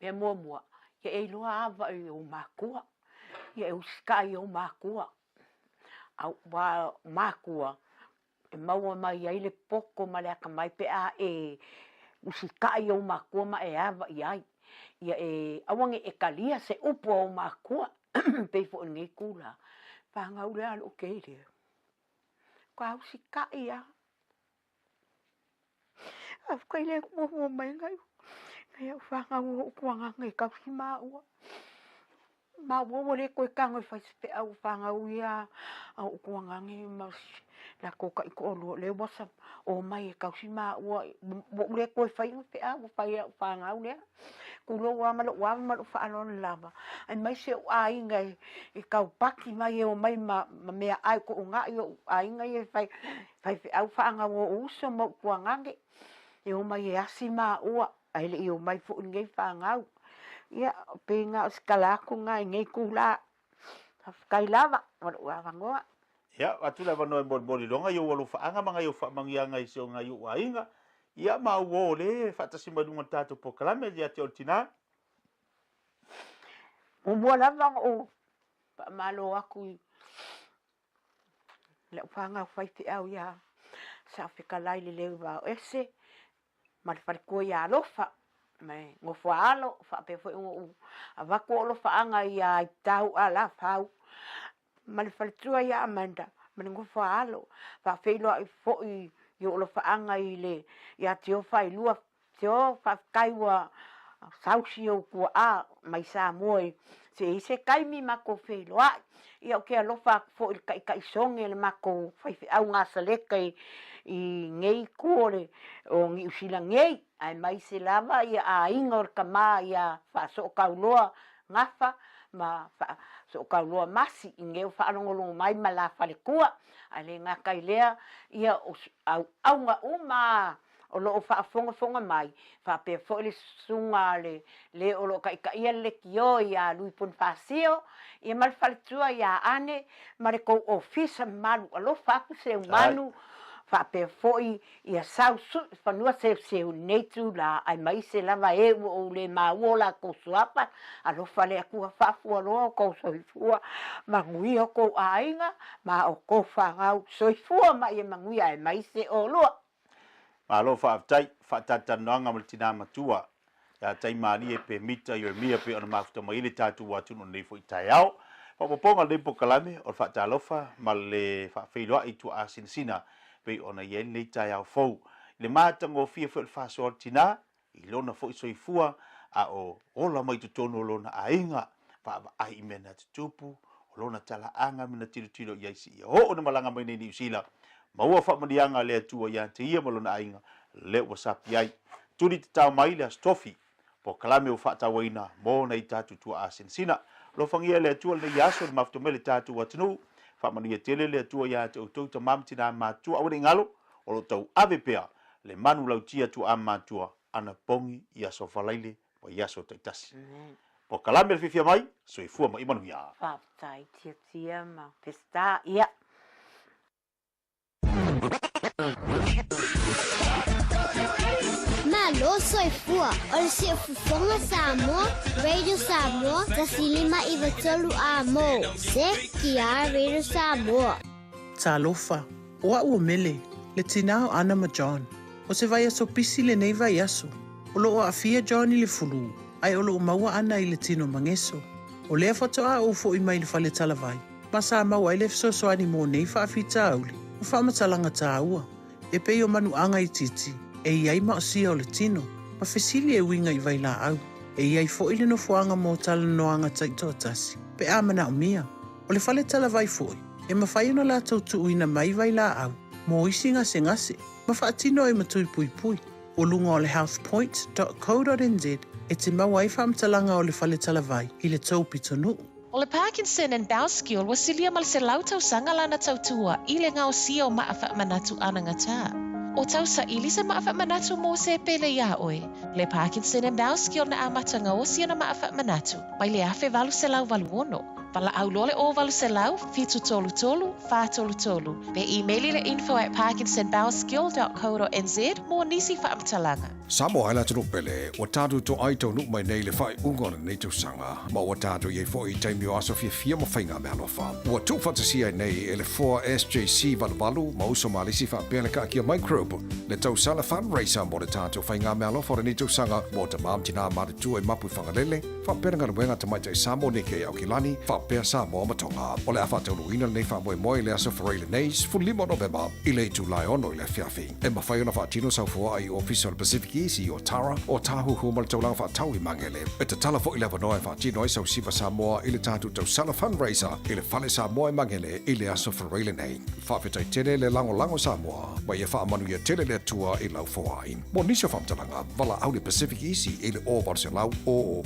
N: Mea muamua, ia e iloa ava i ou matua. Ia e usitai i ou matua. Aua o matua e maua mai ai le poto ma le atamai pe a e usitai i ou matua ma e ava i ai. Ia e aua ne i e talia se upu a ou matua pei foi o lenei itula. Fanau lea a lou kei lea. Ka usitai lava. Faafetai le muamua mai nai nai au fanau o ou tuagaga e tausi maua. Maua ua le toe tago e fai se feau o fanau ia a ou tuagaga ma latou taitoalua lea ua omai e tausi maua ua ou le toe faia feau ua fai e au fanau lea. Tulou lava ma lou ava ma lou faaaloalo lava, aemaise ou aiga e taupaki mai e omai ma meaai toonai ou aiga ia e fai faifeau faanau o ou uso ma ou tuagane e omai e asi maua ae le i omai foi lenei fanau. Ia, pei na o se tala atu lena i lenei itula. Faafetai lava mo lou avanoa.
M: Ia, avatu le avanoa e molimoli loa nai ou alofaaga ma nai ou faamanuiaga i si o nai ou aiga, ia ma ou uo o lea e faatasi mai luga o le tatou polokalame ia te oe le tina.
N: Muamua lava ona ou faamalo atu i lau fanau faifeau ia Saofetalai Leleuvaoese ma le faletua ia Alofa ma le nofo a alo, faapea foi ona ou avatu ou alofaaga ia Aitau Alafau ma le faletua ia Amanda ma le nofo a alo. Faafeiloai foi i ou alofaaga i le ia Tio Failua Tio, faafetai ua sausi ou tuaa mai Samoa i se i ai se taimi matou feiloai. Ia ou te alofa atu foi i le taitai soge le matou faifeau Nasaleta i nei itu o le o Niu Sila nei, aemaise lava ia aiga o le tama ia Faasootauloa Gafa ma Faasootauloa Masi i nei o faalogologo mai ma la faletua. Ae le gata i lea, ia o auauga uma. o lo o faafogafoga mai, faapea foi le susuga a le le o lo o taitaia le lekiō ia Lui Ponifasio, ia ma le faletua ia Ane ma le tou ofisa mamalu. Alofa atu Seumanu, faapea foi ia sau sui fanua seuseu i lenei itulā, aemaise lava e ua ou le maua o latou suafa, alofa le Atua faafualoa o tou soifua, manuia o tou aiga ma o tou fanau, soifua ma ia manuia aemaise olua.
M: Malo faafetai, faatalatalanoaga ma le tina matua ia Taimalie Pemita Ieremia pei ona mafuta mai ai le tatou atunuu i lenei foi taeao. Faaopoopoga o lenei polokalame o le faatalofa ma le faafeiloai i tuaasinasina pei ona i ai lenei taeao fou. I le matagofie foi o le faasoa o le tina i lona foi soifua a o ola mai totonu o lona aiga, vaavaai i mea na tutupu, o lona talaaga ma na tilotilo i ai seia oo ina malaga mai nei i Niu Sila, maua faamanuiaga a le Atua ia te ia ma lona aiga, lea ua sapi ai. Tuli tatao mai le Aso Tofi, polokalame ua faatauaina mo nai tatou tuaa sinasina. Alofagia e le Atua lenei aso i le mafuta mai le tatou atunuu. Faamanuia tele le Atua ia te outou tama ma tina matutua. Aua ne i galo, o lo o tauave pea le manulautia tuaa matua anapogi i aso falaile ma i aso taitasi. Polokalame le fiafia mai, soifua ma ia manuia.
N: Faafetai Tiatia ma Peseta, ia.
E: Malo soifua, o le Siufofoga Samoa, Radio Samoa, 1593 A mo, CKR Radio Samoa.
H: Talofa, o a'u o Mele, le tinā o Ana ma John. O se vaiaso pisi lenei vaiaso. O lo o aafia John i le fulū, ae o lo o maua Ana i le tino mageso. O lea faatoa ou fo'i mai le fale talavai, ma sa maua ai le fesoasoani mo nei faafitauli ma faamatalaga tāua, e pei o manuaga itiiti e i ai maosia o le tino, ma fesili e uiga i vailaau. E i ai foi le nofoaga mo talanoaga taitoatasi, pe a manaomia. O le fale talavai foi, e mafai ona latou tuuina mai vailaau mo isi gasegase ma faatino ai ma tui puipui. O luga o le healthpoint.co.nz e te maua ai faamatalaga o le fale talavai i le tou pitonuu.
L: O le Parkinson and Bowskill ua silia ma le 100 tausaga lana tautua i le gaosia o maa faamanatu anagatā. O tau saili se maa faamanatu mo se pele iā oe. Le Parkinson and Bowskill na amata gaosi ana maa faamanatu mai le 1886. Valaau loa le 0800 733 433 pe imeli le info at parkinsonbowelskill.co.nz mo nisi faamatalaga.
K: Samoa e le atunuu pele, ua tatou toai taunuu mai nei i le faaiuga o lenei tausaga, ma ua tatou i ai foi i taimi o aso fiafia ma faiga meaalofa. Ua tuufaatasia ai nei e le foa SJC 88 ma uso malisi faapea le kaakia microbe, le tausala fundraiser mo le tatou faiga meaalofa o lenei tausaga mo tama ma tinā matutua i Mapu i Fagalele, faapea le galuega tamaitai Samoa Nikkei i Aukilani, faapea Samoa ma Tonga. O le a faataunuuina lenei faamoemoe i le aso Forai lenei, 15 o Novema, i le itula e 6 i le afiafi. E mafai ona faatino sau foaa i Ofisa o le Pacific Easy i Otara, Otāhuhu ma le taulaga faatau i Magele. E tatala foi le avanoa e faatino ai sau siva Samoa i le tatou tausala fundraiser i le Fale Samoa i Magele i le aso Forai lenei. Faafetai tele le lagolago Samoa, ma ia faamanuia tele le Atua i lau foai. Mo nisi o faamatalaga, valaau le Pacific Easy i le 0800 000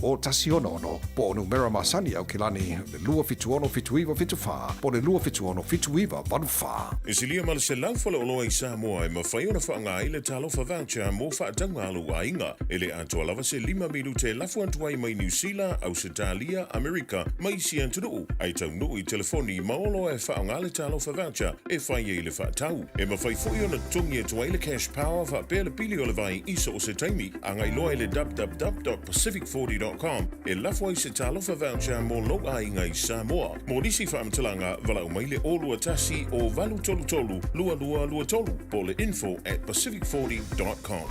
K: 166 po o numera masani i Aukilani, le 276 7974 po o le 276 7984.
T: E silia ma le 100 faleoloa i Samoa e mafai ona faaaoga ai le Talofa Voucher mo faatauga a lou aiga. E le atoa lava se lima minute e lafo atu ai mai Niu Sila, Ausetalia, Amerika ma isi atunuu, ae taunuu i telefoni ma oloa e faaaoga le Talofa Voucher e fai ai le faatau. E mafai foi ona totogi atu ai le cash power faapea le pili o le vai i so o se taimi. Agai loa i le www.pacific40.com e lafo ai se Talofa Voucher mo lou aiga i Samoa. Mo nisi faamatalaga, valaau mai le 021 0833 2223 po o le info at pacific40.com.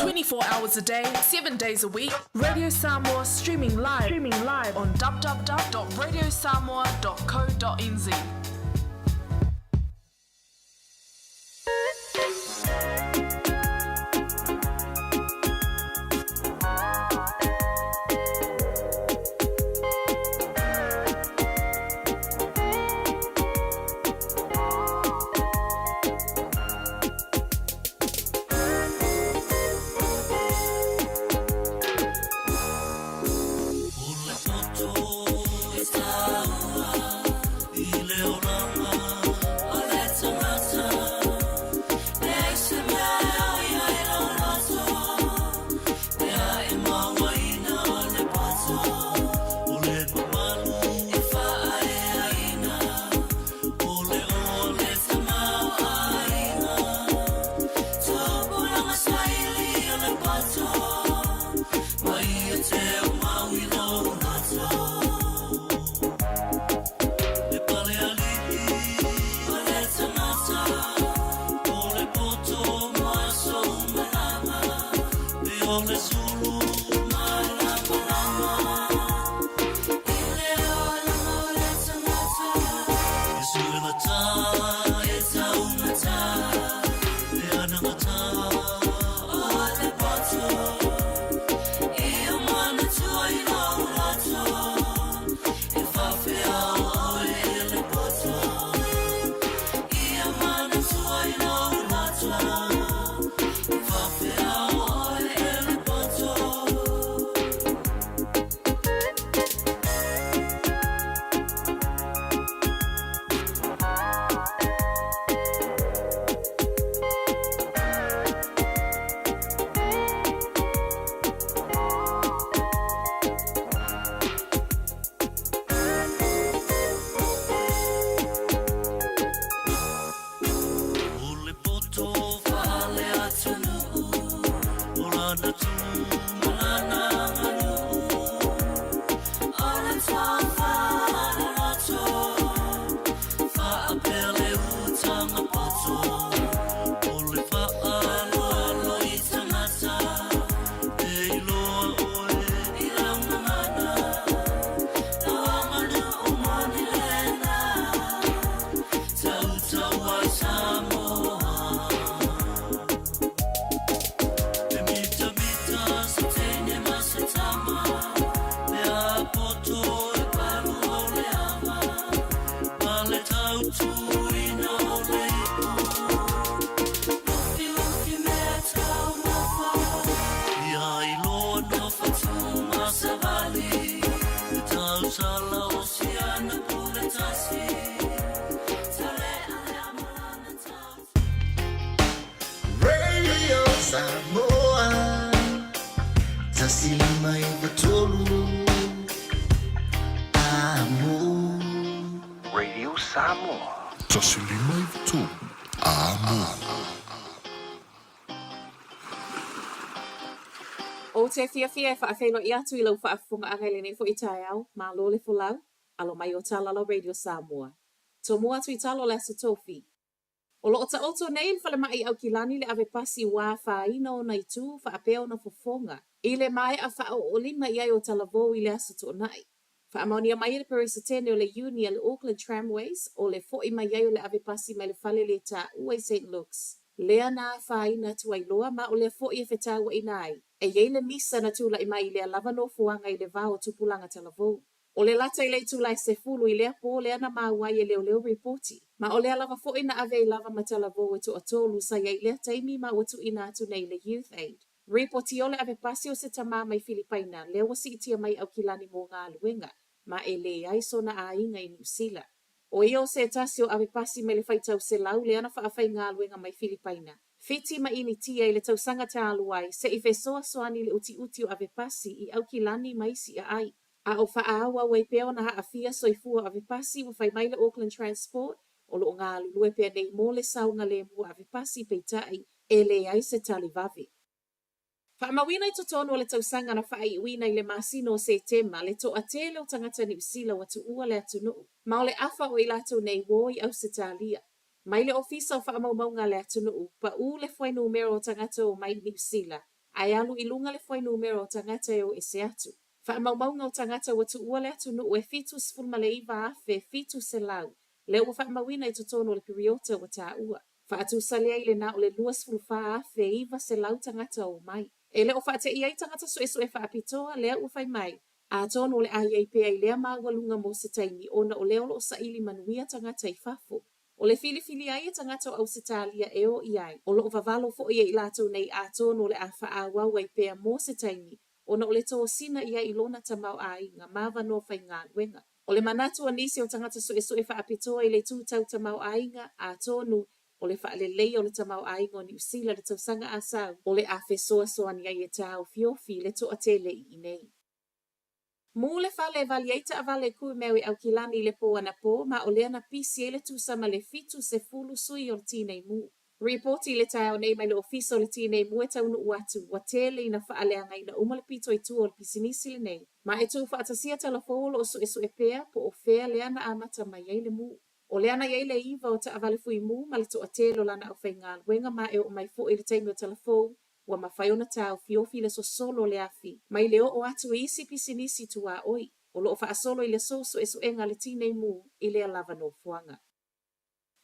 H: 24 hours a day, 7 days a week, Radio Samoa streaming live, streaming live on www.radiosamoa.co.nz.
O: Radio Samoa 159 Amo.
A: Radio Samoa. 153 Amo.
L: Ou te fiafia e faafeiloai atu i lau faafofogaaga i lenei foi taeao, malo le folau, alo mai o Talala Radio Samoa. Tomua atu i talo le Aso Tofi. O lo o taoto nei i le falemai i Aukilani le ave pasi ua afaina ona itu faapea ona fofoga i le maea faaooolima i ai o Talavou i le Aso Toonai. Faamaonia mai e le Peresetene o le Iuni a le Auckland Tramways o le fo'i mai ai o le ave pasi mai le fale le taua i St Luke's lea na afaina atu ai loa ma o lea fo'i e fetauaina ai e i ai le misa na tula'i mai i lea lava nofoaga i le va o tupulaga talavou. O le lata i le itula e 10 i lea pō lea na maua ai e leoleo ripoti, ma o lea lava fo'i na ave ai lava ma Talavou e toatolu sa i ai i lea taimi ma ua tuuina atu nei i le Youth Aid. Ripoti o le ave pasi o se tamā mai Filipaina lea ua siitia mai Aukilani mo galuega ma e leai sona aiga i Niu Sila. O ia o se tasi o ave pasi mai le faitau selau lea na faafaigaluega mai Filipaina, Fiti ma Initia i le tausaga talu ai se i fesoasoani i le utiuti o ave pasi i Aukilani ma isi aai. A o faaauau ai pea ona aafia soifua o ave pasi ua fai mai le Auckland Transport o lo o galulue pea nei mo le saogalemu o ave pasi peitai e leai se tali vave. Faamauina i totonu o le tausaga na faaiuina i le masina o Setema le toatele o tagata Niu Sila ua tuua le atunuu ma o le afa o i latou nei ua o i Ausetalia. Mai le Ofisa o Faamaumauga a le Atunuu, paū le fuainumera o tagata o mai i Niu Sila, ae alu i luga le fuainumera o tagata e o ese atu. Faamaumauga o tagata ua tuua le atunuu e 79,700, lea ua faamauina i totonu o le piriota ua taua. Faatusa lea i le na o le 24,900 tagata o mai. E le o faateia ai tagata suesue faapitoa, lea ua fai mai, atonu o le a i ai pea i lea maualuga mo se taimi ona o lea o lo o saili manuia tagata i fafo. O le filifili ai e tagata o Ausetalia e o i ai, o lo o vavalo foi e i latou nei atonu o le a faaauau ai pea mo se taimi ona o le tosina i ai i lona tamaoaiga ma avanoa faigaluega. O le manatu o nisi o tagata suesue faapitoa i le itu tau tamaoaiga, atonu o le faaleleia o le tamaoaiga o Niu Sila i le tausaga a sau, o le a fesoasoani ai e taofiofi i le toatele i inei. Mū le fale e vali ai taavale kumeu i Aukilani i le pō anapō ma o lea na pisi ai le tusa ma le 70 sui o le Tinei Mu. Ripoti i le taeao nei mai le Ofisa o le Tinei Mu e taunuu atu, ua tele ina faaleagaina uma le pito i tua o le pisinisi lenei, ma e tuufaatasia talafou o lo o suesue pea po o fea lea na amata mai ai le mū. O lea na i ai le iva o taavale fuimu ma le toatele o lana aufaigaluega ma e oo mai foi i le taimi o talafou ua mafai ona taofiofi le sosolo o le afi mai le oo atu i isi pisinisi tuaoi o lo o faasolo i le aso suesuega a le Tinei Mu i lea lava nofoaga.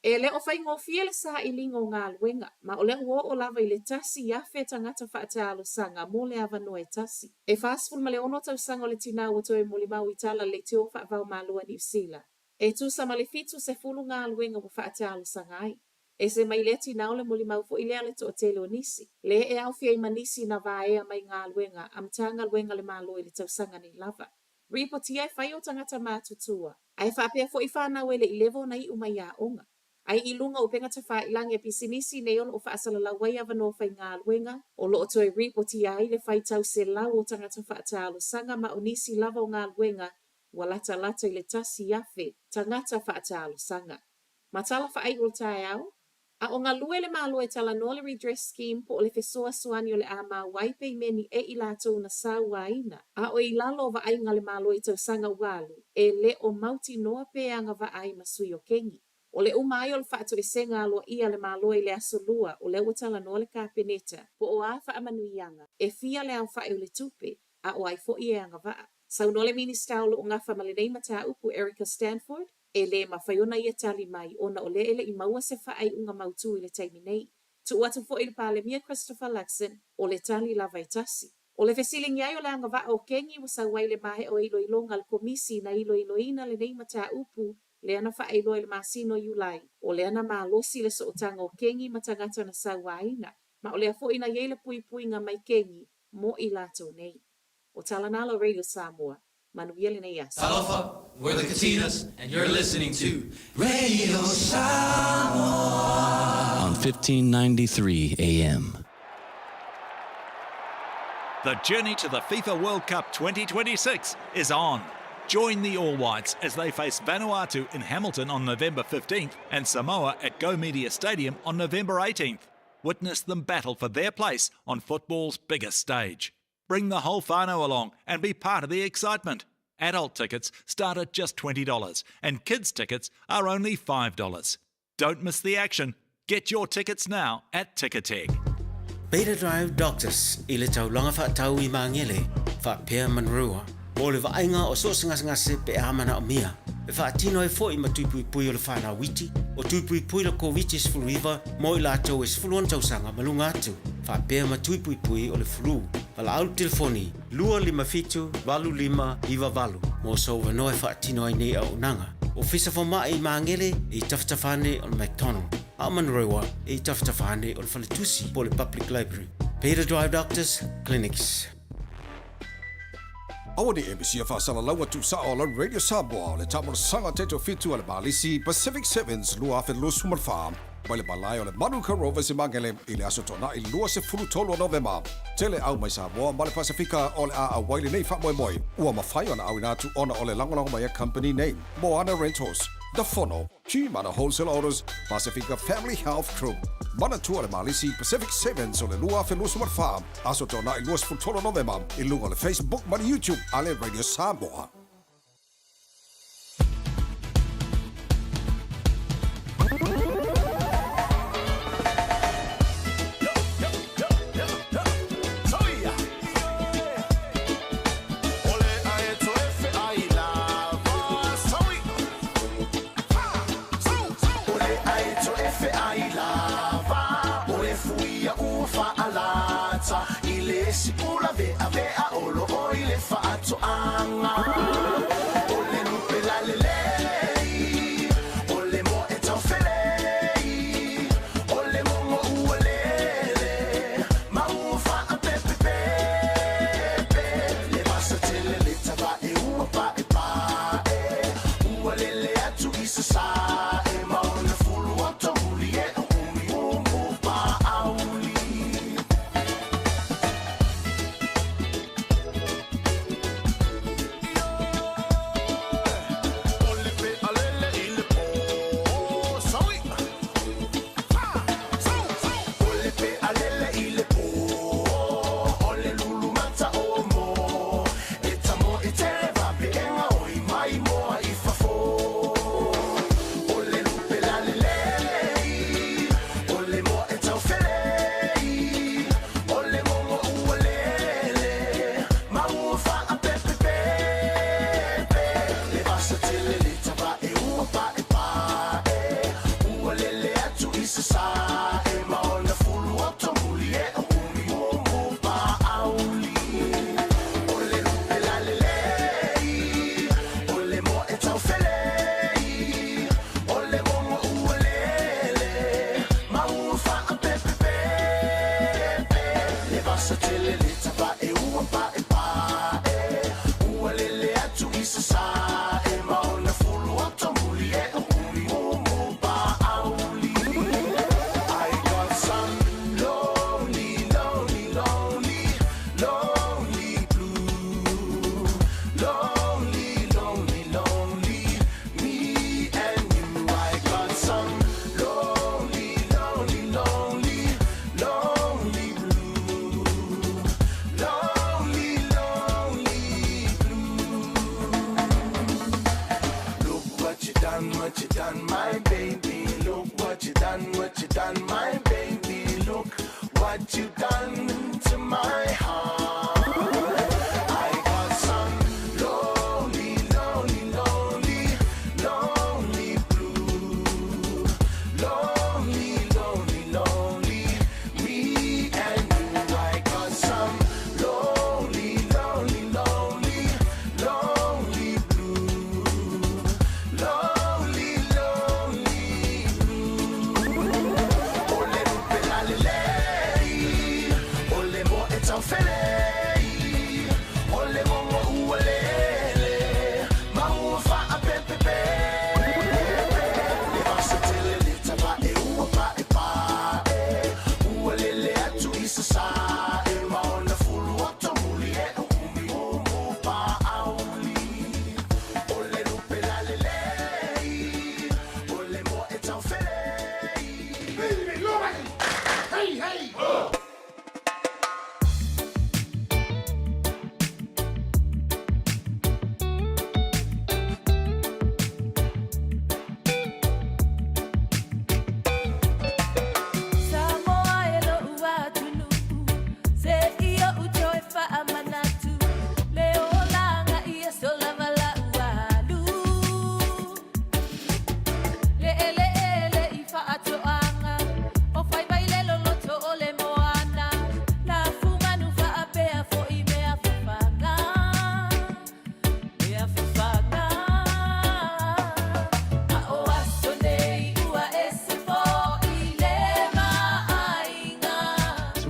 L: E le o faigofie le sailiga o galuega, ma o lea ua oo lava i le 1,000 tagata faatalosaga mo le avanoa e tasi. E 46 tausaga o le tinā ua toe molimau i tala a le leitio faava-o-Malo a Niu Sila, e tusa ma le 70 galuega ua faatalosaga ai. Ese mai lea tinā o le molimau foi lea a le toatele o nisi, lea e aofia ai ma nisi na vaea mai galuega a Matagaluega a le Malo i le tausaga nei lava. Ripotia e fai o tagata matutua, ae faapea foi fanau e le i leva ona iu mai aoga. Ai i luga o upega tafailagi a pisinisi nei o lo o faasalalau ai avanoa faigaluega, o lo o toe ripotia ai le faitau selau o tagata faatalosaga ma o nisi lava o galuega ua latalata i le 1,000 tagata faatalosaga. Ma tala faaiu o le taeao, A o galue le Malo e talanoa le redress scheme po o le fesoasoani o le a maua ai peimeni e i latou na sauaina, a o i lalo o vaaiga a le Malo i tausaga ua alu, e le o mautinoa pe agavaa ai ma sui o Kengi. O le uma ai o le faatoesega aloaia a le Malo i le Aso Lua o lea ua talanoa le Kapeneta, po o a faamanuiaga e fia le aofai o le tupe a o ai foi e agavaa. Saunoa le Minista o lo o gafa ma lenei mataupu Erica Stanford, E le mafai ona ia tali mai ona o lea e le i maua se faaiuga mautū i le taimi nei. Tuu atu foi i le Palemia Christopher Luxon, o le tali lava e tasi. O le fesiligia ai o le agavaa o Kengi ua sau ai le maea o iloiloga a le Komisi na iloiloina lenei mataupu lea na faailoa i le masina o Iulai, o lea na malosi le sootaga o Kengi ma tagata na sauaina, ma o lea foi na i ai le puipuiga mai Kengi mo i latou nei. O tala na la Radio Samoa. Manuia lenei aso.
P: Talofa, we're the Katinas, and you're listening to Radio Samoa
Q: on 1593 AM.
S: The journey to the FIFA World Cup 2026 is on. Join the All Whites as they face Vanuatu in Hamilton on November 15th and Samoa at Go Media Stadium on November 18th. Witness them battle for their place on football's biggest stage. Bring the whole whānau along and be part of the excitement. Adult tickets start at just $20 and kids tickets are only $5. Don't miss the action. Get your tickets now at Ticketek.
U: Beta Drive Doctors i le taulaga faatau i Magele faapea Manurewa mo le vaaiga o so o se gasegase pe a manaomia e faatino ai foi ma tui puipui o le fanau iti o tui puipui le Koviti-19 mo i latou e 16 tausaga ma luga atu faapea ma tui puipui o le flu. Valaau i le telefoni 257 8598 mo sou avanoa e faatino ai nei auaunaga. Ofisa Fomai i Magele e i tafatafa ane o le McDonald, a o Manurewa e i tafatafa ane o le Faletusi po o le Public Library. Beta Drive Doctors Clinics.
K: Aua ne i e misia faasalalaua tuusao o lau Radio Samoa o le taamolosaga taitofitu a le Malisi Pacific Sevens 2024 mai le malae o le Manuka Rovers i Magele i le Aso Toonai 23 o Novema. Tele au mai Samoa ma le Pasifika o le a auai lenei faamoemoe ua mafai ona auina atu ona o le lagolago mai a kamupani nei, Moana Rentals, The Fono, G-Mana Wholesale Autos, Pasifika Family Health Group. Manatua le Malisi Pacific Sevens o le 2024, Aso Toonai 23 Novema i luga o le Facebook ma le YouTube a le Radio Samoa.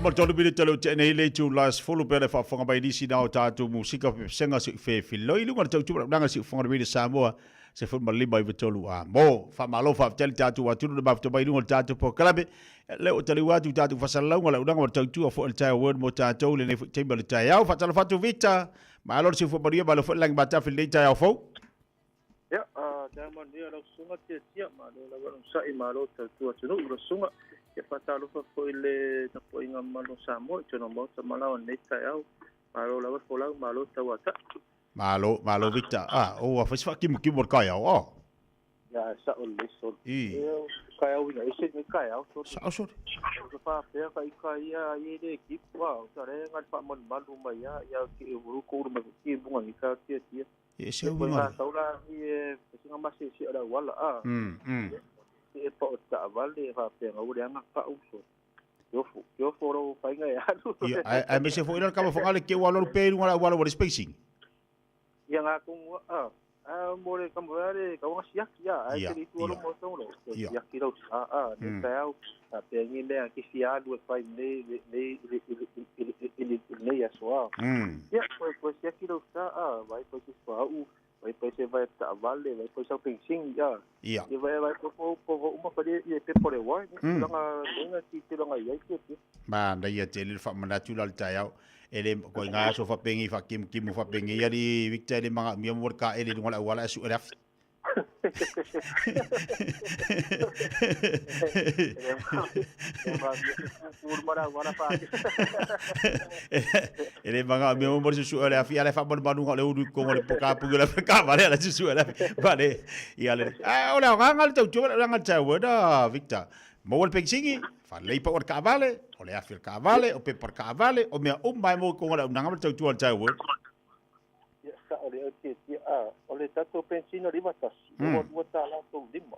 M: 53 minute le te nei le tu last fulu pe le faafofoga mai nisi na o tatou musika pesega si fe filoi luga le tautua na si fofoga le Samoa se fu ma lima i tolu a mo faamalo faafetai le tatou atunu le mafuta mai luga o le tatou polokalame le o taliu atu tatou fasalalauga le unaga o le tautua foi le taeao word mo tatou lenei foi taimi o le taeao. Faatalofa atu Victor, malo le soifua manuia, malo foi le lagi matafi i lenei taeao fou.
F: Ia, taeao manuia lau susuga Tiatia, malo lava le onosai, malo tautua atunuu lau susuga. Ia faatalofa foi i le tapuaiga mamalu o Samoa i totonu o Maota ma Laoa i lenei taeao. Malo lava le folau, malo tauatai.
M: Malo, malo Victor. Ah, ua fai se faakimukimo o le kaeao, oh.
F: Ia, e sa'o lelei solo. I. Ia, kaeao uiga ese lenei kaeao solo.
M: Sa'o solo.
F: O te faapea ka ika ia ai e le kipu a, o ta le nga le faamalumalu mai a, ia ke e uru ko uru mai ki bunga ni ka tia tia.
M: E ese uiga.
F: Ko tau la i e singa mase si ala wala a. E pa o taavale e faapea nga ule anga ka uso. Yofu, yofu ro fainga e alu.
M: Ia, ai me se fo ila ka mafonga le ke wa lo pe lunga la wala wala spacing.
F: Ia ngā kongu a, a mo le kamua le ka wanga siaki a, ai te itu alo mo tau lo, siaki rau a a, ne tai au, a pe ngi mea ki si alu e whai nei, nei, i nei aso a. Ia, koe siaki rau sa a, vai koe si whau, vai koe se vai ta vale, vai koe sau pensing a.
M: Ia.
F: Ia vai vai ko ko ko uma whare i e pe pore wai, tulanga lenga ki tulanga i ai te te.
M: Ma na ia te le whamanatu la le tai au. E le koe ngā aso whapengi, whakimukimu whapengi, ia li Victor e le manga mia mo ka ele lunga la uala asu ele afi. E le manga mia mo susu ele afi ale whamanumanu le uru kongo le poka pungi le ka vale ala susu ele afi. Vale, ia le. Ah, o le nganga le tau tua le nganga tau wena Victor. Mo le pensingi, whalei pa o le kaavale, o le afi o le kaavale, o pepa o le kaavale, o mea uma e mo kongo le unanga le tau tua le tau wena.
F: Ia sa o le au tia tia a, o le tatou pensina le 91, o lua tālā tou lima,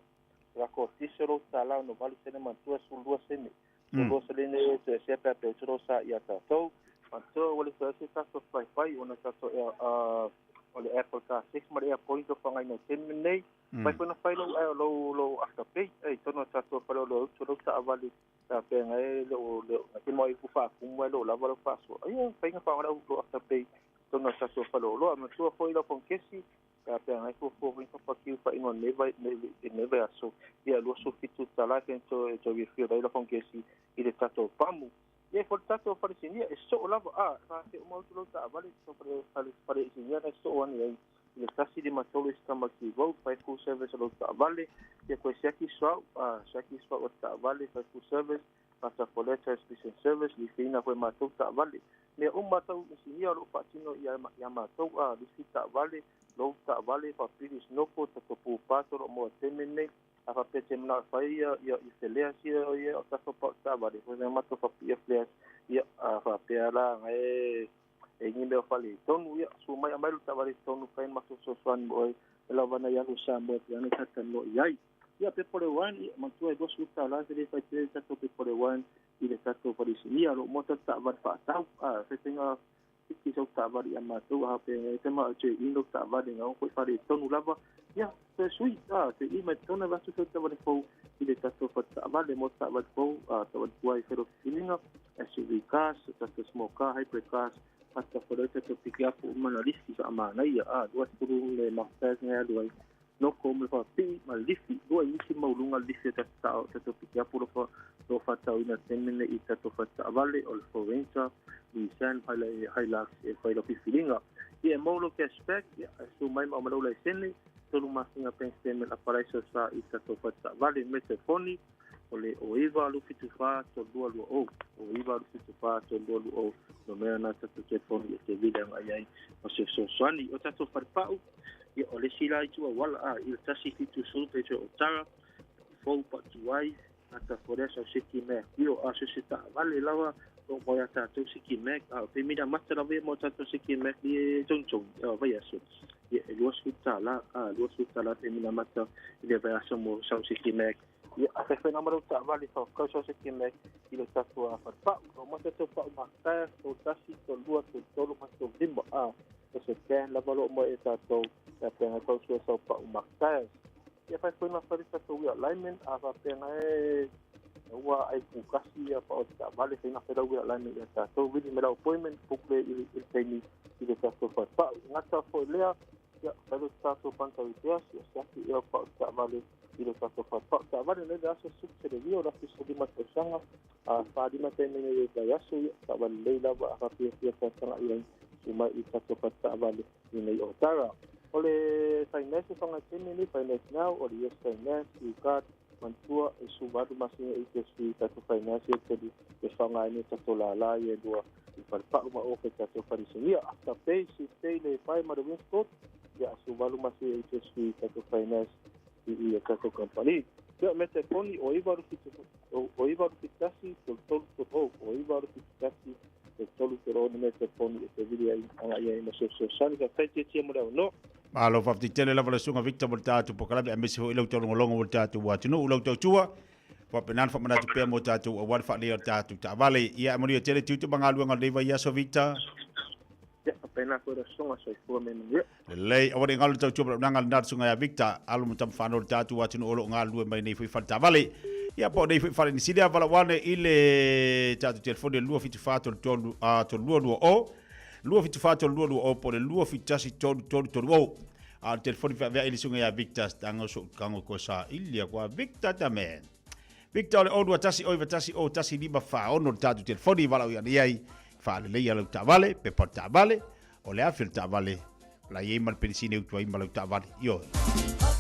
F: la ko tiso lo tālā no valu sene mantua su lua sene, su lua sene e te se pea pe turo sa ia tātou, mantua o le whai se tatou whai whai, o na tatou e a, o le Apple Car 6 ma le Airpoint o whangai no teme nei, whai whai na whai lau e lo lo afterpay, e tono tatou whai lo utu lo ta avali, ta pea ngai lo lo te mai ku wha kumu e lo lava lo whaso, ai whai nga wha lo afterpay, tono tatou whai lo lo, matua foi lo konkesi, ka pea ngai fo fo fa pa ki fa ingo ne vai ne vai aso ia lo so fitu tala ke to to vi fi lo konkesi i le tatou pamu ia fo tatou fa sinia e so lava a fa te mo to ta vale so fa fa sinia na so ani ai le tasi de matolo sta ki vo fa full service lo ta vale ia ko siaki so a siaki so ta vale fa full service pata for transmission service li fina ko matou ta vale me o matou sinia lo patino ia ia matou a li fi ta vale lo ta vale fa pilis noko ta topu pato lo mo temene a fa pete na fa ia ia i felea sia ia ta fa ta vale ko na matou fa pia fleas ia a fa pea la e e ni me fa le tonu ia su mai mai lo ta vale tonu fa matou so swan mo la vana ia lo sa mo ia no ta no ia ia pe pore wan ia matua e dosu ta la se fa te ta to pe pore wan i le tatou fa sinia lo mo ta vale fa tau a fe tenga ki sau ta vale ia matou a pe te ma che indo ta vale ngau ko fa le tonu lava ia te sui a te i mai tonu va su ta vale fo i le tatou fa ta vale mo ta vale fo a ta vale tuai fero filinga SUV cars ta small car hybrid cars pata fo le te pick up mana listi sa mana ia a dua turu le ma ngai luai no ko me fa pi ma lifi lua isi maulunga lifi ta ta ta pick up lo fa lo fa tau ina temene i ta to fa ta vale o le Forenza Nissan Hilux e fai lo filinga ia mo lo cashback ia su mai ma lo le sene tolu masinga bank statement aparaiso sa i ta to fa ta vale me telefoni o le o iva lu fitu fa to lua lua o o iva lu fitu fa to lua lua o no mea na ta telefoni e te vila ngai ai o se so swani o ta to fa pau ia o le sila i tua wala a i tasi fitu sulu pe o tara fou pa tuai ata foresa o siki me io a se ta vale lava o mo ya ta to siki me a pe mina mata la ve mo ta to siki me i tong o vai aso ia e lua su ta la a lua su ta la pe mina mata i le vai aso mo sa siki me ia a fe na maro ta vale fa ka sa siki me i le ta tua fa pa o mo ta to pa ma ta to tasi to lua to tolu ma to lima a o se ten lava lo mo e ta to ta pe na tau sua sau pa ma ta ia fai foi na fari ta to alignment a fa pe na e Ua ai kukasi ia pa o taavale faiga felauia'i mai ia tatou vili mai lau appointment book lea i le taimi i le tatou falepau. E gata foi lea, ia fai le tatou puncture repairs, ia siaki ea pa o taavale i le tatou falepau. Taavale nei le aso suku selevia o le 15 tausaga, a 45 taimi nei le vaiaso, ia taavale lelei lava a faapea tausaga i ai su mai i tatou faletaavale i nei o Tara. O le finance fagatene nei, finance now, o le Yes Finance, U Card, manatua e 18 masina e HSV tatou finance e tele e faaaoga ai nei tatou lala ia e lua i falepau ma oka i tatou faleisinia. Afterpay, Sipay, le Fai ma le Winsport, ia 18 masina e HSV tatou finance i i a tatou kamupani. Ia, mea telefoni o 987 o 971 3330, o 971 3330 le mea telefoni e te vili ai agai ai mo se fesoasoani. Faafetai Tietie mo le avanoa.
M: Malo faafetai tele lava le susuga Victor mo le tatou polokalame aemaise foi lau taulogologo mo le tatou atunuu lau tautua. Faapena ona faamanatu pea mo tatou aua le faaleleia o le tatou taavale. Ia manuia tele tiute ma galuega o lenei vaiaso Victor.
F: Ia faapena foi lau susuga, soifua ma ia manuia.
M: Lelei, aua ne i galo le tautua ma le auaunaga lena le susuga ia Victor, alo ma tama fanau o le tatou atunuu o lo o galulue mai nei foi faletaavale. Ia po o nei foi fale Nisili a valaau ane i le tatou telefoni e 274 33 3220 274 3220 po o le 271 3330. A o le telefoni feaveai le susuga ia Victor tago so tago ko sa ilia kwa Victor the man. Victor o le 021 091 01 5 46 le tatou telefoni valaau ane ai faaleleia lau taavale, pepa o le taavale, o le afi o le taavale la i ai ma le penisini e utu ai ma lau taavale. Ioe.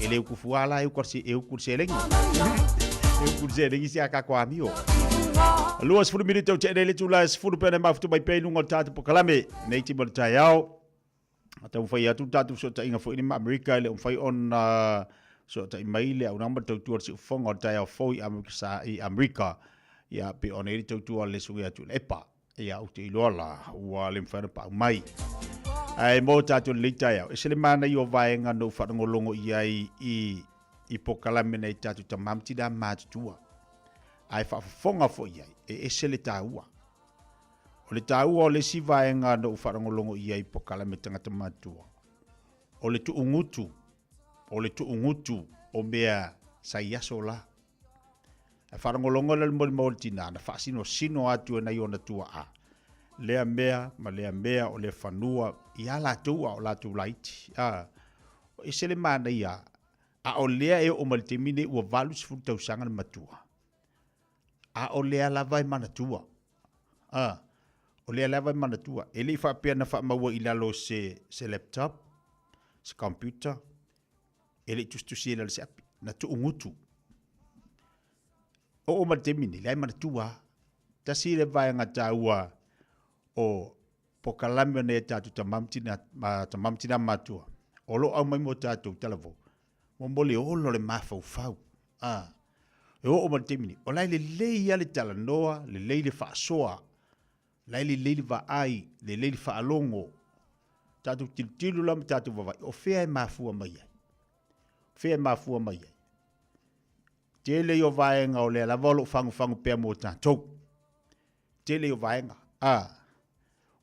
M: E le uku fua la e uku e uku le seleni. E uku le seleni si a ka ko amio. 20 minute o te le tula e 10 pene mafutu mai pe lunga o le tatou polokalame. Nei ti mo le taeao. A taumafai atu le tatou fesootaiga foi ma Amerika e le o mafai ona fesootaiga mai le auaunaga ma le tautua o le siufofoga o le taeao fou i Amerika, i Amerika. Ia, pei ona i ai le tautua a le Susuga ia Tuilaepa. Ia, ou te iloa la, ua le mafai ona pau mai. Ae mo tatou i lenei taeao, ese le manaia o vaega na ou faalogologo i ai i, i polokalame nai tatou tama ma tinā matutua. Ae faafofoga foi i ai, e ese le taua. O le taua o le isi vaega na ou faalogologo i ai i polokalame tagata matutua, o le tuugutu, o le tuugutu o mea sa i aso la. Ae faalogologo le molimau a le tinā na faasinosino atu e nai ona tuaa lea mea ma lea mea o lea fanua iā latou a o latou laiti. A, ese le manaia, a o lea e oo mai le taimi nei ua 80 tausaga le matua, a o lea lava e manatua. A, o lea lava e manatua. E le i faapea na faamaua i lalo o se, se laptop, se computer, e le i tusitusi i lalo se api, na tuugutu. Oo mai le taimi nei, leai manatua lava. Tasi le vaega taua o polokalame o nai a tatou tama ma tina, tama ma tina matutua, o lo o aumai mo tatou talavou, mo le ola o le mafaufau. A, e oo mai le taimi nei, o la e lelei lava le talanoa, lelei le faasoa, la e lelei le vaai, lelei le faalogo. Tatou tilotilo la ma tatou vaavaai, o fea e mafua mai ai? O fea e mafua mai ai? Tele ia o vaega o lea lava o lo o fagufagu pea mo tatou. Tele ia o vaega. A,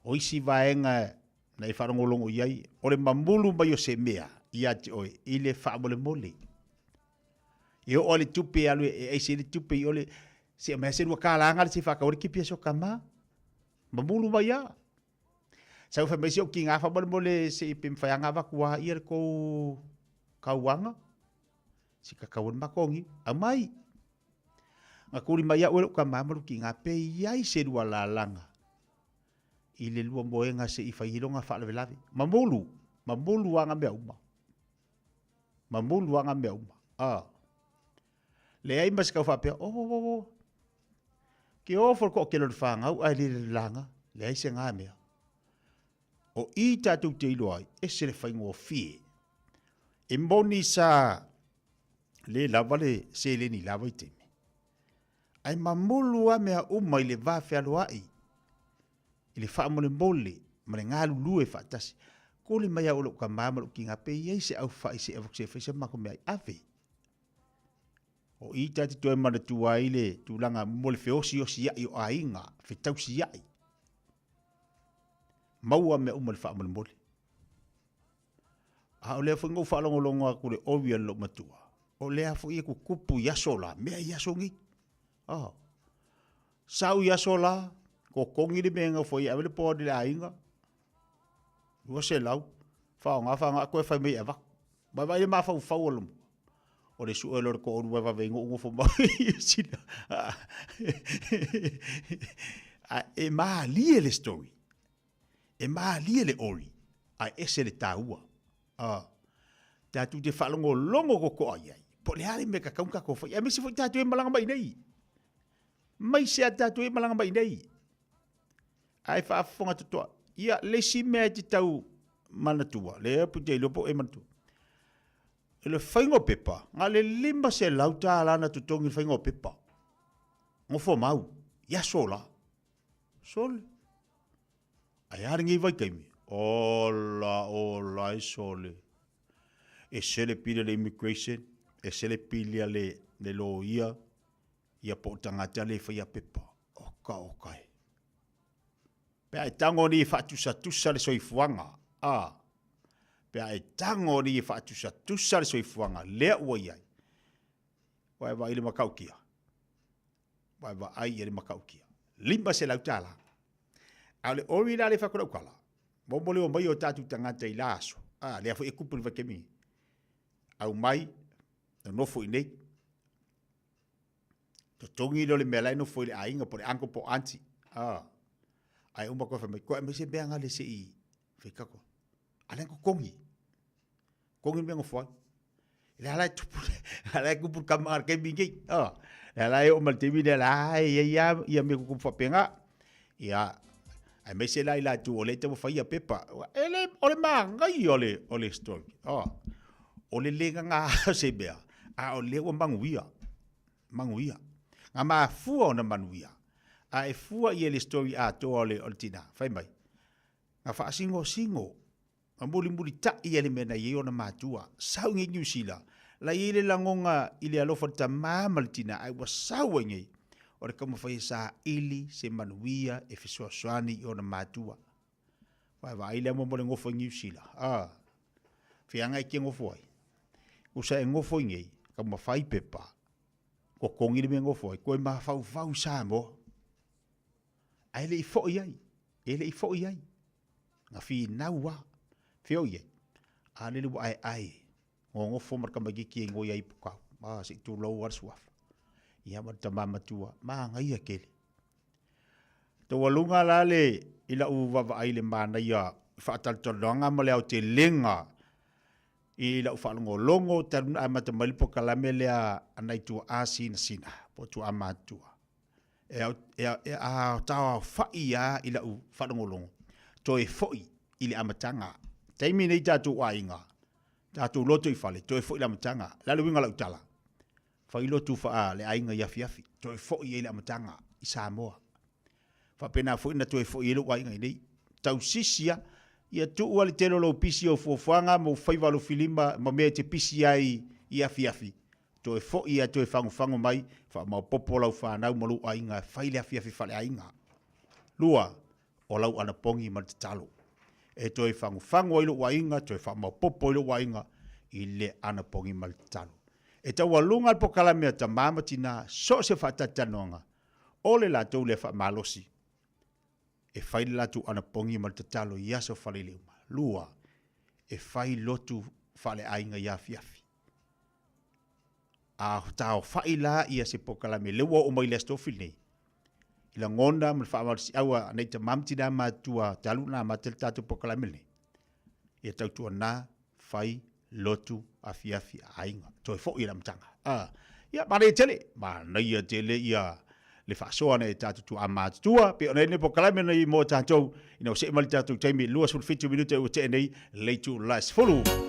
M: o isi vaega na e faalogologo i ai, o le mamulu mai o se mea ia te oe i le faamolemole. E oo lava le tupe e alu e aise ai le tupe i ole, se aumai lava se $2 gale se i faatau ai le kepi a si o tama. Mamulu mai lava. Sau fai mai si ou tiga faamolemole se i pe mafai lava ona avatu lava ia le tou kauaga, se i tatau ai le matou niu. Aumai. Na tuli mai au e lou tama ma lou tiga pe i ai se lua lalaga i le lua moega se i fai ai lona faalavelave. Mamulu, mamulu lava na mea uma. Mamulu lava na mea uma. A. Leai ma se tau faapea, oh, oh, oh, oh. Ke ofo le toatele o le fanau ae le lalaga, leai se na mea. O i tatou te iloa ai, ese le faigofie. E moni sa le lava le seleni i la vaitaimi. Ae mamulu lava mea uma i le va fealoai, i le faamolemole ma le galulue faatasi. Koli mai au e lou tama ma lou tiga pe i ai se aufai se i avatu se i fai se matou meaai, ave. O i ta te toe manatua ai le tulaga mo le feosiosiai o aiga, fetausiai. Maua mea uma i le faamolemole. A o lea foi na ou faalogologo atu i le ori a le loomatua, o lea foi e tutupu i aso la, mea i aso nei. Ah. Sau i aso la, kokongi le mea e gofo ai e ave le poani i le aiga. 200, faaaoga faaaoga koe fai mai e avatu. Vaavaai le mafaufau o le o le sue loa le toalu vavave i ou nofo mai sina. A e malie le story. E malie le ori, ae ese le taua. A tatou te faalogologo totoa i ai, po o le a le mea e tatau ona tatou faia, aemaise foi tatou e malaga mai nei. Mai se a tatou e malaga mai nei. Ae faafofoga totoa. Ia, le isi mea e te tau manatua, lea ou te iloa po o e manatua. O le faiga o pepa, na o le $500 na totogi i le faiga o pepa. Nofo mau, i aso la. Sole. Ae a lenei vaitaimi? Ola, ola e sole. E sele pili a le immigration, e sele pili a le, le loia, ia po o tagata le faia pepa. Oka, oka e. Pe a e tago nei e faatusatusa le soifuaga, a, pe a e tago nei e faatusatusa le soifuaga lea ua i ai, ua e vaai i le matautia, ua e vaai i le matautia, $500. A o le ori la lea e fai atu lau tala, mo le omai o tatou tagata i la aso, a, lea foi e tupu i le vaitaimi, aumai, nonofo i inei, Totogi lea o le mea la e nofo i le aiga po o le uncle po o aunty. Ah. Ae uma koe fai mai, koe aumai se mea ngale se i fai kako. A lea totogi. Totogi le mea nofo ai. Le ala e tupu, ala e tupu kama ngale taimi nei. Ah. Le ala e o ma le taimi lea la e ia ia ia mea kukupu faapena. Ia, aemaise la i latou o lea e taumafai ia pepa. E le, o le manaia o le, o le story. Oh. O le le gagā o se mea, a o lea ua manuia. Manuia. Ngā mafua ona manuia. A e fua i le story atoa o le, o le tinā. Fai mai. Ngā whaasingosingo Na mulimulitaʻi ai le mea na i ai ona matua. Sau i nei Niu Sila, la i ai le lagoga i le alofa o le tamā ma le tinā, ae ua sau ai nei o le taumafai e saili se manuia e fesoasoani i ona matua. Ua e vaai lea mo le nofo i Niu Sila, a, feaga e te nofo ai. Usa e nofo i nei, taumafai pepa, totogi le mea e nofo ai, toe mafaufau i Samoa. Ae le i foi ai, e le i foi ai. Na finau lava, fea o i ai? A lele ua aeae, nonofo ma le tamaitiiti e igoa ia Ipukau. A, se i tulou lava le suafa. Ia ma le tama matua, manaia tele. Taualuga la le i lau vaavaai i le manaia faatalatalanoaga ma le aotelega i lau faalogologo talu ona amata mai le polokalame lea a nai tuaa sinasina po o tuaa matutua. E taoaofa'i lava i lau faalogologo, toe fo'i i le amataga. Taimi nei tatou aiga, tatou loto i fale, toe fo'i i le amataga. O le a le uiga o lau tala? Fai lotu faa le aiga i afiafi, toe fo'i ai i le amataga i Samoa. Faapena foi ona toe fo'i ai lou aiga i nei. Tausisi lava, ia tuu lava le tele o lou pisi i ou fuafuaga ma ou faiva alofilima ma mea e te pisi ai i afiafi, Toe foi ae toe fagofago mai, faamaopopo lau fanau ma lou aiga e fai le afiafi faaleaiga. 2, o lau anapogi ma le tatalo. E toe fagofago ai lou aiga, toe faamaopopo ai lou aiga i le anapogi ma le tatalo. E taualuga le polokalame a tama ma tina so o se faatalatalanoaga o le latou lea faamalosi e fai le latou anapogi ma le tatalo i aso faleile uma. 2, e fai lotu faaleaiga i afiafi. A taofai la ia se polokalame lea ua oo mai i le Aso Tofi lenei, i lagona ma le faamalosiau a nai tama ma tina matutua talu ona amata le tatou polokalame lenei, ia tautuana fai lotu afiafi a aiga, toe foi i le amataga. A, ia, manaia tele, manaia tele ia le faasoa nai tatou tuaa matutua, pei ona i ai lenei polokalame nei mo tatou, ina ua see mai le tatou taimi 27 minute ua tea nei le itula e 10.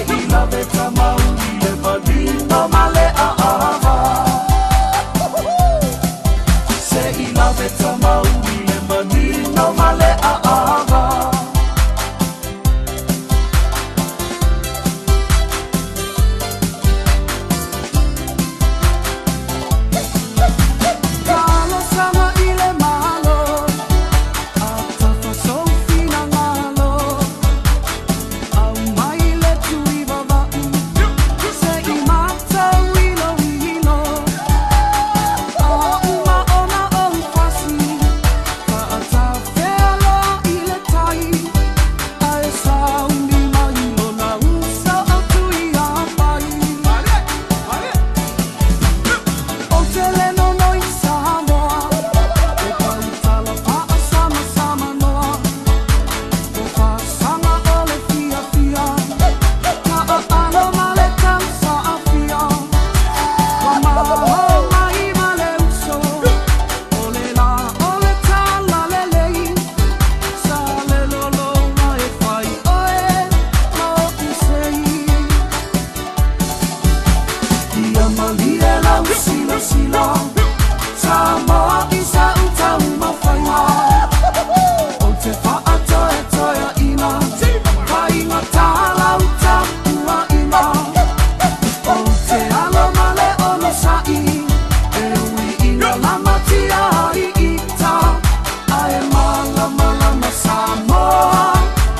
O: i lave tamau i le manino ma le a'ava. Se i lave tamau i le manino ma le a'ava. Talosaga i le Malo, atafa sou finagalo, aumai le tuivava'u, se i matau i lou ilo. A uma ona ou fasi, fa'atafea loa i le tai, ae sauni mai lona uso o Tuiapai. Ou te le nonoi Samoa, e pautala fa'asamasamanoa, o fasaga o le fiafia, ta'aalo ma le tausa'afia. Ua maho mai ma le uso, o le lā o le talalelei, sa le lologa e fai oe ma o'u sei. Ia malie lau silasila, Samoa i sa'u taumafaiga. Ou te fa'atoetoeaʻina, faigata lau tapuaʻiga. Ou te alo ma le onosaʻi, e ui ina lamatia ai ita, ae malamalama Samoa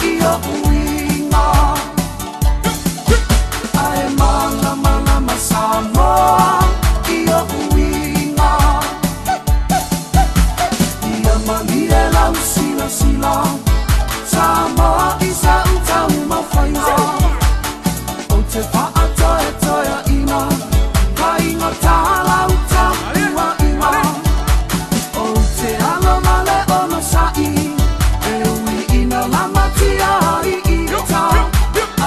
O: i o'u iga. Ae malamalama Samoa i o'u iga. Ia malie lau silasila, Samoa i sa'u taumafaiga. Ou te fa'atoetoeaʻina, faigata lau tapuaʻiga. Ou te alo ma le onosaʻi, e ui ina lamatia ai ita,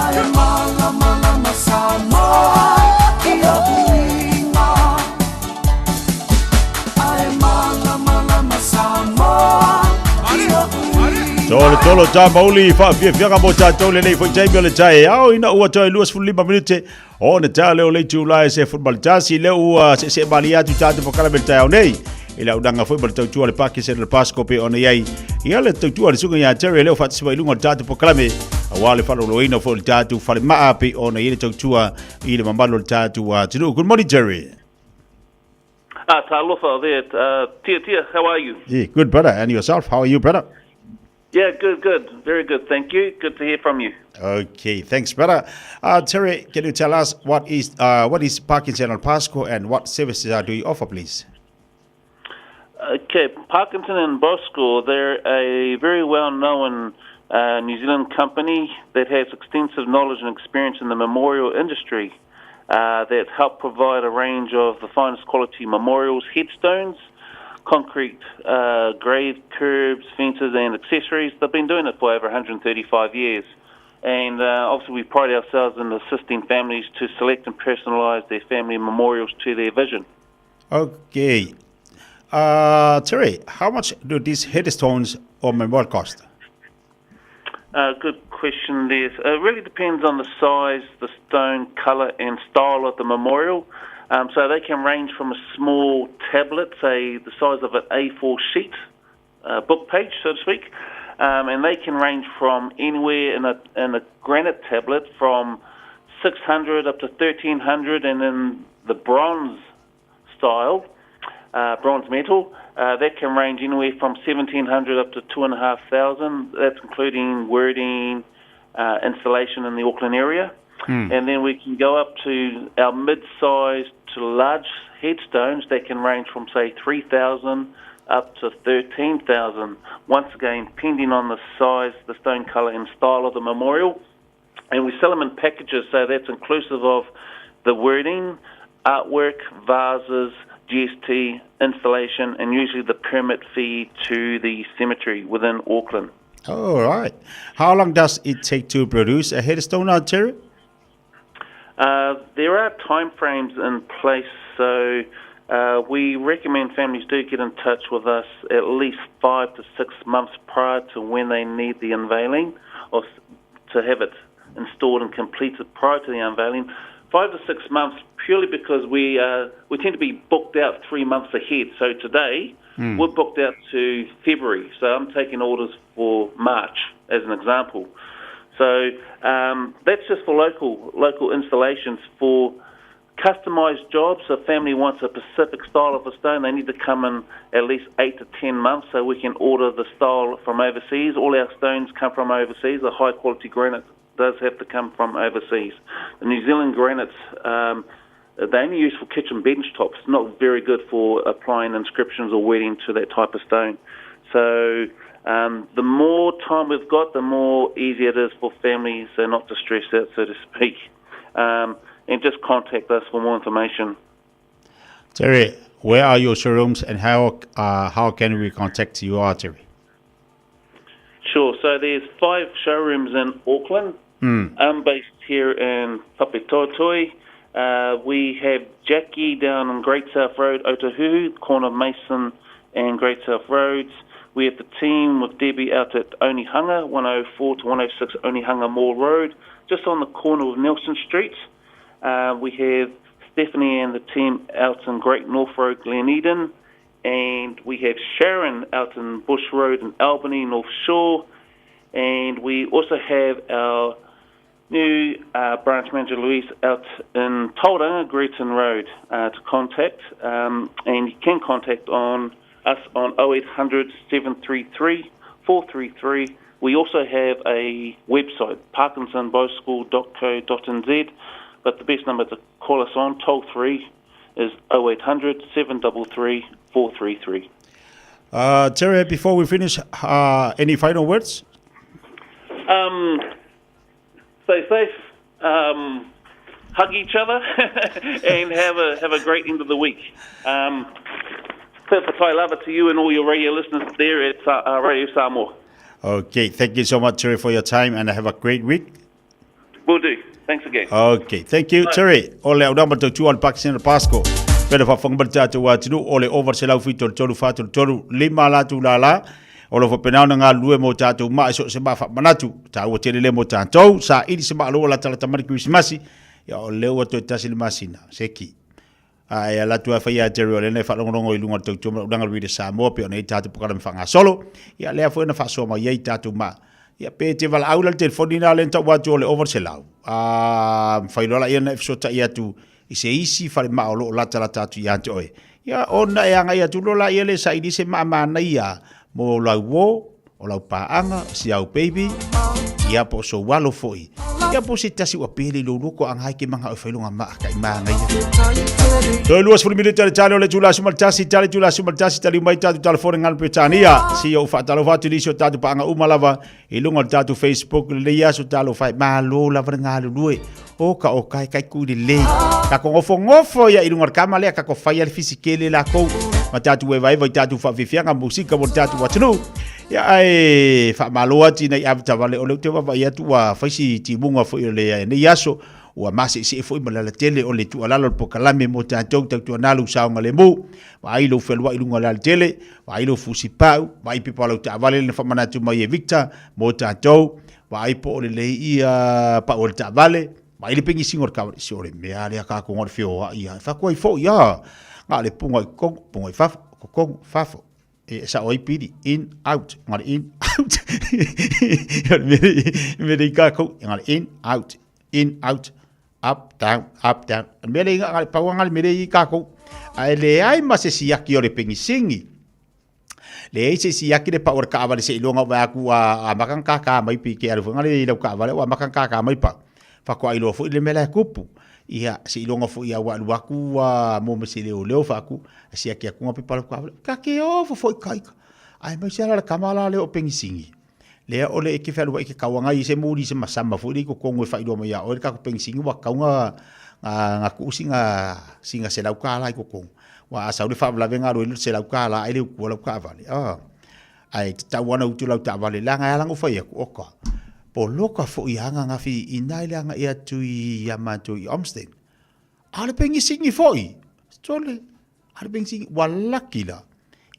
O: ae malamalama Samoa i o'u iga. Ae malamalama Samoa i o'u iga.
M: Tolo tolo tā mauli whaafiafiaga mo tātou le nei foi taimi o le taeao ina ua toe 25 minute o na tā leo le itulā e se football tasi lea ua se'ese'e malie atu tatou polokalame le taeao nei i le auaunaga foi ma le tautua a le Parkinson le Pasco pei ona i ai ia le tautua a le susuga ia Terry lea ua faatasi mai i luga o le tatou polokalame aua le faalauiloaina foi o le tatou falemaa pei ona i ai le tautua i le mamalu o le tatou atunuu. Good morning, Terry.
R: Ah, talofa there. Tia Tia, how are you?
M: Yeah, good, brother. And yourself, how are you, brother?
R: Yeah, good, good. Very good, thank you. Good to hear from you.
M: Okay, thanks, brother. Terry, can you tell us what is Parkinson and Pasco and what services do you offer, please?
R: Okay, Parkinson and Bosco, they're a very well-known New Zealand company that has extensive knowledge and experience in the memorial industry that help provide a range of the finest quality memorials, headstones, concrete grave curbs, fences and accessories. They've been doing it for over 135 years. And obviously we pride ourselves in assisting families to select and personalise their family memorials to their vision.
M: Okay. Terry, how much do these headstones or memorial cost?
R: Good question there. It really depends on the size, the stone, colour and style of the memorial. So they can range from a small tablet, say the size of an A4 sheet, book page, so to speak, and they can range from anywhere in a granite tablet from 600 up to 1300, and in the bronze style, bronze metal, that can range anywhere from 1700 up to 2500. That's including wording, installation in the Auckland area. And then we can go up to our mid-sized to large headstones that can range from, say, 3,000 up to 13,000. Once again, depending on the size, the stone colour and style of the memorial. And we sell them in packages, so that's inclusive of the wording, artwork, vases, GST, installation, and usually the permit fee to the cemetery within Auckland.
M: All right. How long does it take to produce a headstone, Terry?
R: There are timeframes in place, so we recommend families do get in touch with us at least 5 to 6 months prior to when they need the unveiling or to have it installed and completed prior to the unveiling. 5 to 6 months purely because we, we tend to be booked out 3 months ahead. So today, we're booked out to February. So I'm taking orders for March, as an example. So that's just for local installations. For customized jobs, if a family wants a specific style of a stone, they need to come in at least 8 to 10 months so we can order the style from overseas. All our stones come from overseas. The high-quality granite does have to come from overseas. The New Zealand granites, they're only used for kitchen bench tops, not very good for applying inscriptions or wording to that type of stone. So the more time we've got, the more easy it is for families, so not to stress out, so to speak. And just contact us for more information.
M: Terry, where are your showrooms and how can we contact you, Terry?
R: Sure. So there's 5 showrooms in Auckland. I'm based here in Papatoetoe. We have Jackie down on Great South Road, Otahuhu, corner of Mason and Great South Roads. We have the team with Debbie out at Onehunga, 104 to 106 Onehunga Mall Road, just on the corner of Nelson Street. We have Stephanie and the team out in Great North Road, Glen Eden. And we have Sharon out in Bush Road in Albany, North Shore. And we also have our new branch manager, Louise, out in Tauranga, Greerton Road, to contact. And you can contact on us on 0800 733 433. We also have a website, parkinsonbicycle.co.nz, but the best number to call us on, toll free, is 0800 733 433.
M: Terry, before we finish, any final words?
R: Stay safe, hug each other, and have a great end of the week. Faafetai lava to you and all your radio listeners there at Radio Samoa.
M: Okay, thank you so much, Terry, for your time, and have a great week.
R: Will do. Thanks again.
M: Okay, thank you,
R: Bye.
M: Terry. O le audama tau tua le Pakistan Pasco. Pera whawhanga mara tātou atinu, o le over se lau whito tolu whātolu tolu, lima la tu la la. O lo whapenau na ngā lue mō tātou maa, so se maa whamanatu. Tā ua tere le mō tātou, sa iri se maa loa la tala tamari Krisimasi. Ia o leo atu e tasi le masina, se ki. A e ala atu ai whai a Terry o lena e whalongorongo i lunga o tau tua mara uranga Rita Samoa pe o nei tātou pokara me whangasolo. Ia lea foi na whaasoa mai ai tātou maa. Ia pe te wala au la le telefoni na le tau atu o le over se lau. A whailoa la ia na e fesota'i atu i se isi whare maa o loo lata lata atu i ante oe. Ia ona e anga ia tulo la ia le sa ili se maa mana ia mo lau wo, o lau paanga, si au baby, ia po so walo foi. Ia po se tasi ua pele lo loko anga hai ke manga o whailonga maa ka i maanga ia. Toi lua sefulu minute le tale o le tula suma le tasi, tale tula suma le tasi, tali mai tatu telefone ngalo Petania. Si o whaatalofa atu nisi o tatu paanga uma lava, i lunga o le tatu Facebook, le ia so talo whai, malo lava le ngalo lue. O ka o kai kai kui le le. Ka ko ngofo ngofo ia i lunga o le kama lea, ka ko whai ale fisikele la kou. Ma tatu e vai vai tatu whawhiwhianga musika mo tatu watunu. Ia ai whaamalo atu nei awatawale o le ute wawa i atu wa whaisi timunga fo i o le nei aso. Ua mase se foi ma lala tele o le tuualalo le pokalame mo tatou tautuanalu saoga le mu. Vaai lou fealuai i luga o le alatele, vaai lou fusipau, vaai pepa o lau taavale lena faamanatu mai e Victor mo tatou, vaai po o lelei ia pau o le taavale, vaai le pengisiga o le kaavale. Se o le mea lea kakoga o le feoai a e faaku ai foi a. Na o le puga i kokogo, puga i fafo, kokogo, fafo. E sao ai pili, in, out, ngā le in, out. O le mea lea i kākou, ngā le in, out, in, out, up, down, up, down. O le mea lea i ngā le paua ngā le mea lea i kākou. A e leai ma se siaki o le pengisingi. Leai se siaki le pau o le kaavale se iloga o vae aku a maka nga kākā mai pi ke alu foi ngā le i lau kaavale o a maka nga kākā mai pau. Whakoa iloa foi le mea la e kupu. Ia, se iloga foi ia ua alu aku a mo me se leo leo fa aku, a siaki aku nga pepa lau kaavale. Ka ke ofo foi ka ika. Ai mai se ala le kama la leo o pengisingi. Lea o le e ke whealua i ke kauanga i se muri se masama foi le i kokongo e whailoa mai a oe le kako pengisingi wa kau nga, nga, nga kuu singa, singa se lau ka la i kokongo. Wa a sau le whaawalave nga roe le se lau ka la ai le ukua lau kaavale. Ah. Ae tatau ana utu lau taavale leaga e ala ona fai atu, oka, poloka foi a ananafi ina i le agai atu ia matou i Olmsted. A o le pengisingi foi, sole, a o le pengisingi, ua laki la,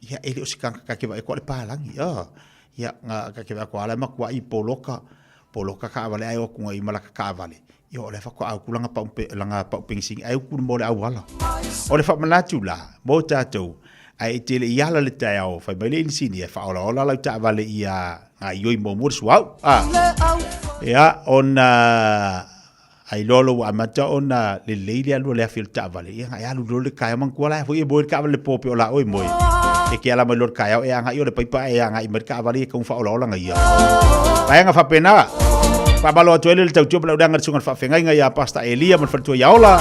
M: ia e le o se kanaka ke vaai koa le palagi, ah, ia, nga ka ke vaai koa ala e makuaʻi poloka. poloka kaavale ae o atu i ma laka kaavale, ia o lea faatoa utu lana pau, lana pau penisini ae utu mo le auala. O le faamanatu la, mo tatou, ae e te le i ala le taeao, fai mai le inisini e faaolaola lau taavale ia gaoioi muamua le suauu. A. Ia, ona ai loa lou amata ona lelei le alu o le afi o le taavale, ia na e alu loa le taeao, manatua la e foi e moe le taavale le po pei o la oe moe. E te ala mai loa le taeao e agai o le paipa ae agai mai le taavale ia tau faaolaola na ia. Vaega faapena. Faamalo atu ai le tautua ma le auleaga le susuga i le faafeagaiga ia Pastor Elia ma le faletua ia Ola.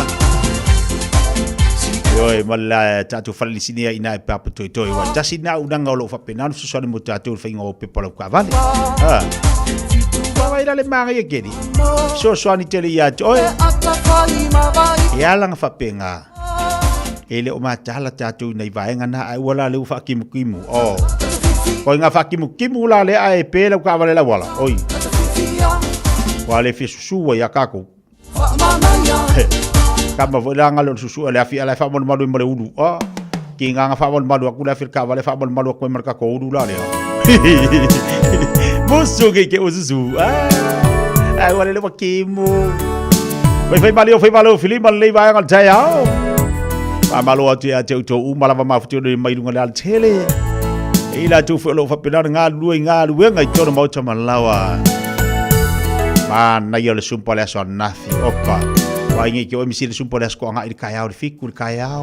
M: Ioe, ma le tatou fale lisini ai ina e papa toetoe. Ua tasi na aunaga o lo o faapena ona fesoasoani mo tatou i le faiga o pepa lau taavale. Ha. Vai la le manaia keni. Fesoasoani tele ia te oe. E ala na faapena. E le o mataala tatou i nai vaega na, ae ua la lea ua faakimukimu. Oh. Koi ngā faakimukimu la lea ae pe lau taavale lau ala. Oi. Ua le fia susu ai a kākou. Kama foi la ngalo susu le afi ala e faamalumalu i ma le ulu. Oh. Ki ngā faamalumalu aku le afi le taavale faamalumalu aku i ma le tatou ulu la lea. Musu ke ke ususu. Ah. Ai ua le wa kimu. Fai fai mali o fai malo filima le vaega o le taeao. Faamalo atu ia te outou uma lava mafutu mai lunga le alatele. E ila atu foi o lo o faapena ona galulue i galuega i totonu o Maota Malawa. Manaia o le sumpa o le aso ananafi. Opa. Ua inge ke oe misi le sumpa o le aso koaga i le kaeao le fiku le kaeao.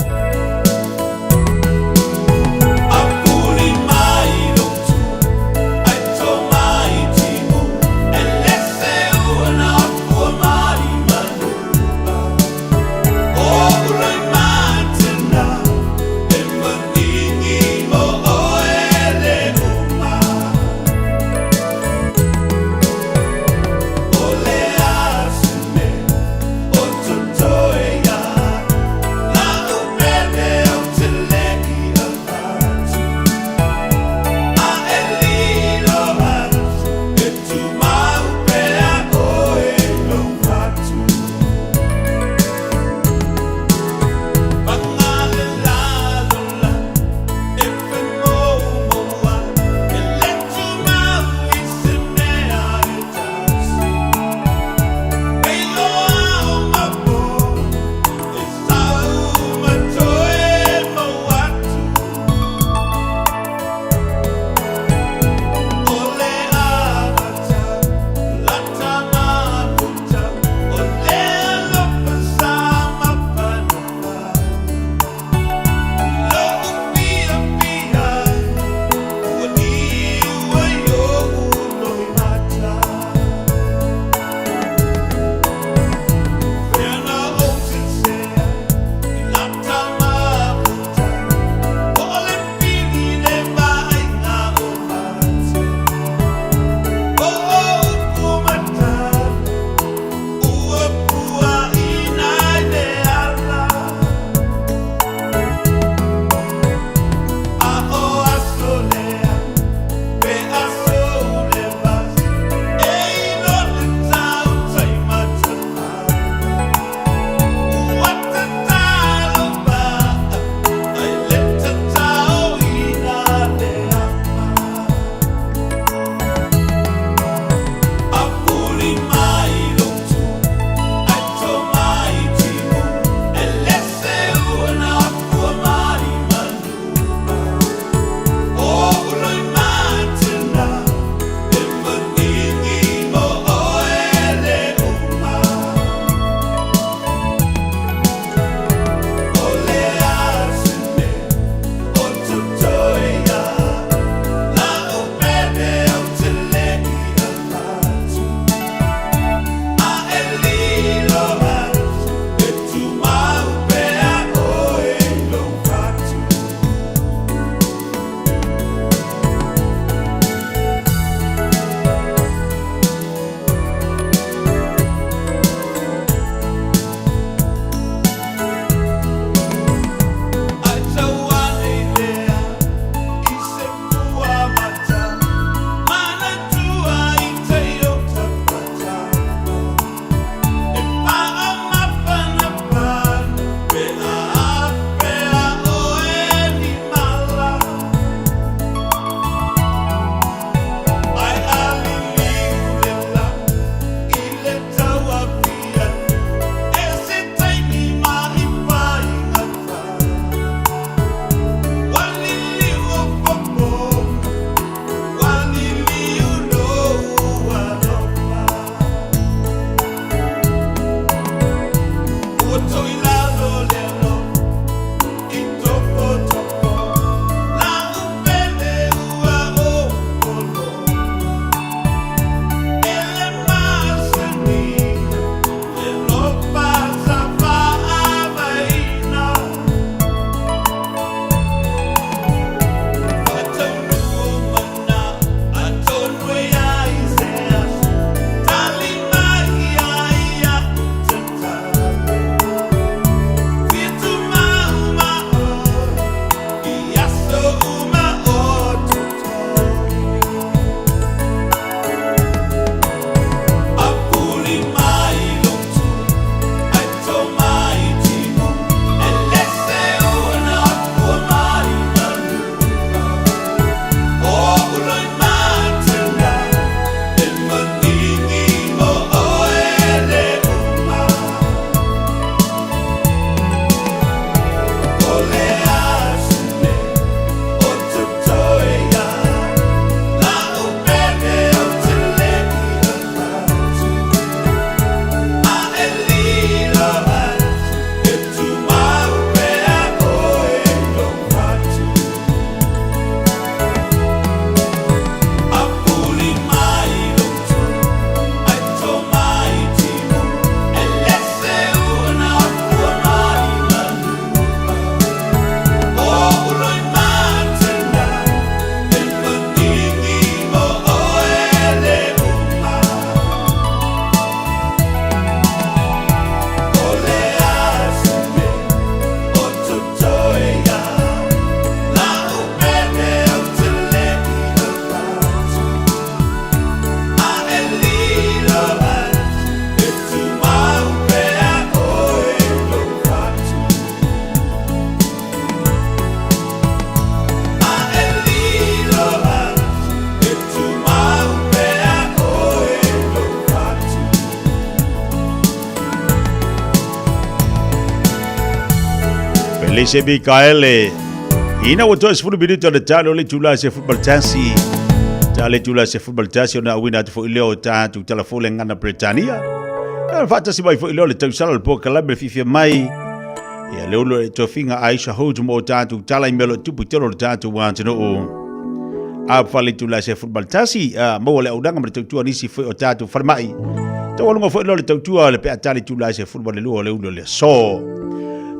M: Elise Mikaele. Ina ua toe 10 minute o le talo o le itula e 11. Ta le itula e 11 ona auina atu foi lea o tatou tala fou le gagana Peretania. Ia faatasi mai foi lea o le tausala o le polokalame le fiafia mai. Ia le ulu o le tofiga Aisha Hood mo tatou tala i mea o lo o tupu i totonu o le tatou atunuu. A fa le itula e 11, maua le auaunaga ma le tautua a nisi foi o tatou falemai. Taualuga foi lea o le tautua o le peatali itula e 12 o le ulu o le aso.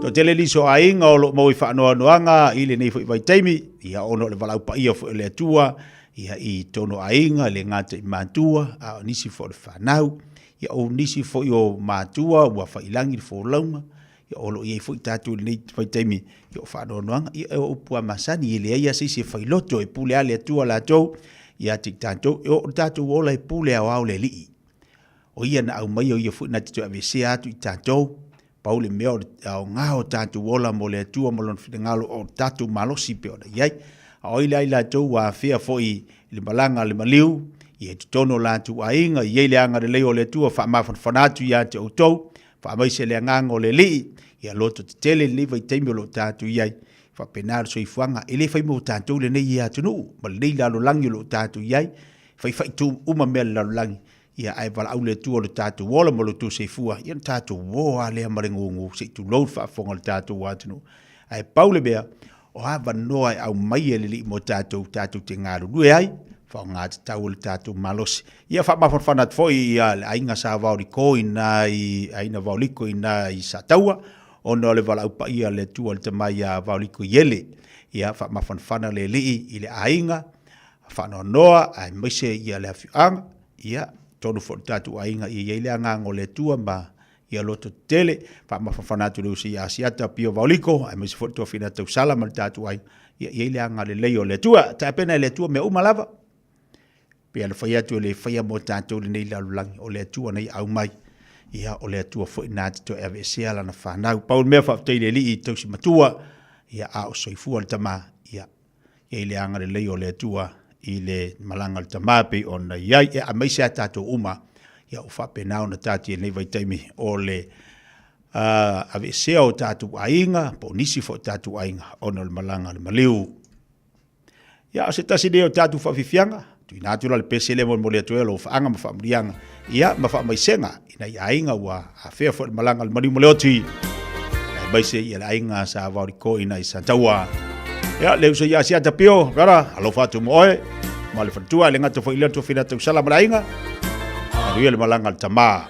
M: Toatele nisi o aiga o lo o maua i faanoanoaga i lenei foi vaitaimi, ia ona o le valaau paia foi o le Atua, ia i totonu o aiga, e le gata i matua, a o nisi foi o le fanau, ia o nisi foi o matua ua faiilagi le folauga, ia o lo o i ai foi tatou i lenei vaitaimi, ia o faanoanoaga, ia o upu lava masani, e leai lava se isi e failoto, e pule lava le Atua latou ia te i tatou, o le tatou ola e pule aoao le Alii. O ia na aumaia, o ia foi na te toe aveesea atu i tatou, pau le mea o le aoga o tatou ola mo le Atua ma Lona finagalo o le tatou malosi pei ona i ai. A o ai la i latou ua afea foi i le malaga a le maliu, ia i totonu o latou aiga, i ai le agalelei o le Atua faamafanafana atu ia te outou, faamaise le agaga o le Alii, ia loto tetele lenei vaitaimi o lo o tatou i ai. Faapena le soifuaga, e le fai mo tatou lenei atunuu ma lenei lalolagi o lo o tatou i ai, faifaitu uma mea o le lalolagi, ia ae valaau le Atua o le tatou ola ma lo outou soifua, ia ona tatou o lava lea ma le gugu se i tulou le faafofoga a le tatou atunuu. Ae pau le mea, o avanoa e aumai e le Alii mo tatou, tatou te galulue ai, faaaoga tatau e le tatou malosi. Ia faamafanafana atu foi i le aiga Sa Vaoliko i ina i aiga Vaoliko i ina i Sataua, ona o le valaau paia a le Atua i le tama ia Vaoliko Iele. Ia faamafanafana le Alii i le aiga, faanoanoa aemaise ia le afioaga, ia tonu foi le tatou aiga ia i ai le agaga o le Atua ma ia loto tetele. Faamafanafana atu i le uso ia Asiata Pio Vaoliko aemaise foi le toafina Tausala ma le tatou aiga, ia i ai le agalelei o le Atua. Tapena e le Atua mea uma lava. Pei ona fai atu e le faia mo tatou lenei lalolagi, o le Atua na ia aumai. Ia, o le Atua foi na te toe aveesea lana fanau. Pau le mea faafetai i le Alii tausi matua, ia a o soifua le tama, ia i ai le agalelei o le Atua i le malaga a le tama pei ona i ai. Ia, aemaise a tatou uma, ia ua faapena ona taatia i lenei vaitaimi o le aveesea o tatou aiga, po o nisi foi o tatou aiga ona o le malaga a le maliu. Ia, o se tasi lenei o tatou faafiafiaga, tuuina atu la le pese lea e molimoli atu ai o lou faaga ma faamuliaga, ia, ma faamaisega i nai aiga ua afea foi le malaga a le maliu ma le oti, aemaise ia le aiga sa vaoliko i nai Santaua. Ia, le uso ia Asiata Pio, brother, alofa atu mo oe, ma le faletua, e le gata foi i lea toafina tausala ma le aiga, manuia le malaga a le tama.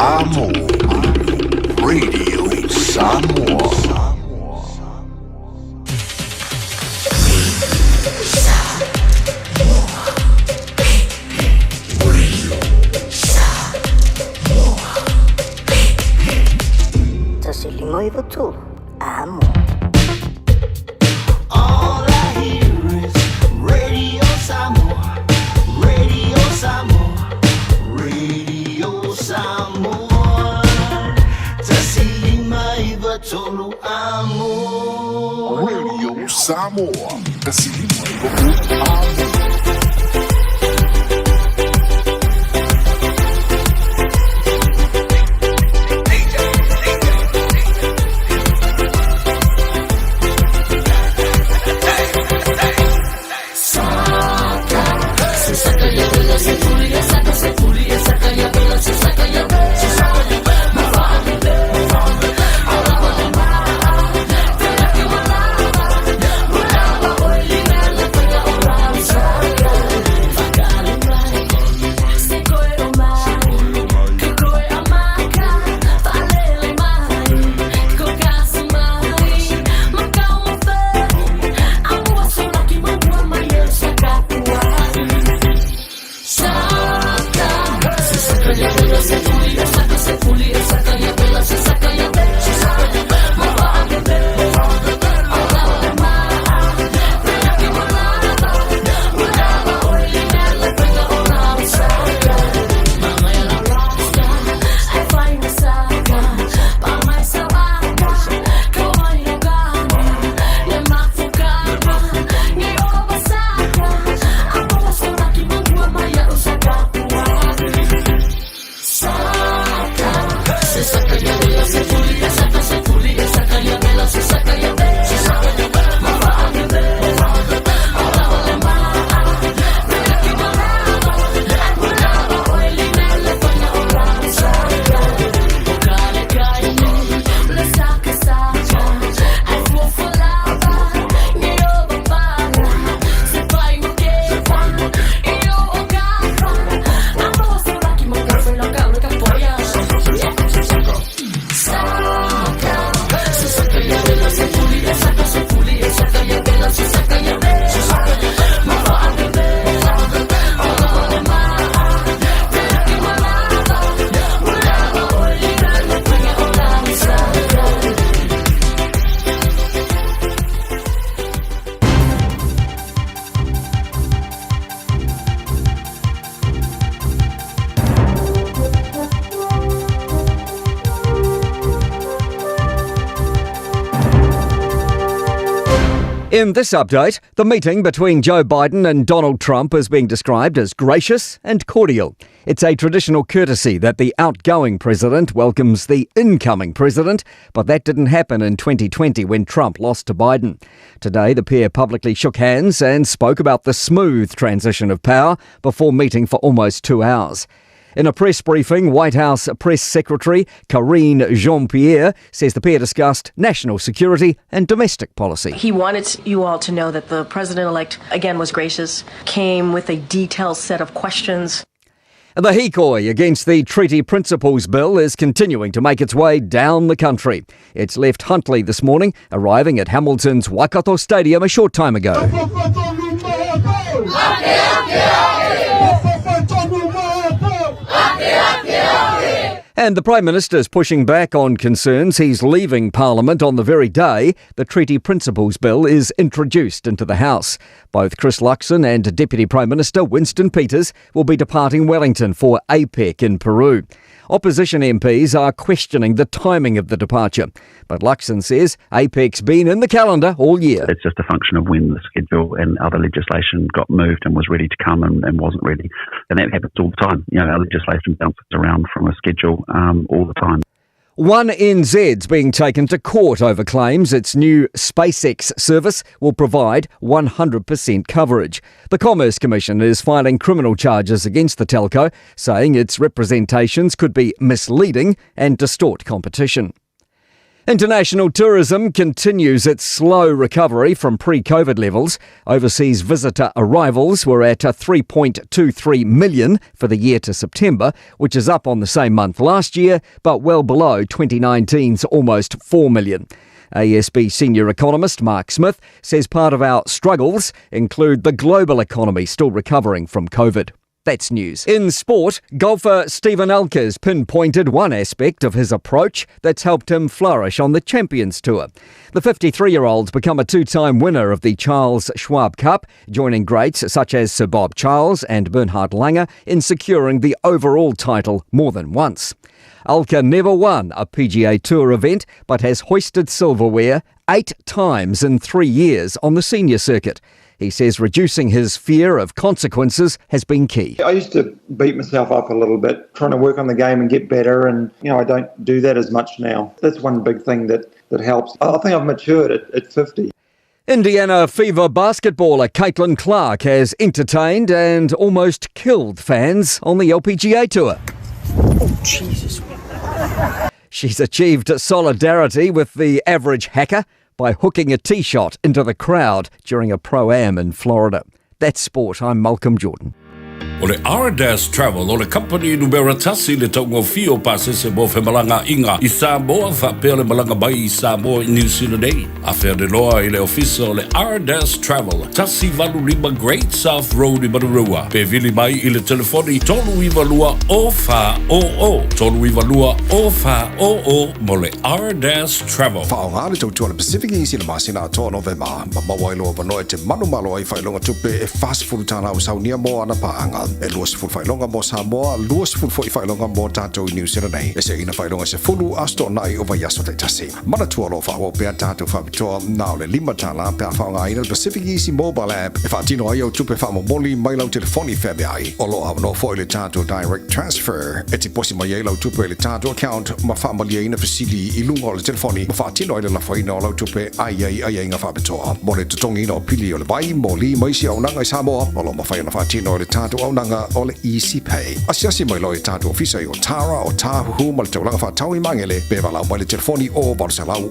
A: Amo Radio Samoa.
J: 1593 Amo.
O: All I hear is Radio Samoa, Radio Samoa, Radio Samoa. 1593 Amo.
A: Radio Samoa. 1593 Amo.
V: In this update, the meeting between Joe Biden and Donald Trump is being described as gracious and cordial. It's a traditional courtesy that the outgoing president welcomes the incoming president, but that didn't happen in 2020 when Trump lost to Biden. Today, the pair publicly shook hands and spoke about the smooth transition of power before meeting for almost two hours. In a press briefing, White House Press Secretary Karine Jean Pierre says the pair discussed national security and domestic policy.
W: He wanted you all to know that the president elect, again, was gracious, came with a detailed set of questions.
V: The hikoi against the Treaty Principles Bill is continuing to make its way down the country. It's left Huntly this morning, arriving at Hamilton's Waikato Stadium a short time ago. And the Prime Minister is pushing back on concerns he's leaving Parliament on the very day the Treaty Principles Bill is introduced into the House. Both Chris Luxon and Deputy Prime Minister Winston Peters will be departing Wellington for APEC in Peru. Opposition MPs are questioning the timing of the departure, but Luxon says APEC's been in the calendar all year.
X: It's just a function of when the schedule and other legislation got moved and was ready to come and, and wasn't ready. And that happens all the time. You know, our legislation bounces around from a schedule um, all the time.
V: One NZ's being taken to court over claims its new SpaceX service will provide 100% coverage. The Commerce Commission is filing criminal charges against the telco, saying its representations could be misleading and distort competition. International tourism continues its slow recovery from pre COVID levels. Overseas visitor arrivals were at 3.23 million for the year to September, which is up on the same month last year, but well below 2019's almost 4 million. ASB senior economist Mark Smith says part of our struggles include the global economy still recovering from COVID. That's news. In sport, golfer Steven Alker's pinpointed one aspect of his approach that's helped him flourish on the Champions Tour. The 53 year old's become a two time winner of the Charles Schwab Cup, joining greats such as Sir Bob Charles and Bernhard Langer in securing the overall title more than once. Alker never won a PGA Tour event, but has hoisted silverware eight times in three years on the senior circuit. He says reducing his fear of consequences has been key.
B: I used to beat myself up a little bit, trying to work on the game and get better, and you know, I don't do that as much now. That's one big thing that, that helps. I think I've matured at, at 50.
V: Indiana Fever basketballer Caitlin Clark has entertained and almost killed fans on the LPGA Tour.
H: Oh, Jesus.
V: She's achieved solidarity with the average hacker by hooking a tee shot into the crowd during a pro-am in Florida. That's sport. I'm Malcolm Jordan.
C: O le Ardas Travel o le company numera tasi le taugofie o pasese mo femalagaiga i Samoa faapea le malaga mai i Samoa i Niu Sila nei. Afe ane loa i le ofisa o le Ardas Travel, 185 Great South Road i Manurewa, pe vili mai i le telefoni 392 0400, 392 0400 mo le Ardas Travel.
K: Faaaoga le tautua a le Pacific Easy i le masina atoa o Novema, ma maua ai lou avanoa e te manumalo ai i faailoga tupe e 40 tala o Saunia mo ana paaga, e 20 faailoga mo Samoa, 20 foi faailoga mo tatou i Niu Sila nei. E seina faailoga e 10 aso toonai o vaiaso taitasi. Manatua o lo o faaauau pea tatou faapitoa na o le $5 pe a faaaogaina le Pacific Easy Mobile App e faatino ai au tupe faamomoli mai lau telefoni feaveai. O lo o avanoa foi le tatou Direct Transfer e tiposi mai ai lau tupe i le tatou account ma faamalieina fesili i luga o le telefoni ma faatino ai le lafoina o lau tupe a i ai aiaiga faapitoa. Mo le totogiina o pili o le vai, moli ma isi auaunaga i Samoa, o lo o mafai ona faatino e le tatou auaunaga o le Easy Pay. Asiasi mai loa i tatou ofisa i Otara, Otāhuhu ma le taulaga faatau i Magele, pe valaau mai le telefoni o 800 000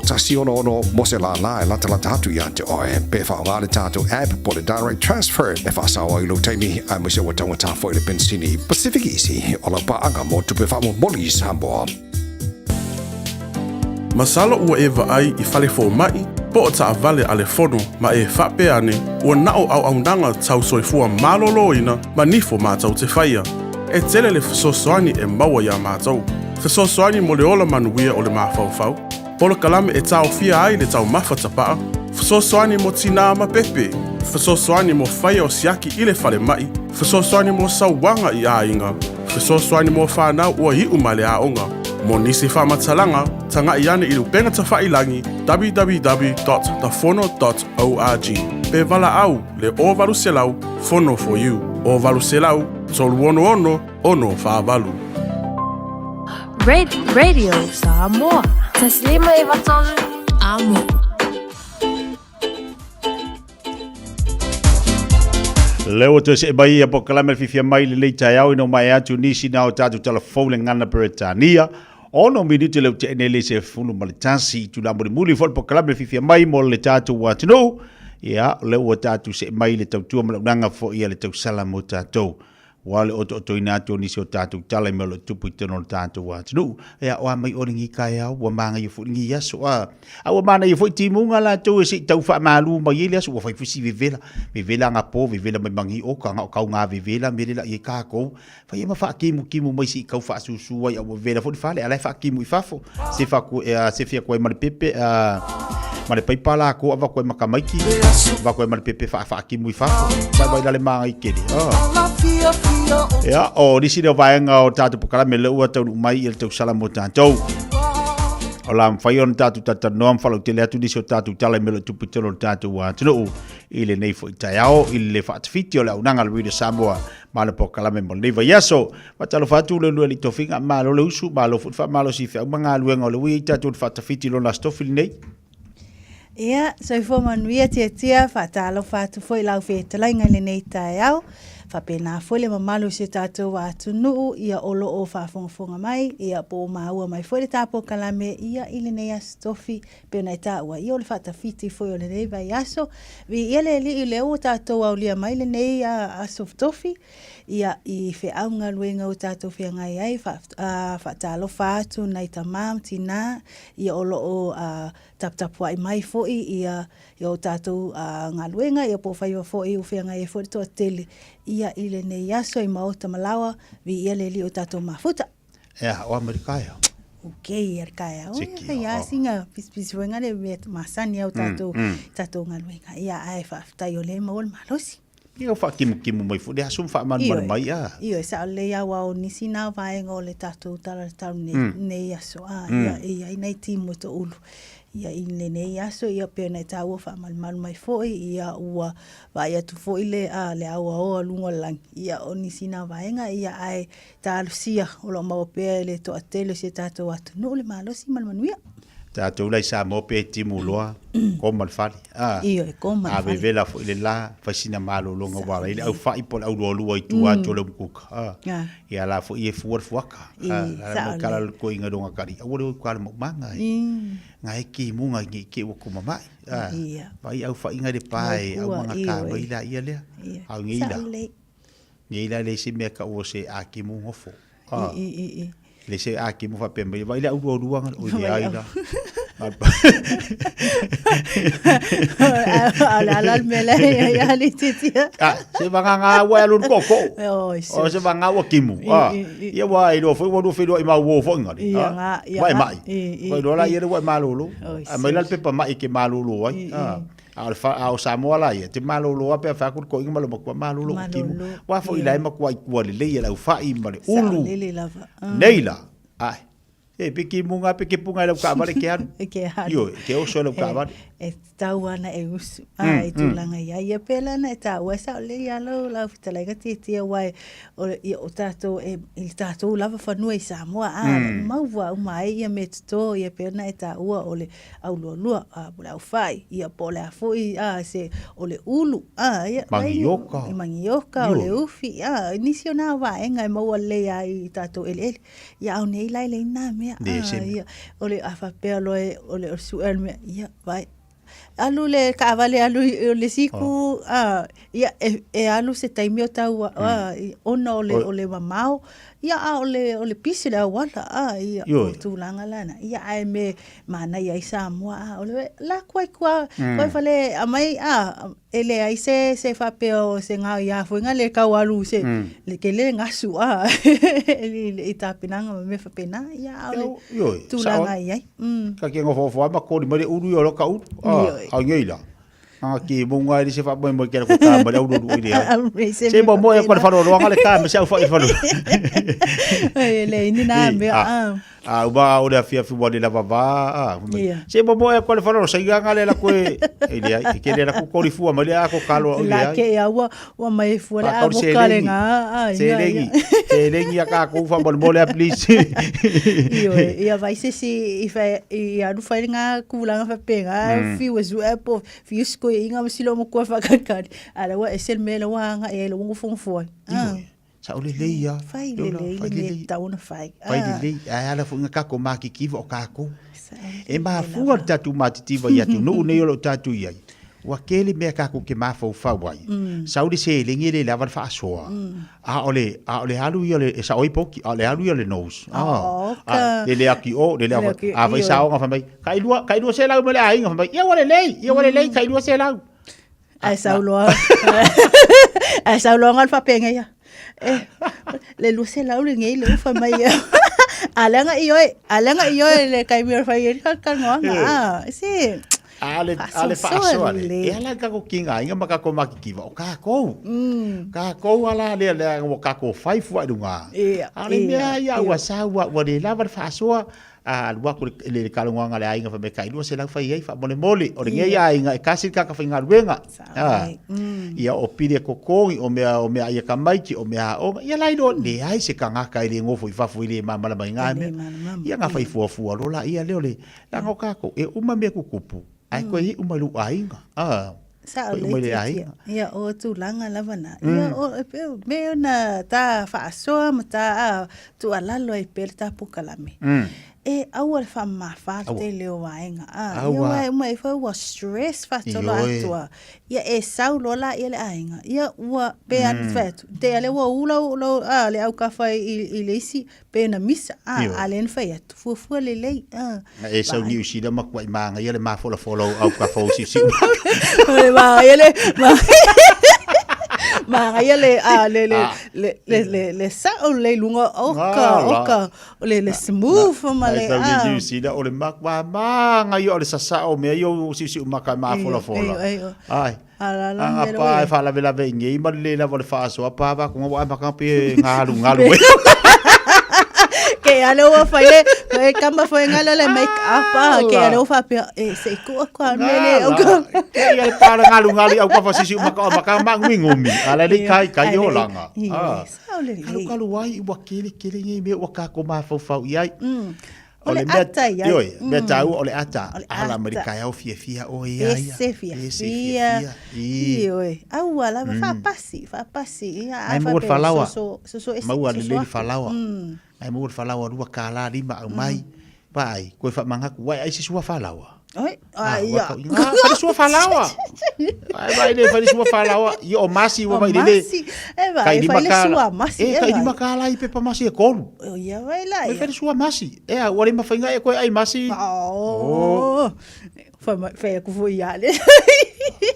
K: 166 mo se lālā e latalata atu ia te oe. Pe faaaoga le tatou app po o le Direct Transfer e faasao ai lou taimi aemaise ua taugata foi le penisini. Pacific Easy, o lau paaga mo tupe faamomoli i Samoa.
G: Masalo ua e vaai i fale fomai po o taavale a le fono ma e faapea ane ua na o auaunaga tau soifua maloloina ma nifo matou te faia. E tele le fesoasoani e maua iā matou. Fesoasoani mo le ola manuia o le mafaufau, polokalame e taofia ai le taumafa tapaa, fesoasoani mo tinā ma pepe, fesoasoani mo faia o siaki i le falemai, fesoasoani mo sauaga i aiga, fesoasoani mo fanau ua iu mai le aoga. Mo nisi faamatalaga, tagai ane i le upega tafailagi www.thefono.org pe valaau le 0800 Fono for you 0800 366 648.
I: Radio Samoa. Taslima Ivatolu. Amo.
M: Le ua toe see mai ia polokalame le fiafia mai lenei taeao ina ua maea atu nisi na o tatou tala fou le gagana Peretania. Ono minute le ua nei le 11 itula mulimuli foi le polokalame le fiafia mai mo le tatou atunuu. Ia, o lea ua tatou see mai i le tautua ma le auaunaga foi a le tausala mo tatou. Ua le otootoina atu o nisi o tatou tala i mea o lo o tupu i totonu o le tatou atunuu. Ia, o a mai oe lenei taeao, ua manaia foi lenei aso. A, a ua manaia foi timuga latou e se i tau faamalu mai ai le aso, ua fai foi si vevela, vevela anapo, vevela mai mani oka, na o kauga vevela mea le la i ai takou. Fai ma faakimukimū mai se i tau faasusu ai, a ua vevela foi le fale, a la e faakimu i fafo. Sefa atu, sefi atu ai ma le pepe, ma le paipa lakou avatu ai ma tamaiti, avatu ai ma le pepe faafaakimu i fafo. Vaivai la le magai tele. Ia, o nisi lea o vaega o tatou polokalame lea ua taunuu mai i le tausala mo tatou. O la mafai ona tatou talatalanoa ma faalautele atu nisi o tatou tala i mea o lo o tupu i totonu o le tatou atunuu i lenei foi taeao i le faatafiti o le auaunaga a le Radio Samoa ma le polokalame mo lenei vaiaso. Faatalofa atu le lua alii tofiga, malo le usu, malo foi le faamalosi i feau ma galuega o le ua i ai tatou i le faatafiti i lona Aso Tofi lenei.
Y: Ia, soifua manuia Tiatia, faatalofa atu foi i lau fetalaiga i lenei taeao.
D: Faapena foi le mamalu o si o tatou atunuu ia o lo o faafogafoga mai ia po o maua mai foi le ta polokalame ia i lenei Aso Tofi pei ona e taua ia o le faatafiti foi o lenei vaiaso. Viia le Alii o lea ua tatou aulia mai lenei Aso Tofi ia i feau galuega ua tatou feagai ai faatalofa atu nai tama ma tina ia o lo o taputapuai mai foi ia i o tatou galuega ia po o faiva foi ua feagai ai foi le toatele ia i lenei aso i maota ma laoa, viia le Alii o tatou mafuta.
M: Ea, o Amerika ea.
D: Okay, ia le taeao. Ia, ia singa pisipisi foi ngale mea masani au tatou tatou galuega. Ia ae faafetai o lea e maua le malosi.
M: Ia o whakimukimu mai fo, le aso whaamanumaanu mai a.
D: Ioe, sao lelei aua o nisi na vaega o le tatou tala o le tau nei aso a, ia e i ai nai timu e toulu. Ia i lenei aso ia pei ona e taua faamalumalu mai foi ia ua vaai atu foi le a le aoaoa luga o le lagi. Ia o nisi na vaega ia ae talosia o lo o maua pea e le toatele o si o tatou atunuu le malosi ma le manuia.
M: Tatou la i Samoa pe timu loa, koma le fale. A,
D: Ioe, koma le
M: a
D: fale.
M: vevela foi le la, fai sina malologa ua ala ai le aufa'i po o le aulualua i tua atu o le umukuka. A, ia la foi e fua le fuaka.
D: I,
M: A, la
D: sao
M: mo kala
D: lelei.
M: le koiga longa kali, aua le o i kala maumaga e. Nga e kimu nga ngi ke ua kumama'i. A,
D: Ia.
M: vai aufa'iga le pa e
D: Maupua,
M: aumaga ka
D: ioe.
M: mai la ia lea.
D: Ia.
M: Au ngei
D: Sao
M: la.
D: lelei.
M: Nei la le isi mea ka ua se akimu ngofo.
D: I, i, i, i.
M: Le se akimu faapea mai, vai le au lualua nga, oi le ai la.
D: A le ala le mea lea ia ia le titia.
M: Ah, se vanga nga ua alu ko ko.
D: O
M: O se vanga ua kimu. Ah, ia ua i lo foi ua lu felo i mau wo foi nga.
D: Ia nga, ia
M: Wa
D: nga.
M: mai.
D: I, i,
M: Wa lo la
D: i.
M: ia le wa malolo.
D: Oi,
M: A mai la le pepa mai ke malolo ai. Ah. A o le fa, a o Samoa la ia, te malolo lava pe a fai atu le toeaina ma le matua malolo o timu.
D: Malolo,
M: Ua foi
D: ia.
M: la e matua i tua lelei e le aufa'i ma le ulu.
D: Saolele lava.
M: Nei la, ae, e pe ki munga pe ke punga i lau taavale ke alu.
D: E ke alu.
M: Ioe, ke oso i lau taavale.
D: E, e tatau ana e usu, a, i tulaga i ai. Ia pēlā ana e tāua, e saolele ia lau, lau fetalaiga tietie aua e, o, ia, o tātou e, i le tātou lava fanua i Samoa, a, maua uma ai ia mea toto, ia pēlā ana e tāua o le aulualua, a, po o le aufai, ia, po o le a foi, a, se, o le ulu, a, ia,
M: Mangioka.
D: Vai, mangioka, o le
M: Ioe.
D: ufi, a, nisi o nā vaega e maua lelei ai i tātou eleele. Ia, a o nei la e leai nā mea,
M: Le
D: a,
M: se mea.
D: ia, o le, a faapea loa e, o le, o le suʻe o le mea, ia, vai, alu le taavale alu i o le siku, a, ia, e, e alu se taimi o tau, a, ona o le, o le mamao, ia, a o le, o le pisi le auala, a, ia, o
M: Ioe.
D: tulaga lana. Ia, ae me manaia ai Samoa, a, o le, la koe kua, koe fale, aumai, a, e leai se, se faapea o se gaoia foi nga le tau alu se, le kele le gasu, a, i, i tapenaga ma mea faapena, ia, a o le
M: Ioe,
D: tulaga
M: sao.
D: i ai.
M: Ka ke ngofoofo ai ma koli mai le ulu ia o lo ka ulu. A,
D: Ioe.
M: au ngei la. Anga ki munga i se faamoemoe ke ko tā mai le aulualu i le ai.
D: Se
M: Se mo mo e ko le wharoa le tā me se au wha i wharoa.
D: E le ini nā
M: I,
D: mea,
M: a,
D: a.
M: a uma o le afiafi ua le lava vā, a,
D: Ia.
M: Se mo mo e ko le wharoa, sa inga le la koe, e le ai, ke le la ku kori fua mai le a ko kaloa o le
D: La
M: ai.
D: ke ia ua, ua mai fua le
M: Pa
D: a
M: kauri se
D: moka le
M: lengi.
D: ngā, a,
M: Se
D: ia,
M: lengi,
D: ia.
M: se lengi a ka kou wha mo le mo le a please.
D: Ioe, ia vai se si i whai, i alu whai ngā kūlanga whapenga, fiu e sua po, fiu siko i inga masilo mo kua whakakari. A la ua e sel me la ua anga e la wongo fongo fua.
M: Ioe, sa o le lei ia.
D: Whai
M: Ioe
D: le
M: la,
D: lei
M: whai
D: le
M: le
D: mea
M: lei.
D: tau ona whai.
M: Whai le lei, ai ala fo inga kako mākikiwa o kākou. E mafua le tatou mātitiwa i atunuu nei o loo tatou i ai. Ua kele mea kākou ke mafaufau ai. Sau le seleni e le lava le faasoa. A o le, a o le alu ia o le, e sao ai poki, a o le alu ia o le nose.
D: Oh,
M: Ah,
D: ka.
M: a, le le aki o, le le
D: Le
M: a,
D: aki,
M: a fai
D: ioe.
M: saoga fai mai, kai lua selau ma le aiga fai mai, ia ua lelei, ia ua lelei, kai lua selau.
D: Ae sau loa. Ae sau loa nga le faapega ia. E, le 200 lenei le ufa mai ia. A leaga ioe, a leaga ioe le taimi o le fai ai le talanoaga. A, se
M: A le, a le
D: faasoasoa
M: faasoa le.
D: lelei.
M: E ala i kako kinga aiga ma kako makikiva o kākou. Kākou ala lea lea ua kākou fai fua i luga.
D: Ia,
M: A le
D: ia,
M: mea ia ua
D: ia.
M: sau ua, ua le lava le faasoa, a alu atu le, le, le kalongoaga a le aiga fai mai kai 200 fai ai faamolemole. O lenei
D: Ia.
M: aiga e kasi le kaka faigaluega. A,
D: Ai,
M: ia o pili e kokogi, o mea, o mea ia kamaiti, o mea aoga. Ia lai loa, leai se kagaka e le gofo i fafo i le malamalama i ngā mea. Ia ga fai fuafua loa laia lea o le, leaga o kākou, e uma mea kukupu, ae toe iu mai lou aiga. A.
D: Sao
M: Foi
D: lelei
M: uma i le
D: tiatia.
M: aiga.
D: Ia, o tulaga lava na. Ia, o, e pe- me ona ta faasoa ma ta a, tuualalo ai pea le ta polokalame. E aua le faamamafa le
M: Aua.
D: tele o vaega. A, ia
M: Aua.
D: ua e uma ifo ua stress faasolo
M: Ioe.
D: atoa. Ia e sau loa la ia le aiga. Ia ua pe a fai atu. Te ale ua ula lou a le aukafa i le isi pe na misa. A,
M: Ioe.
D: a lea na fai atu. Fuafua lelei. A.
M: Na e sau Niu Sila matuai magaia le mafolafola o aukafa o siusiu.
D: Le magaia le magaia le a le le le le le le sao le luga o ka o ka o le le smooth ma le
M: a.
D: a.
M: Niu Sila o le matua magaia o le sasao o mea ia o siusiu maka e mafolafola.
D: Ioe, ioe.
M: Ai.
D: Ala la
M: Aga
D: mea
M: pa e
D: le
M: faalavelave i nei ma le le lava o le faasoa pa va kunga wa maka pe ngalu ngalu e.
D: Ke ale ua fai le e kama foi ngala le make up a ke ale ua faapea e se i kua kua mele au ka.
M: Ke ia le pa le ngalu ngalu au ka fa sisi maka o maka ma ngui ngumi. Ala le kai kai o langa.
D: Ah. Sao le
M: Kalu kalu ai ua kele kele nei mea ua kako mafaufau i ai.
D: O le ata i ai.
M: Ioe, mea taua o le ata. Ala mai le
D: ata.
M: taeao fiafia oe ia ia.
D: Ese fiafia. Ioe. Aua lava faapasi, faapasi. Ia, a
M: Ngai maua le
D: faapea
M: falaoa.
D: soso, soso ese,
M: Maua
D: soso
M: lelei le
D: aku.
M: falaoa. Ngai maua le falaoa $2.50 aumai. Vaai, koe faamanatu, uae ai se sua falaoa.
D: Oi,
M: Ah,
D: ai
M: ua
D: ia.
M: tau inga, fai le sua falaoa. Ai vai le fai le sua falaoa. Ia o masi ua
D: O
M: vai lele.
D: masi. E vai,
M: Kai
D: e
M: lima
D: fai le
M: kala.
D: sua masi,
M: E
D: e
M: kai
D: vai.
M: lima kala i pepa masi e kolu.
D: O ia vai la
M: Mai
D: ia.
M: fai le sua masi. E a ua le mawhainga e koe ai masi.
D: Oh. Fai mai- fai aku foi ia le.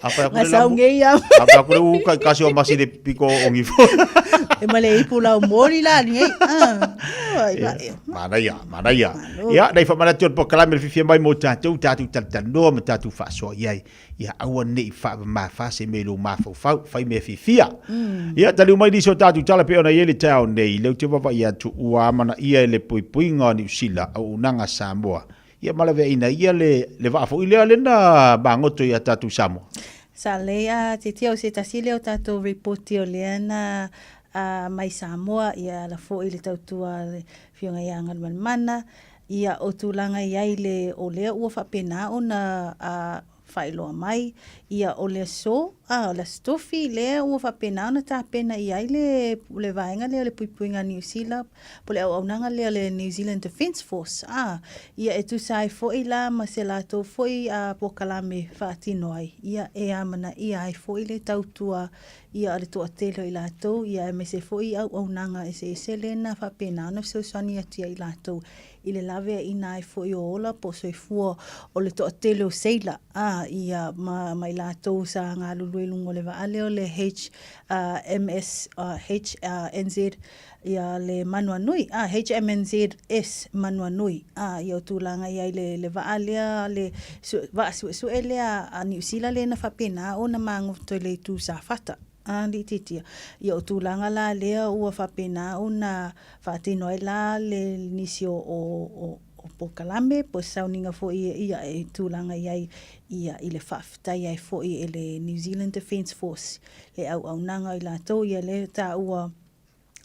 M: A fai aku le
D: Ngasau
M: lambu.
D: ngei ia.
M: A fai aku le uka i kasi o masi le piko o ongi fo.
D: E ma le ipu lau mori la ni ei. Ah. Ai la.
M: Manaia, manaia. Ia, nei whamanatu o le polokalame le fiafia mai mo tātou, tātou talatalanoa ma tātou faasoa i ai. Ia, aua nei faamamafa se mea i lou mafaufau, fai mea fiafia. Ia, taliu mai nisi o tātou tala pei ona i ai le taeao nei, lea ou te vaavaai atu ua amanaia e le puipuiga o Niu Sila, auaunaga a Samoa. Ia ma laveaiina ia le, le vaa foi lea lena magoto ia tātou Samoa.
D: Sa lei a te tia o se tasi lea o tātou ripoti o lea na a mai Samoa ia ala foi le tautua a le Afioga ia Galumalemana ia o tulaga i ai le o lea ua faapena ona a faailoa mai ia o le aso a o le Aso Tofi lea ua faapena ona tapena i ai le le vaega lea o le puipuiga a Niu Sila po o le auaunaga lea o le New Zealand Defence Force a ia e tusa ai foi la ma se latou foi a polokalame faatino ai ia e amanaia ai foi le tautua ia a le toatele o i latou ia aemaise foi auaunaga eseese lea na faapena ona fesoasoani atu ia i latou i le laveaiina ai foi o ola po o soifua o le toatele o seila a ia ma ma i latou sa galulue i luga o le vaa lea o le HMS HNZ ia le Manuanui a HMNZS Manuanui a ia o tulaga i ai le le vaa lea le vaa suesue lea a Niu Sila lea na faapena ona magoto i le itu Safata a liitiitia. Ia o tulaga la lea ua faapena ona faatino ai la le nisi o o o o polokalame po o sauniga foi ia e tulaga i ai ia i le faafetai ai foi e le New Zealand Defence Force le auaunaga o i latou ia lea taua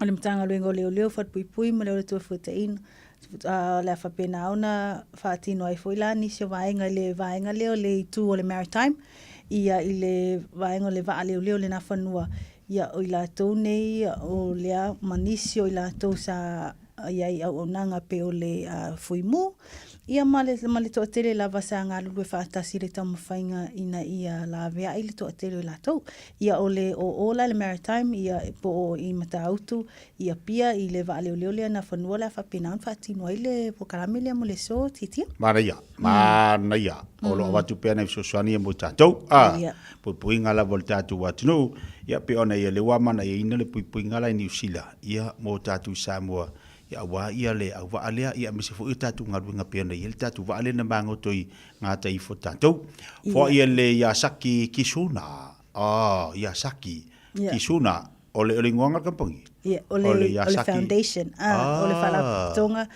D: o le Matagaluega o Leoleo, Falepuipui ma le Ola Toefuataiga. O le a faapena ona faatino ai foi la nisi o vaega i le vaega lea o le itu o le Maritime, ia i le vaega o le vaa leoleo i lena fanua. Ia o i latou nei o lea ma nisi o i latou sa i ai i auaunaga pei o le Fuimu, ia ma le, ma le toatele lava sa galulue faatasi i le taumafaiga ina ia laveai le toatele o i latou. Ia o le o o la le Maritime, ia po o i Matautu, i Apia, i le vaa leoleo lea Nafanua o le a faapena ona faatino ai le polokalame lea mo le aso Tiatia.
M: Manaia, manaia. O lo o avatu pea nai fesoasoani ia mo tatou. A, puipuiga lava o le tatou atunuu. Ia pei ona ia lea ua amanaiaina le puipuiga la i Niu Sila, ia mo tatou i Samoa, ia aua ia le auvaa lea, ia aemaise foi o tatou galuega pei ona i ai le tatou vaa lea na magoto i gata ifo tatou. Foai ia le Yasaki Kisuna. Oh, Yasaki Kisuna. O le, o le ingoaga le kamupani?
D: Yeah, o le, o le foundation, ah, o le faalapotopotoga.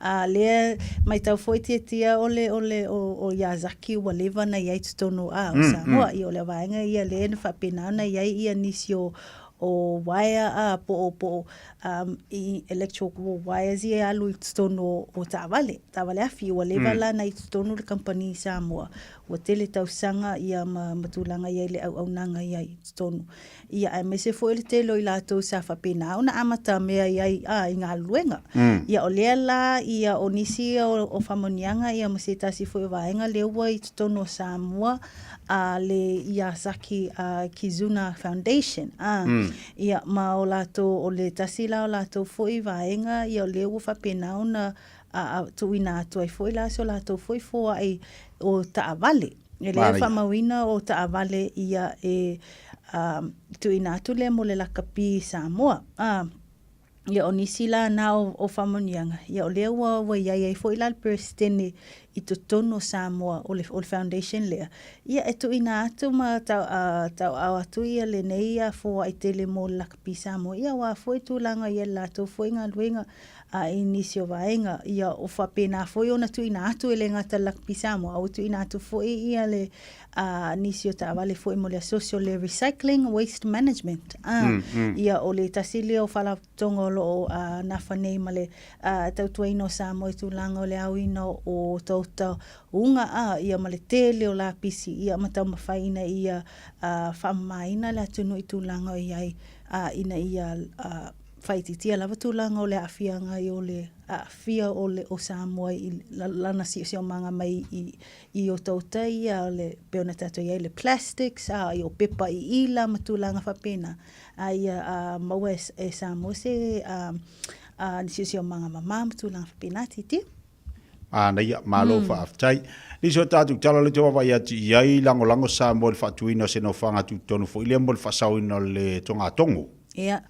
D: Ah, lea maitau foi tiatia o le, o le, o, o Yazaki ua leva ona i ai totonu, ah, o Samoa. Ia, o le vaega ia lea na faapena ona i ai ia nisi o, o waea a po o po o um, i electrical wires ia e alu i totonu o, o taavale, taavale afi. Ua leva la na i totonu le kamupani i Samoa. Ua tele tausaga ia ma, ma tulaga ia i le auaunaga ia i totonu. Ia aemaise foi le tele o i latou sa faapena ona amata mea i ai a, i galuega. Ia o lea la ia o nisi ia o, o faamanuiaga ia ma se tasi foi o vaega lea ua i totonu o Samoa a le Yazaki a Kizuna Foundation a ia ma o latou o le tasi la o latou foi vaega ia o lea ua faapena ona a, a tuuina atu ai foi la so latou foi foai o taavale. E lea e faamauina o taavale ia e a, tuuina atu lea mo le lakapi i Samoa. A, ia o nisi la na o, o faamanuiaga, ia o lea ua, ua iai ai foi la le Peresetene i totonu o Samoa o le, o le foundation lea, ia e tuuina atu ma tau, uh, tauaao atu ia lenei ia foai tele mo le lakapi Samoa, ia aua foi tulaga ia le latou foi galuega a i nisi o vaega, ia o faapena foi ona tuuina atu e le gata le lakapi Samoa, a ua tuuina atu foi ia le a nisi o taavale foi mo le asosi o le Recycling Waste Management. A, Ia o le tasi lea o faalapotopotoga o lo o a, nafa nei ma le a, tautuaina o Samoa i tulaga o le aoina o otaota uga a, ia ma le tele o lapisi ia ma taumafai ina ia a, faamamaina le atunuu i tulaga o i ai a, ina ia a, faaitiitia lava tulaga o le aafiaga i o le aafia o le o Samoa i lana siosiomaga mai i i otaota ia o le, pei ona tatou i ai le plastics, a, i o pepa i ila ma tulaga faapena, a ia a, maua e, e Samoa se a, a, siosiomaga mama ma tulaga faapena, Titi.
M: Manaia, malo faafetai. Nisi o tatou tala lea ou te vaavaai atu i ai, lagolago Samoa i le faatuina o se nofoaga tutotonu foi lea mo le faasaoina o le togatogo.
D: Ia,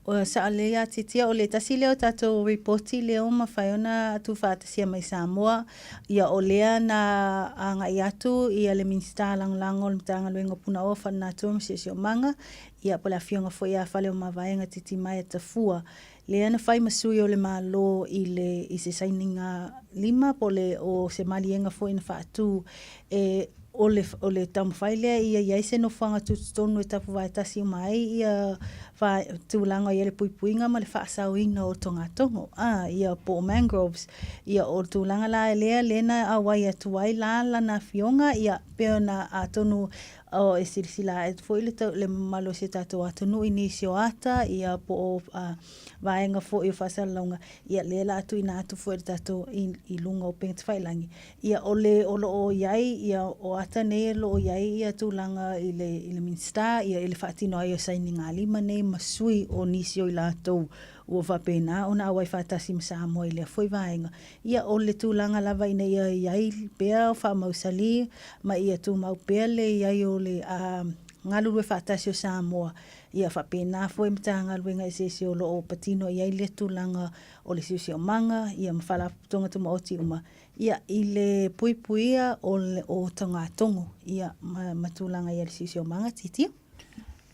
D: ua sao lelei a Titia, o le tasi lea o tatou ripoti lea ua mafai ona tuufaatasia mai Samoa, ia o lea na agai atu ia le Minisita Lagolago o le Matagaluega o Punaoa Faalenatura ma Siosiomaga, ia po o le Afioga foi ia Faleomavaega Titimaea Tafua, lea na fai ma sui o le Malo i le i se sainiga lima po o le o se maliega foi na faatu e o le o le taumafai lea ia i ai se nofoaga tutotonu e tapuvaetasi uma ai ia va tulaga i ai le puipuiga ma le faasaoina o togatogo a ia po o mangroves ia o le tulaga la lea lea na auai atu ai la lana afioga ia pei ona atonu o e silasila ae foi le le mamalu o si o tatou atunuu i nisi o ata ia po o a vaega foi o faasalalauga ia lea la a tuuina atu foi le tatou i i luga o upega tafailagi Ia, o le, o lo o i ai, ia, o ata nei o lo o i ai ia tulaga i le, i le Minisita, ia, i le faatino ai o sainigalima nei ma sui o nisi o i latou ua faapena ona auai faatasi ma Samoa i lea foi vaega. Ia, o le tulaga lava ina ia i ai pea o faamausali ma ia tumau pea le i ai o le a, galulue faatasi o Samoa, ia faapena foi Matagaluega eseese o lo o patino i ai lea tulaga o le siosiomaga, ia ma Faalapotopotoga Tumaoti uma, Ia, i le puipuia o le o togatogo, ia, ma, ma tulaga i le siosiomaga, titia.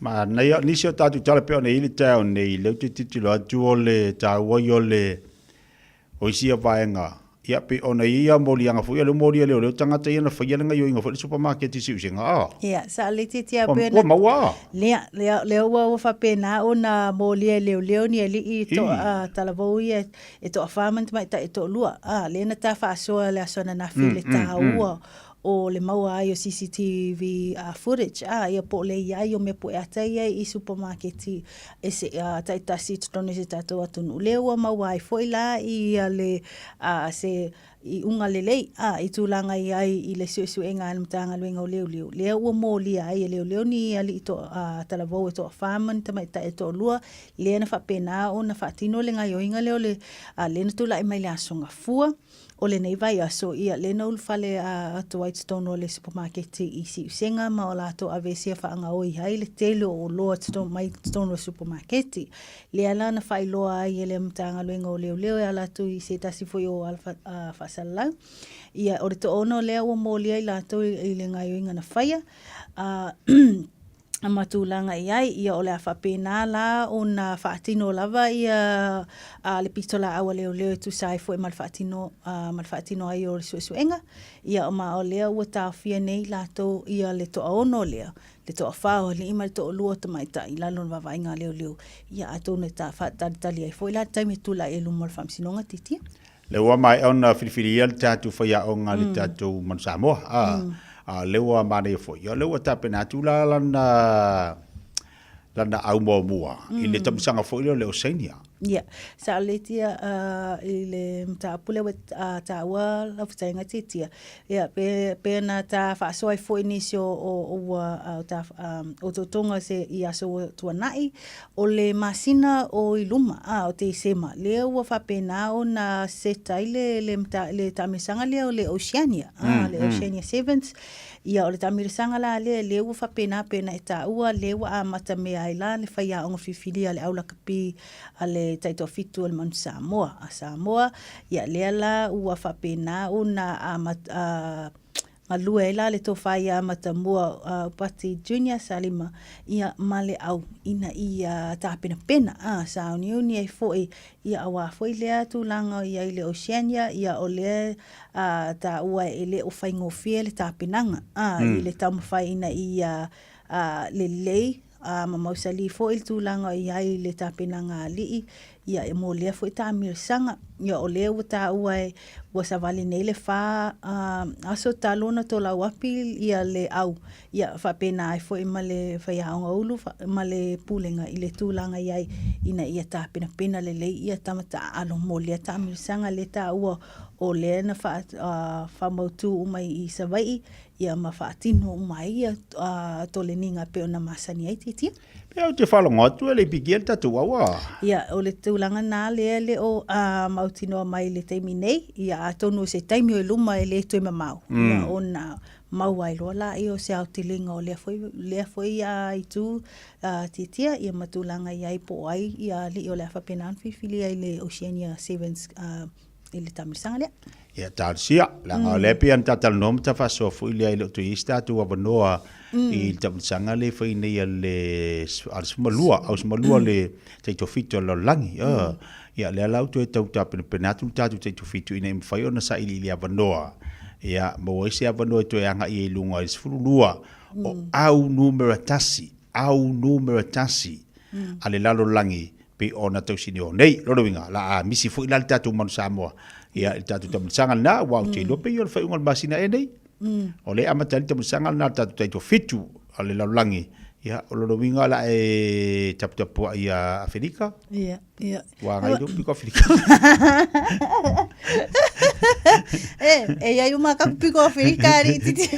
M: Manaia, nisi o tatou tala pei ona i ai le taeao nei, lea ou te tilotilo atu o le taua ia o le o isi ia vaega, ia pei ona i ai ia moliaga foi ia lea ua molia e leoleo tagata ia na faia le gaioiga foi le supamaketi i Siusega a.
D: Ia, sa le titia
M: pei ona. Ua maua a.
D: Lea, lea, lea ua, ua faapena ona molia e leoleo ni alii to, a, talavou ia e toafa ma ni tamaitai e toalua. A, lea na ta faasoa le aso ananafi i le taua o le maua ai o CCTV footage, a, ia po o le i ai o mea pueata ia i supamaketi e se, a, taitasi i totonu o si tatou atunuu. Lea ua maua ai foi la ia le, a, se iuga lelei, a, i tulaga i ai i le suesuega a le Matagaluega o Leoleo, lea ua molia ai e leoleo ni alii to, a, talavou e toafa ma ni tamaitai e toalua, lea na faapena ona faatino le gaioiga lea o le, a, lea na tulai mai le Aso Gafua o lenei vaiaso, ia, lea na ulufale atu ai i totonu o le supamaketi i Siusega ma o latou aveesea faagaoi ai le tele o oloa mai totonu o le supamaketi. Lea la na faailoa ai e le Matagaluega o Leoleo e ala atu i se tasi foi o ala faasalalau. Ia, o le toaono lea ua molia i latou i le gaoioiga na faia. A, ma tulaga i ai, ia o le a faapena la ona faatino lava ia a le pitolaau a leoleo e tusa ai foi ma le faatino ma le faatino ai o le suesuega. Ia ma o lea ua taofia nei latou ia le toaono lea, le toafa o alii ma le toalua o tamaitai i lalo o le vaavaaiga a leoleo, ia atonu e ta faatalitali ai foi la le taimi e tulai ai i luma o le Faamasinoga Titia.
M: Lea ua maea ona filifilia le tatou faiaoga i le tatou Manu Samoa. A, a lea ua manaia foi, o lea ua tapena atu la lana lana au muamua i le taamilosaga foi lea o le Oceania.
D: Ia, sa letia i le mataupu lea ua taua lau fetalaiga Titia. Ia, pe, pe na ta faasoa ai foi nisi o, o, o ua o ta otootoga se i aso ua tuanai, o le masina o i luma, a, o Tesema, lea ua faapena ona set ai le, le, le taamilosaga lea o le Oceania, a, le Oceania Sevens. Ia, o le taamilosaga la lea, lea ua faapena pei ona e taua, lea ua amata mea ai la le faiaoga filifilia a le au lakapi a le Taitoafitu o le Manu Samoa, a Samoa, ia lea la ua faapena ona amata, galue ai la le tofa ia Matamua Upati Junior Salima, ia ma le au ina ia tapenapena, a, sauniuni ai foi, ia aua foi lea tulaga o i ai i le Oceania, ia o lea a, taua e le o faigofie le tapenaga, a, i le taumafai ina ia lelei A ma mausali foi le tulaga o i ai le tapenaga a alii, ia e mo lea foi taamilosaga. Ia o lea ua taua e ua savali nei le fa aso talu ona tolauapi ia le au, ia faapena ai foi ma le faiaoga ulu ma le pulega i le tulaga i ai ina ia tapenapena lelei ia tama taaalo mo lea taamilosaga lea taua o lea na faamautu uma i Savaii ia ma faatino uma ai ia toleniga e pei ona masani ai Titia.
M: Pea ou te faalogo atu e le i pikia le tatou aua.
D: Ia, o le tulaga na lea e le o mautinoa mai i le taimi nei, ia atonu o se taimi o i luma e le toe mamao, ia ona maua ai loa laia o se aotelega o lea foi, lea foi itu Titia, ia ma tulaga i ai po o ai ia alii o le a faapena ona filifili ai le Oceania Sevens i le taamilosaga lea.
M: Ia, talosia, leaga o lea pei ona ta talanoa ma ta faasoa foi lea e le o toe i ai se tatou avanoa i le taamilosaga lea e fai nei a le a le 12, au 12 le taitoafitu o le lalolagi. Ia, lea la ua toe tau tapenapena atu le tatou taitoafitu ina ia mafai ona sailiili avanoa, ia maua ai se avanoa e toe agai ai i luga i le 12 o au numera tasi, au numera tasi a le lalolagi pei ona tausinio nei. Lona uiga, la a misi foi la le tatou Manu Samoa, ia i le tatou taamilosaga lena, aua ou te iloa pei o le faaiuga o le masina ea nei. O lea e amata ai le taamilosaga lena a le tatou taitoafitu a le lalolagi, ia o lona uiga o le a e taputapuai ia Afelika.
D: Ia, ia.
M: Ua agai loa piko Afelika.
D: E, e i ai uma ka piko Afelika ari titi.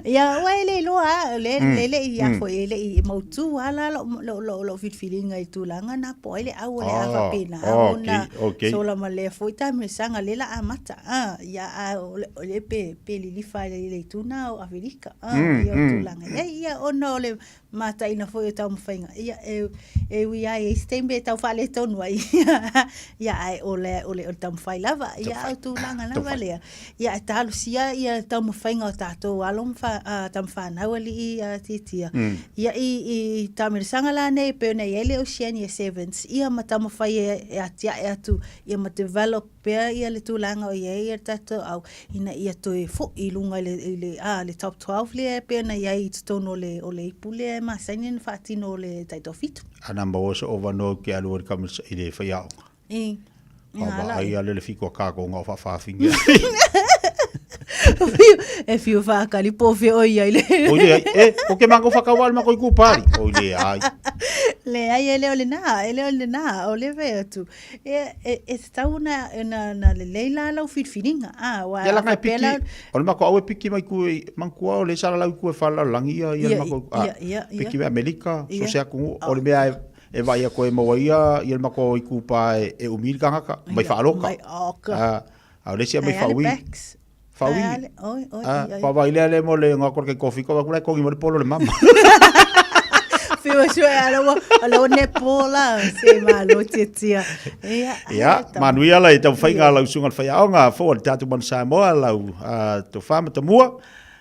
D: Ia, ua e le iloa a, le, le le i a foi, e le i mautū a la lo, lo, lo, lo filifiliga i tulaga na po ai le au o le a faapena ona sola ma lea foi taamilosaga lea la amata a, ia a o le, o le pe, pe lilifa i le itu na o Afelika a, ia o tulaga ia, ia ona o le mataina foi o taumafaiga, ia e, e ui lava i ai se taimi e tau faaletonu ai, ia ae o le, o le, o le taumafai lava, ia o tulaga lava lea. Ia e talosia ia taumafaiga o tatou alo ma fa, uh, tama fanau alii uh, tiatia. Ia i, i taamilosaga la nei e pei ona i ai le Oceania Sevens, ia ma taumafai e, e atiae atu, ia ma develop pea ia le tulaga o i ai ia le tatou au, ina ia toe foi i luga i le, i le, ah, le top 12 lea e pei ona i ai i totonu o le, o le ipu lea e masani ona faatino o le taitoafitu.
M: Ana maua se avanoa ou te alu ai i le kamisa i le faiaoga.
D: I, i
M: ngā la. Vaai ale le fiku a kākou ngā o whawhawhingi.
D: E whiu whakari po whio oi ai le.
M: Oi le ai, e, o ke mako whakawa le mako i kūpari. Oi le ai.
D: Le ai e leo le nā, e leo le nā, o le whai atu. E, e, e te tau na, na, na lelei la lau whiriwhiringa. Ah, wa,
M: Ia langa e piki, o le mako au e piki mai ku, mangkua o le sala lau ku e whala langi ia, ia le mako, ah, piki me Amerika, so se aku, o le mea e, e vaai a koe maua ia, ia le mako i kūpā e, e umi le kangaka, mai whaaloka.
D: Mai oka.
M: Ah, a o le isi a mai whaui. Whaui.
D: Oi, oi,
M: Ah, pa vai lea le mo le ngā kore kei kofi, ko wakula kongi mo le polo le mama.
D: Whiua sua e alaua, alaua ne pō la, se malo tia tia. Ia,
M: Ia, manuia la i tau whainga lau sunga le whaiaonga, fō le tātou manu Samoa lau uh, tō wha matamua.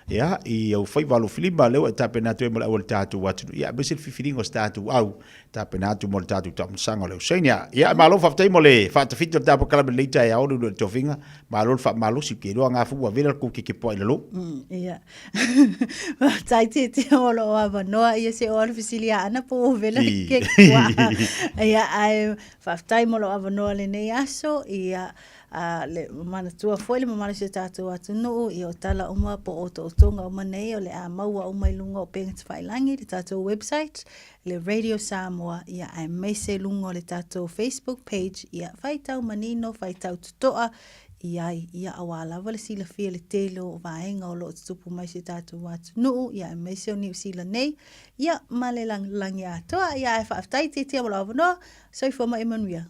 M: Ia, i ou faiva alofilima, lea ua e tapena atu ai mo le au o le tatou atunuu, ia, aemaise le filifiliga o se tatou au, tapena atu mo le tatou taamilosaga o le Oceania. Ia, malo faafetai mo le faatafiti o le tatou polokalame i lenei taeao, le uluai tofiga, malo le faamalosi, ou te iloa nga fu ua vela le kou kekepoai i lalo.
D: Ia. Faafetai Tietia mo lou avanoa, ia se o alu fesili ana po ua vela le kekepoa. Ia, ae faafetai mo lou avanoa lenei aso, ia, A le manatua foi le mamalu o si o tatou atunuu, ia o tala uma po o otootoga uma nei o le a maua uma i luga o upega tafailagi, le tatou website, le Radio Samoa, ia aemaise i luga o le tatou Facebook page, ia faitau manino, faitau totoa i ai, ia auā lava le silafia le tele o vaega o lo o tutupu mai i si o tatou atunuu, ia aemaise o Niu Sila nei, ia ma le lalolagi atoa. Ia ae faafetai Tietia mo lou avanoa, soifua ma ia manuia.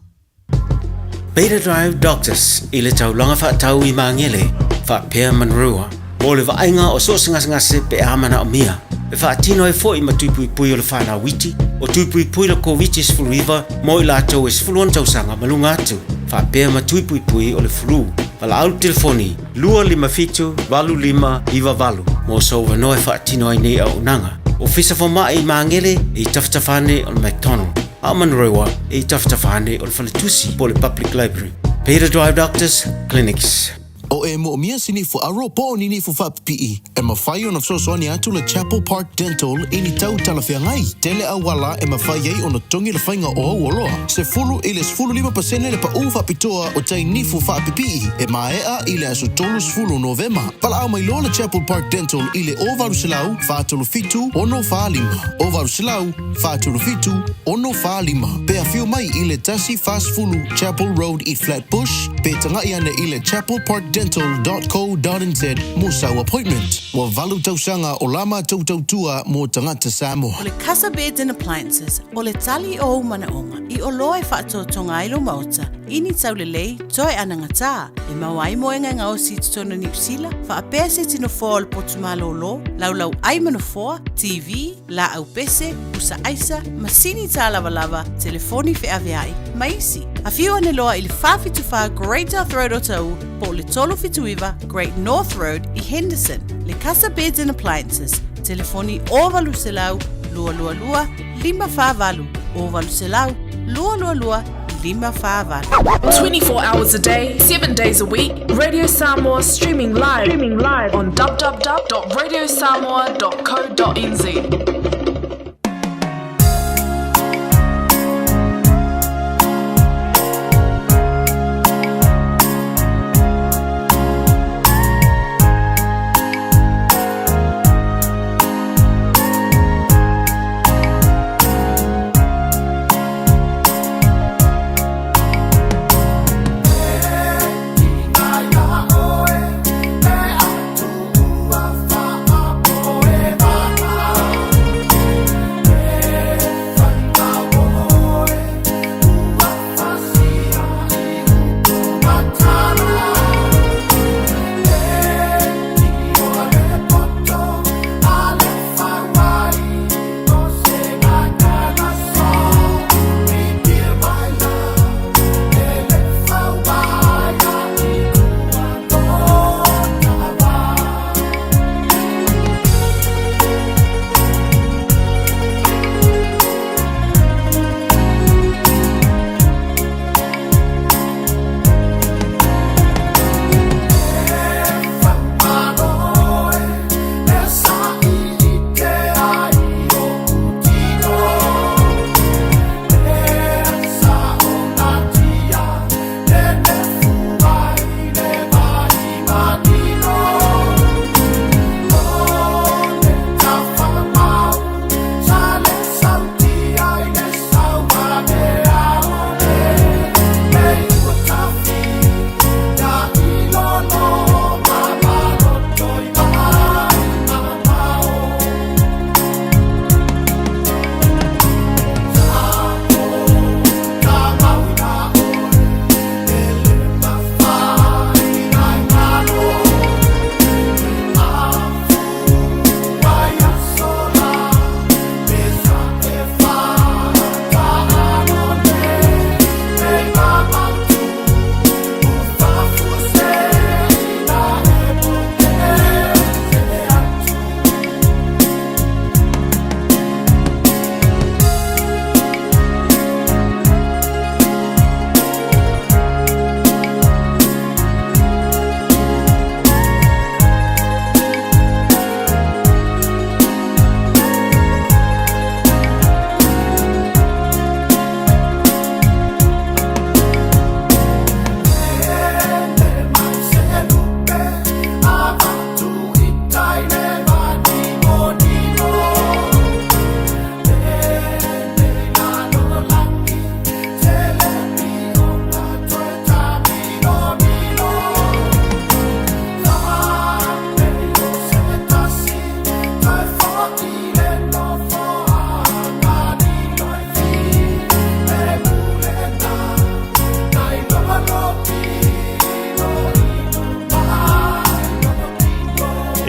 U: Beta Drive Doctors i le taulaga faatau i Magele, faapea Manurewa, mo le vaaiga o so o se gasegase pe a manaomia. E faatino ai foi ma tui puipui o le fanau iti, o tui puipui le Koviti-19 mo i latou e 16 tausaga ma luga atu, faapea ma tui puipui o le flu. Valaau le telefoni 257 8598 mo sou avanoa e faatino ai nei auaunaga. Ofisa Fomai i Magele i tafatafa ane o le McDonald. A o Manurewa e i tafatafa ane o le faletusi po o le Public Library. Beta Drive Doctors Clinics.
H: O e moomia se nifu aro po o ni nifu faapipii, e mafai ona fesoasoani atu le Chapel Park Dental i ni tau talafeagai. Tele auala e mafai ai ona togi le faiga o au oloa. 10 i le 15% le paʻū faapitoa o tai nifu faapipii e maea i le aso 30 Novema. Valaau mai loa le Chapel Park Dental i le 0800 437 645. 0800 437 645. Pe afio mai i le 140 Chapel Road i Flat Bush, pe taga'i ane i le chapelparkdental.co.nz mo sau appointment. Ua valu tausaga o la matou tautua mo tagata Samoa.
E: O le Casa Beds and Appliances, o le tali o ou manaoga i oloa e faatoatoga ai lou maota i ni taulelei toe anagatā e maua ai moega e gaosi i totonu o Niu Sila, faapea se iti nofoa o le potu malōlō, laulau ai ma nofoa, TV, laau pese, pusa aisa, masini tālavalava, telefoni feaveai, ma isi. Afio ane loa i le 474 Great South Road Otahuhu po o le 379 Great North Road i Henderson. Le Casa Beds and Appliances, telefoni 0800 222 548, 0800 222 548.
I: 24 hours a day, 7 days a week, Radio Samoa streaming live, streaming live on www.radiosamoa.co.nz.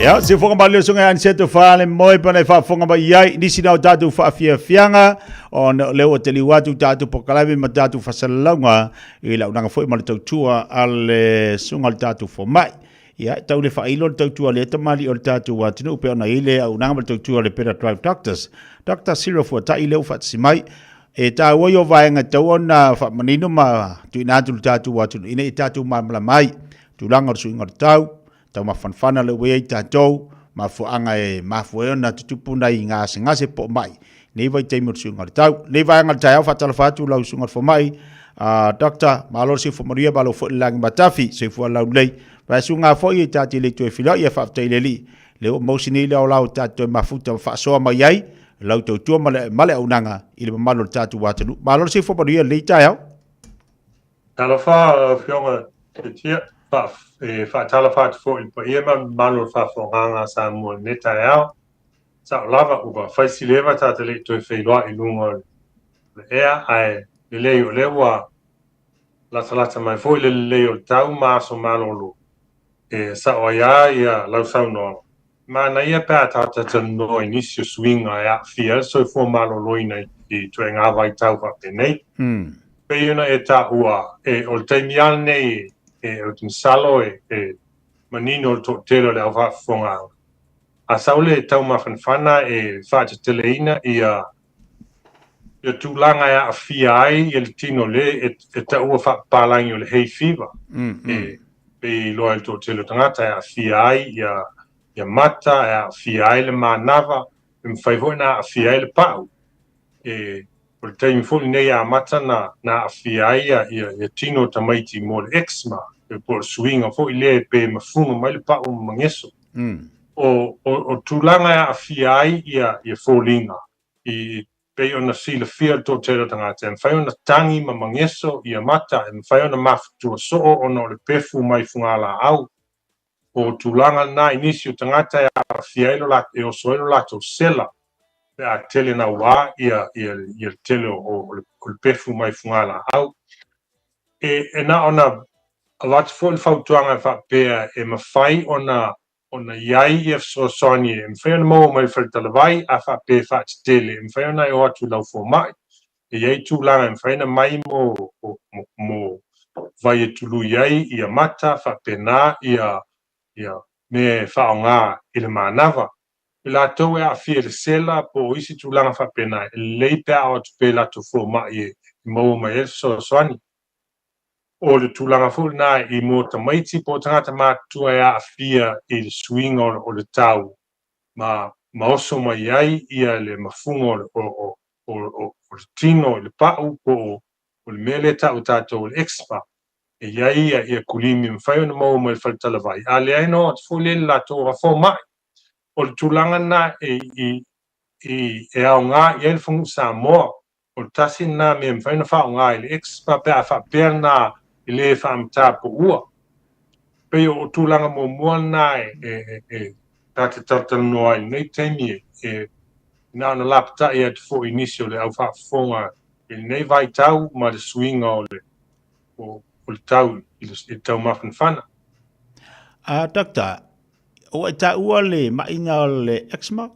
M: Ia, se fofoga mai le susuga ia Aniceto Falemoe pe ona e faafofoga mai i ai nisi na o tatou faafiafiaga ona o lea ua taliu atu tatou polokalame ma tatou faasalalauga i le auaunaga foi ma le tautua a le susuga i le tatou fomai. Ia, e tau le faailo le tautua a lea tamalii o le tatou atunuu pei ona i ai le auaunaga ma le tautua a le Better Drive Doctors. Doctor Cyril Fuatai lea ua faatasi mai. E taua ia o vaega e tatau ona faamanino ma tuuina atu i le tatou atunuu ina ia tatou malamalama ai tulaga o le suiga o le tau, taumafanafana lea ua i ai tatou, mafuaaga e mafua ai ona tutupu nai gasegase po o mai nei vaitaimi o le suiga o le tau. Lenei vaega o le taeao, faatalofa atu lau susuga i le fomai, Doctor, malo le soifua manuia, malo foi le lagi matafi, soifua laulelei. Vaesuga foi e ta te le toe feiloai, ae faafetai i le Alii, lea ua mausini le aolao e ta te toe mafuta ma faasoa mai ai lau tautua ma le, ma le auaunaga i le mamalu o le tatou atunuu. Malo le soifua manuia i lenei taeao.
L: Talofa lau Afioga Tetia, e faatalofa atu foi i le paia ma le mamalu o le faafofogaaga a Samoa i lenei taeao. Sao lava ua fai si leva ta te le i toe feiloai i luga o le ea, ae lelei o lea ua latalata mai foi le lelei o le tau ma aso malolo e sao ai lava lau saunoaga. Manaia pe a tatou talanoa i nisi o suiga e aafia ai le soifua maloloina i ituaiga vaitau faapenei. Pei ona e taua, e, o le taimi lava lenei e, ou te masalo e, e manino le toatele o le au faafofogaaga. A sau le taumafanafana e faateteleina ia ia tulaga e aafia ai ia le tino le e, e taua faapapalagi o le hay fever. E pei e iloa e le toatele o tagata e aafia ai ia ia mata, e aafia ai le manava, e mafai foi ona aafia ai le pau. E, o le taimi foi lenei e amata na, na aafia ai ia, ia, ia tino o tamaiti mo le eczema, e po o le suiga foi lea e pe mafuga mai le pau ma mageso. O, o, o tulaga e aafia ai ia, ia foliga, i pei ona silafia le toatele o tagata, e mafai ona tagi ma mageso ia mata, e mafai ona mafutua soo ona o le pefu mai fugalaau. O tulaga lena i nisi o tagata e aafia ai lo latou, e oso ai lo latou sela pe a tele nauā ia, ia, ia le tele o, o, o le pefu mai fugalaau. E, e na ona avatu foi le fautuaga e faapea e mafai ona ona i ai ia fesoasoani e mafai ona maua mai le faletalavai, a faapea e faatetele, e mafai ona e o atu i lau fomai. E i ai tulaga e mafai ona mai mo, mo, mo vai e tului ai ia mata, faapena ia, ia mea e faaaoga i le manava. I latou e aafia i le sela po o isi tulaga faapena, e lelei pe a o atu pea i latou fomai e maua mai ai le fesoasoani. O le tulaga foi lena i mo tamaiti po o tagata matutua e aafia i le suiga o le tau ma ma oso mai ai ia le mafuga o le o o o o le tino i le pau po o o le mea lea e tau e tatou o le eczema. E i ai ia ia kulimi e mafai ona maua mai le faletalavai, a leai ona oo atu foi lea i le latou fomai. O le tulaga lena e i i e aoga i ai le Fono Samoa O le tasi lena mea e mafai ona faaaoga i le eczema pe a faapea lena e le faamatā poua. Pei o tulaga muamua lena e, e, e, ta te talatalanoa ai i lenei taimi e, e na ona lapatai atu foi i nisi o le au faafofoga i lenei vaitau ma le suiga o le, o, o le tau i le, i le taumafanafana.
M: A, Doctor, ua e taua le maʻiga o le eczema?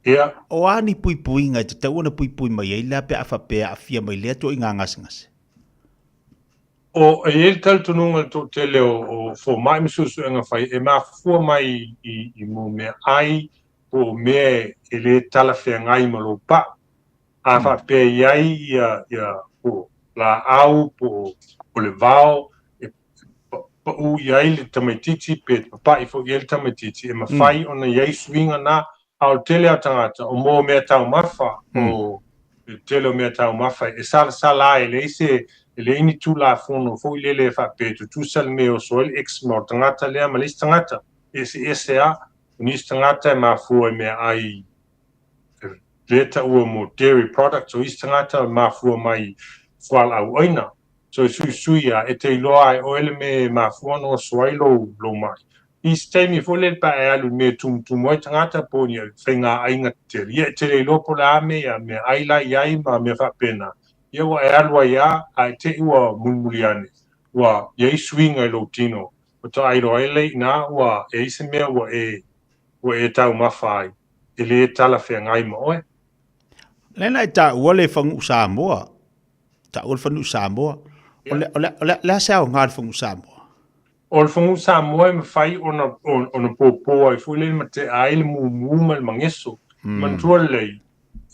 L: Ia.
M: O a ni puipuiga e tatau ona puipui mai ai la pe a faapea e aafia mai lea ituaiga gasegase?
L: O, e i ai le talitonuga i le toatele o, o fomai ma suesuega fai e mafua mai i, i mō mea ai po o mea e le talafeagai ma lou pau. A faapea e i ai ia, ia po o laau po o, o le vao e paʻū i ai le tamaitiiti pe papaʻi foi i ai le tamaitiiti, e mafai ona i ai suiga na, a o le tele o tagata, o mō mea taumafa, o le tele o mea taumafa, e salasala ai, e leai se, e leai ni tulafono foi lele e faapea e tutusa le mea e oso ai le eczema o le tagata lea ma le isi tagata, e eseese lava, o nisi tagata e mafua i meaai lea e taua mo dairy products, o isi tagata e mafua mai fualaau ʻaina. So e suisui a, e te iloa ai oe le mea e mafua ona oso ai lou, lou mai. I isi taimi foi lele pe a e alu i mea e tumutumu ai tagata po o ni faigaaiga tetele, ia e te le iloa po o le a mea ia, mea ai la i ai ma mea faapena. Ia ua e alu ai a, ae te i ua mulimuli ane, ua i ai suiga i lou tino, faatoa iloa ai lea i ina ua i ai se mea ua e ua e taumafa ai, e lē talafeagai ma oe.
M: Lea na e taua le faguu Samoa, taua le fanuu Samoa. O le, o le, o le, le a se aoga o le faguu Samoa?
L: O le faguu Samoa e mafai ona, ona pōpō ai foi lele ma tea ai le mumu ma le mageso. Manatua lelei,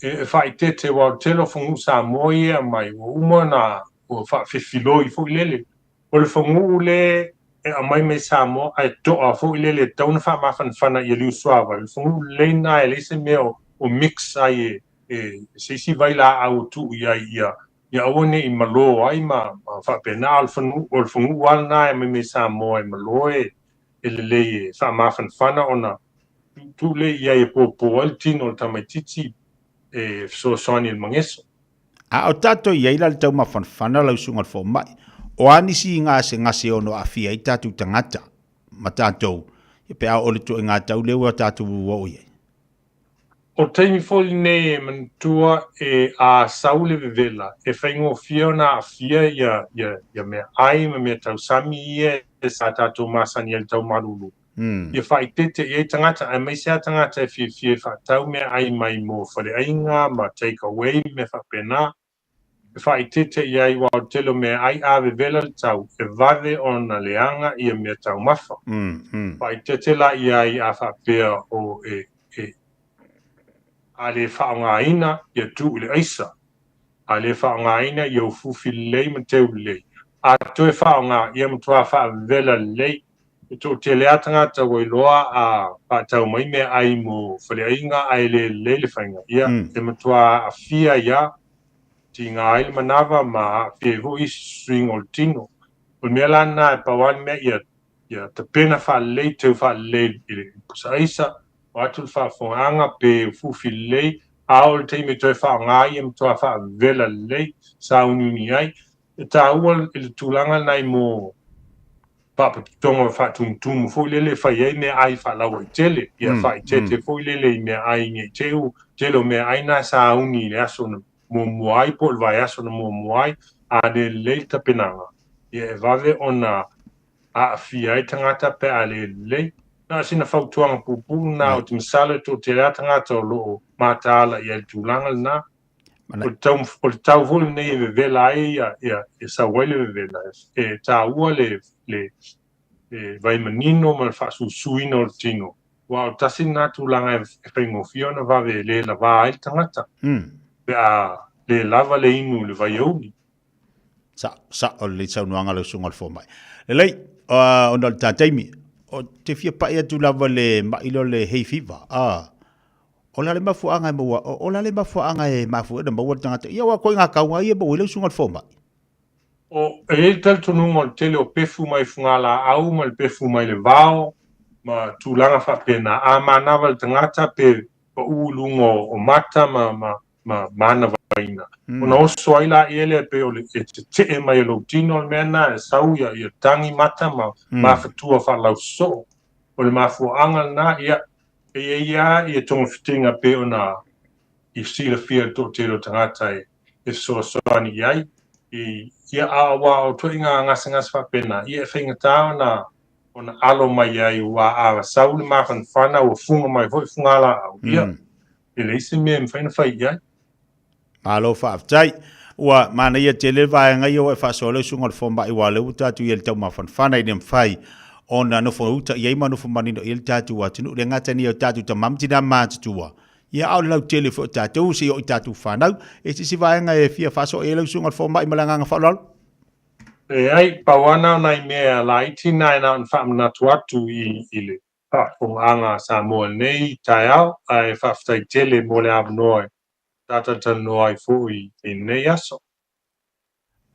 L: e, e faaeteete aua o le tele o faguu Samoa ia e aumai, ua uma ona ua faafefiloi foi lele. O le faguu le e aumai mai Samoa ae toa foi lele e tatau ona faamafanafana ia liusuavai. O le faguu lelei lena e leai se mea o, o mix ai e, e se isi vailaau o tuu i ai ia ia aua ne i malo ai ma, ma faapena. A o le faguu, o le faguu lava lena e aumai mai Samoa e malo e, e lelei e faamafanafana ona tuu lea i ai e pōpō ai le tino o le tamaitiiti e fesoasoani i le mageso.
M: A o tatou i ai la le taumafanafana lau susuga i le fomai, o a nisi gasegase e ono aafia ai tatou tagata ma tatou, pe a oo i le ituaiga tau lea ua tatou oo i ai?
L: O le taimi foi lenei e manatua e a sau le vevela, e faigofie ona aafia ia, ia, ia meaai ma mea tausami ia sa tatou masani ai i le taumalulu. Ia faaeteete i ai tagata, aemaise lava tagata e fiafia e faatau meaai mai mo faleaiga ma take away ma mea faapena. E faaeteete i ai aua o le tele o meaai a vevela le tau, e vave ona leaga ia mea taumafa. Faaeteete la i ai a faapea o e, e, a le faaaogaina ia tuu i le aisa, a le faaaogaina ia ufufi lelei ma teu lelei, a toe faaaoga ia matua faavevela lelei. E toatele lava tagata ua iloa a faatau mai meaai mo faleaiga ae le lelei le faiga, ia, e matua aafia ai lava, tiga ai le manava ma aafia ai foi isi suiga o le tino. O le mea la lena e pau lava le mea ia, ia tapena faalelei, teu faalelei i le pusa aisa, o atu le faafofogaaga pe ufufi lelei, a oo i le taimi e toe faaaoga ai, ia matua faavela lelei, sauniuni ai. E taua i le tulaga lena i mo faapotopotoga faatumutumu foi lele e fai ai meaai faalauaitele, ia faaeteete foi lele i meaai ne i te i ua tele o meaai na e sauni i le aso na muamua ai po o le vaiaso na muamua ai, a le lelei le tapenaga, ia e vave ona aafia ai tagata pe a le lelei. Na o sina fautuaga puupuu lena, ou te masalo e toatele lava tagata o lo o mataala i ai i le tulaga lena. O le tau, o le tau foi lenei e vevela ai ia, ia, e sau ai le vevela, e taua le, le, le vai manino ma le faasusuina o le tino. Aua o le tasi lena tulaga e, e faigofie ona vave e le lavā ai le tagata. Pe a le lava le inu i le vaiauli.
M: Sa, sa'o lelei saunoaga lau susuga i le fomai. Lelei, uh, ona o le ta taimi, o te fia pa'i atu lava le ma'i lea o le hay fever, ah, O le a le mafuaaga e maua, o le a le mafuaaga e mafua ai ona maua le tagata? Ia aua koe ngā kauga ia e maua ai lau susuga i le fomai.
L: O, e i ai le talitonuga o le tele o pefu mai fugalaau ma le pefu mai le vao ma tulaga faapena. A manava le tagata pe paʻu i luga o, o mata ma, ma, ma manavaina. Ona oso ai laia lea pei o le, e tetee mai e lou tino le mea lena e sau ia, ia tagi mata ma mafatua faalausosoo. O le mafuaaga lena, ia, E i ai lava ia togafitiga pei ona i silafia e le toatele o tagata e fesoasoani i ai, i, ia, a aua o ituaiga gasegase faapena, ia e faigata ona, ona alo mai ai aua a sau le mafanafana ua fuga mai foi fugalaau, ia, e leai se mea e mafai ona fai i ai.
M: Malo faafetai. Ua manaia tele le vaega ia ua e faasoa lau susuga i le fomai aua o lea ua tatou i ai i le taumafanafana e le mafai ona nofo uta i ai ma nofo manino i ai le tatou atunuu. E le gata nei o tatou tama ma tina matutua, ia a o le lautele foi o tatou seia oo i tatou fanau. E se isi vaega e fia faasoa i ai lau susuga i le fomai ma le agaga faaaloalo?
L: Leai, pau lava na o nai mea laiti na e na ona faamanatu atu i le faafofogaaga a Samoa i lenei taeao, ae faafetai tele mo le avanoa e talatalanoa ai foi i lenei aso.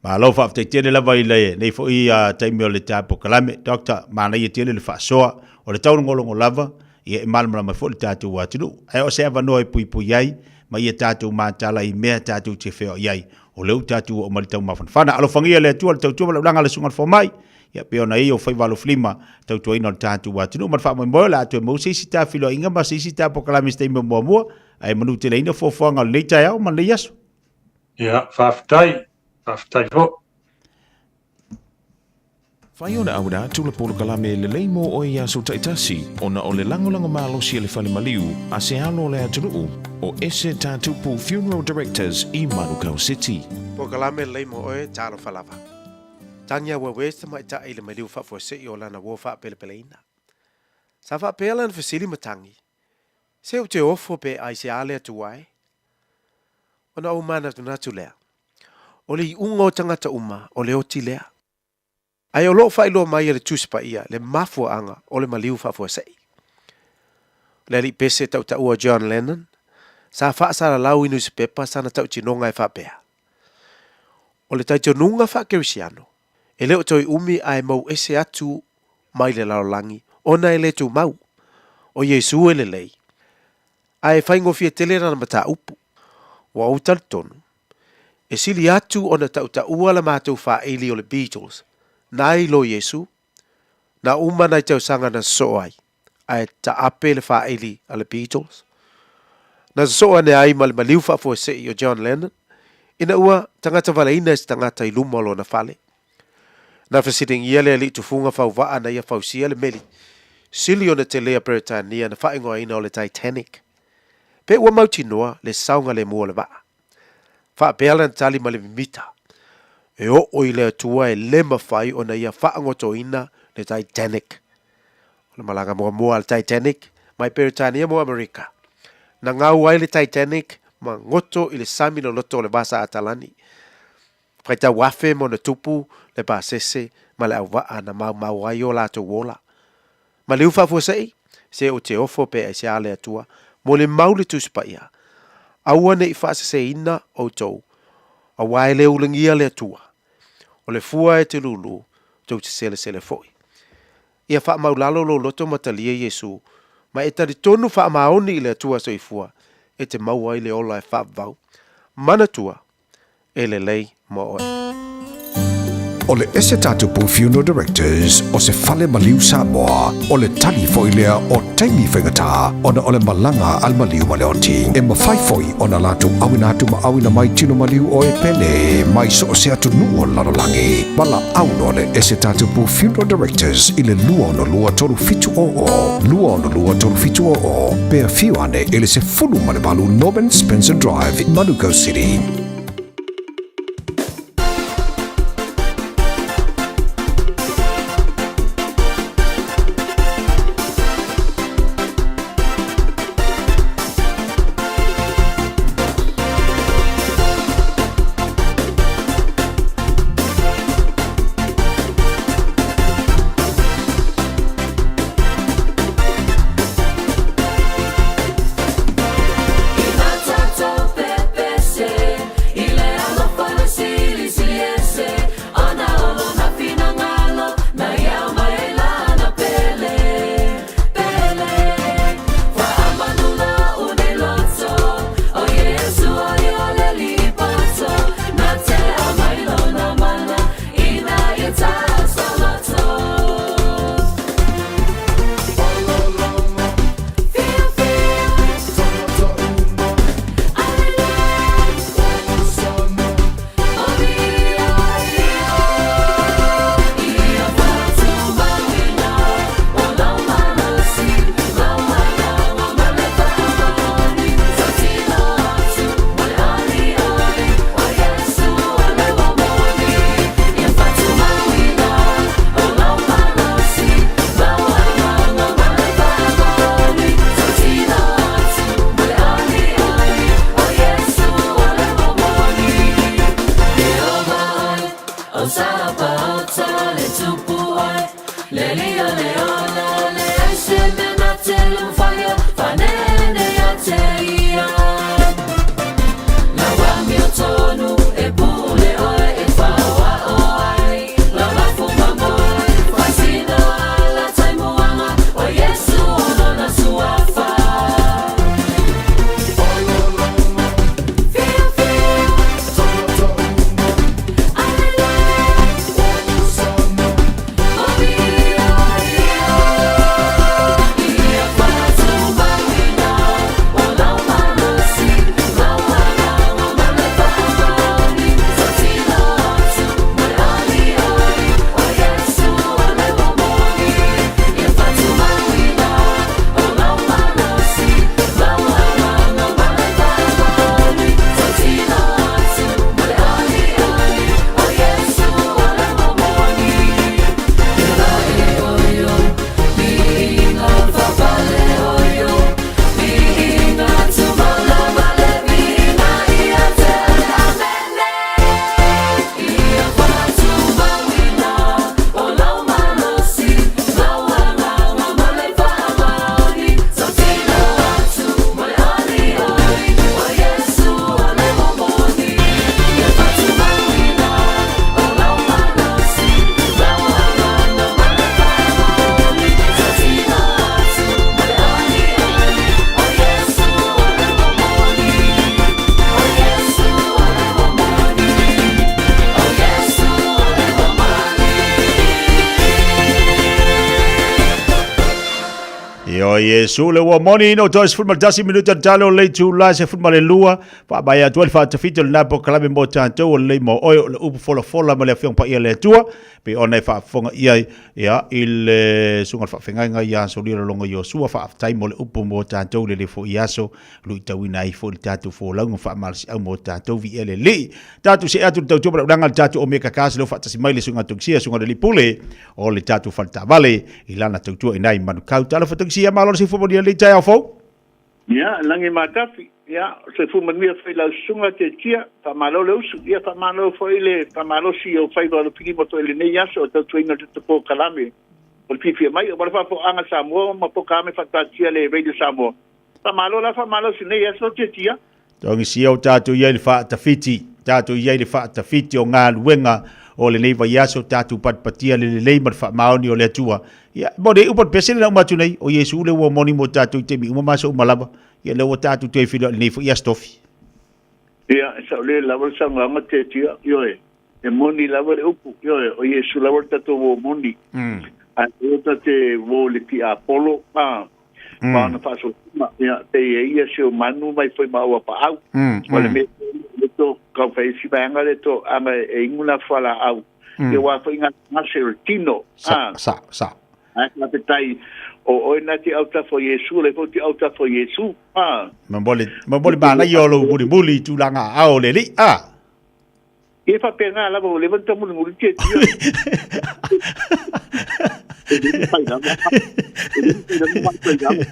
M: Malo faafetai tele lava i lenei foi taimi o le ta polokalame Doctor, manaia tele le faasoa, o le taulogologo lava ia e malamalama ai foi le tatou atunuu. Ae o se avanoa e puipui ai ma ia tatou matala i mea tatou te feoai ai, o lea ua tatou oo mai le taumafanafana. Alofagia e le Atua le tautua ma le aulaga a le Susuga i le Fomai, ia pei ona i ai o faiva alofilima tautuaina o le tatou atunuu. Ma le faamoemoe o le a toe maua se isi ta feiloaiga ma se isi ta polokalame i se taimi o muamua. Ae manuteleina fuafuaga o lenei taeao ma lenei aso.
L: Ia, faafetai. Faafetai foi.
N: Mafai ona auina atu le polokalame lelei mo oe i aso taitasi ona o le lagolago malosi a le Fale Maliu a se alo o le atunuu o Ese Tatupu Funeral Directors i Manukau City.
P: Polokalame lelei mo oe, talofa lava. Tagi auauē se tamaitai i le maliu faafuasei o lana uo faapelepeleina. Sa faapea lana fesili ma tagi, Se ou te ofo pe aisea le Atua e? Ona ou manatunatu lea, o le iuga o tagata uma o le oti lea. Ae o lo o faailoa mai e le Tusi Paia le mafuaaga o le maliu faafuasei. O le alii pese tautaua John Lennon, sa faasalalau i nusipepa sana tautinoga e faapea, O le talitonuga faakerisiano, e le o toe umi ae mou ese atu mai le lalolagi ona e le tumau, o Iesu e lelei, ae e faigofie tele lana mataupu. Ua ou talitonu, e sili atu ona tautaua la matou faaili o le Beatles nai lo Iesu, na uma nai tausaga na sosoo ai, ae taape le faaili a le Beatles. Na sosoo ane ai ma le maliu faafuasei o John Lennon, ina ua tagata valeina e se tagata i luma o lona fale. Na fesiligia le alii tufuga fauvaa na ia fausia le meli sili ona tele a Peretania na faaigoaina o le Titanic. Pe ua mautinoa le saogalemu o le vaa. Faapea lana tali ma le mimita, E oo i le Atua e le mafai ona ia faagotoina le Titanic. O le malaga muamua a le Titanic mai Peretania mo Amerika. Na gau ai le Titanic ma goto i le sami loloto o le Vasa Atalani. Faitau afe ma ona tupu le pasese ma le auvaa na maumau ai o latou ola. Maliu faafuasei, se ou te ofo pe aisea le Atua, mo le mau le Tusi Paia, aua ne i faaseseina outou, auā e le ulagia le Atua. O le fua e te lūlū, tou te selesele foi. Ia faamaulalo lou loto ma talia Iesu, ma e talitonu faamaoni i le Atua soifua, e te maua ai le ola e faavavau. Manatua, e lelei mo oe.
K: O le Ese Tatupu Funeral Directors o se fale maliu Samoa, o le tali foi lea o taimi faigata ona o le malaga a le maliu ma le oti. E mafai foi ona latou auina atu ma auina mai tino maliu o e pele mai so o se atunuu o le lalolagi. Valaau loa le Ese Tatupu Funeral Directors i le 262 3700, 262 3700, pe afio ane i le 18 Norman Spencer Drive, Manukau City.
M: E o Iesu le ua moni ina o toe 11 minuta le talo o le itula e 12 faamaea atu ai le faatafiti o lena polokalame mo tatou o lelei mo oe o le upu folafola ma le Afioga Paia a le Atua pei ona e faafofoga i ai ia i le susuga i le faafeagaiga ia Solia Lolonga Iosua. Faafetai mo le upu mo tatou i lenei foi aso, luitauina ai foi le tatou folauga faamalosiau mo tatou viia le Alii. Tatou see atu i le tautua ma le auaunaga a le tatou Omega Cars lea ua faatasi mai le susuga Togisia, susuga i le Alii Pule o le tatou fale taavale i lana tautua i nai Manukau. Talofa Togisia, malo le soifua manuia i lenei taeao fou.
F: Ia, lagi matafi, ia, soifua manuia foi i lau susuga Tetia, faamalo le usu, ia faamalo foi le faamalosi i ou faiva o le filima foi i lenei aso o tautuaina o le tatou polokalame o le fiafia mai. O le faafofogaaga Samoa ma polokalame faataatia le Radio Samoa. Faamalo la faamalosi i lenei aso Tetia.
M: Togisia o tatou i ai le faatafiti, tatou i ai le faatafiti o galuega o lenei vaiaso, tatou patipatia le lelei ma le faamaoni o le Atua. Ia, mo le upu a le pese lena uma atu nei, o Iesu le ua moni mo tatou i taimi uma ma aso uma lava. Ia, lea ua tatou toe feiloai i lenei foi Aso Tofi.
F: Ia, e saolele lava le saunoaga Tetia, ioe, e moni lava le upu, ioe, o Iesu lava le tatou uo moni. Ae aua ta te uo i le tiapolo, a, ma ona faasoasoaga, ia, pei e ia si ou manu mai foi ma ou apaau. O le mea le to kau fai si vaega le to anga e ingu na fualaau. Ia wa foi ngā ngase o le tino.
M: Sa, sa, sa.
F: Ae faafetai o oe na te autafa o Iesu, o le foi te autafa o Iesu.
M: Ah. Momoli, momoli manaia o lou mulimuli i tulaga ao le alii. Ah.
F: Ia faapena lava ua leva ona tamulimuli te tia. E le mafai lava. E le mafai lava mafai lava.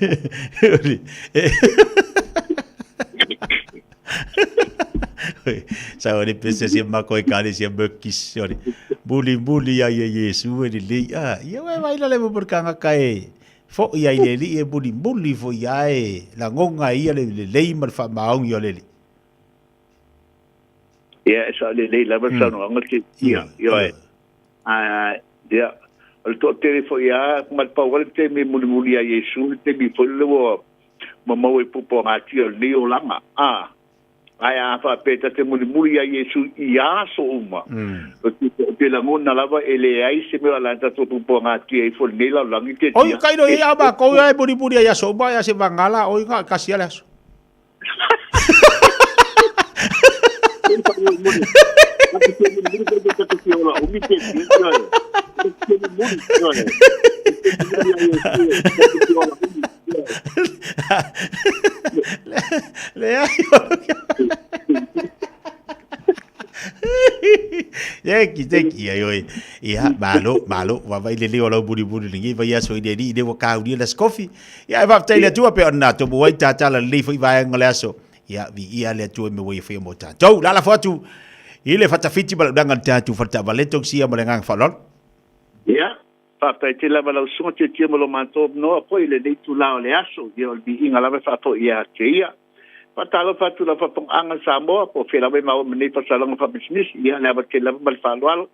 M: Sa o le pese sia mako e kale sia mekis ore. Muli muli ai e Iesu e lelei a. Ia wai vai la le mo kanga e. Fo ia i le li e muli muli fo ia e langonga ia le lelei ma le faamaoni o le alii.
F: Ia, e sao lelei lava le saunoaga te ia, ioe. Ae, ia, o le toatele foi lava, ma le pau lava le taimi e mulimuli ia Iesu, le taimi foi lele ua maua i puapuagatia o lenei olaga, a, ae a faapea ta te mulimuli ia Iesu i aso uma, ou te lagona lava e leai se mea o le a tatou puapuagatia ifo i lenei lalolagi te
M: Oi, tia. kai no ia makou ia e mulimuli ai aso uma ia se vagala oi nga kasi ale aso. Leai. Teki, teki, ia oi. Ia, malo, malo, vaavaai lelei o lau mulimuli lenei vaiaso i le alii lea ua kaulia le Aso Tofi. Ia, e faafetai i le Atua pei ona tomo ai tatala lelei foi vaega o le aso. Ia, viia le Atua i mea ua ia faia mo tatou. Lalafo atu i le fatafiti ma le unaga o le tatou fale taavale, Togisia ma le agaga faaaloalo.
F: Ia, faafetai tele lava lau susuga Tiatia mo lo matou avanoa foi i lenei itula o le aso. Ia, o le viiga lava e faafoi ia te ia. Faatalofa atu i lau faafofogaaga Samoa, po o fea lava e maua ma nei faasalaga faapisinisi. Ia, le ava tele lava ma le faaaloalo.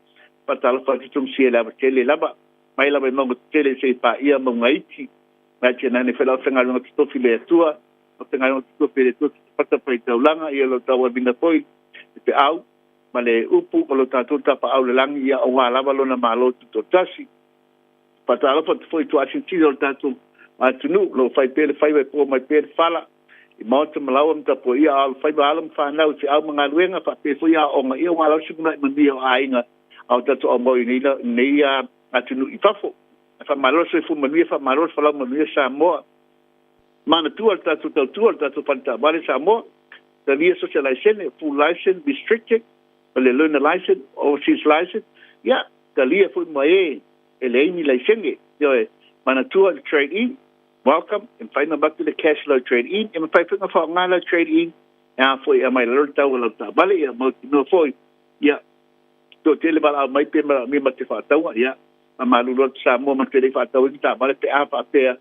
F: Faatalofa atu Tumusia i le ava tele lava. Mai lava i mauga tetele seia paia mauga iti. Mai tainane foi lau afaigaluega totofi i le Atua, afaigaluega totofi e le Atua te fata faitaulaga, ia lo tauavina foi le feau ma le upu o lo tatou Tapaau i le lagi, ia aua lava lona Malo tutoatasi. Faatalofa atu foi i tuaasinsila o le tatou atunuu, lo o fai pea le faiva e po mai pea le fala i maota ma laoa ma tapuaia a o faiva alo ma fanau i feau ma galuega faapea foi aoaoga, ia aua lava se lumanai manuia o aiga a o tatou aumau i nei atunuu i fafo. Faamalo le soifua manuia, faamalo le folau manuia Samoa. Manatua le tatou tautua, le tatou fale taavale Samoa, talia so se laisene, full license, restricted, o le learner license, overseas license, ia, talia foi ma e e leai ni laisene. Ioe, manatua le trade in, welcome, e mafai ona avatu le cash i lau trade in, e mafai foi ona faaaoga lau trade in, e a foi e aumai i lalo le tau o lau taavale, ia mautinoa foi, ia, toatele valaau mai pe manaomia ma te faataua, ia, faamalulu atu Samoa ma te le i faatau ai ni taavale pe a faapea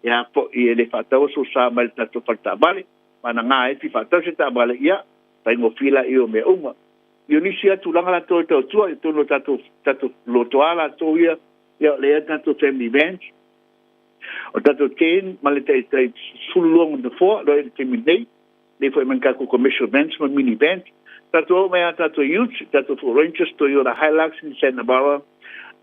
F: e a foi e le faataua sou sa mai le tatou fale taavale, vanaga ai fia faatau se taavale, ia, faigofie laia o mea uma. I o nisi lava tulaga latou e tautua i totonu o tatou, tatou lotoa latou ia, ia, o lea e tatou family vans, o tatou ten ma le tai, tai 12 ma nofoa, loa i le taimi nei, lea foi ma ni tatou commercial vans ma mini vans. Tatou oo mai a tatou utes, tatou Ford Rangers, Toyota Hilux, Nissan Navara,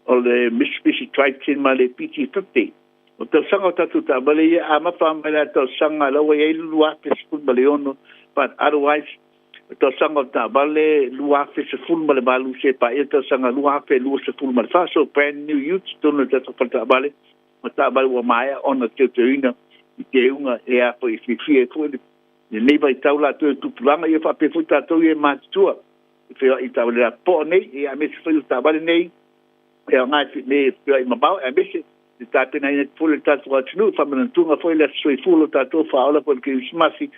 F: o le Mitsubishi Triton ma le PT50. O tausaga o tatou taavale ia, amata mai le tausaga la ua i ai le 2016, but otherwise, o tausaga o taavale 2018 seia paia le tausaga 2024, so brand new utes i totonu o le tatou fale taavale, ma taavale ua maea ona teuteuina i teuga e a foi e fiafia ai foi lenei vaitau latou e tupulaga, ia faapea foi tatou ia e matutua e feoai i taavale lapopoa nei, ia aemaise foi o taavale nei e aoga e me e feoai mamao, aemaise le tapenaina atu foi o le tatou atunuu, faamanatuga foi le Aso Soifua lo tatou faaola foi le Kerisimasi,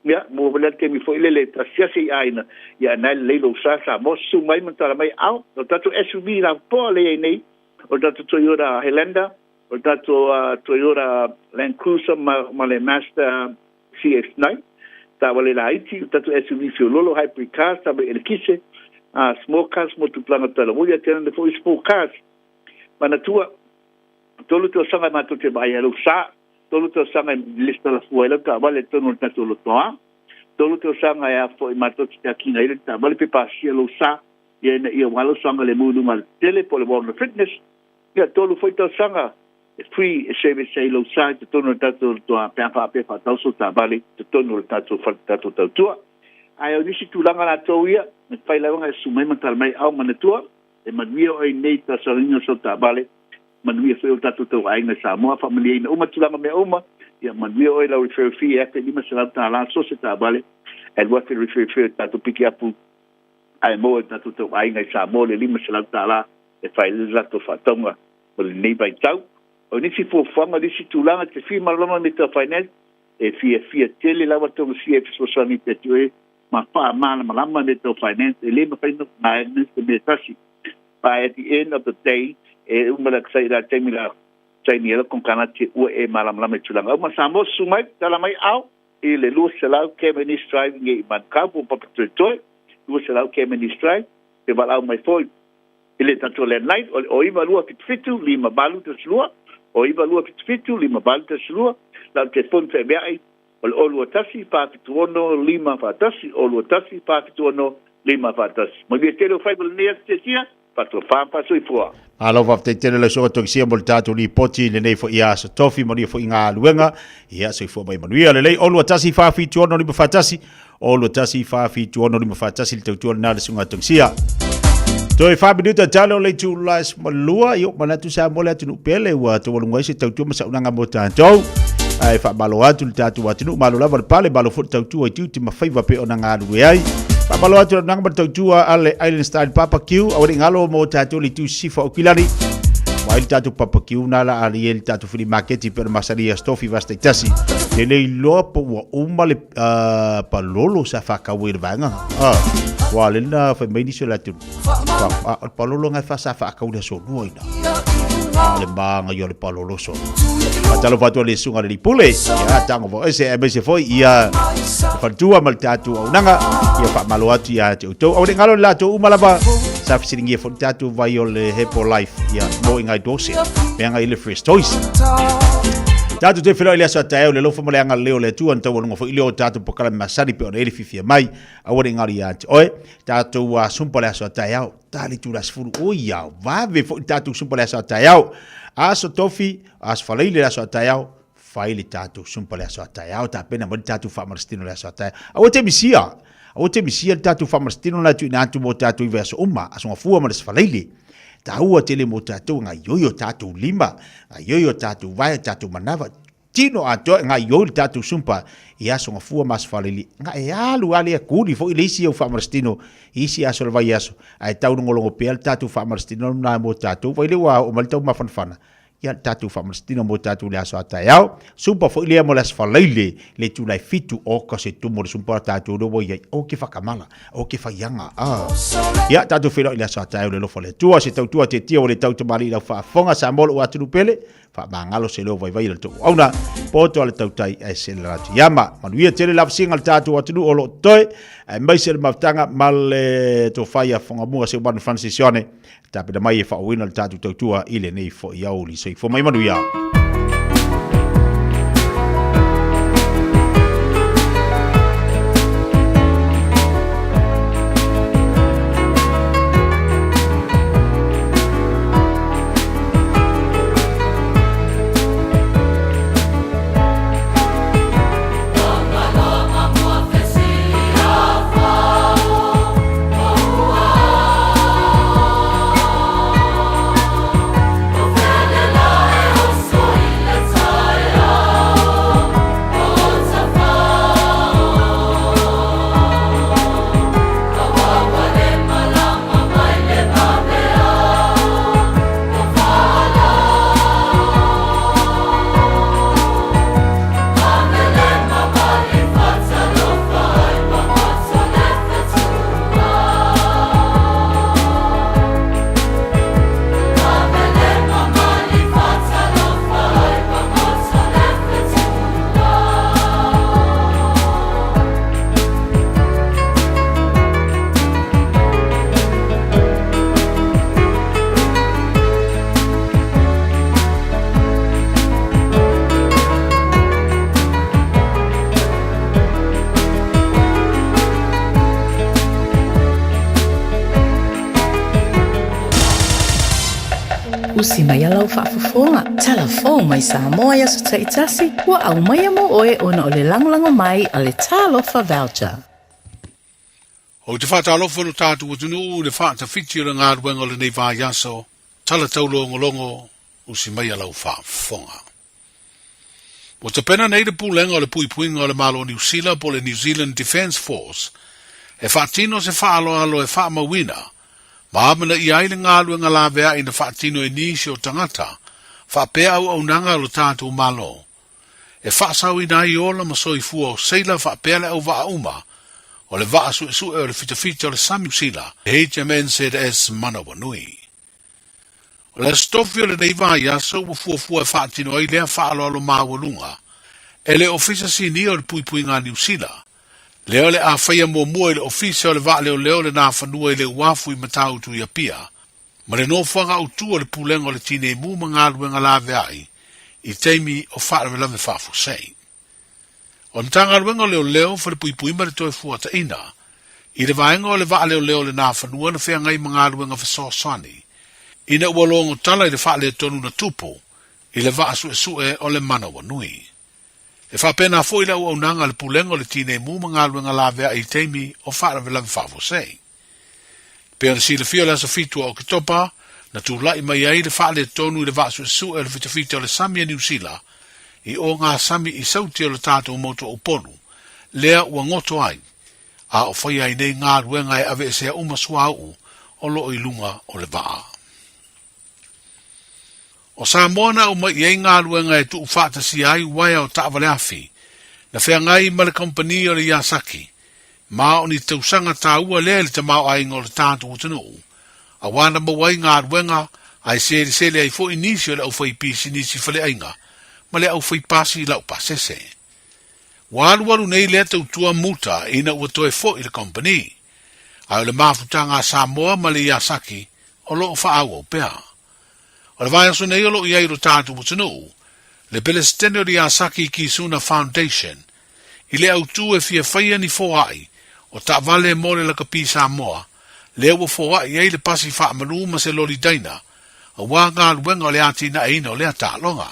F: ia, maua foi la le taimi foi lele e ta asiasi i aiga, ia ae na e lelei lou sa Samoa, susu mai ma tala mai ao, o le tatou SUV lapopoa lea e i ai nei, o le tatou Toyota Highlander, o le tatou Toyota Land Cruiser ma, ma le Mazda CX-9, taavale laiti, o tatou SUV fiololo, hybrid cars, taavale elekise, small cars mo tupulaga talavou, ia tainane foi small cars. Manatua, 3 tausaga matou te vaai ai lou sa, 3 tausaga e lesitala fua ai lau taavale i totonu o le tatou lotoa, 3 tausaga e a foi matou te tiakiina ai le taavale pe pasia lou sa, ia ina ia ua lou saogalemu i luga o le tele po o le Walnut Fitness, ia 3 foi tausaga e free e service ai lou sa i totonu o le tatou lotoa pe a faapea e faatau sou taavale i totonu o le tatou fale tatou tautua. Ae o nisi tulaga latou ia, e fai lava e susu mai ma tala mai au manatua, e manuia oe nei tausaga o sau taavale, manuia foi o tatou tauaiga i Samoa, faamalieina uma tulaga mea uma, ia manuia oe lau referral fee e $1,500 so se taavale, ae $2,000 referral fee o tatou pikiapu ae maua e tatou tauaiga i Samoa le $500 e fai ai le latou faatauga mo lenei vaitau. O nisi fuafuaga, nisi tulaga te fia malamalama me tau finance, e fiafia tele lava Taumasia e fesoasoani ia te oe ma faamalamalama mea tau finance, e le mafai ona se mea e tasi. But at the end of the day, e uma la sai la taimi la saini ai lau konekarate ua e malamalama i tulaga uma. Samoa susu mai, tala mai ao i le 200 Cavendish Drive i i Manukau po o Papatoetoe, 200 Cavendish Drive, pe valaau mai foi i le tatou landline o le 09277 5812, 09277 5812, lau telefoni feaveai o le 021 476 541, 021 476 541. Manuia tele o faiva lenei aso tiatia, faatofa ma faasoifua.
M: Malo faafetai tele lau susuga Togisia mo le tatou lipoti i lenei foi aso tofi, manuia foi galuega. Ia soifua mai manuia lelei. 021 476 541, 021 476 541 le tautua lena le susuga Togisia. Toe 4 minuta talo le itula e 12, io manatu sa mo le atunuu pele ua taualuga ai se tautua ma saunaga mo tatou. Ae faamalo atu le tatou atunuu, malo lava le pale, malo foi le tautua i tiute ma faiva pe ona galulue ai. Faamalo atu le auaunaga ma le tautua a le Island Style Barbecue, aua ne i galo mo tatou le itu sisifa o Kilani. Ua ai le tatou barbecue na la ali ai le tatou flea market pe ona masani ia stofi vasa taitasi. E le iloa po ua uma le palolo sa whakawe i le vaega. Ua le na whai mai nisi o le atunuu. O le palolo ngai wha sa whakau le aso lua ina. A le maanga i o le palolo so. Whatalofa atu a le susuga le lipule. Ia tango fo ese e mese foi ia whantua ma le tātou aunaga. Ia whaamalo atu ia te outou. Au le ngalo le latou uma lava. Sa fesilingia foi le tātou vai o le Hepo Life. Ia mo i ngai dose. Mea ngai le Fresh Toys. Tātou te whenua i le aso a taeao le alofa ma le agalelei o le Atua na taualuga foi i le o tātou polokalame masani pe ona e le fiafia mai. Aua ne i ngaro ia te oe. Tātou sumpa le aso a taeao. Ta le itula 10. Oi ia, vave foi le tātou sumpa le aso a taeao. Aso tofi, aso faleile le aso a taeao. Fai le tātou sumpa le aso a taeao. Tapena mai le tātou faamalositino le aso a taeao. Aua te misia. Aua te misia le tātou faamalositino na tuuina atu mo tātou i vaiaso uma. Aso Gafua ma le aso Faleile. Taua tele mo tātou, gaoioi o tātou lima, gaoioi o tātou vae, o tātou manava. Tino atoa e gaoioi le tatou sumpa i aso gafua ma aso faleili, nga e alu a lea kuli foi le isi au faamalositino i isi aso o le vaiaso, ae taulogologo pea le tatou faamalositino lena mo tatou, vai lea ua oo mai le taumafanafana, ia le tatou faamalositino mo tatou i le aso a taeao. Sumpa foi lea mo le aso faleile, le itula e 7 oka se tumu o le sumpa a tatou lea ua i ai, o ke whakamala, o ke whaianga, a. Ia, tatou feiloai i le aso a taeao i le alofa o le Atua, se tautua tiatia ua le tau tamalii i lau faafofoga, Samoa lou atunuu pele, Faamagalo se leo vaivai o le tou auauna, poto a le tautai ae se le atu iama. Manuia tele lavasiga le tatou atunuu o lo o totoe, aemaise le mafutaga ma le tofa ia Fogamua Seumanu Francis Sione, tapena mai e faaauauina le tatou tautua i lenei foi aoauli. Soifua mai manuia.
Q: Usi mai a lau faafofoga. Tala fou mai Samoa i aso taitasi, ua aumaia mo oe ona o le lagolago mai a le Talofa Voucher.
A: Ou te faatalofa i lo tatou atunuu i le faatafiti o le galuega o lenei vaiaso, tala taulogologo, usi mai a lau faafofoga. Ua tapena nei le Pulega o le Puipuiga o le Malo o Niu Sila po o le New Zealand Defence Force e faatino se faaaloalo e faamauina ma amanaia ai le galuega laveai na faatino e nisi o tagata faapea auaunaga a lo tatou Malo e faasaoina ai ola ma soifua o seila faapea le auvaa uma o le vaa suesue o le fitafita o le sami Sila HMNZS Manawanui. O le Aso Tofi o lenei vaiaso ua fuafua e faatino ai lea faaaloalo maualuga e le Ofisa Sinia o le Puipuiga a Niu Sila, lea o le a faia muamua i le Ofisa o le Vaaleoleo o le Nafanua i le Uafu i Matautu i Apia, ma le nofoaga autu o le Pulega o le Tinei Mu ma Galuega Laveai i taimi o faalavelave faafuasei. O le Matagaluega o Leoleo, Falepuipui ma le Toefuataiga, i le vaega o le Vaaleoleo o le Nafanua na feagai ma galuega fesoasoani ina ua logo tala i le faaletonu na tupu i le vaa suesue o le Manawanui. E faapena foi le auaunaga a le Pulega o le Tinei Mu ma Galuega Laveai i taimi o faalavelave faafuasei. E pei ona silafia o le aso 7 o Oketopa na tulai mai ai le faaletonu i le vaa suesue o le fitafita o le sami a Niu Sila i ogasami i Sauti o le tatou motu o Upolu, lea ua goto ai, a o faia ai nei galuega e aveesea uma suauu o lo o i luga o le vaa. O Samoa na aumai i ai galuega e tuufaatasia ai uaea o taavaleafi, na feagai ma le kamupani o le Yasaki, ma o ni tausaga taua lea i le tamaoaiga o le tatou atunuu, auā na maua ai galuega ae selesele ai foi nisi o le aufaipisinisi faleaiga ma le aufaipasi laupasese. Ua alualu nei lea tautua muta ina ua toe foi le kamupani, ae o le mafutaga a Samoa ma le Yasaki o lo o faaauau pea. O le vaiaso nei o lo o i ai i lo tatou atunuu, le Pelesitene o le Yasaki Kisuna Foundation, i le autū e fia faia ni foai o taavale mo le lakapi Samoa, lea ua foai ai le pasi faamalu ma se loli daina, auā galuega o le atinaeina o lea taaloga.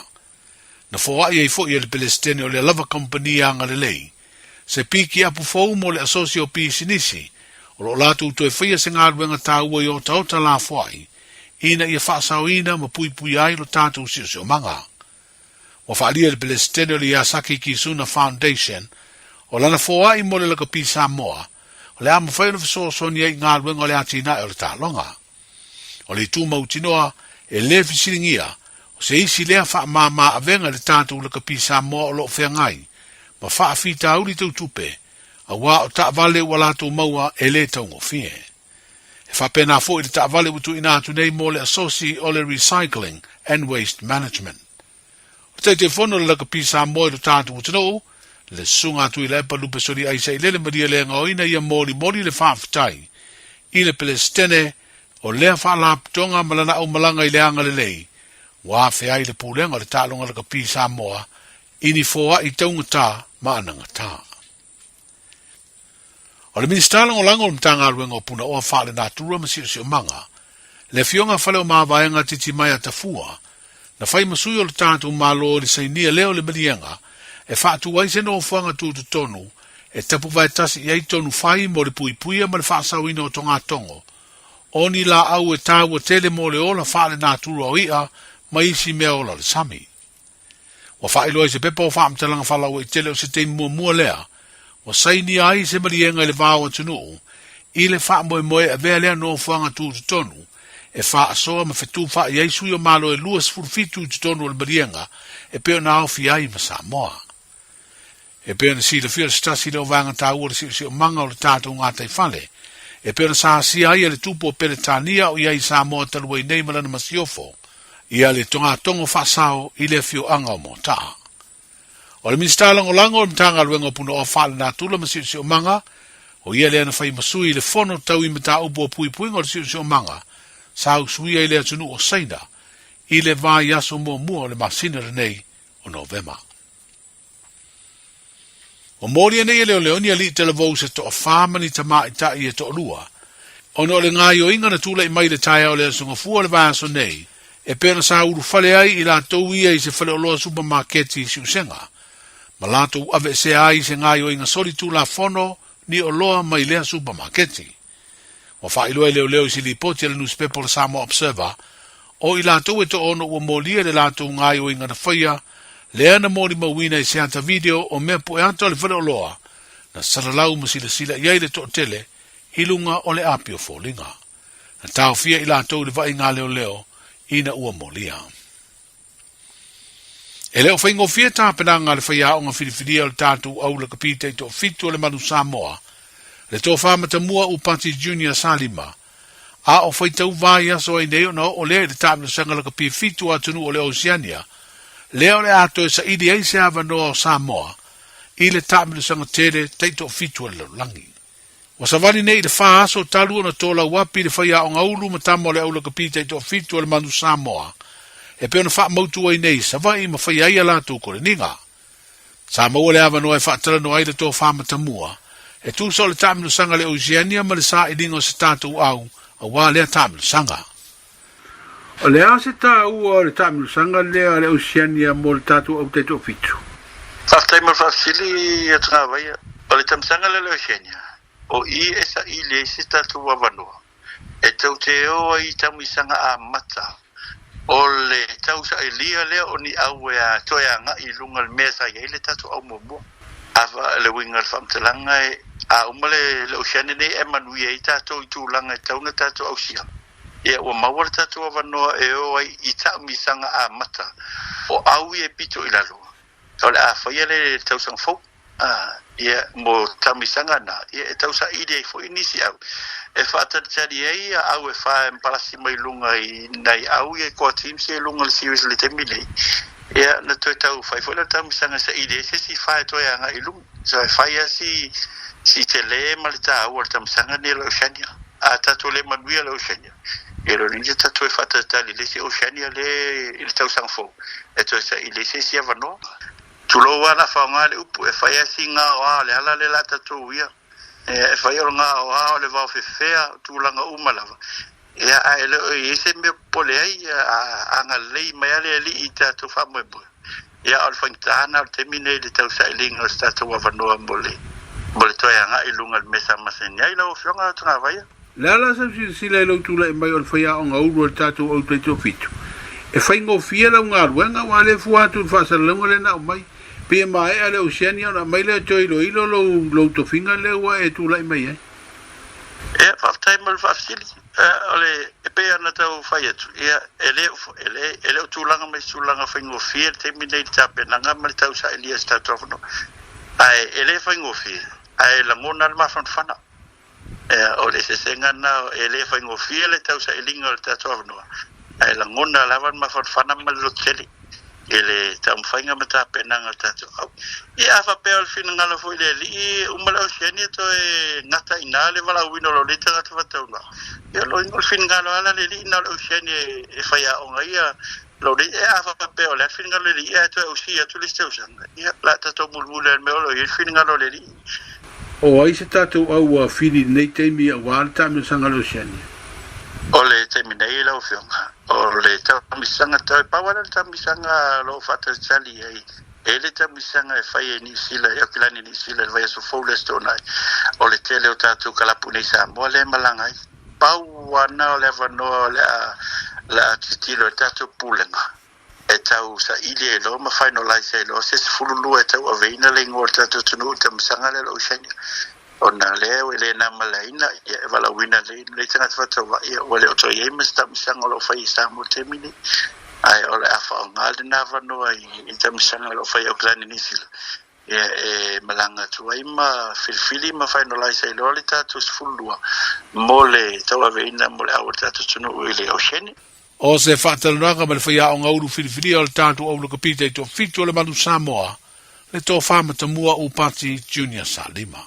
A: Na foai ai foi e le Pelesitene o lea lava kamupani agalelei, se piki apu fou mo le asosi o pisinisi o lo o latou toe faia se galuega taua i otaota lafoai ina ia faasaoina ma puipuia ai lo tatou siosiomaga. Ua faaalia e le Pelesitene o le Yasaki Kisuna Foundation o lana foai mo le lakapi Samoa o le a mafai ona fesoasoani ai i galuega o le atinae o le taaloga. O le itu mautinoa e le fesiligia, o se isi lea faamāmā avega i le tatou lakapi Samoa o lo o feagai ma faafitauli tau tupe, auā o taavale ua latou maua e le taugofie. E faapena foi le taavale ua tuuina atu nei mo le asosi o le Recycling and Waste Management. O le Taitaifono o le Lakapi Samoa i lo tatou atunuu, le Susuga a Tuilaepa Lupe Soliai Sailele Maria Leagaoina ia molimoli le faafetai i le Pelesitene o lea Faalapotopotoga ma lana aumalaga i le agalelei ua afea ai le Pulega o le Taaloga Lakapi Samoa i ni foai taugata ma anagata. O le Minisita Lagolago o le Matagaluega o Punaoa Faalenatura ma Siosiomaga, le Afioga Faleomavaega Titimaea Tafua, na fai ma sui o le tatou Malo i le sainia lea o le maliega e faatu ai se nofoaga tutotonu e tapuvaetasi i ai tonu fai mo le puipuia ma le faasaoina o togatogo o ni laau e taua tele mo le ola faalenatura o i'a ma isi mea ola o le sami. Ua faailoa i se pepa o faamatalaga faalauaitele o se taimi muamua lea ua sainia ai se maliega i le va o atunuu i le faamoemoe e avea lea nofoaga tutotonu e faasoa ma fetufaai ai sui o Malo e 27 i totonu o le maliega e pei ona aofia ai ma Samoa. E pei ona silafia o se tasi lea o vaega taua o le siosiomaga o le tatou gataifale e pei ona sa asia ai e le Tupu o Peretania o i ai i Samoa talu ai nei ma lana masiofo ia le togatogo faasao i le afioaga o Moataa. O le Minisita Lagolago o le Matagaluega o Punaoa Faalenatura ma Siosiomaga, o ia lea na fai ma sui i le Fono Tau i Mataupu o Puipuiga o le Siosiomaga sa usuia i le atunuu o Saina i le vaiaso muamua o le masina lenei o Novema. Ua molia nei e leoleo ni alii talavou se toafā ma ni tamaitai e toalua, ona o le gaoioiga na tulai mai i le taeao o le Aso Gafua o le vaiaso nei, e pei ona sa ulufale ai i latou ia i se faleoloa supamaketi i Siusega, ma latou aveesea ai i se gaoioiga solitulafono ni oloa mai lea supamaketi. Ua faailoa e leoleo i se lipoti a le nusipepa o le Samoa Observer, o i latou e toaono ua molia le latou gaoioiga na faia, lea na molimauina i se ata video o mea pueata o le faleoloa na salalau ma silasila i ai le toatele i luga o le apio foliga. Na taofia i latou i le vaaiga a leoleo ina ua molia. E le o faigofie tapenaga a le faiaoga filifilia o le tatou au lakapi taitoafitu o le Manu Samoa, le Tofa Matamua Upati Junior Salima, a o faitau vaiaso ai nei ona oo lea i le taamilosaga lakapi fitu a atunuu o le Oceania, lea o le a toe saili ai se avanoa o Samoa i le taamilosaga tele taitoafitu a le lalolagi. Ua savali nei i le fa aso talu ona tolauapi le faiaoga ulu ma tama o le aulakapi taitoafitu a le Manu Samoa, e pei ona faamautu ai nei i Savaii ma faia ai a latou koleniga. Sa maua le avanoa e faatalanoa ai le tofa matamua, e tusa o le taamilosaga a le Oceania ma le sailiga o se tatou au aua lea taamilosaga. O le a se taua o le taamilosaga lea a le Oceania mo le tatou au taitoafitu?
F: Faafetai mo le faafesili Atugavaia. O le taamilosaga lea a le Oceania, o i e saili ai se tatou avanoa e tou te o ai i taamilosaga amata o le tausailia lea o ni au e toe agai i luga o le mea sa i ai le tatou au muamua. A le uiga o le faamatalaga e a uma le Oceania nei e manuia ai tatou i tulaga e tatau ona tatou ausia. Ia, ua maua le tatou avanoa e o ai i taamisaga amata o au ia e pito i lalo, o le a faia lea i le tausaga fou. A, ia, mo taamisaga na, ia, e tau saili ai foi nisi au e faatalitali ai a au e fa e palasi mai luga i nai au ia i core teams ia i luga o le series i le taimi nei. Ia, na toe tau fai foi lea o le taamisaga e saili ai se isi fa e toe agai i luga. So e fai lava si, si tele ma le taua o le taamisaga nei o le Oceania. A tatou le manuia le Oceania, e le o le tatou e faatalitali i le isi Oceania lea i le tausaga fou e toe saili ai se isi avanoa. Tulou lava la faaaoga le upu, e fai lava si gaoa o le ala lea la tatou uia. E fai o le gaoa o le vaofefea, o tulaga uma lava. Ia, ae le o i ai se mea popole ai, a agalelei mai lava le Alii i tatou faamoemoe. Ia, a o le faigata lena o le taimi lenei i le tau sailiga o se tatou avanoa mo le, mo le toe agai i luga i le mea sa masani ai lau Afioga Tagavaia.
A: O le a la sau silasila i lou tulai mai o le faiaoga ulu a le tatou au taitoafitu? E faigofie lau galuega aua lea e fua atu i le faasalalauga lea na aumai. Pei e maea le Oceania ona aumai lea toe iloilo lou, lou tofiga lea ua e tulai mai ai.
F: Ia, faafetai mo le faafesili. O le, e pei lava ona tau fai atu, ia, e le, e le, e le o tulaga mai se tulaga faigofie le taimi lenei i le tapenaga ma le tausailia o se tatou avanoa. Ae, e le faigofie, ae lagona le mafanafana. Ia, o le eseesega lena, e le faigofie le tausailiga o le tatou avanoa, ae lagona lava le mafanafana ma le lototele i le taumafaiga ma tapenaga o le tatou au. Ia, a faapea o le finagalo foi i le Alii, e uma le Oceania toe gata i ina le valaauina o lou nei tagata faatauvaa. Ia, o lona uiga o le finagalo lava la le Alii na o le Oceania e faiaoga ai ia lou nei. Ia, a faapea o le a le finagalo o le Alii ae toe ausia atu le isi tausaga, ia, o le a tatou mulimuli lava i le mea o lo o i ai le finagalo o le Alii.
A: O ai se tatou au ua fili i lenei taimi aua le taamilosaga a le Oceania?
F: O le taimi nei lau Afioga, o le taamilosaga tau, e pau lava lea o le taamilosaga o lo o faatalitali i ai, e le taamilosaga e fai e Niu Sila, e Aukilani i Niu Sila i le vaiaso fou lea Toonai, o le tele o tatou kalapu nei i Samoa lea e malaga ai. Pau lava lena o le avanoa o le a, le a tilotilo ai le tatou Pulega e tau saili ai loa ma finalize ai loa se 12 e tauaveina le igoa o le tatou atunuu i le taamilosaga lea o le Oceania ona lea ua le na malaina ia e valaauina nei lenei tagata faatauvaa ia ua le o toe i ai ma se taamilosaga o lo o fai i Samoa i le taimi nei ae o le a faaaoga lena avanoa i le taamilosaga o lo o fai i Auckland i Niu Sila ia e malaga atu ai ma filifili ma finalize ai loa le tatou 12 mo le tauaveina mo le au o le tatou atunuu i le Oceania.
A: O se faatalanoaga ma le faiaoga ulu filifilia o le tatou au lakapi taitoafitu o le Manu Samoa, le Tofa Matamua Upati Junior Salima.